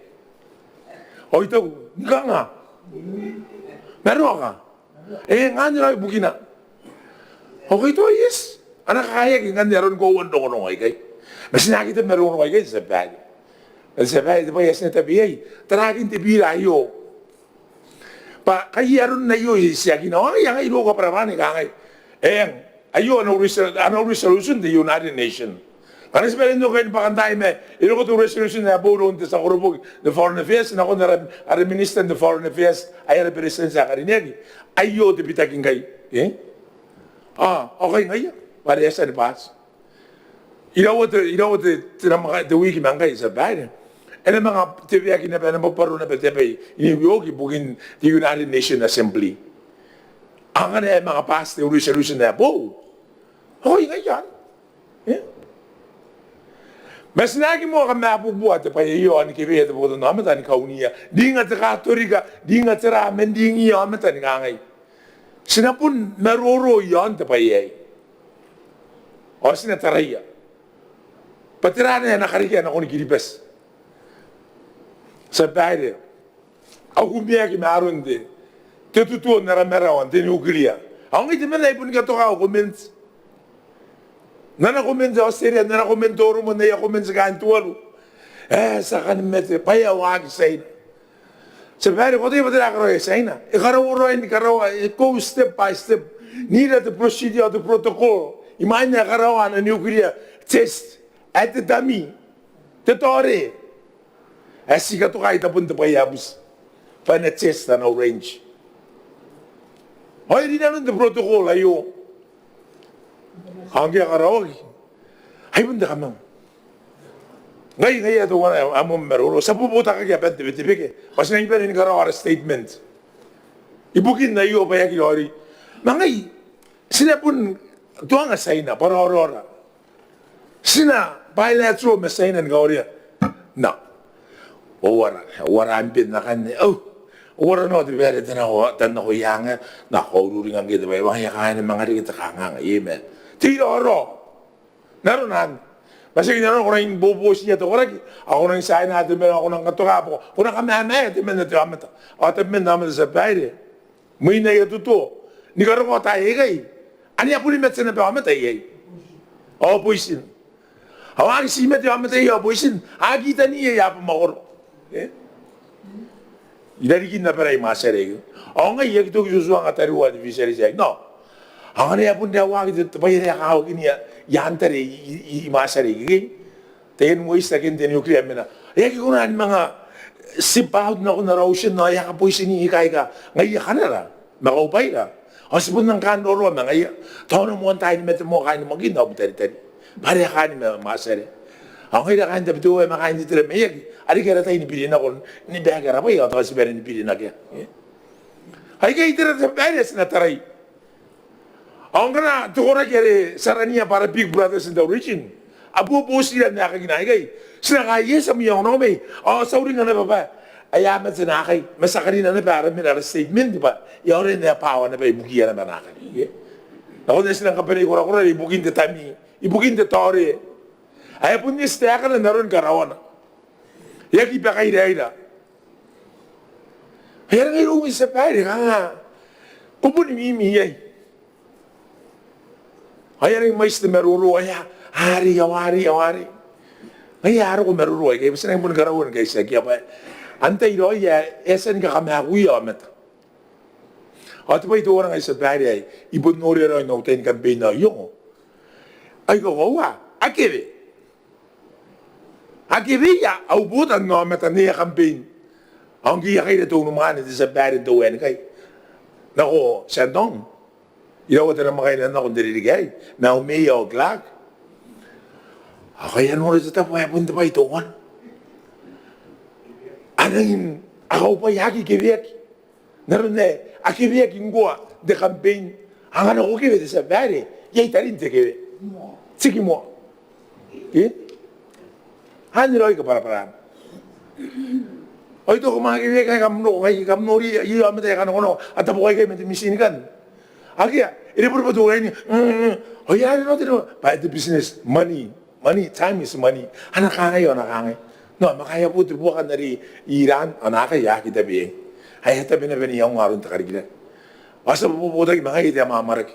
Ao I taku, "Ni kanga? Maroaka? E, ngaia anne raoi bukina." Ao kai tao, yes. A na kakaeaki ngkanne aron koauan rongorongo aikai. Ma ti na aki tabe ma rongorongo aikai, tia babaire. Tia babaire, te bwai ae ti na tabe iai, tarakin te bira aio. Bwa kai aron aio itiakina, ao ngai, ngai irou kabwarabwarana ni kangai, eng, aio ana uri, ana uri solution te United Nation. Ngkana ti bane n oki ni bwakantaai ma e roko te resolution ae boou iroun te tia koroboki n te Foreign Affairs nakon ara, ara Minister n te Foreign Affairs, ae ara Beretitenti ae karineaki, aio te bitaki ngkai. E? A, ao kai ngaia, bwa are e a tia ni bati. Iraua te, iraua te, te namwakaina, te wiki ma ngkai, tia babaire, e na manga teweaki naba, e na manga bwaro naba te aba i New York ibukin te United Nations Assembly. Ao ngkana e manga bati te resolution ae boou, ao kai ngaia. E? Ma ti na aki moa kamabubua te bwai aio ni keweia te botannaomata ni kauniia. N ringa te Katorika, n ringa tera, ma n ringiia aomata ni kangai, ti na bon maroro iaon te bwai aei. Ao ti na taraia bwa tera ae na karekea nakon Kiribati. Tia babaire, au umeaki ma aron te, te tutuo n ara marawa n te nuclear. Ao ngai temanna I bon katoka au comments. N ana comments Australia, n ana comments Toromon, n aia comments kaain Tuvalu. E, ti a kan mate bwa e a waaki Tiaina. Tia Babaire, ko ataia bwa tera ae karaoia Tiaina? E karaoa raoi ni karaoa, e go step by step. N ira te procedure, te protocol. Imwain ae e karaoa ana nuclear test, ae te tami, te taore, ae ti katoka i tabon te bwai ae buti bwa e na test ana range. Ao e rinanon te protocol aio. Ao ngke e a karaoaki, ai bon te kamang. Ngai, ngaia teuana am maroro. Ti a bobotaki aban te Betebeke bwa ti nang bane ni karaoa ara statement ibukin aio bwa e aki raoiroi. Ma ngai, ti na bon tuanga Tiaina bwa raoraora. Ti na bilateral ma Tiaina ni kaoria. Nao, uara, uara am ben akanne. Au, uara nao te baere te nako, te nako iange. Nao, ko ururinga ngke te bwai, bwa ngaia kaain manga reke te kanganga. Ie ma te iraorao. N aron anne. Bwa tiaki n aron ko nang bobotiia te koraki, ao ko nang tiaina te mena, ao ko nang katoka bwa ko na kamamaea temanna te aomata. Ao temanna aomata, Tia Babaire, imwin aia tutuo ni karokoa taai aikai, ane a boni mate naba aomata iai. Ao boitin. Ao a aki ti mate aomata iai ao boitin, a kitani iai abamwakoro. E? I rarikin abara i Matiare aikai. Ao ngai I aki toki tutuanga tariu ao te fisheries aikai. Nao, ao ngkana e a bon raeuaki te, te bwai are e a kawakinia i Antaare i, i, i Matiare aikai, taian waste ake n te nuclear mena, e aki kona ni manga ship out nakon ara ocean ao e a kaboitini ika ika ngaiia kanara ma kaubwaira. Ao ti bon nang kaan raoraora ma ngaia. Tao n na moan taai ni mate moa kaain Makin ao Butaritari bwa are a kaani ma Matiare. Ao ngaira kaain Tabiteuea ma kaain te itera maiaki, a reke ara tai ni biri nako ni baeki ara bwai ao tao ti bane ni biri nakea. E? Aikai itera, Tia Babaire, ae ti na tarai. Ao ngkana te koraki are ti arania bwa ara big brothers in the region a bobotira n aekakin aikai, ti na kaai iai, ti a mwiangongo mai ao ti a uringa naba bwa aia mate naakai, ma ti a karina naba ara mena, ara statement bwa e a oreia n ae bwa aua naba ibukiia naba naakai. Nakon ae ti nang kabanei korakorara ibukin te tami, ibukin te taore. Ae bon eti taekana n aron karaoana. E aki bakairaira. Ai arangai iroumi, Tia Babaire, kanga ko boni mimi iai. Ai arangai mwaiti te maroro, aia, arei, ao arei, ao arei. Ngaia a roko maroro aikai bwa ti nang boni karaua ni kaitiakia bwa antai raoi ae e a tia ni kakamaakuia aomata. Ao te bwai teuana ngai, Tia Babaire, ae I bon noria raoi n au tai ni campaign ao I ongo, ai kakoaua, a kewe. A keweia au botannaomata n aia campaign. Ao ngke I a kaira te unimwaane, te Tia Babaire, n te waenikai nako Shandong, iraua te namwakaina n nako n te ririki aei, ma au mayor, au clerk. Ao kai a nora te tabo ae bon te bwai teuana. A nangi, a kaubwai, a aki keweaki. N aron ae a keweaki ngkoa n te campaign. Ao ngkana ko kewe, te Tia Babaire, iai tarin te kewe. Tiki moa. E? Anne raoi kabwarabwarana. Ao I taku kam a keweaki ngkai kam roko, ngkai kam nori iai aomata aika nakonako a tabokai ikai man te mitiin ikanne. Akea, e rebwerebwe te waini. Mm, mm. Ao I a are nao te, bwa te business, money. Money, time is money. A na kangai, a na kangai. Nao, ma kai a bo te buaka n are Iran, a na kai, a aki tabe iai. Ae a tabe naba n iangoa aron te karikirake. Ao ti a bobotaki ma ngaia te amwamwarake.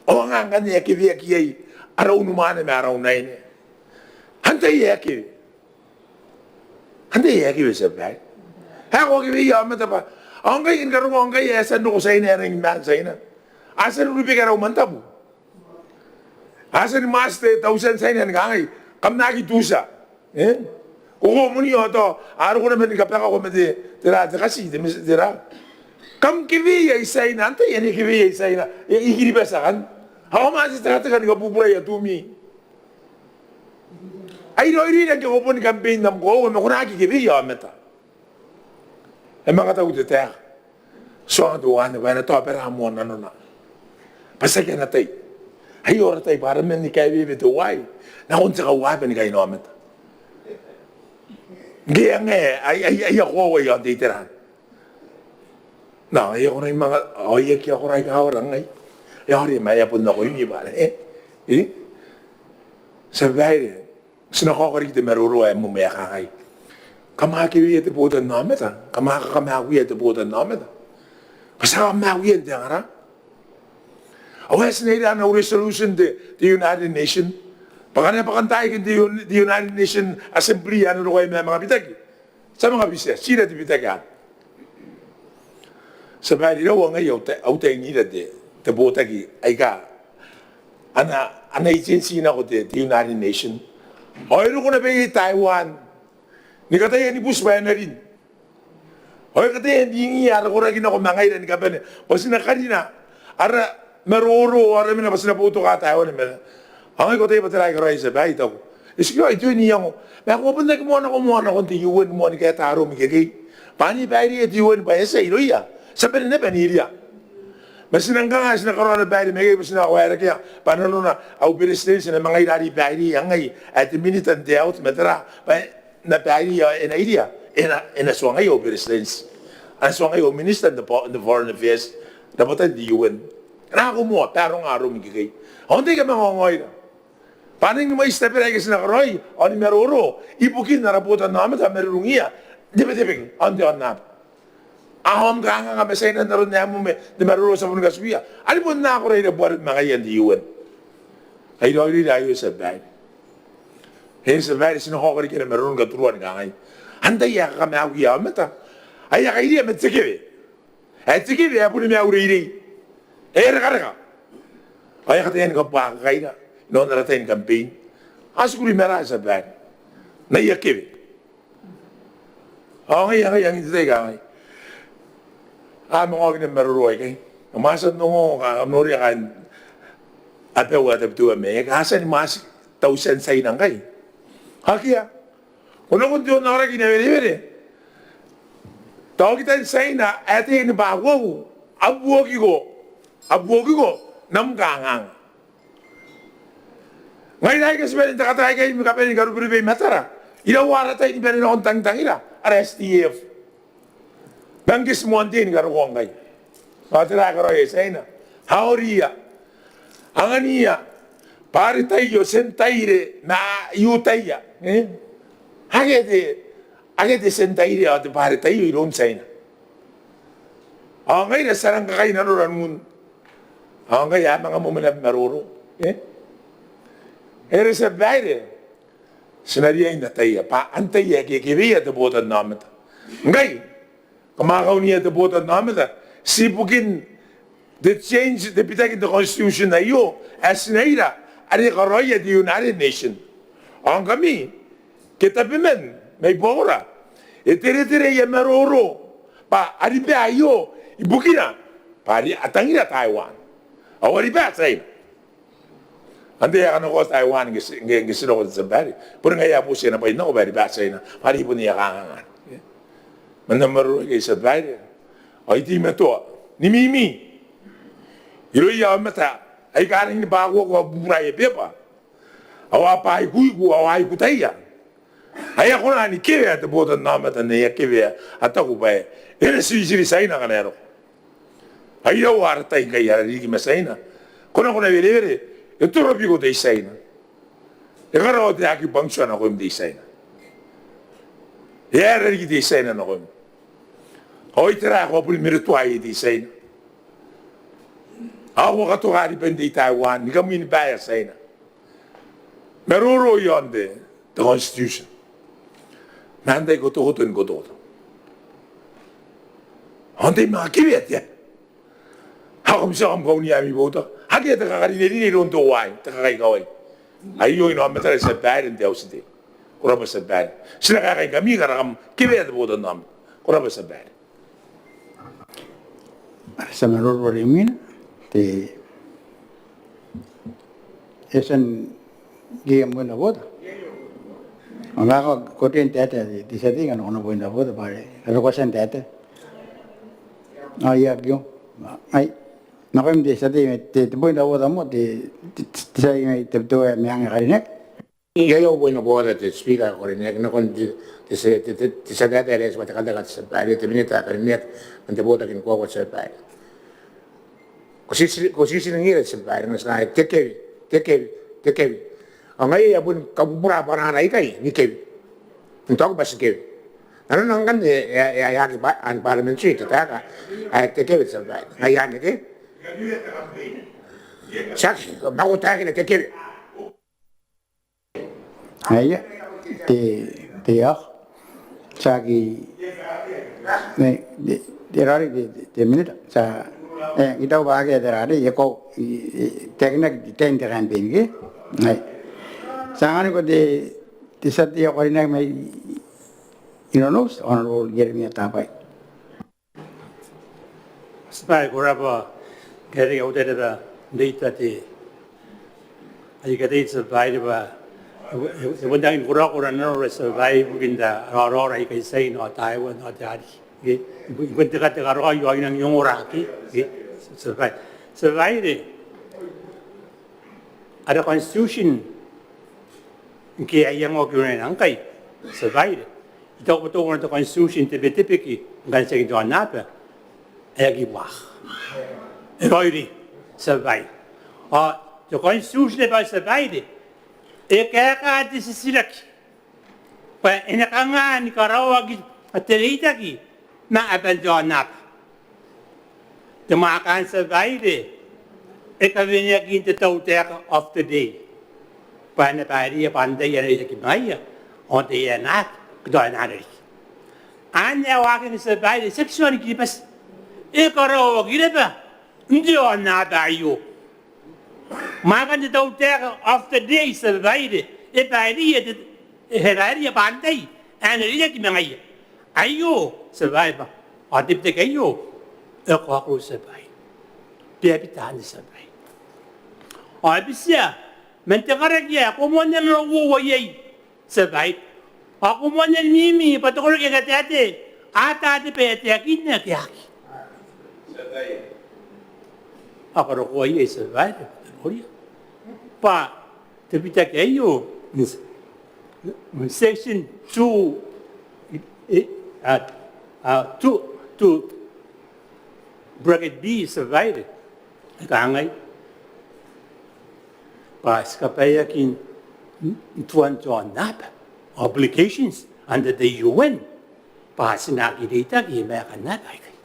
Ao anga ngkanne ae keweaki iai ara unimwaane ma ara unaine? Antai ae kewe? Antai ae kewe, Tia Babaire? Ae ko keweia aomata bwa ao ngkai ni karokoa ngkai ae e a tia n roko Tiaina, e a nangi maan Tiaina. A tia n rurubeke ara umwantabu. A tia ni mwaati te tautia n Tiaina ni kangai, kam na aki tutia. E? Ko komoni ao tao a roko naba ni kabakako ma te, tera, te kati, te mes-, tera. Kam keweia i Tiaina, antai ae ne keweia i Tiaina? E, I-Kiribati akanne. Ao mwaati tekateka ni kabuburai atumi. Ai raoiroira ngke ko boni campaign n am koaua ma ko na aki keweia aomata. E manga tau te taeka. Tuanga teuanne bwa e na tao bera moa nanona. Bwa tiaki ana tai. Aio ara tai bwa ara mena ni kaewewe teuaei nakon te kauabe ni kainaomata. Ngke e anga ae, ae, ae, ae a koaua iaon te itera anne. Nao, e a kona i manga, ao e aki a kona i kawara ngai. E a ori ma e a bon nakoimi bwa, e? E? Tia Babaire, ti na kaoka riki te maroro ae moan ae kangai. Kam a keweia te botannaomata, kam a kakamaakuia te botannaomata. Bwa ti a kakamaakuia n te angara. Ao e a tia n ira ana resolution te, te United Nation. Bwa ngkana e bwakantaai ikai te, te United Nation Assembly ae na roko iai ma manga bitaki, ti a manga bitia, ti ira te bitaki anne. Tia Babaire, iraua ngai au tai, au tai n ira te, te botaki aika a na, a na agency nako te, te United Nation. Ao e roko naba iai Taiwan ni kataia ni buti bwa e na rin. Ao e kataia n ringiia ara koraki nako ma ngaira ni kabane bwa ti na karina ara maroro, ara mena bwa ti na boutoka Taiwan ma. Ao ngai ko ataia bwa tera ae I karaoia, Tia Babaire, I taku, e tikiraoi, te iango. Ma ko a bon aki moa nako, moa nakon te U N moa ni kaeta arom ikekei. Bwa ni baireia te U N bwa e a tia irouia, ti a bane naba n iria. Ma ti na kanga, ti na karaoa ara baire ma ngkai bwa ti na waerakea bwa nanona au beretitenti e na manga ira ari baire, ao ngai ae te minita n te health ma tera, bwa e na baire, e na iria, e na, e na tuangai au beretitenti, a na tuangai au minita n te, n te foreign affairs, rabwatan te U N. Nako moa, baronga arom ikekei. Ao n tai aika manga ongoira bwa a nangi mwaiti tabera aika ti na karaoi ao ni maroro ibukin ara botannaomata marurungiia n te Betebeke ao n te aonnaba. Ao am kanganga ma Tiaina n aron ae moan te maroro ti a boni katibia, a ri bon nakoraoi rabuaram ma ngaia n te U N. Ai raoiroira aio, Tia Babaire. Eng, Tia Babaire, ti na kaoka riki ara maroro ni katuruan kangai. Antai ae kakamaakuia aomata ae a kairia ma te kewe? Ae te kewe ae boni maiu reirei, e rekareka, ao e a kataia ni kabuakakaira inanon ara tai ni campaign. A ti kuri mara, Tia Babaire, n aia kewe. Ao ngaia, ngaia ngkai n te tai akanne a manga oki naba maroro aikai. Kam a tia n ongo, kam noria kaain abau ae Tabiteuea Meang, a tia ni mwaati tautia n Tiaina ngkai. Akea. Ko nako n te onnaoraki n Werewere, tao okitan Tiaina ae e ataia ni bwakuaku, a buokiko, a buokiko n am kanganga. Ngaira aika ti bane n te katakai aei ni kabane ni karuberubei matara, iraua ara tai ni bane nakon tangtangira, ara S D F. Ma ngke ti moan tei ni karokoa ngkai, ao tera ae karaoia Tiaina? A oriia, angania, Baretaio, Tientaire ma Iutaia, e? Akea te, akea te Tientaire ao te Baretaio iroun Tiaina. Ao ngaira ti a rang kakainnanora n un. Ao ngkai a manga moamoa naba maroro, e? Ere, Tia Babaire, ti na riai n ataia bwa antai ae kekeweia te botannaomata. Ngkai kam a kaunia te botannaomata, ti ibukin te change, te bitaki n te constitution aio ae ti na ira, are karaoia te United Nation. Ao ngkami, ke tabeman mai Buaora, e teretere aia maroro bwa a riba aio ibukina bwa a tangira Taiwan. Ao a riba Tiaina. Antai ae kanakoa Taiwan ngke ti, ngke, ngke ti nako, Tia Babaire? Boni ngaia ae boti ae na bwai n nako bwa e riba Tiaina, bwa are bon aia kanganga. Man am maroro aikai, Tia Babaire, ao I teimatoa ni mimi irouia aomata aika a rangi ni bwakuaku, a bubura aia beba, ao a bwaikuiku, ao a ikutaia, ae a kona ni kewea te botannaomata n aia kewe ae a taku bwa e na tiritiri Tiaina ngkana e roko. Ai iraua ara tai ngkai, ara ririki ma Tiaina. Ko nako n Werewere, e torobiko te I-Tiaina. E karaoa te acupuncture nakoim te I-Tiaina. E aera riki te I-Tiaina nakoim. Ao ai tera ae ko a boni meretua iai te I-Tiaina? Ao ko a katoka riban te I-Taiwan ni kamwinibaea Tiaina. Maroro iaon te, te constitution. Ma antai kotokoto ni kotokoto? Ao antai manga kewea te, ao kam tia kam kaunia ami boutoka. Akea te kakarinerine iroun teuaei, te kakaikawai. Aio inaomatara, Tia Babaire, n te Auti Tei. Ko rabwa, Tia Babaire. Ti na kaekaingkami ngkana kam kewea te botannaomata. Ko rabwa, Tia Babaire. Ti a maroro are imwina, te, e tia n, ngke am bwai n rabota. Ao ngkana ko, ko tia n taetae, te tia tei, ngkana ko na bwai n rabota bwa are, are ko a tia n taetae. Ao I aki ong. Ai, nakoim te tia tei, te, te bwai n rabota moa, te, te, te tia tei mai Tabiteuea Meang ae karineaki. Iai au bwai n rabota, te Speaker ae karineaki, nakon te, te, te, te, te tia tei are e a tibwa tekateka, Tia Babaire, te Minita ae karineaki man te botaki ni kuakua, Tia Babaire. Ko titi, ko titiringira, Tia Babaire, ngkana ti kangai te kewe, te kewe, te kewe. Ao ngaia ae a boni kabubura bwanaana ikai ni kewe. N taku bwa ti kewe. Nanona ngkanne e, e, e, e aki bwa, an parliamentary te taeka ae te kewe, Tia Babaire. Ngaia anne ke? Tiaki, ma ko taekina te kewe. Aia, te, te, ao tiaki, te, te, te rari, te, te, te minita, ti a, e, I taku bwa akea te rari, e ko, e, e, taekinaki te, te campaign ke? Aia. Ti anganiko te, te tia tei ae karineaki mai Nonouti, Honourable Ieremia Tabai. Tia Babaire, ko rabwa. Kaetia au tai naba n reita te, ai kaetia Tia Babaire bwa e, e, e bon rangi ni korakora nanora Tia Babaire ibukin tararuaana aikai Tiaina ao Taiwan ao te rariki. Ke, ibu-, ibukin te kateka raoi ao I nang ongora ke, ke, Tia Babaire. Tia Babaire, ara constitution ngke a iangoaki irouna ngkai, Tia Babaire, I taku bwa teuana te constitution te Betebeke ngkana tiaki n te aonnaba ae aki buakaka. E raoiroi, Tia Babaire. Ao te constitution naba, Tia Babaire, e kaeka te titiraki bwa e na kanga ni karaoaki te reitaki ma aban te aonnaba. Te mwaaka anne, Tia Babaire, e kaweneaki n te tautaeka of the day bwa e na baireia bwa antai ae na reitaki ma ngaia ao antai ae na aki, tao e na aki. Anne ae waakina, Tia Babaire, tiaki teuana i Kiribati, e karaoaki naba n te aonnaba aio. Mwaakan te tautaeka of the day, Tia Babaire, e baireia te, e baireia bwa antai ae na reitaki ma ngaia. Aio, Tia Babaire, ao te bitaki aio e kaokoro, Tia Babaire. Bebete anne, Tia Babaire. Ao e bitia man te karaki ae ko moanna n uoua iai, Tia Babaire. Ao ko moanna ni mimi bwa te koraki ae kataetae, a ata te bwai ae taekinna ke aki. Ao karokoa iai, Tia Babaire, te noria bwa te bitaki aio, section two, e, e, a, a, two, two, bracket B, Tia Babaire, e kangai bwa ti kabaeaki n, n tuan te aonnaba, obligations under the U N, bwa ti na aki reitaki ma aekan aaba aikai.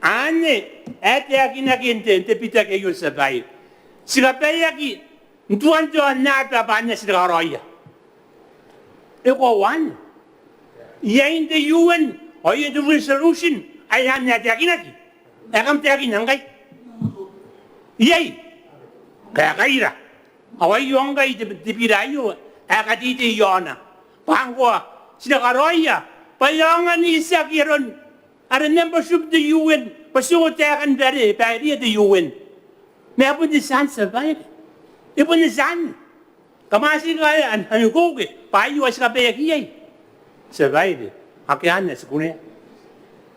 Anne ae taekinaki n te, n te bitaki aio, Tia Babaire. Ti kabaeaki n tuan te aonnaba bwa anne ae ti na karaoia. E koaua anne? Iai n te U N ao iai n te resolution ae anne ae taekinaki ae kam taekinna ngkai? Iai? Kaekaira. Ao aio ngkai te, te bira aio ae kateitei i aona bwa ngkoa ti na karaoia bwa e aonga n itiaki aron ara membership n te U N bwa ti ongo taekan bairea, bairea te U N. Ma e bon eti anne, Tia Babaire. E bon eti anne. Kam a tii kaea am, am ukeuke bwa aio ae ti kabaeaki iai, Tia Babaire. Akea anne ae ti kunea.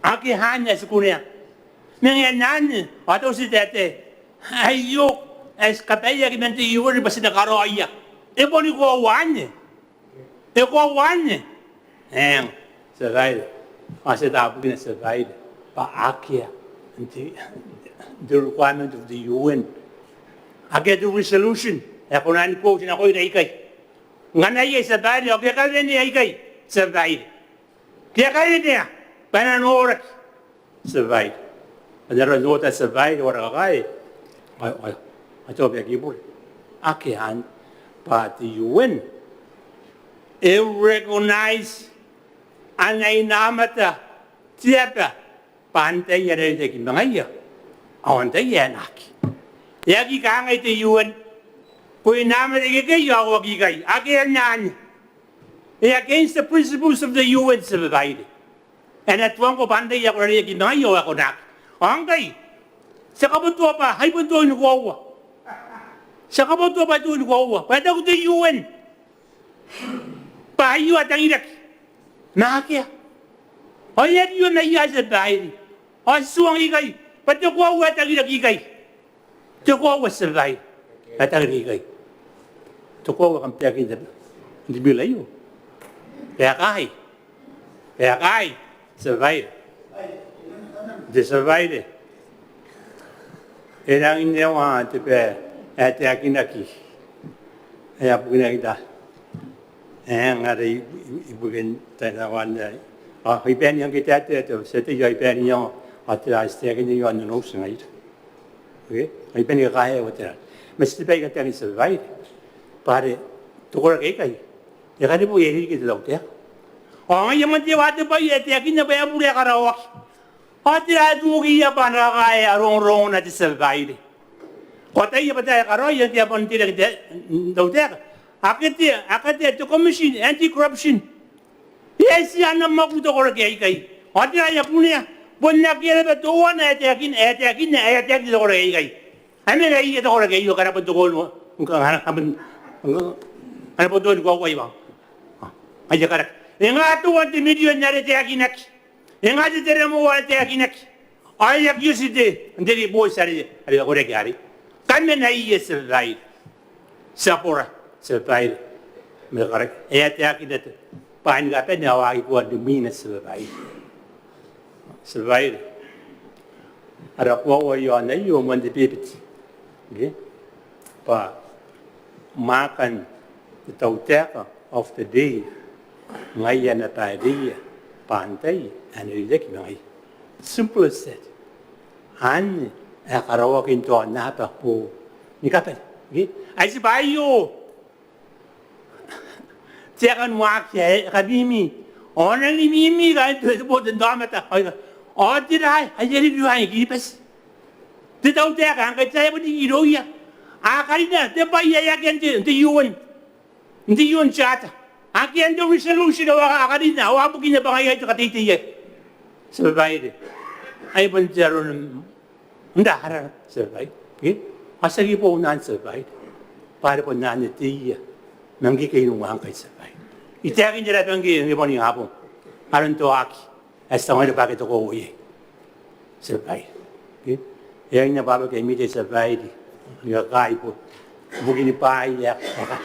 Akea anne ae ti kunea. Ma ngaia anne ao tao ti taetae, aio ae ti kabaeaki man te U N bwa ti na karaoia. E boni koaua anne? E koaua anne? Eng, Tia Babaire. Ao ti ata bukina, Tia Babaire, bwa akea n te, n te requirement of the U N. Akea te resolution ae kona ni quote nakoira ikai. Ngkana iai, Tia Babaire, ao ke a kawenea ikai, Tia Babaire. Ke a kawenea bwa e na noraki, Tia Babaire. Ao n aron ota, Tia Babaire, ao ara kakae, ao, ao, ao te aobaki bure. Akea anne, bwa te U N e recognize ana inaomata te aba bwa antai ae na reitaki ma ngaia ao antai ae na aki. E aki kangai te U N, ko inaomata ikekei ao ko aki ikai. Akea anne. E against the principles of the U N, Tia Babaire. E na tuangko bwa antai ae ko na reitaki ma ngaia ao ae ko na aki. Ao ngkai ti a kabotoa bwa ai bon teuana ni koaua. Ti a kabotoa bwa teuana ni koaua bwa e taku te U N bwa aio ae tangiraki. Ma akea. Ao e a riai n aia, Tia Babaire. Ao ti tuangai ikai bwa te koaua ae tangiraki ikai. Te koaua, Tia Babaire, ae tangiraki ikai. Te koaua ae kam taekinna n te bira aio. Kaekai. Kaekai, Tia Babaire. Te Tia Babaire, e rangi n ewa te bwai ae taekinaki ae a bukinaki n te, eng, are i, i, ibukin taekinna aei. Ao I baeniia ngke te, te, te, te, te, I baeniia, ao te, te, te, taekinna aio n Nonouti ngaira. Okay? Ai bane ni kakaea ao tera. Ma ti te bwai ae kantaningaaki, Tia Babaire, bwa are te koraki aikai e karebo iai riki te tautaeka. Ao ngaia man te, wa te bwai ae taekinna bwa e a bure ae karaoaki. Ao tera ae toki iai bwa a na kakaea rongorongona, Tia Babaire? Ko ataia bwa tera ae karaoia n te aba n te, te tautaeka? A katea, a katea te Commission Anti-Corruption. E a tia ana mwakuri te koraki aikai. Ao tera ae a kunea? Bon akea naba teuana ae taekinna, ae taekinna, ae taekinna te koraki aikai. A mena iai te koraki aio, ngkana bon te koaua, ngkana, ngkana bon, ngkana bon te koaua iai. Aia karaki. E nga teuana te mirion are taekinaki? E nga te teremo are taekinaki? Ao e aki oti te, n te ribooti are, are koraki arei. Kam mena iai, Tia Babaire. Ti a bora, Tia Babaire. Ma e karaki, e a taekinna te bwai ni kabane ao a aki kona ni mena, Tia Babaire. Tia Babaire. Ara koaua i aon aio man te bebete. Okay? Bwa mwaakan te tautaeka of the day, ngaia ana bwai ae antai ae na reitaki ma ngaia. Simple as that. Anne ae karaoaki n te aonnaba boo ni kabane. Okay? Ai tibwa aio te aeka n waaki ae e kamimi. Ao a nangi mimi kaain te, te botannaomata. Ao tera ae e a riki iai i Kiribati? Te tautaeka ngkai ti a bon irouia. A karina te bwai ae akea n te, te U N, n te U N Charter. Akea n te resolution ao a karina, ao a bukina bwa ngaia te kateitei aei, Tia Babaire. Ai bon te aro n N na arara, Tia Babaire. Ke? Ao ti aki boou naba, Tia Babaire. Bwa are bon anne te ia. Ma ngke ke I nang waaki ngkai, Tia Babaire, I taekinna bwa ngke, ngke boni abong aron te waaki ae ti tangiria bwa akea te koaua iai, Tia Babaire. Ke? E aonga bwa ke mite, Tia Babaire. Ni kakai bwa ibukin bwaai ae, ae,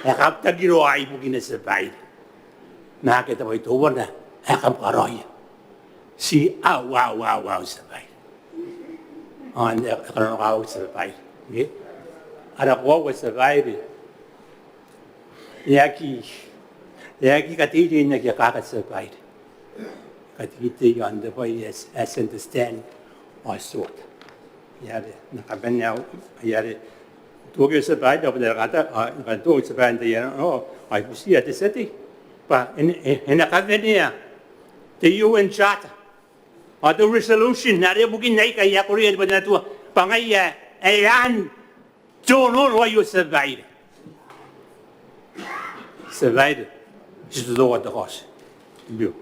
ae kam takiraoi ibukina, Tia Babaire. Ma akea te bwai teuana ae kam karaoia. Ti a, a, a, a, Tia Babaire. Ao n, e, e kananokawaki, Tia Babaire. Ke? Ara koaua, Tia Babaire, e aki, e aki kateitei n aki akaka, Tia Babaire. Kateitei iaon te bwai ae, ae ti understand ao ti ota. Ai are, N na kabanea, ai are, tuoaki, Tia Babaire, ao bwa N na kata, ao N na katuoaki, Tia Babaire, n te iango, ao I butiia te tia tei bwa e na, e, e na kabanea te U N Charter ao te resolution are bukin aikai ae koreia te botanatua bwa ngaia ae, ae aan te onoono aio, Tia Babaire. Tia Babaire, ti totokoa te kaoti. Thank you.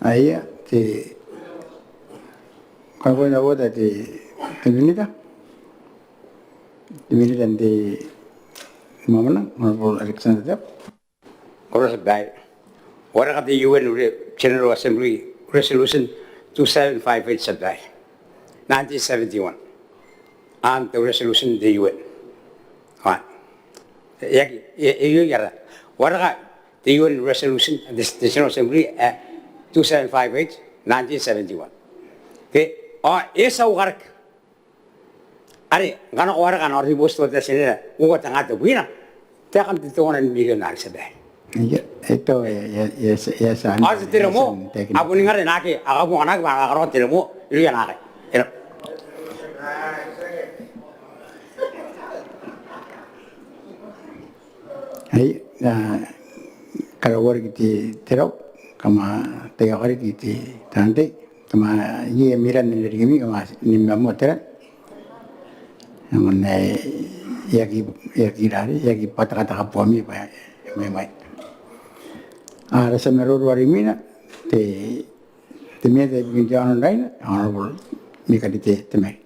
Aia, te, kakoauaa n te, te minita. Te minita n te mwamwananga, Honourable Alexander Teabo. Ko rabwa, Tia Babaire. Wareka te U N Re-, General Assembly Resolution two seven five eight, Tia Babaire. Nineteen seventy-one. Aan te resolution n te U N. Ao e aki, e, e, e, e, wareka te U N Resolution, te, te General Assembly, e, two seven five eight, nineteen seventy-one. Ke, ao e tia ukaraki. Are ngkana ko wareka ana ribooti te tia tei, uoua te nga tebwina, taekan te teuana ni mirion are, Tia Babaire. Ia, e tau, e, e, e, e, e, ao te teremo, a boni ngae naake a kabonganaaki bwa a na karaoa te teremo irouia naakai. E raba. Ai, a, karauariki te, te rau, kam a taiaoka riki te, taan tei, kam a, iai miran n rikimi, kam a, ni mamo tera. Aonga n, e aki, e aki rare, e aki bwatakataka bwaami bwa e mai mai. A, ara tia maroro are imwina, te, te minita ibukin te aono n Raina, Honourable Mikarite Temari.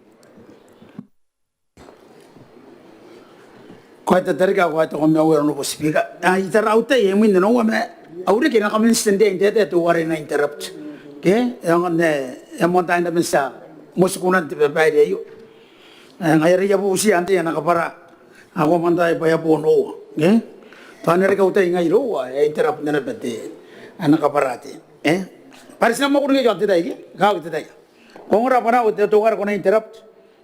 Ko a tia n tatarika, ko a tia n kamaiu, Honourable Speaker. A, I tara au tai ae imwin onoua ma au reke e na kaman tia n tei n te tai teuare e na interrupt. Ke? E aonga n, e a moan tai naba n tia motikuna te Tia Babaire aio. E, ngaia are I a bubutia antai ae na kabwara. Ao ko a moan tai bwa e a boo onoua. Ke? Tao e na reke au tai ngai iroua, e interrupt naba te, ae na kabwara te. E? Bwa are ti na mwakuri ngkai iaon te tai, ke? Ngkai te tai. Ko ongora bwa nao te, teuare ko na interrupt.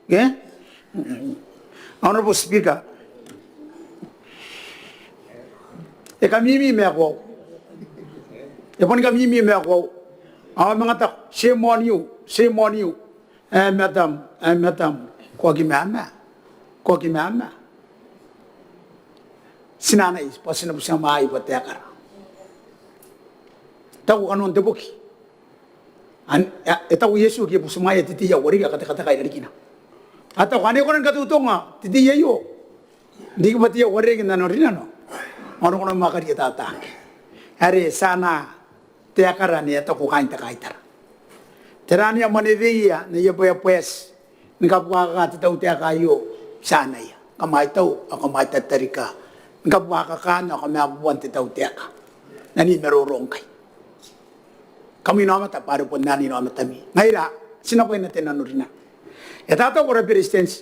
Ke? Honourable Speaker, e kamimi ma e koaua. E boni kamimi ma e koaua. Ao manga taku, "Shame on you, shame on you." "Eh, madam, eh, madam, ko aki mama, ko aki mama." Ti na anai bwa ti na butimwaea bwa taekara. Tao kanoan te boki. Ao e taku Iesu ke butimwaea te tei ae uarereke, a katekateka irarikina. A taku, "Ane ko nang kateutonga te tei aio, n riki bwa te tei ae uarereke n nanorinano, ao ko nang mwakuri n taetae." Are ti na taekara ane e taku kaain te kaitara. Tera ane a mwaneweia n aia bwaebwaeti ni kabuakaka te tautaeka aio? Ti anaia. Kam aitau, ao kam aitau tarika ni kabuakakana ao kamabubua te tautaeka n anne maroro ngkai. Kam inaomata bwa are bon anne inaomatami. Ngaira ti na bwaina te nanorinano. E tatau ara Beretitenti,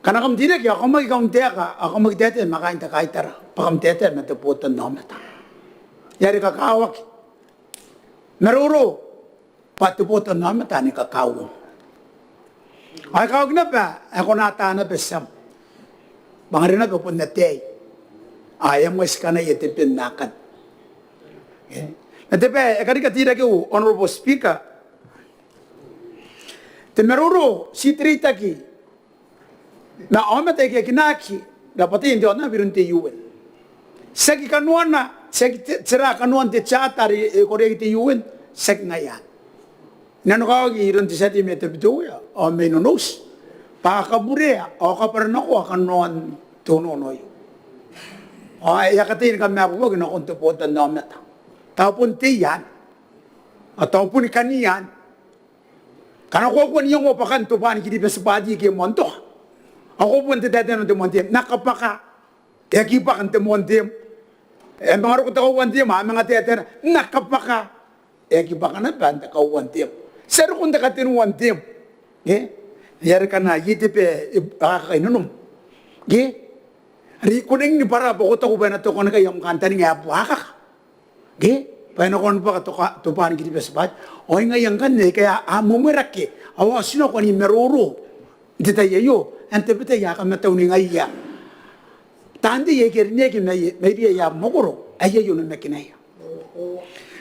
ngkana kam teirake ao kam aki kauntaeka, ao kam aki taetae ma kaain te kaitara, bwa kam taetae ma te botannaomata. E a reke kakawaki maroro bwa te botannaomata ane kakauongo. Ao e kakawaki naba ae ko na ata naba tiam, bwa ngaira naba bon ataei. Ao e a mwaiti kanaia te ben akanne. E, ma te bwai ae e karika te irakeu, Honourable Speaker, te maroro ti te reitaki ma aomata aika a kinaaki rabwatana n te aonnaba iroun te U N. Tiaki kanoana, tiaki te, tera kanoan te charter are e koreaki te U N, tiaki ngaia. I nanokawaki iroun te tia tei mai Tabiteuea ao mai Nonouti bwa a kaburea ao kabwaranakoa kanoan te onoono aio. Ao e a kataia ni kamabubuaki nakon te botannaomata. Tao bon tei anne, ao tao bon kani anne. Ngkana ko aki kan iangoa bwakan Tobwaan Kiribati Party ke moan toka, ao ko bon te taetae n te moan tem, n na kabwaka. E aki bwaka n te moan tem. E a manga roko te kauoua n tem, a manga taetae, n na kabwaka. E aki bwaka naba n te kauoua n tem, ti a roko n te katenua n tem. Ke? E a reke ngkanne iai te bwai ae e a kakai nanom. Ke? Are ko nang ni bwara bwa ko taku bwa e na tokanikai am kantaninga ae buakaka. Ke? Bwa e na kona ni bwaka Tobwaan Kiribati Party. Ao ngaia ngkanne aika a mwemwerake, ao a otinako ni maroro n te tai aio, ae n tabetai a kamatauningaia taan tei aika a rineaki mai, mairouia abamwakoro aika a onimakinaia.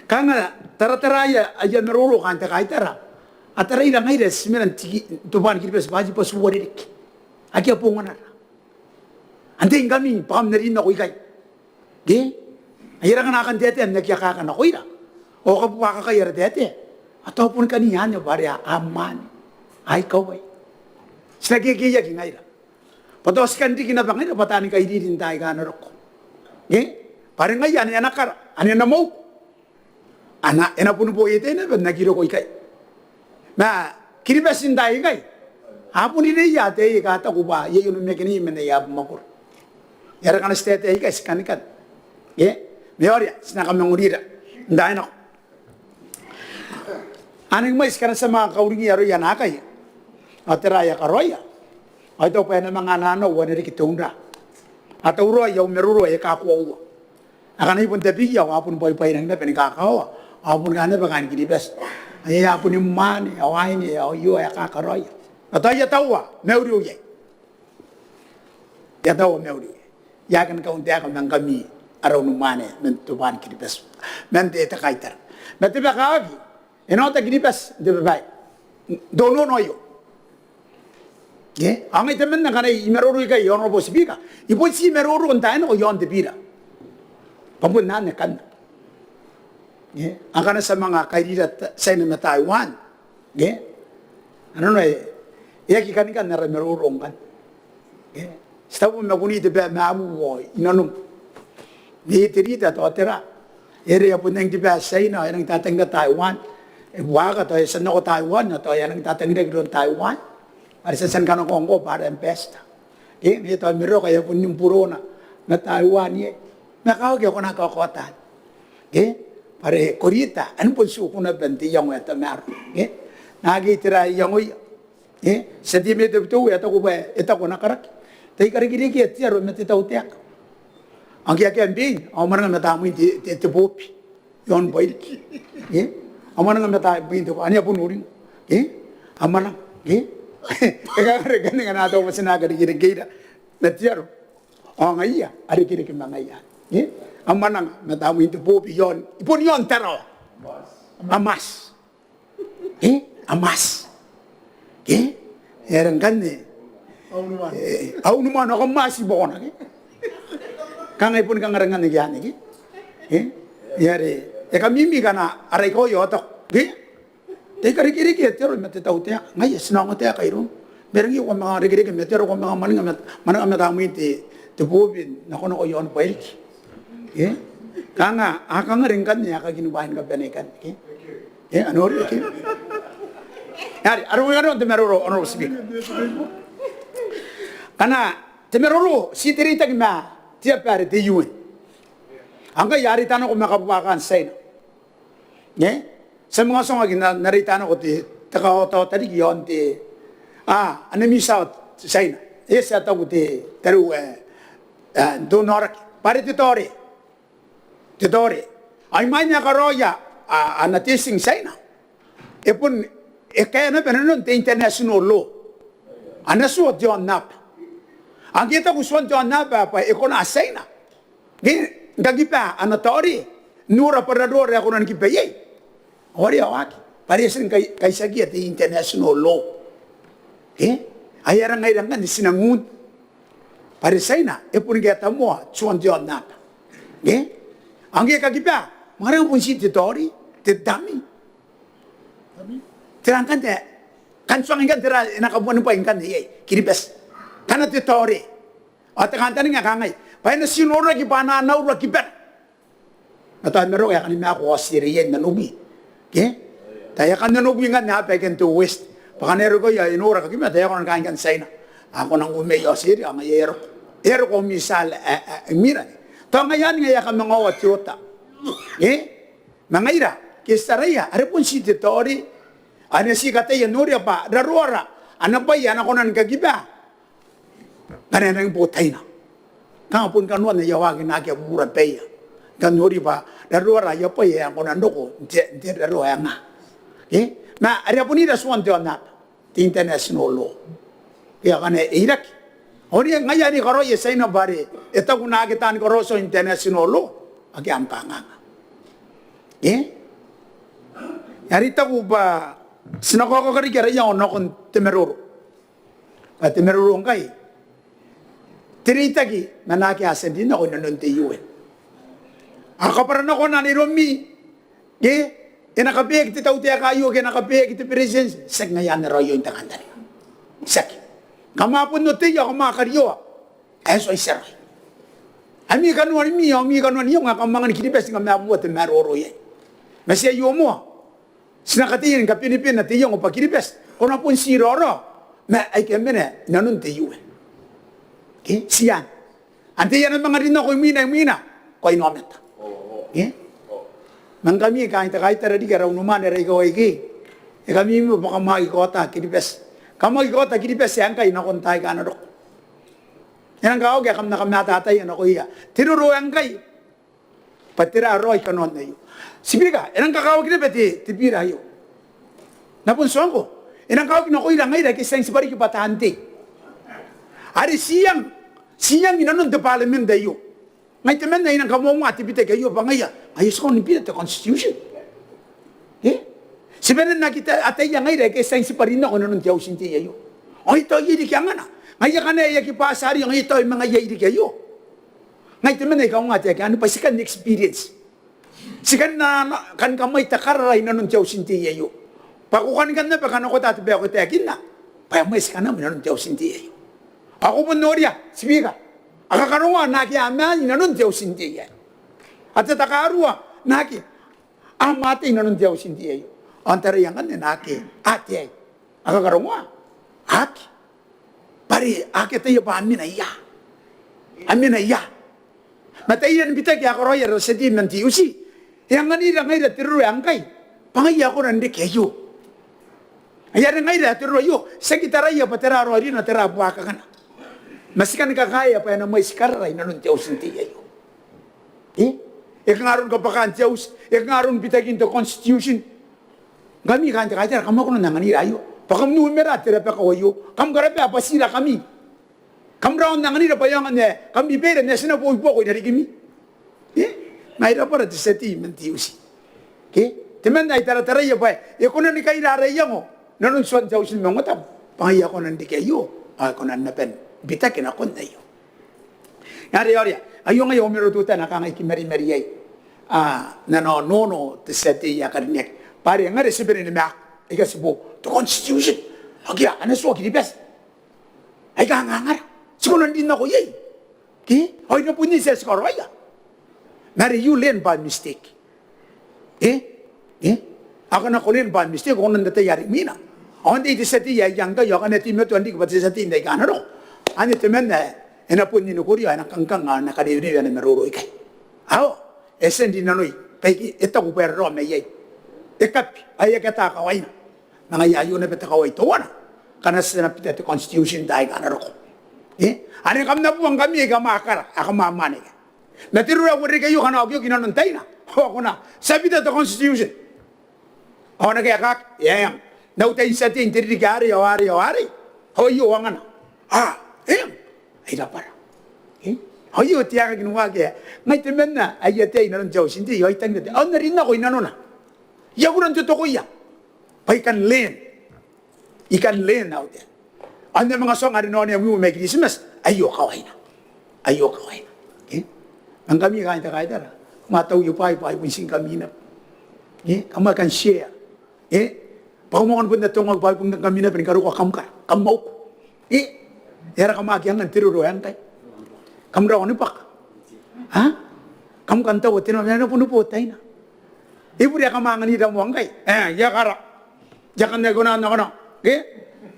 Kanga tarataraia aia maroro kaain te kaitara, a taraira ngaira ti mena n tiki Tobwaan Kiribati Party bwa ti uarereke. Akea bonganara. Antai ngkami bwa kam na rin nako ikai? Ke? Ai ara ngkana a kan taetae n aki akaka nakoira ao kabuakakai ara taetae, ao tao bon kani anne bwa are a mwaane, a ikawai. Ti na kekeiaki ngaira bwa tao ti kan riki naba ngaira bwa taani kairiri n taai aika a na roko. Ke? Bwa are ngaia ane ana kara, ane ana mouku. Ana, e na boni boetai naba n aki roko ikai. Ma Kiribati n taai aikai a bon rineia ataei aika a taku bwa iai onimakinai man aia abamwakoro. E aera ngkana ti taetae ikai ti kanikan. Ke? Ma e aera ti na kamangorira n taai nako. A nang mwaiti ngkana ti a manga kauringia aroia naakai, ao tera ae a karaoia? Ao I taku bwa e na manga ananau, a na reke te unra. A tauraoi au maroro ae e kakoaua. Akana I bon tabeia ao a boni bwaibwai nang naba ni kakaoa, ao a boni kaan naba kaain Kiribati. Ae a boni mwaane, ao aine, ao io, ae kakaraoia. Ao tao I a taua mauri iai. I a taua mauri iai. I aki kan kauntaeka ma ngkami ara unimwaane man Tobwaan Kiribati, man te, te kaitara. Ma te bwai ae kakawaki, e na ota Kiribati n te bwai ae, n te onoono aio. Ke? Ao ngai temanna ngkana I maroro ikai, Honourable Speaker, I bon ti maroro n taai nako iaon te bira. Bwa bon anne kanna. Ke? Ngkana ti a manga kairira Tiaina ma Taiwan. Ke? A nano ae e aki kanikan ara maroro ngkanne. Ke? Ti tabu ma kunei te bwai ae mamu ao i nanom. Nei te rita tao tera. Ere e a bon nang te bwai Tiaina, e nang tatangira Taiwan. E buakaka tao e tia n nako Taiwan, tao e a nang tatangiraki iroun Taiwan. Are ti a tia ni kanakoa ngkoa bwa ara ambassador. Ke? Nei tao Amerika e a bon ni burona ma Taiwan iai. Ma kakawaki a kona ni kaokaota anne. Ke? Bwa are ko rita, a na bon tiku naba n te iango ae tamaroa. Ke? Naake tera iangoia. E, tia tei mai Tabiteuea e taku bwa e taku ana karaki. Tai karikirakea te aro ma te tautaeka. Ao ngke akea mbein, a mwananga ma tamnein te, te, te bobi. Iaon bairiki. E, a mwananga ma tamnein te bobi. Ane a bon uringa. E, a mwananga. E, e kakaraki ngkana a taku bwa ti na karikirakeira ma te aro. Ao ngaia, a rikirake ma ngaia. E, a mwananga ma tamnein te bobi iaon, i bon iaon Tarawa. A mwaati. Ke? A mwaati. Ke? E are ngkanne, a unimwane, a unimwane ao kam mwaati i buakona, ke? Kanga e boni kanga are ngkanne ke anne, ke? Ke? E are e kamimi ngkana ara ikaoia ao taku, ke? Te ikarekereke te aro ma te tautaeka. Ngaia ti na ongotaeka iroum. Ma e rangi ko a manga rekereke ma te aro, ko a manga mwaninga ma, mwaninga ma tamnein te, te bobi nakonako i aon Bairiki. Ke? Kanga a kanga are ngkanne ae kakinibwai ni kabane ikanne, ke? E, a noria, ke? E are, are ngkanne te maroro, Honourable Speaker. Ngkana te maroro, ti te reitaki ma te aba are te U N. Ao ngkai a reita nako ma kabuakaan Tiaina. Ke? Ti a manga tiongaki n, n reita nako te, te kaotaota riki i aon te, a, ana misa Tiaina. E, ti a taku te, tariu, e, e, n te onaoraki bwa are te taore. Te taore. Ao imwain ae e karaoia, a, ana testing Tiaina, e bon, e kaea naba nanon te international law. Ana tua te aonnaba. Ao ngke e taku tuan te aonnaba bwa e kona Tiaina, ke, n kakiba ana taore, n nora bwa raroara ae e kona ni kiba iai. Ao are e waaki. Bwa are e tia ni kai, kaitiakia te international law. Ke? Ao e aera ngaira ngkanne ti nang un? Bwa are Tiaina e boni kaeta moa tuan te aonnaba. Ke? Ao ngke e kakiba, ma ngaia bon ti te taore, te dummy. Tera ngkanne, kan tuangai ngkanne tera e na kabuanibwai ngkanne iai Kiribati? Ngkana te taore. Ao te kantaninga ae kangai, bwa e na ti noraki bwa a na, a na urua kibana. Ma tao e na roko e a kani maaku Australia n nanobwi. Ke? Tao e a kan nanobwi ngkanne aaba aikai n te West. Bwa ngkana e roko iai ao e nora kakiba, tao e a kona ni kangai ngkanne Tiaina, a kona n uoman Australia, ao ngaia e a roko. E a roko au missile, e, e, imwina. Tao ngaia anne ngaia ae kamangaoa te oota. Ke? Ma ngaira, ke ti taraia, are bon ti te taore. Ao e na ti kataia n noria bwa raroara ana bwai ae e na kona ni kakiba ngkana e nangi bo taina. Kanga bon kanoan aia waaki naake a bubura baia. Ngkana e nori bwa raroara aia bwai ae e a kona n roko n te, n te raroa ae ngaa. Ke? Ma are a bon ira tuan te aonnaba, te international law. Ke akana e iraki. Ao ngaia are e karaoia Tiaina bwa are e taku naake taani karaoa tuan international law, akea am kanganga. Ke? Are I taku bwa ti na kaokaki riki ara iango nakon te maroro. Bwa te maroro ngkai, te reitaki ma naake a tia n rin nako inanon te U N. A kabwara nako naba iroumi, ke, e na kabaeaki te tautaeka aio, ke e na kabaeaki te beretitenti, tiaki ngaia anne raoiroin te kantaninga. Tiaki. Kam a bon oteia ao kam a karioa ae e tuai tia raoi. Ami kanoanimi ao ami kanoan iango ae kam angan Kiribati ngkami a bua te maroro iai. Ma ti aio moa, ti na kataia ni kabenebena te iango bwa Kiribati ko na bon ti raoraoi ma aike a mena inanon te U N. Ke, ti anne. Antai ae na manga rin nako imwina, imwina, ko a inaomata. Ke? Ma ngkami kaain te kaitara riki, ara unimwane, ara ikawai ke, e kamimi bwa kam aki kaota Kiribati. Kam aki kaota Kiribati ae ngkai nakon taai aika a na roko. E nang kakawaki ae kam na kamatataia nakoia te roro ae ngkai bwa tera raoi kanoan aio. Tibika, e nang kakawaki naba te, te bira aio. N na bon tuangko, e nang kakawaki nakoira ngaira aike ti a tia n tibwa riki bwa taan tei. Are ti iang, ti iang inanon te Parliament aio. Ngai temanna I nang kamoamoa te bitaki aio bwa ngaia, ngaia ti kona ni bira te constitution. E? Ti bane n aki ataia ngaira aike ti a tia n tibwa rin nako inanon te auti n tei aio. Ao I taku iai riki angana. Ngaia akana e aki bwati arei, ngaia I taku e manga iai riki aio. Ngai temanna I kaunga te aki anne bwa ti kan experience. Ti kan na, na, kan kamwaita karara inanon te auti n tei aio. Bwa ko kan kan naba kanakota te bwai ae ko taekinna bwa e mwaiti kanam inanon te auti n tei aio. Ao ko bon noria, Tibika, a kakarongoa naake a maan inanon te auti n tei aio. A tatakarua naake a mate inanon te auti n tei aio. Ao n taraia ngkanne naake a tei, a kakarongoa? Aki. Bwa are aki ataia bwa a mena ia. A mena ia. Ma taian bitaki ae karaoia ara tia tei man te I U C, e anganira ngaira te roro ae ngkai bwa ngaia ae kona n reke aio. Ai are ngaira ae te roro aio ti aki taraia bwa tera raoirina, tera buakakana. Ma ti kan kakaea bwa e na mwaiti karara inanon te auti n tei aio. E? E kanga aron kabwakaan te auti, e kanga aron bitakin te constitution. Ngkami kaain te kaitara, kam aki kona n anganira aio bwa kam na umera te rabakau aio. Kam karabaa bwa ti rakami. Kam rawa n anganira bwa e aonga n ae kam ribeira n ae ti na boi buako i rarikimi. E? Ngaira bwa ara te tia tei man te I U C, ke? temanna ae I tarataraia bwa e kona ni kaira ara iango inanon tuan te auti ni maungatabu bwa ngaia e kona n reke aio ao e kona naba ni bitaki nakon aio. Ngaia are aio ngaia au maroro teutana ae kangai I kimwareimwareai n ana onoono te tia tei ae karineaki bwa are ngaia are ti bane ni maaku aika ti bo te constitution. Akea ana tua Kiribati aika angangara ti kona n rin nako iai. Ke ao I na bon tia ni karaoia ma are you learn by mistake. E e akana ko learn by mistake ko kona n ataia are imwina. Ao antai te tia tei ae iai ngkai ao akana e teimatoa n riki bwa te tia tei n aika a na roko. Anne temanna ae e na bon ni korea ao e na kangkang ao e na karewerewe ana maroro ikai. Ao e tia n rinanoi bwa e taku bwa e raraoma iai, e kabi ao e aki ata kawaina. Ma ngaia aio naba te kawai teuana ngkana ti a na bita te constitution n taai aika a na roko. E anne kam na bua ngkami aika mwaakara aika mwaamwaneka ma te roro ae uarereke aio ngkana a okioki inanon taina ao a kona, ti a bita te constitution ao a na kaekaaki, e aeang n au tai n tia tei n te ririki arei ao arei ao arei ao aio angana. A e aeang ai rabwara. Ao aio te aekaki ni waaki ae ngai temanna ae I ataei inanon te auti n tei ao I tangira te, ao N na rin nako inanona. I a kura n totokoia bwa I kan learn. I kan learn out there. Ao N na manga tuanga are N na onea mwiu mai Kiritimati, aio kawaina. Aio kawaina. Ma ngkami kaain te kaitara kam a tau i bwaai bwa I bon tii ngkami naba. Kam a kan share bwa kam a kona bon n atonga bwa I bon ngkami naba ni karokoa kam kara, kam auku. E ara kam aki anga n te roro ae ngkai. Kam rawa ni bwaka. A kam kan taua te nano ae na boni bo taina. E bure ae kam a anganira moa ngkai. E I a kara. I a kan aki kona n nakona ke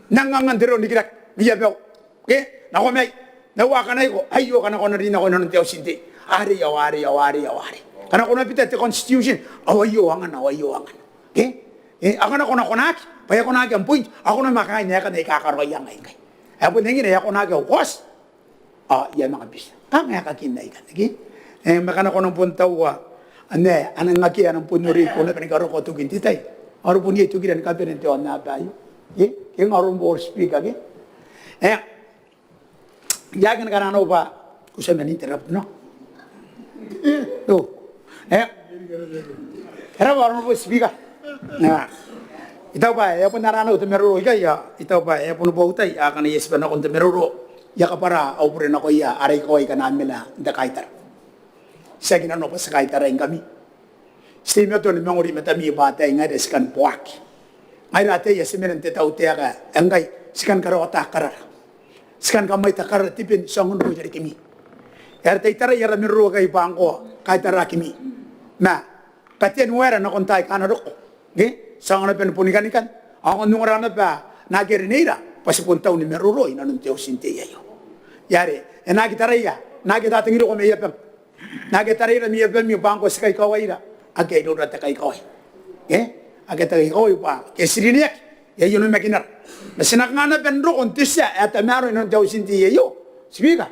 n angangan te roro n rikirake ma I a bau ke nako mai n au akanaiko. Aio ngkana ko na rin nako inanon te auti n tei arei ao arei ao arei ao arei, ngkana ko na bita te constitution ao aio angana ao aio angana. Ke e akana ko na konaki bwa e a konaki am point ao ko na manga kaain aekan aika a karaoia ngai ngkai ae bon angina e a konaki au kaoti. Ao I a manga bita kanga aekakin aikanne ke. E ma ngkana ko na bon taua anne a nang akea a nang bon oreiko naba ni karokoa tokin te tai ao are bon iai tokira ni kabane n te aonnaba aio. Ke ke nga aron bwa Speaker ke e I aki kan anaa naba bwa ko tia man interrupt nao. Io. E e raba aron bwa Speaker. I taku bwa e a bon aranau te maroro ikai ao I taku bwa e a bon bwa utai akana I a tibwa nakon te maroro. I a kabwara au bure nakoia ara ikawai aika a mena n te kaitara. Tiaki nanona bwa ti kaitarai ngkami. Ti teimatoa ni mangori i matami bwa ataei ngaira ti kan boaki. Ngaira ataei ae ti mena n te tautaeka ae ngkai ti kan karaoa takarara. Ti kan kamwaita karara te ben ti aonga n roko i rarikimi. E ara tai tarai ara maroro aikai bwa ngkoa kaitarakimi ma katean waera nakon taai aika a na roko. Ke ti aonga naba ni bonikanikan ao aonga n ongora naba naake a rineira bwa ti bon tau ni maroro inanon te auti n tei aio. Ia are e na aki taraia, e na aki tatangiriko mai abam. N aki taraira mai abami bwa ngkoa ti kaikawaira. Akea iroura te kaikawai. E akea te kaikawai bwa ke ti rineaki. Aio onimakinara ma ti na kanga naba n roko n te tia ae tamaroa inanon te auti n tei aio. Speaker,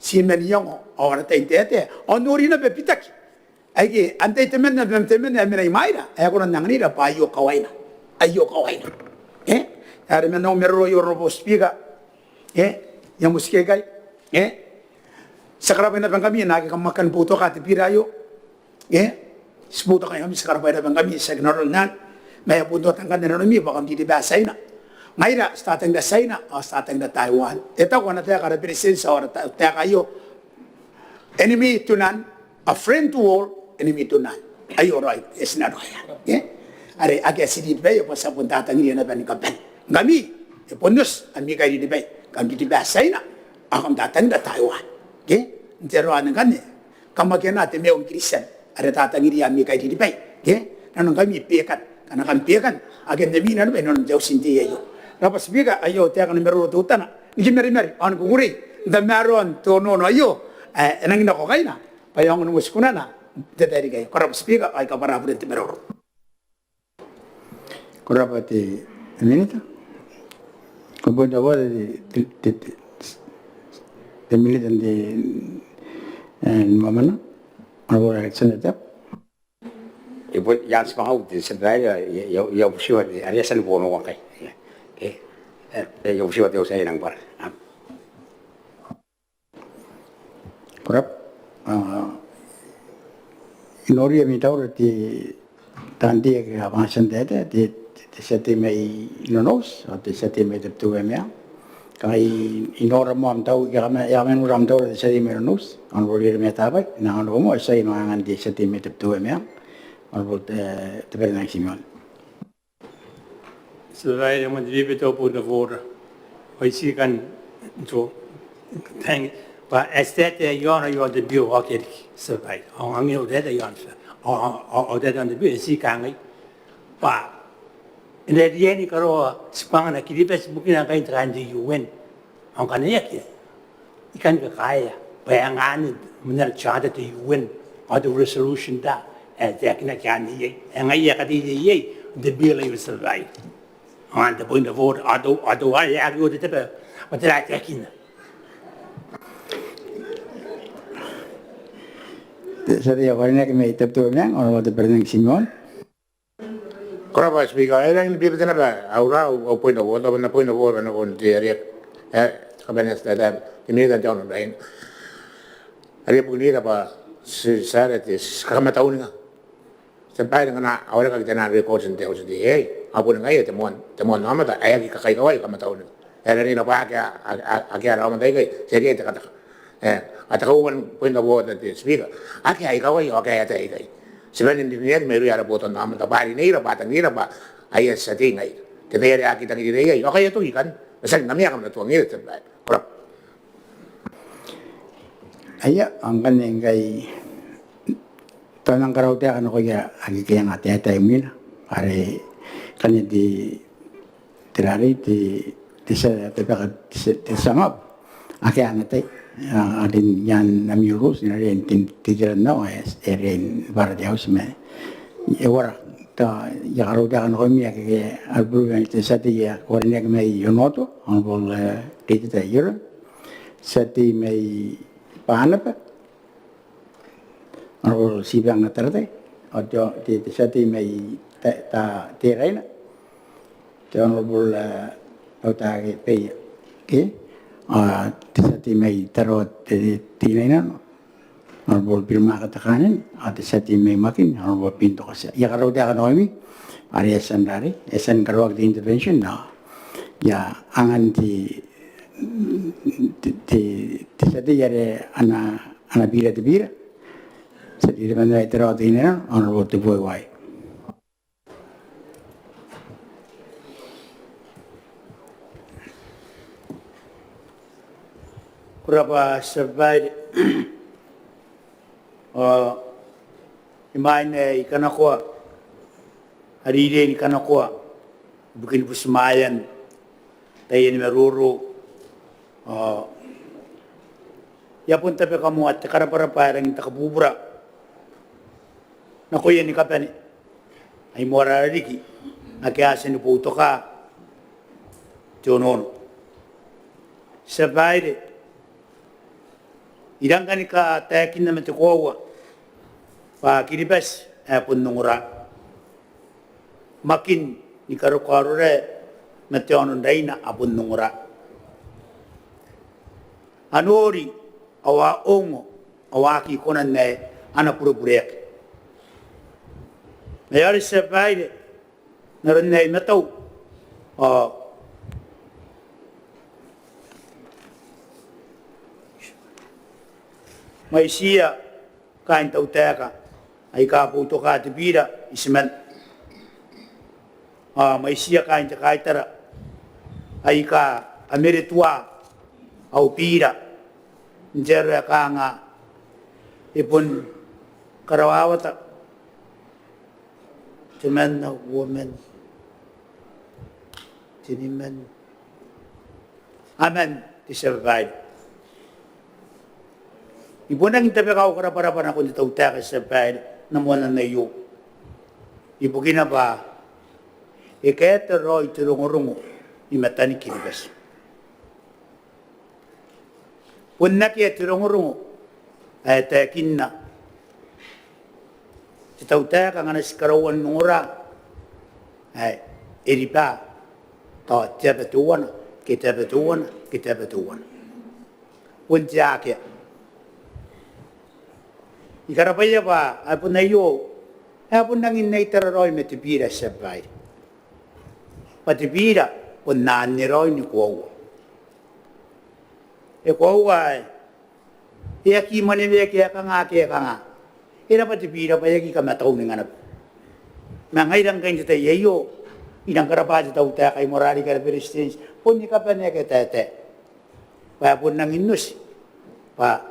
ti man iango ao ara tai n taetae ao n nori naba bitaki aike antai temanna ma temanna ae mena imwaira ae a kona n anganira bwa aio kawaina. Aio kawaina. E are man au maroro aio, Honourable Speaker. E I a motika ikai. E ti a karabwa naba ngkami naake kam a kan boutoka te bira aio. E ti boutokaingkami, ti karabwa naba ngkami, tiaki nanona ma e a bon ota ngkanne nanomi bwa kam ririba Tiaina. Ngaira ti tatangira Tiaina ao ti tatangira Taiwan. E taku ana taeka ara Beretitenti ao ara taeka aio, enemy to none, a friend to all, enemy to none. Aio raoi e ti na raoia. Are akea ti riribaia bwa ti a bon tatangiria naba ni kabane. Ngkami e bon oti ami kai riribai, kam ririba Tiaina ao kam tatangira Taiwan. Ke n te aro anne ngkanne kam aki anaa te maiu ni Kristian are tatangiria ami kai riribai. Ke nanona ngkami bekan, ngkana kam bekan akea n ami nano bwa inanon te auti n tei aio. Rabwa Speaker, aio taekan au maroro teutana ni kimwarimwari ao ni kukurei n tamaroan te onoono aio ae e nangi nako kaina bwa e aonga n uoti kunana n te tairiki aio. Ko rabwa Speaker ao I kabwara buren te maroro. Ko rabwa te Minita. Ko bon rabwa te, te, te, te Minita n te, e, Mwamwana. Ko rabwa Alexander Teabo. E bon iai te bwai ae te tia babaire, e, e, e, e a bubuti are e a tia ni bonoua ngkai. E, e, e a bubuti te tia babaire nang bara. Ko rabwa. I noria ami taura te Taan tei ake a bane n taetae, te, te, te tia tei mai Nonouti ao te tia tei mai Tabiteuea Meang. Kangai I nora moa am taura, I a kama, I a kamaenua am taura te tia tei mai Nonouti, Honourable Ieremia Tabai. N na anganiko moa, e tuai n angan te tia tei mai Tabiteuea Meang, Honourable, eh, Taberannang Timeon. Tia Babaire, I a moan bebete au point of order. Ao I ti kan, so, thank, bwa e a taetae iaona iaon te bill ao I aki riki, Tia Babaire. Ao angiia au taetae iaon, ao, ao, ao, au taetae iaon te bill, e ti kangai bwa e na riai ni karaoa tibwangana Kiribati ibukina ngkai n te kaineti U N. Ao ngkana e aki, I kan kakaea bwa e anganaki moa n ana charter te U N ao te resolution teuana ae taekinaki anne iai, ae ngaia ae kateitei iai n te bill aio, Tia Babaire. Ao anne te point of order, ao teuaei, ao teuaei ae aki oota te bwai bwa tera ae taekinna. Te tia tei ae karineaki mai Tabiteuea Meang, Honourable Taberannang Timeon. Ko rabwa Speaker, e rangi ni bebete naba au, au, au point of order, au point of order nakon te area, e, kabane, e, e, te Minita n te Aono n Raina. Are bukin ira bwa ti, ti a tia ni kamatauninga, Tia Babaire, ngkana a warekaki taian records n te auti aei, a boni ngaia te moan, te moan aomata ae aki kakaikawai kamatauninga. E aera nera bwa akea, a, a, akea ara aomata aikai, ti a riai n tekateka. E, a te kauoua n point of order, te Speaker. Akea ikawai ao akea ataei aikai. Ti bane n rineaki mairouia ara botannaomata bwa a rineira, bwa a tangira, bwa aia tia tei ngaira. Te tai are a aki tangirira iai ao kai a toki ikanne. Ma tiaki ngkami ae kam na tuangira, Tia Babaire. Ko rabwa. Aia, ao ngkanne ngkai tao N nang karautaeka nakoia ake a anga taetae imwina. Are ngkanne te, te rarei, te, te tia, te baka, te tia, te tia map. Akea ana tai. A, are n iaan ami rules, n are n te, te iteran nao, e, e riai ni bwara te auti ma e uara. Tao I a karautaeka nakoimi ake, ake a bubuti, te tia tei ae karineaki mai Onotoa, Honourable, e, Riteta Iorem. Tia tei mai Banaba, Honourable Tibeanga Taratai, ao te, te, te tia tei mai Ta, Ta, Teraina, te Honourable, e, Tautaake Beia, ke, ao te tia tei mai Tarawa Te, Te, Teinainano, Honourable Birimaka Tekanene, ao te tia tei mai Makin, Honourable Pinto Katia. I a karautaeka nakoimi, are e a tia n rarei, e a tia ni karaoaki te intervention, ao I a angan te, te, te, te tia tei are ana, ana bira te bira. Tia tei mai Tarawa Teinainano, Honourable Tebuai Uaai. Ko rabwa Tia Babaire. Ao imwain ae I kanakoa are I riai ni kanakoa ibukin butimwaean taiani maroro, ao I a bon tabeka moa te karabwarabwa ae rangi n te kabubura nakoia ni kabane, ai moarara riki ake a tia ni boutoka te onoono. Tia Babaire, I rang kan kataekinna ma te koaua bwa Kiribati ae bon ongora, Makin ni karokoa arorae ma te aono n Raina a bon ongora. A nori ao a ongo ao a aki kona n ae a na burebureaki. Ma e aera Tia Babaire, n aron ae I matau, ao mwaitiia kaain tautaeka aika boutoka te bira itiman, ao mwaitiia kaain te kaitara aika a meretua au bira n te aro ae kanga e bon karawawata, temanna, uoman, teniman, aman te Tia Babaire. I bon rangi n tabeka au karabwarabwa nakon te tautaeka, Tia Babaire, n ana moan aio, ibukina bwa e kaeta raoi te rongorongo i matani Kiribati. Bon akea te rongorongo ae taekinna te tautaeka ngkana ti karaua n ongora ae e riba, tao te aba teuana ke te aba teuana ke te aba teuana. Bon te akea. I karabwaia bwa ae bon aio E a bon rangi n reitaki raoi ma te bira, tia babaire, bwa te bira bon anne raoi ni koaua. E koaua ae e aki mwaneweaki ae kanga ke ae kanga. E raba te bira bwa e aki kamatauninga naba. Ma ngaira ngkai n te tai aio, I rangi ni karabwa te tautaeka ae moarara riki ara Beretitenti, bon ni kabanea aika taetae bwa e bon rangi n oti bwa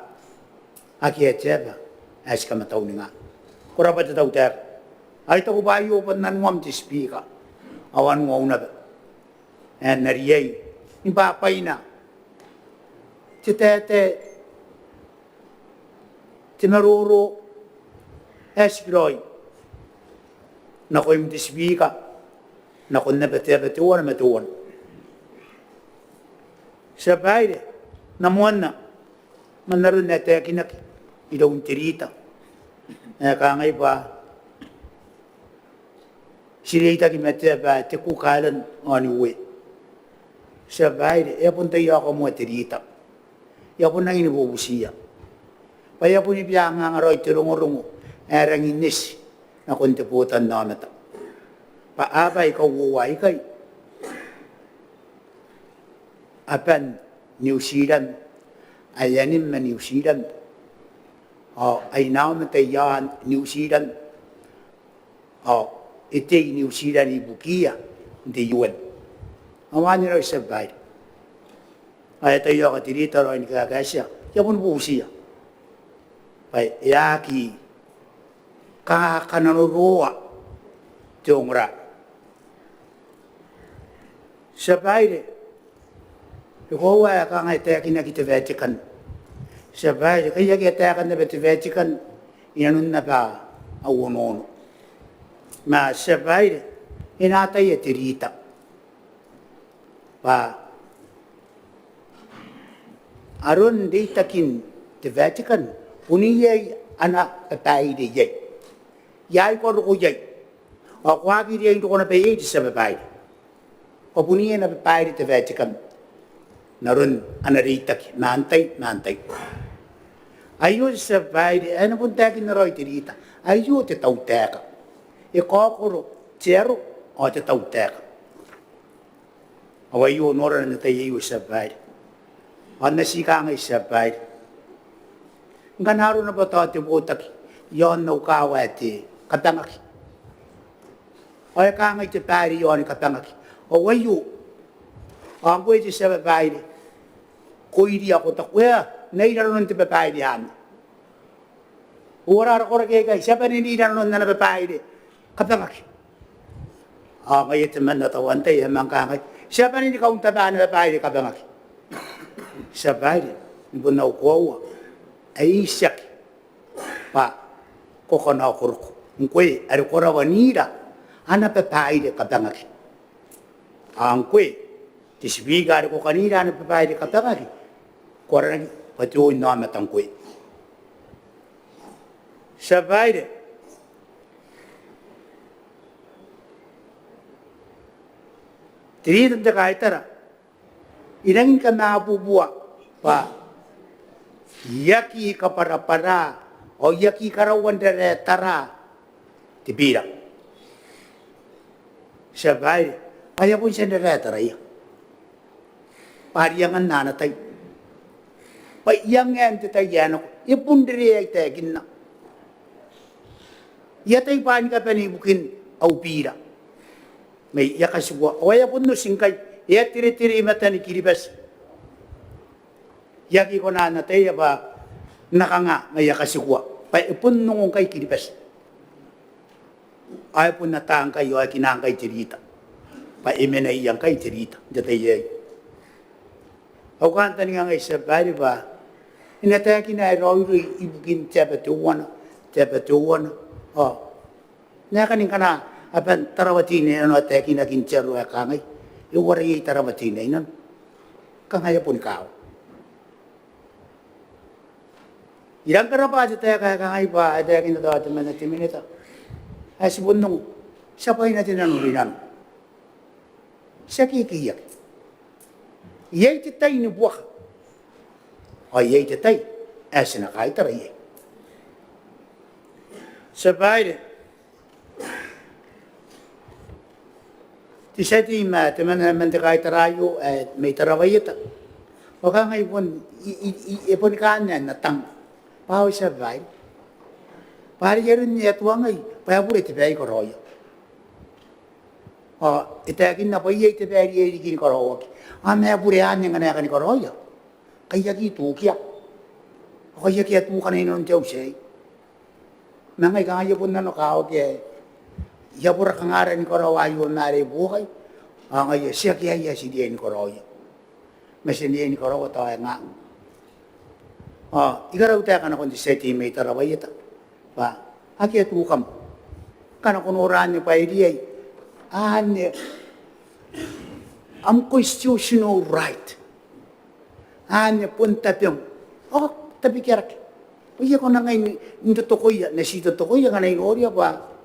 akea te aba ae ti kamatauninga. Ko rabwa te tautaeka. Ao I taku bwa aio bon anuam te Speaker, ao anuau naba ae N na riai ni bwabwaina te taetae, te maroro ae tikiraoi nakoim te Speaker, nakon naba te aba teuana ma teuana. Tia babaire, n na moanna man aron ae taekinaki iroun te rita ae kangai bwa ti reitaki ma te aba ae te Cook Island ao Niue. Tia babaire, e a bon taiaoka moa te rita. I a bon rangi ni bubutiia bwa e a boni bia anganga raoi te rongorongo ae rangi n eti nakon te botannaomata bwa a bwai kauoua aikai, aban New Zealand, ae anim ma New Zealand, ao ainaomata i aan New Zealand, ao e tei New Zealand ibukiia n te U N. Ao anne raoi, tia babaire. Ao e taiaoka te rita raoi ni kakaetia, I a bon bubutiia bwa e aki kakananoroa te ongora. Tia babaire, e koaua ae kanga e taekinaki te Vatican, tia babaire, kai akea taekan naba te Vatican inanon naba au onoono. Ma tia babaire, e na ataia te rita bwa aron reitakin te Vatican bon iai ana babaire iai. Iai ko a roko iai, ao ko aki riai n roko naba iai te tia babaire. Ao bon iai ana babaire te Vatican n aron ana reitaki ma antai ma antai. Aio, tia babaire, ae e na bon taekinna raoi te rita, aio te tautaeka. E kaokoro te aro ao te tautaeka. Ao aio norana n te tai aio, tia babaire. Ao N na ti kangai, tia babaire, ngkana arona bwa tao te botaki i aon au kaawa ae te Kabangaki, ao e kangai te babaire i aoni Kabangaki, ao aio, ao ngkoe te tia babaire, ko iria, ko taku, e, N na ira nanon te babaire anne. Uara ara koraki aikai, ti a bane n ira nanon ana babaire Kabangaki. Ao ngaia temanna tao antai ae manga kangai, ti a bane ni kauntabaa ana babaire Kabangaki. Tia babaire, ni bon au koaua ae itiaki bwa ko kona n roko ngkoe are ko rawa n ira ana babaire Kabangaki. Ao ngkoe te Speaker are ko kan ira ana babaire Kabangaki, ko aranaki bwa te oin aomata ngkoe. Tia babaire, te rita n te kaitara, I rangi ni kamabubua bwa I aki kabwarabwara ao I aki karaua n raraetara te bira, tia babaire, ao e a bon tia n raraetaraia bwa are e anganna ana tai. Bwa iangoan te tai ae nako, e bon rereai taekinna. I atai bwa ni kabane ibukin au bira mai Iakatikua, ao e a bon oti ngkai, e a teretere i matan Kiribati. I aki kona n ataia bwa N na kanga mai Iakatikua, bwa e bon ongo ngkai Kiribati. Ao e bon ata ngkai, ao e kina ngkai te rita bwa e mena ia ngkai te rita n te tai aei. Au kantaninga ngai, tia babaire, bwa e na taekina ae raoiroi ibukin te aba teuana, te aba teuana. Ao N na kani ngkana aban Tarawa Teinainano a taekinaki n te aro ae kangai, e uara iai Tarawa Teinainano? Kanga e a boni kawa. I rangi ni karabwa te taeka ae kangai bwa e taekina tao temanna te minita ae ti bon ongo, ti a bwaina te nanorinano. Ti a kekeiaki. Iai te tai ni buaka ao iai te tai ae ti na kaitara iai. Tia babaire, Te tia tei ma temanna man te kaitara aio ae mai Tarawa Ieta ao kangai bon, e boni kaan ae N na tang bwa ao tia babaire, bwa are aron ae e tuangai bwa e bure te bae i karaoia. Ao e taekinna bwa iai te bae riai riki ni karaoaki, ao ma e bure anne ngkana e kani karaoia, kai aki tukia ao kai akea tukana inanon te auti aei. Ma ngai kangai e bon nanokawaki ae I a bora kangara ni karaoa aio ma are buokai, ao ngaia ti aki aia ti riai ni karaoia, ma ti riai ni karaoa tao e nga. Ao I karau taeka nakon te tia tei mai Tarawa Ieta bwa akea tukam, ngkana ko nora anne bwa e riai, anne am constitutional right, anne bon tabem ao tabekiarake. Ao I a kona ngai n totokoia, N na ti totokoia ngkana I noria bwa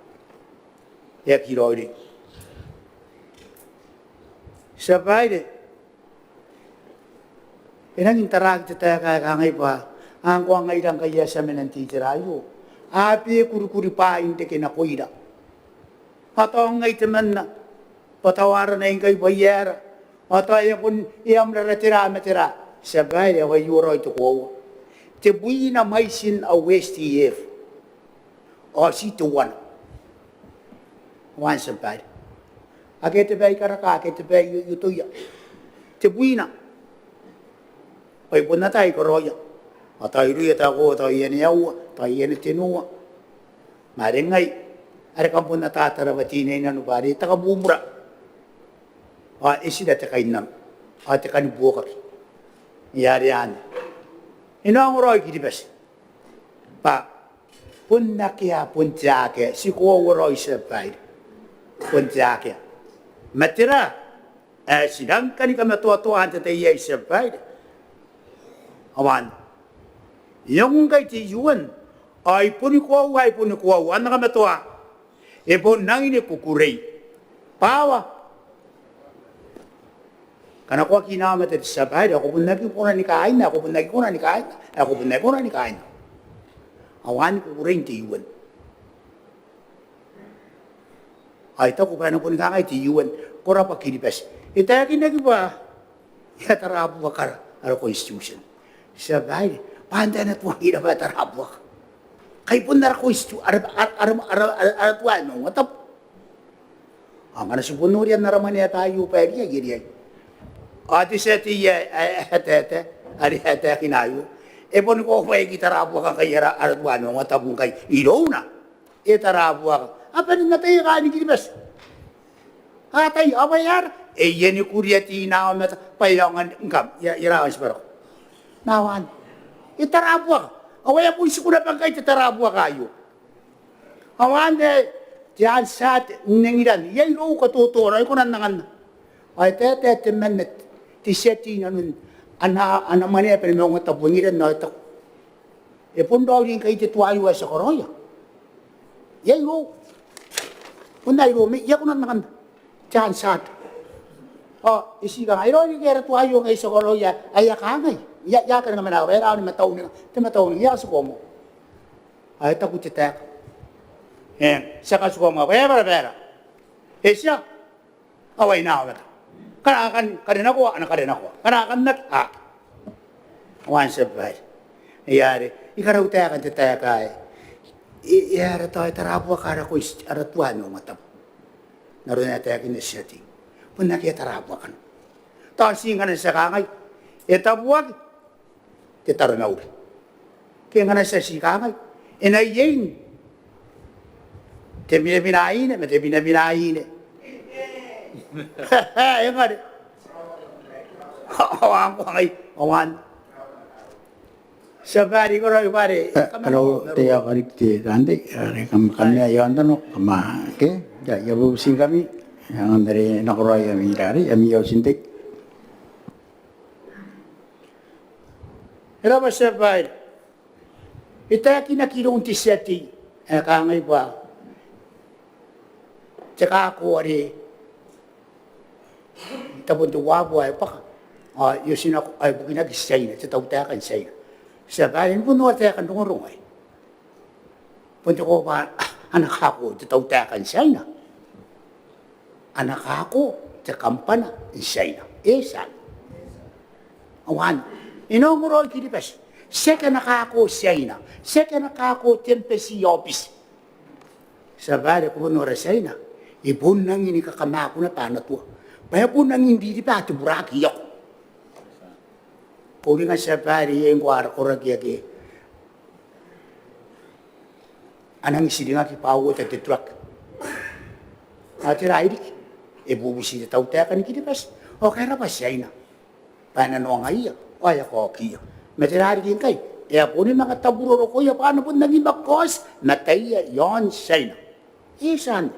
e aki raoiroi. Tia babaire, e rangi n taraaki te taeka ae kangai bwa ngkoa ngaira ngkai ae ti a mena n te itera aio, a bekurikuri bwaai n reke nakoira. Ao tao ngai temanna bwa tao arana ngkai bwa I aera, ao tao e a bon e a mrara tera ma tera. Tia babaire, ao aio raoi te koaua. Tebwina mwaitin au SDF ao ti teuana. Ao anne tia babaire, akea te bae i karaka, akea te bae i otoia. Tebwina bwa I bon atai karaoia. Ao tao irouia tao ko tao iai ae aua, tao iai ae tenua. Ma are ngai are kam bon ata Tarawa Teinainano bwa are te kabubura ao e tira te kainnano ao te kani buokaki. Ngaia are anne e na ongo raoi Kiribati bwa bon akea, bon te akea, ti koaua raoi tia babaire, bon te akea. Ma tera ae ti rang kani kamatoatoa n te tai aei tia babaire? Ao anne, e ongo ngkai te UN ao I boni koaua, I boni koaua n na kamatoa, e bon rangi ni kukurei bwa ao ngkana ko aki inaomata te tia babaire ao ko bon aki kona ni kaaina, ko bon aki kona ni kaaina, ko bon aki kona ni kaaina. Ao anne kukurein te UN. Ao I taku bwa e na boni kangai te UN, ko rabwa Kiribati, e taekinaki bwa e a tarabuakara ara constitution. Tia babaire, bwa antai ae na tuangira bwa e tarabuaka? Kai bon ara constitu-, ara, ara, ara, ara, ara, ara tua e maungatabu. Ao ngkana ti bon noria n ara mwaneaba aio bwa e riai, e riai. Ao te tia tei ae, ae, ae taetae are e taekina aio, e boni koaua bwa e aki tarabuaka ngkai ara, ara tua e maungatabu ngkai irouna. E tarabuaka. A bane n ataia kaain Kiribati. A ataia, ao bwa e aera? E iai ni kuria te inaomata bwa e aonga ni, ngkam, e a, e a rawa n tibwa roko. Ma ao anne, e tarabuaka. Ao e a bon tiku naba ngkai te tarabuaka aio. Ao anne te Hansard n engiran, iai irou katoto raoi, I kona n anganna. Ao e taetae temanna te tia tei inanon ana, ana mwaneaba ni maungatabu Engiran ao e taku, e bon raoiroi ngkai te tua aio ae ti a karaoia. Iai irou, bon iai irou ma I a kona n anganna, te Hansard. Ao e ti kangai, e raoiroi ngkai ara tua aio ngkai ti a karaoia ae e a kangai, e a, e a kangai ma na, e rawa ni matauninga, te matauninga, e a ti komo. Ao e taku te taeka, e, ti a katikoa ma bwa e a bwara baera. E tia, ao a inaomata. Ngkana a kan karenakoa, a na karenakoa. Ngkana a kan aki, a. Ao anne tia babaire. Ngaia are I karau taekan te taeka aei. E, e aera tao e tarabuaka ara const-, ara tua e maungatabu? N aron ae taekinna te tia tei, bon akea tarabuakana. Tao ti ngkana ti a kangai, e tabuaki te taromauri. Ke ngkana ti a ti kangai, e na iein te minamina aine ma te minamina aine. E ngare? Ao ngkoa ngai, ao anne. Tia babaire, I karaoia bwa are, e, kam na, karaoa te, ao kariki te tia tei, are kam, kam na, e, iaon tano, kam a, ke, ia, I a bubutingkami, e, ngkana are e na karaoia ami, are ami auti n tei. E rabwa tia babaire. E taekinaki iroun te tia tei ae kangai bwa te kako are tabon te uabu ae bwaka ao e otinako, ae bukinaki Tiaina, te tautaeka n Tiaina. Tia babaire, ni bon noora taekan rongorongo aei. Bon te koaua bwa ana kako te tautaeka n Tiaina. A na kako te kambana n Tiaina. E tiaki. Ao anne, e na ongora raoi Kiribati. Tiaki a na kako Tiaina, tiaki a na kako te embassy aobiti. Tia babaire, ko bon nora Tiaina, e bon rangi ni kakamaaku naba ana tua, bwa e bon rangi n ririba te buraki iaon. Ko uringa, tia babaire, iai ngkoa ara koraki ake a nangi tiringaki bwa a uota te truck. Ao tera ae riki? E bubuti te tautaeka ni Kiribati ao e kaera bwa Tiaina bwa e na noangaia ao e a kaokiia. Ma tera ae riki ngkai? E a boni manga tabu rorokoia bwa a na bon rangi ni manga kaoti mataia iaon Tiaina. E tiaki anne.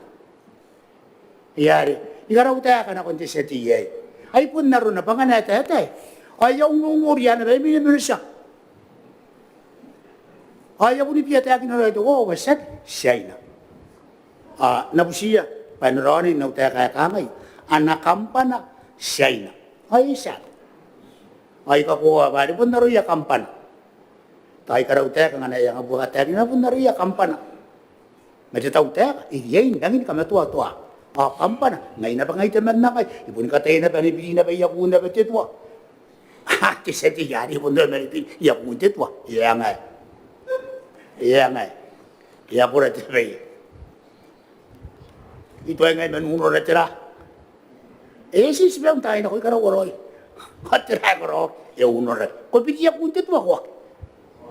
Ai are I karau taeka nakon te tia tei aei, ai bon arona bwa ngkana e taetae ao e a ungouria naba, e mena mena tia, ao e a boni bia taekina raoi te koaua bwa tiaki Tiaina. Ao N na butiia bwa e na raonai n au taeka ae kangai, a na kambana Tiaina. Ao e tiaki. Ao I kakoaua bwa are bon aroia kambana. Tao I karau taeka ngkana e anga buaka taekina, a bon aroia kambana. Ma te tautaeka e riai n rangi ni kamatoatoa. Ao kambana, ngai naba ngai temanna ngai, I boni kataia naba ni biri naba iakun naba te tua. Te tia tei are e bon nora ni biri iakun te tua, e anga ae, e anga ae, e a bora te bwai. I tuai ngai man unora tera? E titibang taai nako, I karaua raoi. Ao tera ae karaoaki? E unora. Ko biri iakun te tua koaki.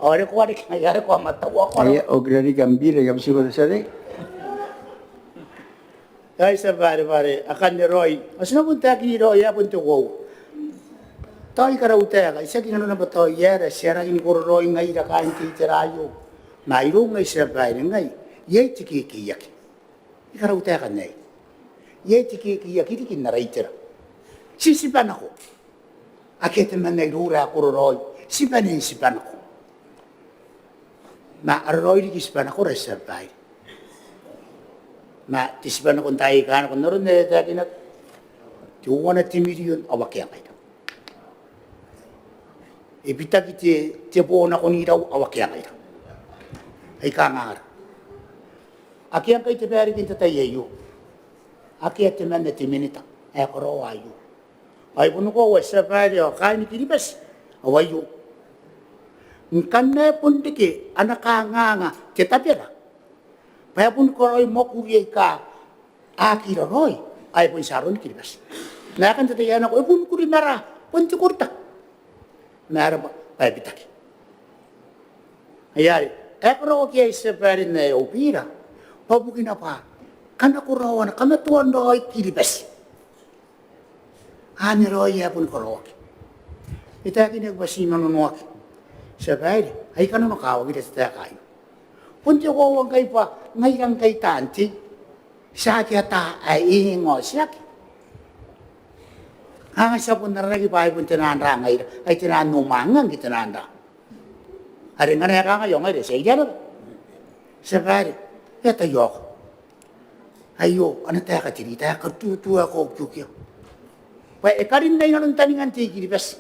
Ao are ko a reke ngai, are ko a mataua, ko a reke. Ao I a okira riki am bira, I a butiko te tia tei. Ai tia babaire, babaire, akanne raoi. Ao ti na bon taekini raoi ae bon te koaua. Tao I karau taeka, I tiaki nanona bwa tao e aera ti a rangi ni kororaoi ngaira kaain te itera aio. Ma iroun ngai, tia babaire, ngai, iai te kekeiaki. I karau taeka n aei. Iai te kekeiaki riki n ara itera. Ti tibanako. Akea temanna iroura ae kororaoi. Ti bane n tibanako. Ma a raoiroi riki tibanakora, tia babaire. Ma te tibanako n taai aika nako n aron ae e taekinaki, teuana te mirion ao akea ngaira. E bitaki te, te bo nakon irau ao akea ngaira. Ai kanganga. Akea ngkai te baeriki n te tai aio. Akea temanna te minita ae karaoa aio. Ao I bon koaua, tia babaire ao kaaini Kiribati, ao aio, ngkana e bon reke ana kanganga te tabera bwa e boni karaoi mwakuri aika aki raraoi, ao e bon tia aroni Kiribati. Ma aekan te tai ae nako e boni kuri mara, bon te korita. Ma e raba bwa e bitaki. Ai are e karaoaki iai, tia babaire, n ae au bira bwa bukina bwa kanakoraoana, kamatoan raoi Kiribati. Anne raoi ae boni karaoaki. E taekinaki bwa ti nanonoaki, tia babaire, ai kananokawakira te taeka aio. Bon te koaua ngkai bwa ngaira ngkai taan tei, ti aki ata ae e eng ao tiaki. Kanga ti a bon aranaki bwa ai bon te nang ra ngaira, ai te nang noma ngke te nang ra. Are ngkana e kangai ao ngaira ti a iria naba. Tia babaire, e a taiaoka. Aio ana taeka te rita ae katutuo ae kaokiokia bwa e karinna inanon taningan te I-Kiribati.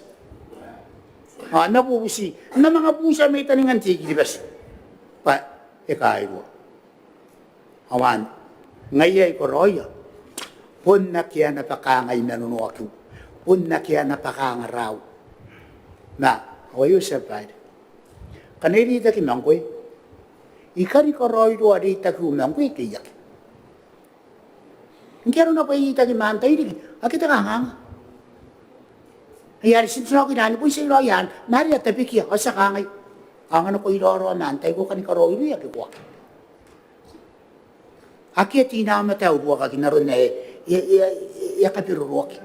Ao N na bubuti, N na manga butia mai taningan te I-Kiribati bwa e kairua. Ao anne, ngaia ae I karaoia, bon akea naba kanga I nanonoakiu, bon akea naba kanga raou. Ma ao aio, tia babaire, ngkana I reitaki ma ngkoe, I kani karaoiroa reitakiu ma ngkoe ke I aki? Ngke arona bwa I reitaki ma antai riki, akea te kanganga. Ai are ti na oki nani bon tia iraoi anne, ma are e a tabekia ao ti a kangai, ao ngkana ko iraorao ma antai, ko kani karaoiroia ke ko aki? Akea te inaomata ae uruakaki n aron ae e a, e a, e a kaberoroaki.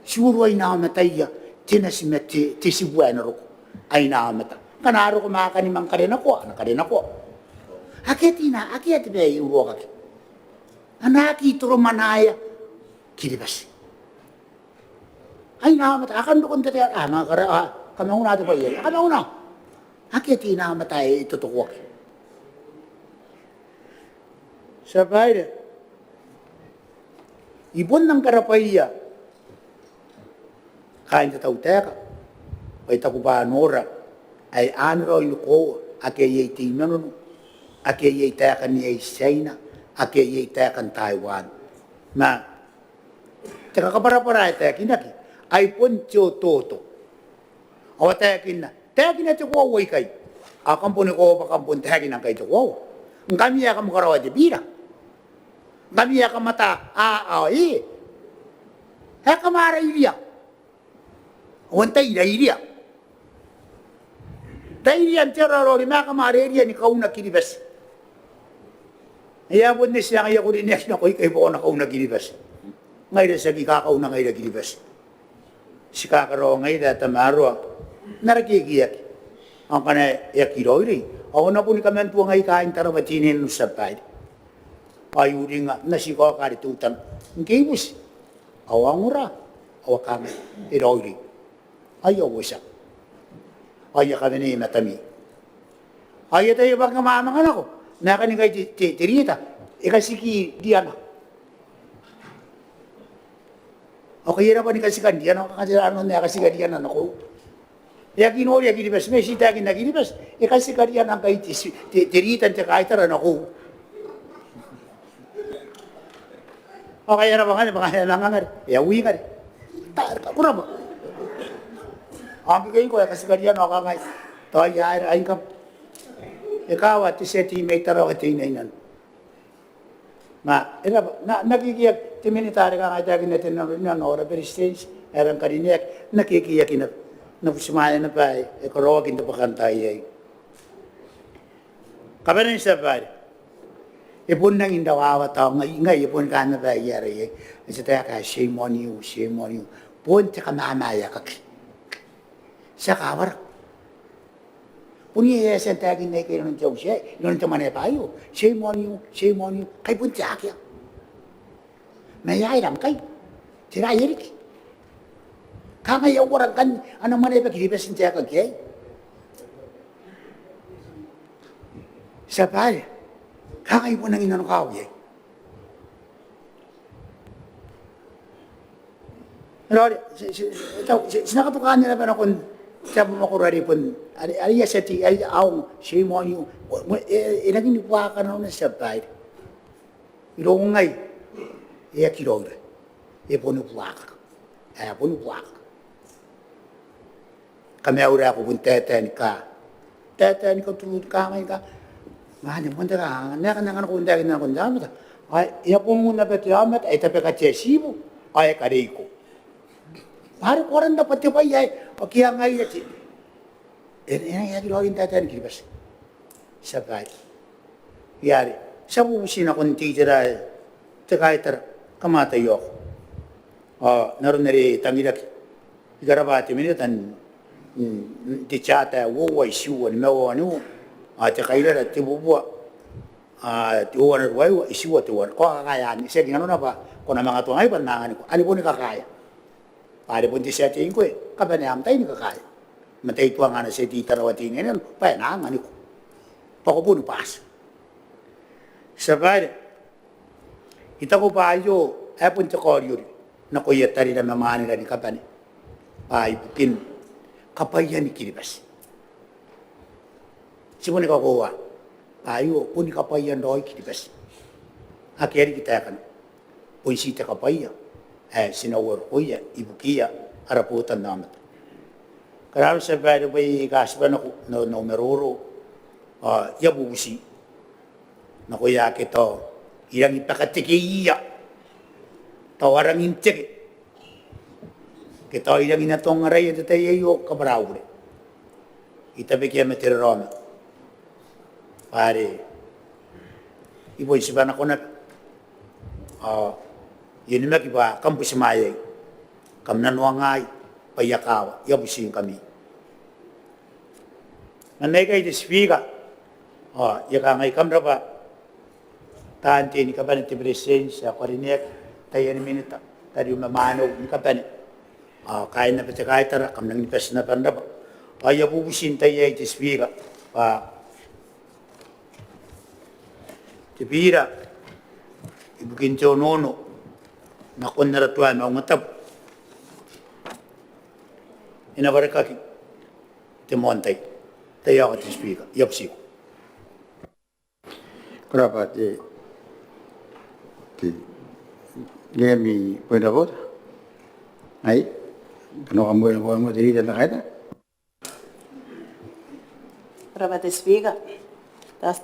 Ti urua inaomataia te nati ma te, te tibwa ae na roko. A inaomata. Ngkana a roko ma akana manga karenakoa, a na karenakoa. Akea te ina, akea te bwai ae uruakaki. A na aki toromwanaea Kiribati. A inaomata, a kan roko n te tea, a manga kara, a kamauna te bwai aei, a kamauna. Akea te inaomata ae totokoaki. Tia babaire, I bon nang karabwaia kaain te tautaeka bwa I taku bwa a nora ae anne raoi ni koaua, akea iai te I-Manono, akea iai taekan ae i Tiaina, akea iai taekan Taiwan. Ma E kakabwarabwara ae taekinaki, ai bon te ototo. Ao a taekinna, taekina te koaua ikai. Ao kam boni koaua bwa kam bon taekina ngkai te koaua. Ngkami ae kam karaoa te bira. Ngkami ae kam ata aa ao ee. Ae kam a rairia. Ao antai rairia? Rairian te aro ae raoiroi ma kam a rairia ni kauna Kiribati. Ae a bon eti ae ngaia ko rineaki nako ikai bwa ko na kauna Kiribati. Ngaira ti aki kakauna ngaira Kiribati. Ti kakaraoa ngaira ae tamaroa n ara kekeaki. Ao ngkana e aki raoiroi ao a na boni kaman tuangai kaain Tarawa Teinainano, tia babaire. Ao I uringa n na ti kaoka are teutana ngke I buti. Ao a ongora ao a kangai, e raoiroi. Ao I a uotia. Ao I a kawenea i matami. Ao I ataia bwa ngke kam a manga nako ma e kani ngkai te, te, te riita, e katiki riana. Ao kai e raba ni katikan riana, ao kanga tera nanon ae e katika riana nakoiu? E aki noria Kiribati ma e ti taekinna Kiribati, e katika riana ngkai te, te, te riita n te kaitara nakoiu. Ao kai e raba ngkanne bwa kanga e a manga ngare, e a ui ngare. Ta, ko raba. Ao ngke ngkoa e katika riana ao kangai, tao ia aera ai ngkam? E kawa te tia tei mai Tarawa Teinainano. Ma e raba, n na, n na kekeaki, te minita are kanga e taekinna te nanorinano ao ara beretitenti ae e rang karineaki, n na kekeaki naba, n na butimwaea naba ae e karaoaki n te bwakantaai aei. Kabanea, tia babaire, e bon rangi n rawawata ao ngai, ngai e boni kangai naba ae I a aera iai. Ti taeka ae shame on you, shame on you. Bon te kamamaeakaki. Ti a kawara. Bon iai ae e a tia n taekin aikai inanon te auti aei, inanon te mwaneaba aio. Shame on you, shame on you. Kai bon te akea. Ma e aera ngkai? Tera ae riki? Kangai, a uara ngkanne ana mwaneaba Kiribati n taekaki aei? Tia babaire, kangai bon rangi n nanokawaki aei. Raoiroi, ti, ti, ti, ti na katoka naba nakon te abamwakoro are bon, are, are I a tia n ti, are I a ongo, shame on you. E, e, e rangi ni buakaka nanona, tia babaire. Irouna ngai, e aki raoiroi. E boni buakaka. E boni buakaka. Kamaiu rae, ko bon taetae ni ka, taetae ni katurun kangai ka. Ngkanne moan te kanga, n ae kanga ngkana ko bon taekina nakon te aomata, ao e a bon un naba te aomata ae e tabeka te atibu ao e kareiko. Bwa are ko aran naba te bwai ae, ao ke a ngaia te, e, e, e aki raoiroi n taetae ni Kiribati, tia babaire. Ia are ti a bubuti nakon te itera ae te kaitara, kam a tai oka. Ao n aron are e tangiraki, I karabwa te minita n, n, n te charter ae uoua itiua nimaua wanua, ao te kairara tebubua, ao teuana ruaiwa itiua teuana. Ko a kakaea anne, tiaki nanona bwa ko na manga tuangai bwa N na anganiko. Anne boni kakaea. Bwa are bon te tia tei ngkoe, kabanea am tai ni kakaea. Ma tai tuanga ana tia tei Tarawa Teinainano bwa e na anganiko. Bwa ko boni bati. Tia babaire, I taku bwa aio ae bon te kaoriori nakoia tarira ma mwanera ni kabane bwa ibukin kabwaian Kiribati. Ti boni kakoaua bwa aio boni kabwaian raoi Kiribati. Akea riki taekana. Bon ti te kabwaia ae ti na uarokoia ibukiia ara botannaomata. Kararu, tia babaire, bwa I kaitibo nako n au, n au maroro, ao I a bubuti nakoia ake tao I rangi n bakateke iia, tao a rangi n teke, ke tao I rangi n atonga raoi n te tai aio, kabwara au bure. I tabekia ma te raraoma. Bwa are I bon tiba nako naba. Ao I onimaki bwa kam butimwaeai, kam nanoangaai bwa I a kawa, I a butingkami. Ma aikai te Speaker, ao I a kangai kam rabwa taan tei ni kabane, te Beretitenti ae ko karineaki, taiani minita, tariu ma mwaneu ni kabane, ao kaain naba te kaitara, kam rangi ni bati naba n rabwa. Ao I a bubuti n tai aei te Speaker bwa te bira ibukin te onoono nakon ara tua maungatabu e na warekaki te moan tai. Tai aoka te Speaker, I a butiko. Ko rabwa te, te, Leami Boinaboto. Ai, kanoa kam bwai, bwai moa te Leader n te Kaitara. Ko rabwa te Speaker. Tao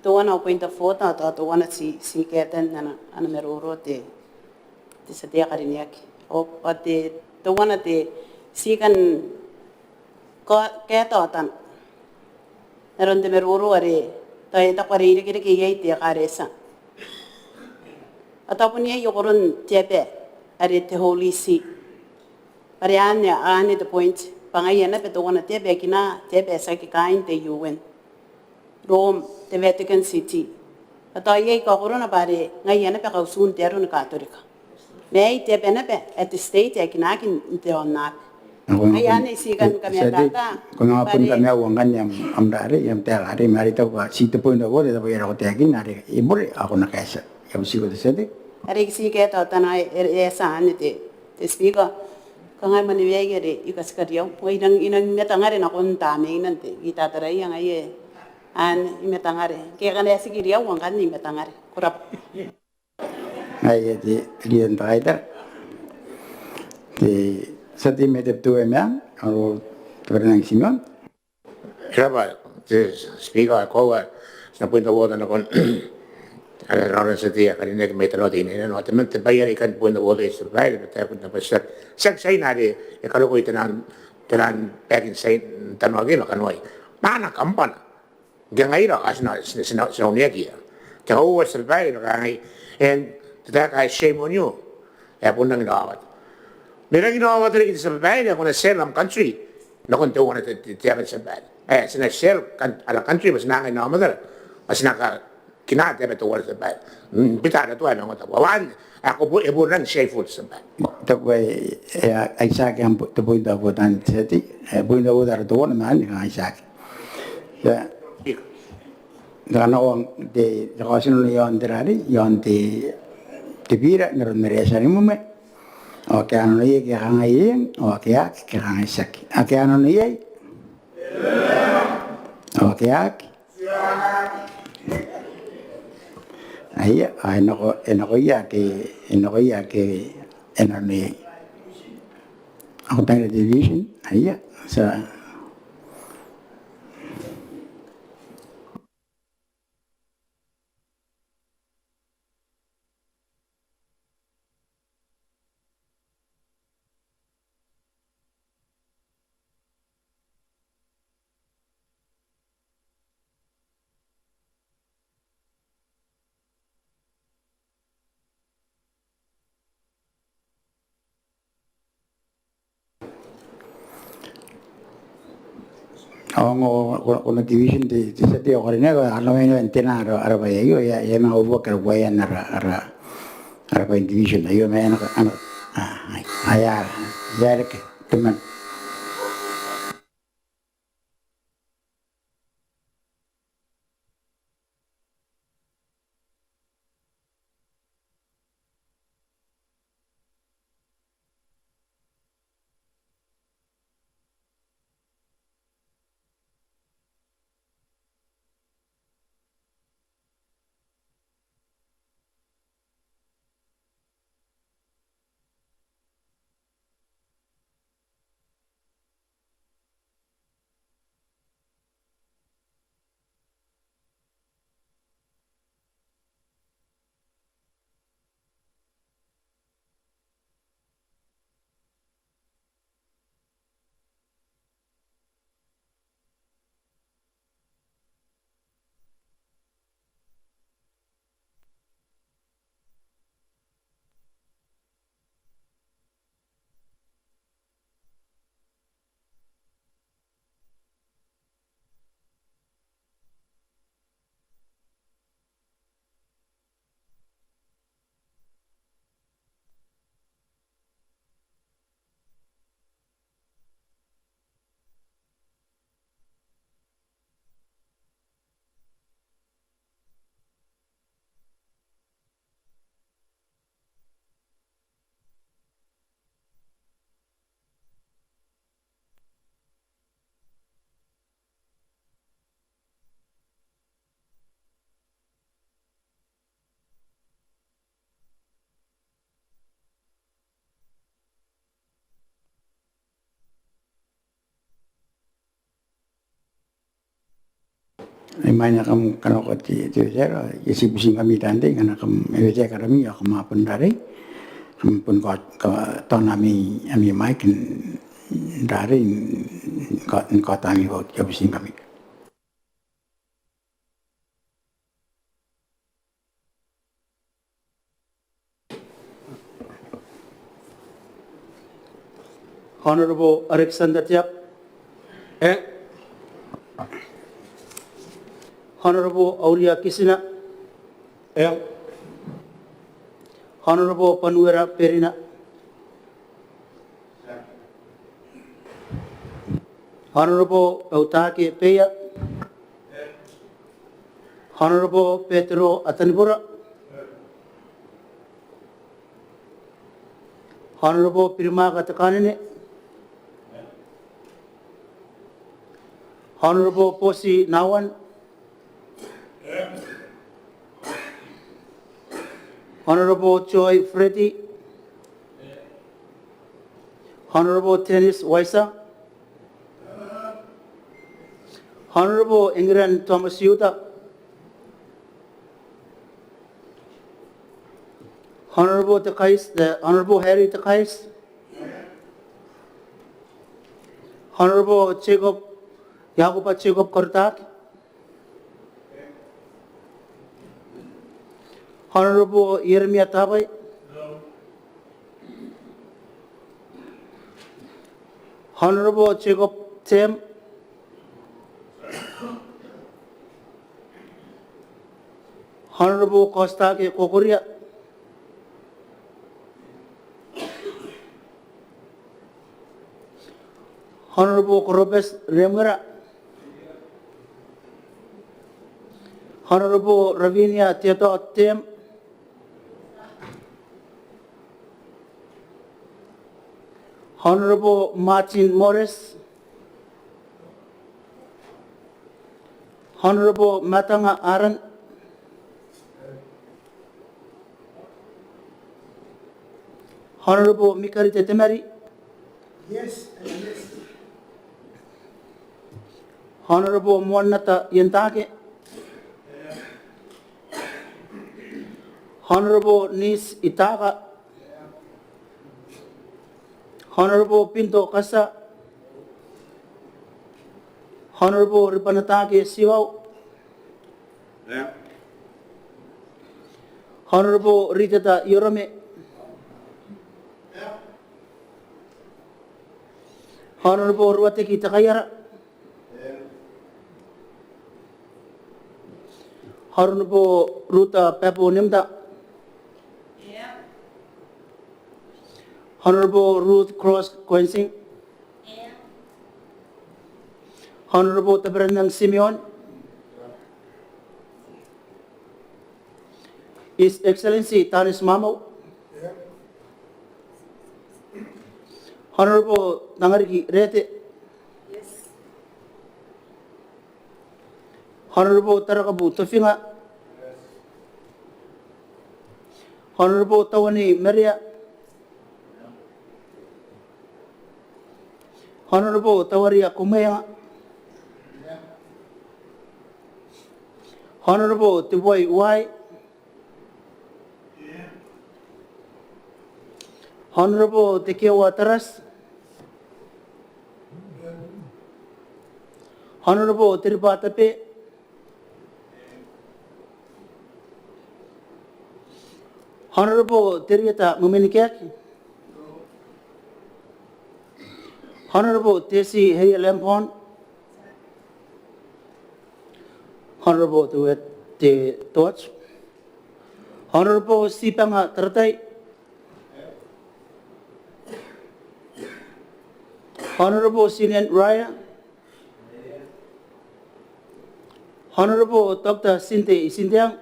teuana au point of order, tao teuana ti, ti kaetan ana, ana maroro te, te tia tei ae karineaki. Ao, ao te, teuana te, ti kan ko, kaeta aotan aron te maroro are tao e taku are irekereke iai te Ekaretia. Ao tao bon iai okoron te aba are te Holy See. Bwa are anne, anne te point bwa ngaia naba teuana te aba ae kina te aba ae tiaki kaain te U N. Rome, te Vatican City. Ao tao iai kaokorona bwa are ngaia naba kautun te aro ni Katorika. Ma ai te aba naba ae te state ae kinaaki n te aonnaba. Ao ngaia anne ti kan kamatata. Ko na bon kamaiua ngkanne am, am rarei, am taeka arei, ma are I taku bwa ti te point of order, tao bwa e roko taekin are e bure ao ko na kaetia. Ia, butiko te tia tei. Are I ti kaeta aotan ae e, e a tia anne te, te Speaker. Kanga I mwaneweia are I katikariau. Ao I nang, I nang matangare nakon tamneina n te, I tataraia ngaia anne I matangare. Ke kanga e tikiriau ao ngkanne I matangare. Ko rabwa. Ai, te Leader n te Kaitara. Te tia tei mai Tabiteuea Meang, ao te Baronang Timeon. Ko rabwa te Speaker, ao koaua ti na point of order nakon ana, ana tia tei ae karineaki mai Tarawa Teinainano. Ao te, te bwai are I kan point of order, te bwai are I taku bwa tiaki, tiaki Tiaina are e karokoi taian, taian baki n Tiaina n tanoaki ma kanoai. Ma ana kambana. Ngke ngaira ao ti na, ti na, ti na, ti na uneaki iai. Te kauoua te tia babaire, ma kangai, e, te taeka ae shame on you. E a bon rangi n rawawata. Ma e rangi n rawawata riki te tia babaire, ko na sell am country nakon teuana te, te, te aba n tia babaire. E, ti na sell kan, ara country, ma ti na anga inaomatara. Ma ti na ka, kina te aba teuana te tia babaire. Mm, bita ara tua e manga taku. Ao anne, ao ko bon, e bon rangi n shameful te tia babaire. I taku bwa e, e, a, a itiaki am po-, te point of order anne te tia tei. E, point of order teuana ma anne kanga a itiaki. Ia. Te kanoan te, te kaotinano iaon te rarei, iaon te, te bira, n aron are e a tia ni mwemwe. Ao ake a nano iai ke a kangai eng, ao ake a aki ke a kangai tiaki. Ake a nano iai? Ao ake a aki? Aia, ao e nako, e nakoia ake, e nakoia ake a nano iai. Ao ko tangira te division, aia, ti a Ao ngkoe ko, ko na division te, te tia tei ae karineaki, ao a na waekoa n te nano ara, ara bwai aio, e a, e a manga uruaki ara bwai n ara, ara, ara bwai n division aio, ma e na, a na, a, ai, ai, a, e a reke, te man. Imwain ae kam kanakoa te, te weteira, I a tii butingkami taan tei ngkana kam weteaki arami ao kam a bon rarei, kam bon ka, ka, taona ami, ami mike n rarei n ka, n kaota ami vote. I a butingkami. Honorable Alexander Teabo. Eng. Honorable Auria Kitina. Eng. Honorable Panuera Berina. Honorable Bautake Beia. Honorable Betero Atanibora. Honorable Birimaka Tekanene. Honorable Bosi Nawan. Honorable Joy Freddy. Honorable Dennis Waisa. Honorable England Thomas Iuta. Honorable Tekais, the Honorable Harry Tekais. Honorable Jacob, Iakoba Jacob Korotaki. Honorable Ieremia Tabai. Honorable Jacob Tem. Honorable Kostake Kokoria. Honorable Korobes Remwera. Honorable Ravinia Teto Tem. Honorable Martin Morris. Honorable Matanga Aaron. Honorable Mikari Tetemari. Yes, and yes. Honorable Moannata Ientaake. Honorable Nis Itaka. Honorable Pinto Kasa. Honorable Ribanatake Siwau. Honorable Riteta Iorome. Honorable Ruateki Takaiara. Honorable Ruta Pepo Nimta. Honorable Ruth Cross Quensing. Honorable Taberanang Simeon. His Excellency Tanis Mamo. Honorable Tangariki Rete. Honorable Tarakabu Tofinga. Honorable Tawani Maria. Honorable Tawaria Kumeanga. Honorable Tiboi Wai. Honorable Tekewa Taras. Honorable Tiribatabe. Honorable Terieta Muminikek. Honorable Tessie Heia Lambon. Honorable Tuet Te Tuat. Honorable Sipanga Taratai. Honorable Sinian Raya. Honorable Doctor Sinte Isinteang.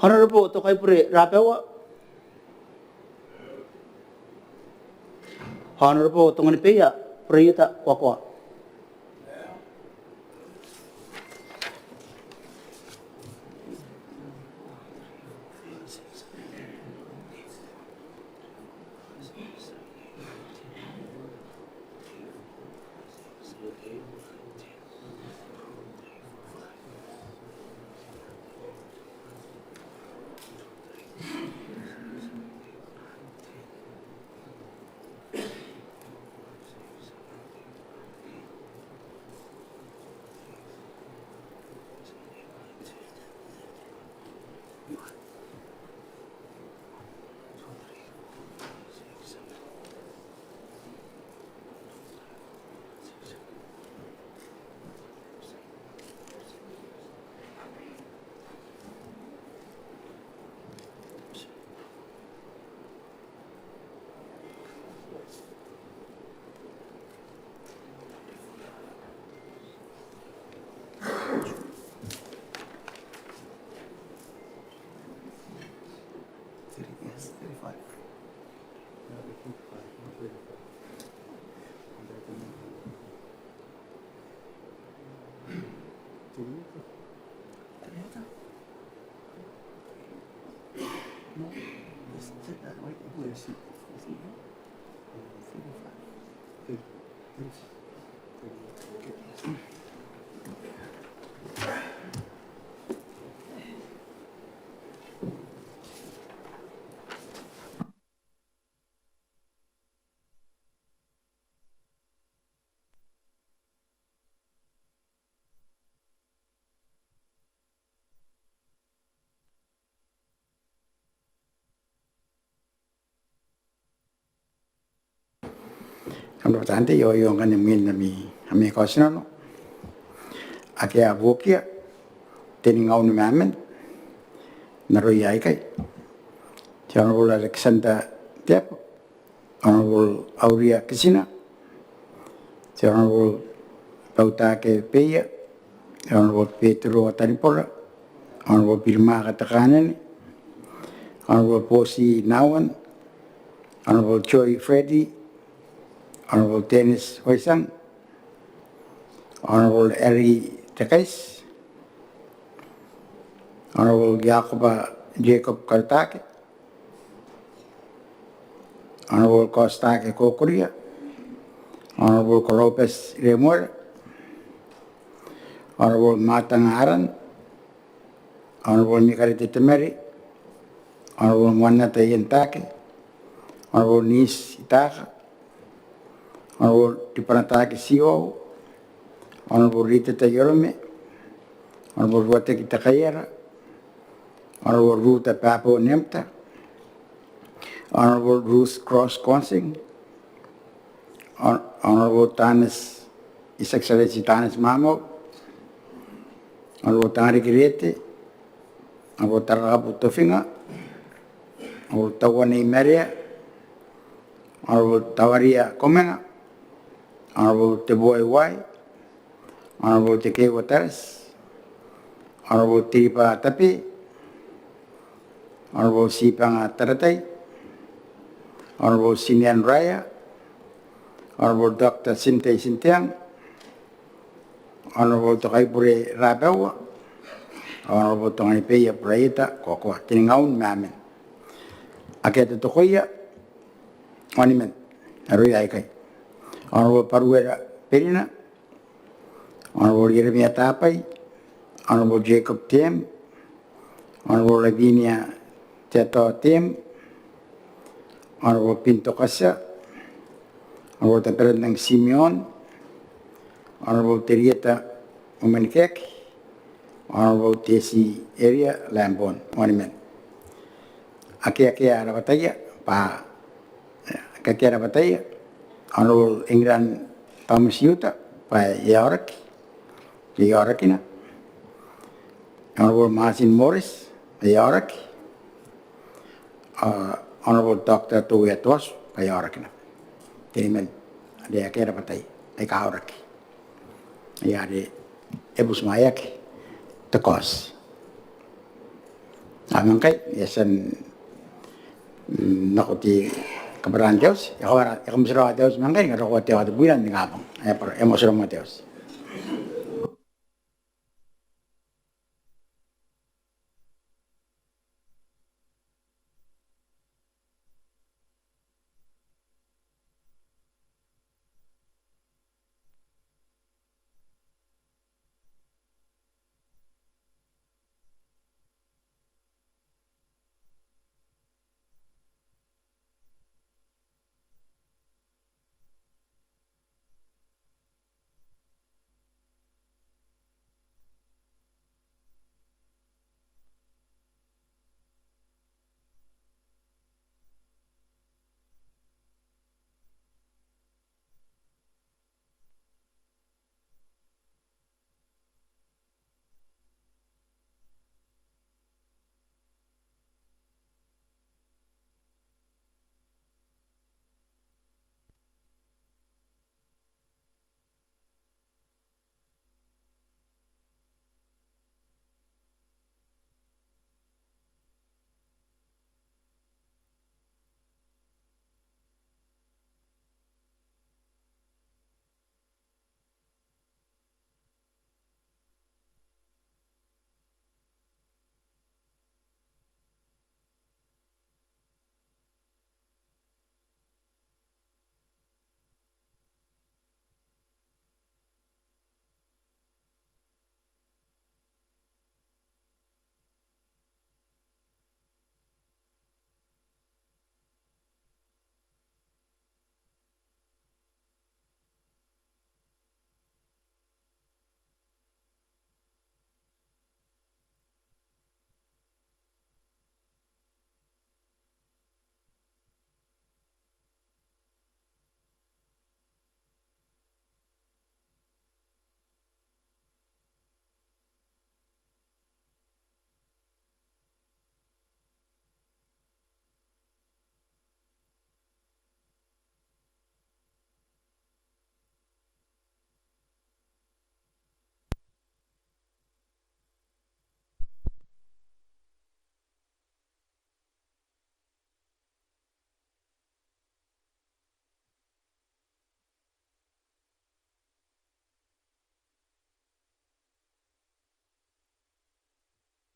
Honorable Tokaibure Rabaua. Honorable Tongonibeia Breieta Kuakua. Kam rabwa taan tei, ao I a ongkan mwin ami, ami kaotinano ake a buokia, tengaun ma aman, n aroia aikai. Te Honourable Alexander Teabo, Honourable Auria Kitina, te Honourable Bautake Beia, Honourable Betero Atanibora, Honourable Birimaka Tekanene, Honourable Booti Nauan, Honourable Joy Freddy, Honourable Dennis Waisang, Honourable Harry Tekaiti, Honourable Iakoba Jacob Karutake, Honourable Kostake Kokoria, Honourable Korobati Remuera, Honourable Matang Aran, Honourable Mikarete Temari, Honourable Moannata Ientaake, Honourable Niti Itaaka, Honourable Ribanataake Tiwau, Honourable Riteta Iorome, Honourable Ruateki Tekaiara, Honourable Ruta Babo Nemta, Honourable Ruth Cross Kwansing, Hon-, Honourable Taneti, His Excellency Taneti Maamau, Honourable Tangariki Reete, Honourable Tarakabu Tofinga, Honourable Tauanei Marea, Honourable Tawaria Komwenga, Honourable Teboa Iwai, Honourable Tekeeua Tarati, Honourable Tiriba Tabe, Honourable Tibanga Taratai, Honourable Tinian Reiher, Honourable Doctor Tinte Itinteang, Honourable Tokaibure Rabaua, Honourable Tonganibeia Buraieta Kokoa, tengaun ma aman. Ake a totokoia, waniman, n aroia aikai. Honourable Baruera Berina, Honourable Ieremia Tabai, Honourable Jacob Teem, Honourable Lavinia Teto Teem, Honourable Pinto Katia, Honourable Taberanang Timeon, Honourable Terieta Umanikek, Honourable Tessie Eria Lambourne, waniman. Ake, ake a rabwataia, bwa, ake, ake a rabwataia, Honourable England Thomas Iuta, bwa e aoraki, e aorakina. Honourable Martin Morris, e aoraki. Ah, Honourable Doctor Teuea Toatu, bwa e aorakina. Teniman, are ake a rabwataia, aika aoraki. Ai are e butimwaeaki te kaoti. Ao ma ngkai, e a tia n, mm, nako te kabwaran te auti, e a kawara, e a kamaturaoa te auti ma ngkai, ni karokoa te aoa te bwina n ningabong. E a bwara, e a motirawa te auti.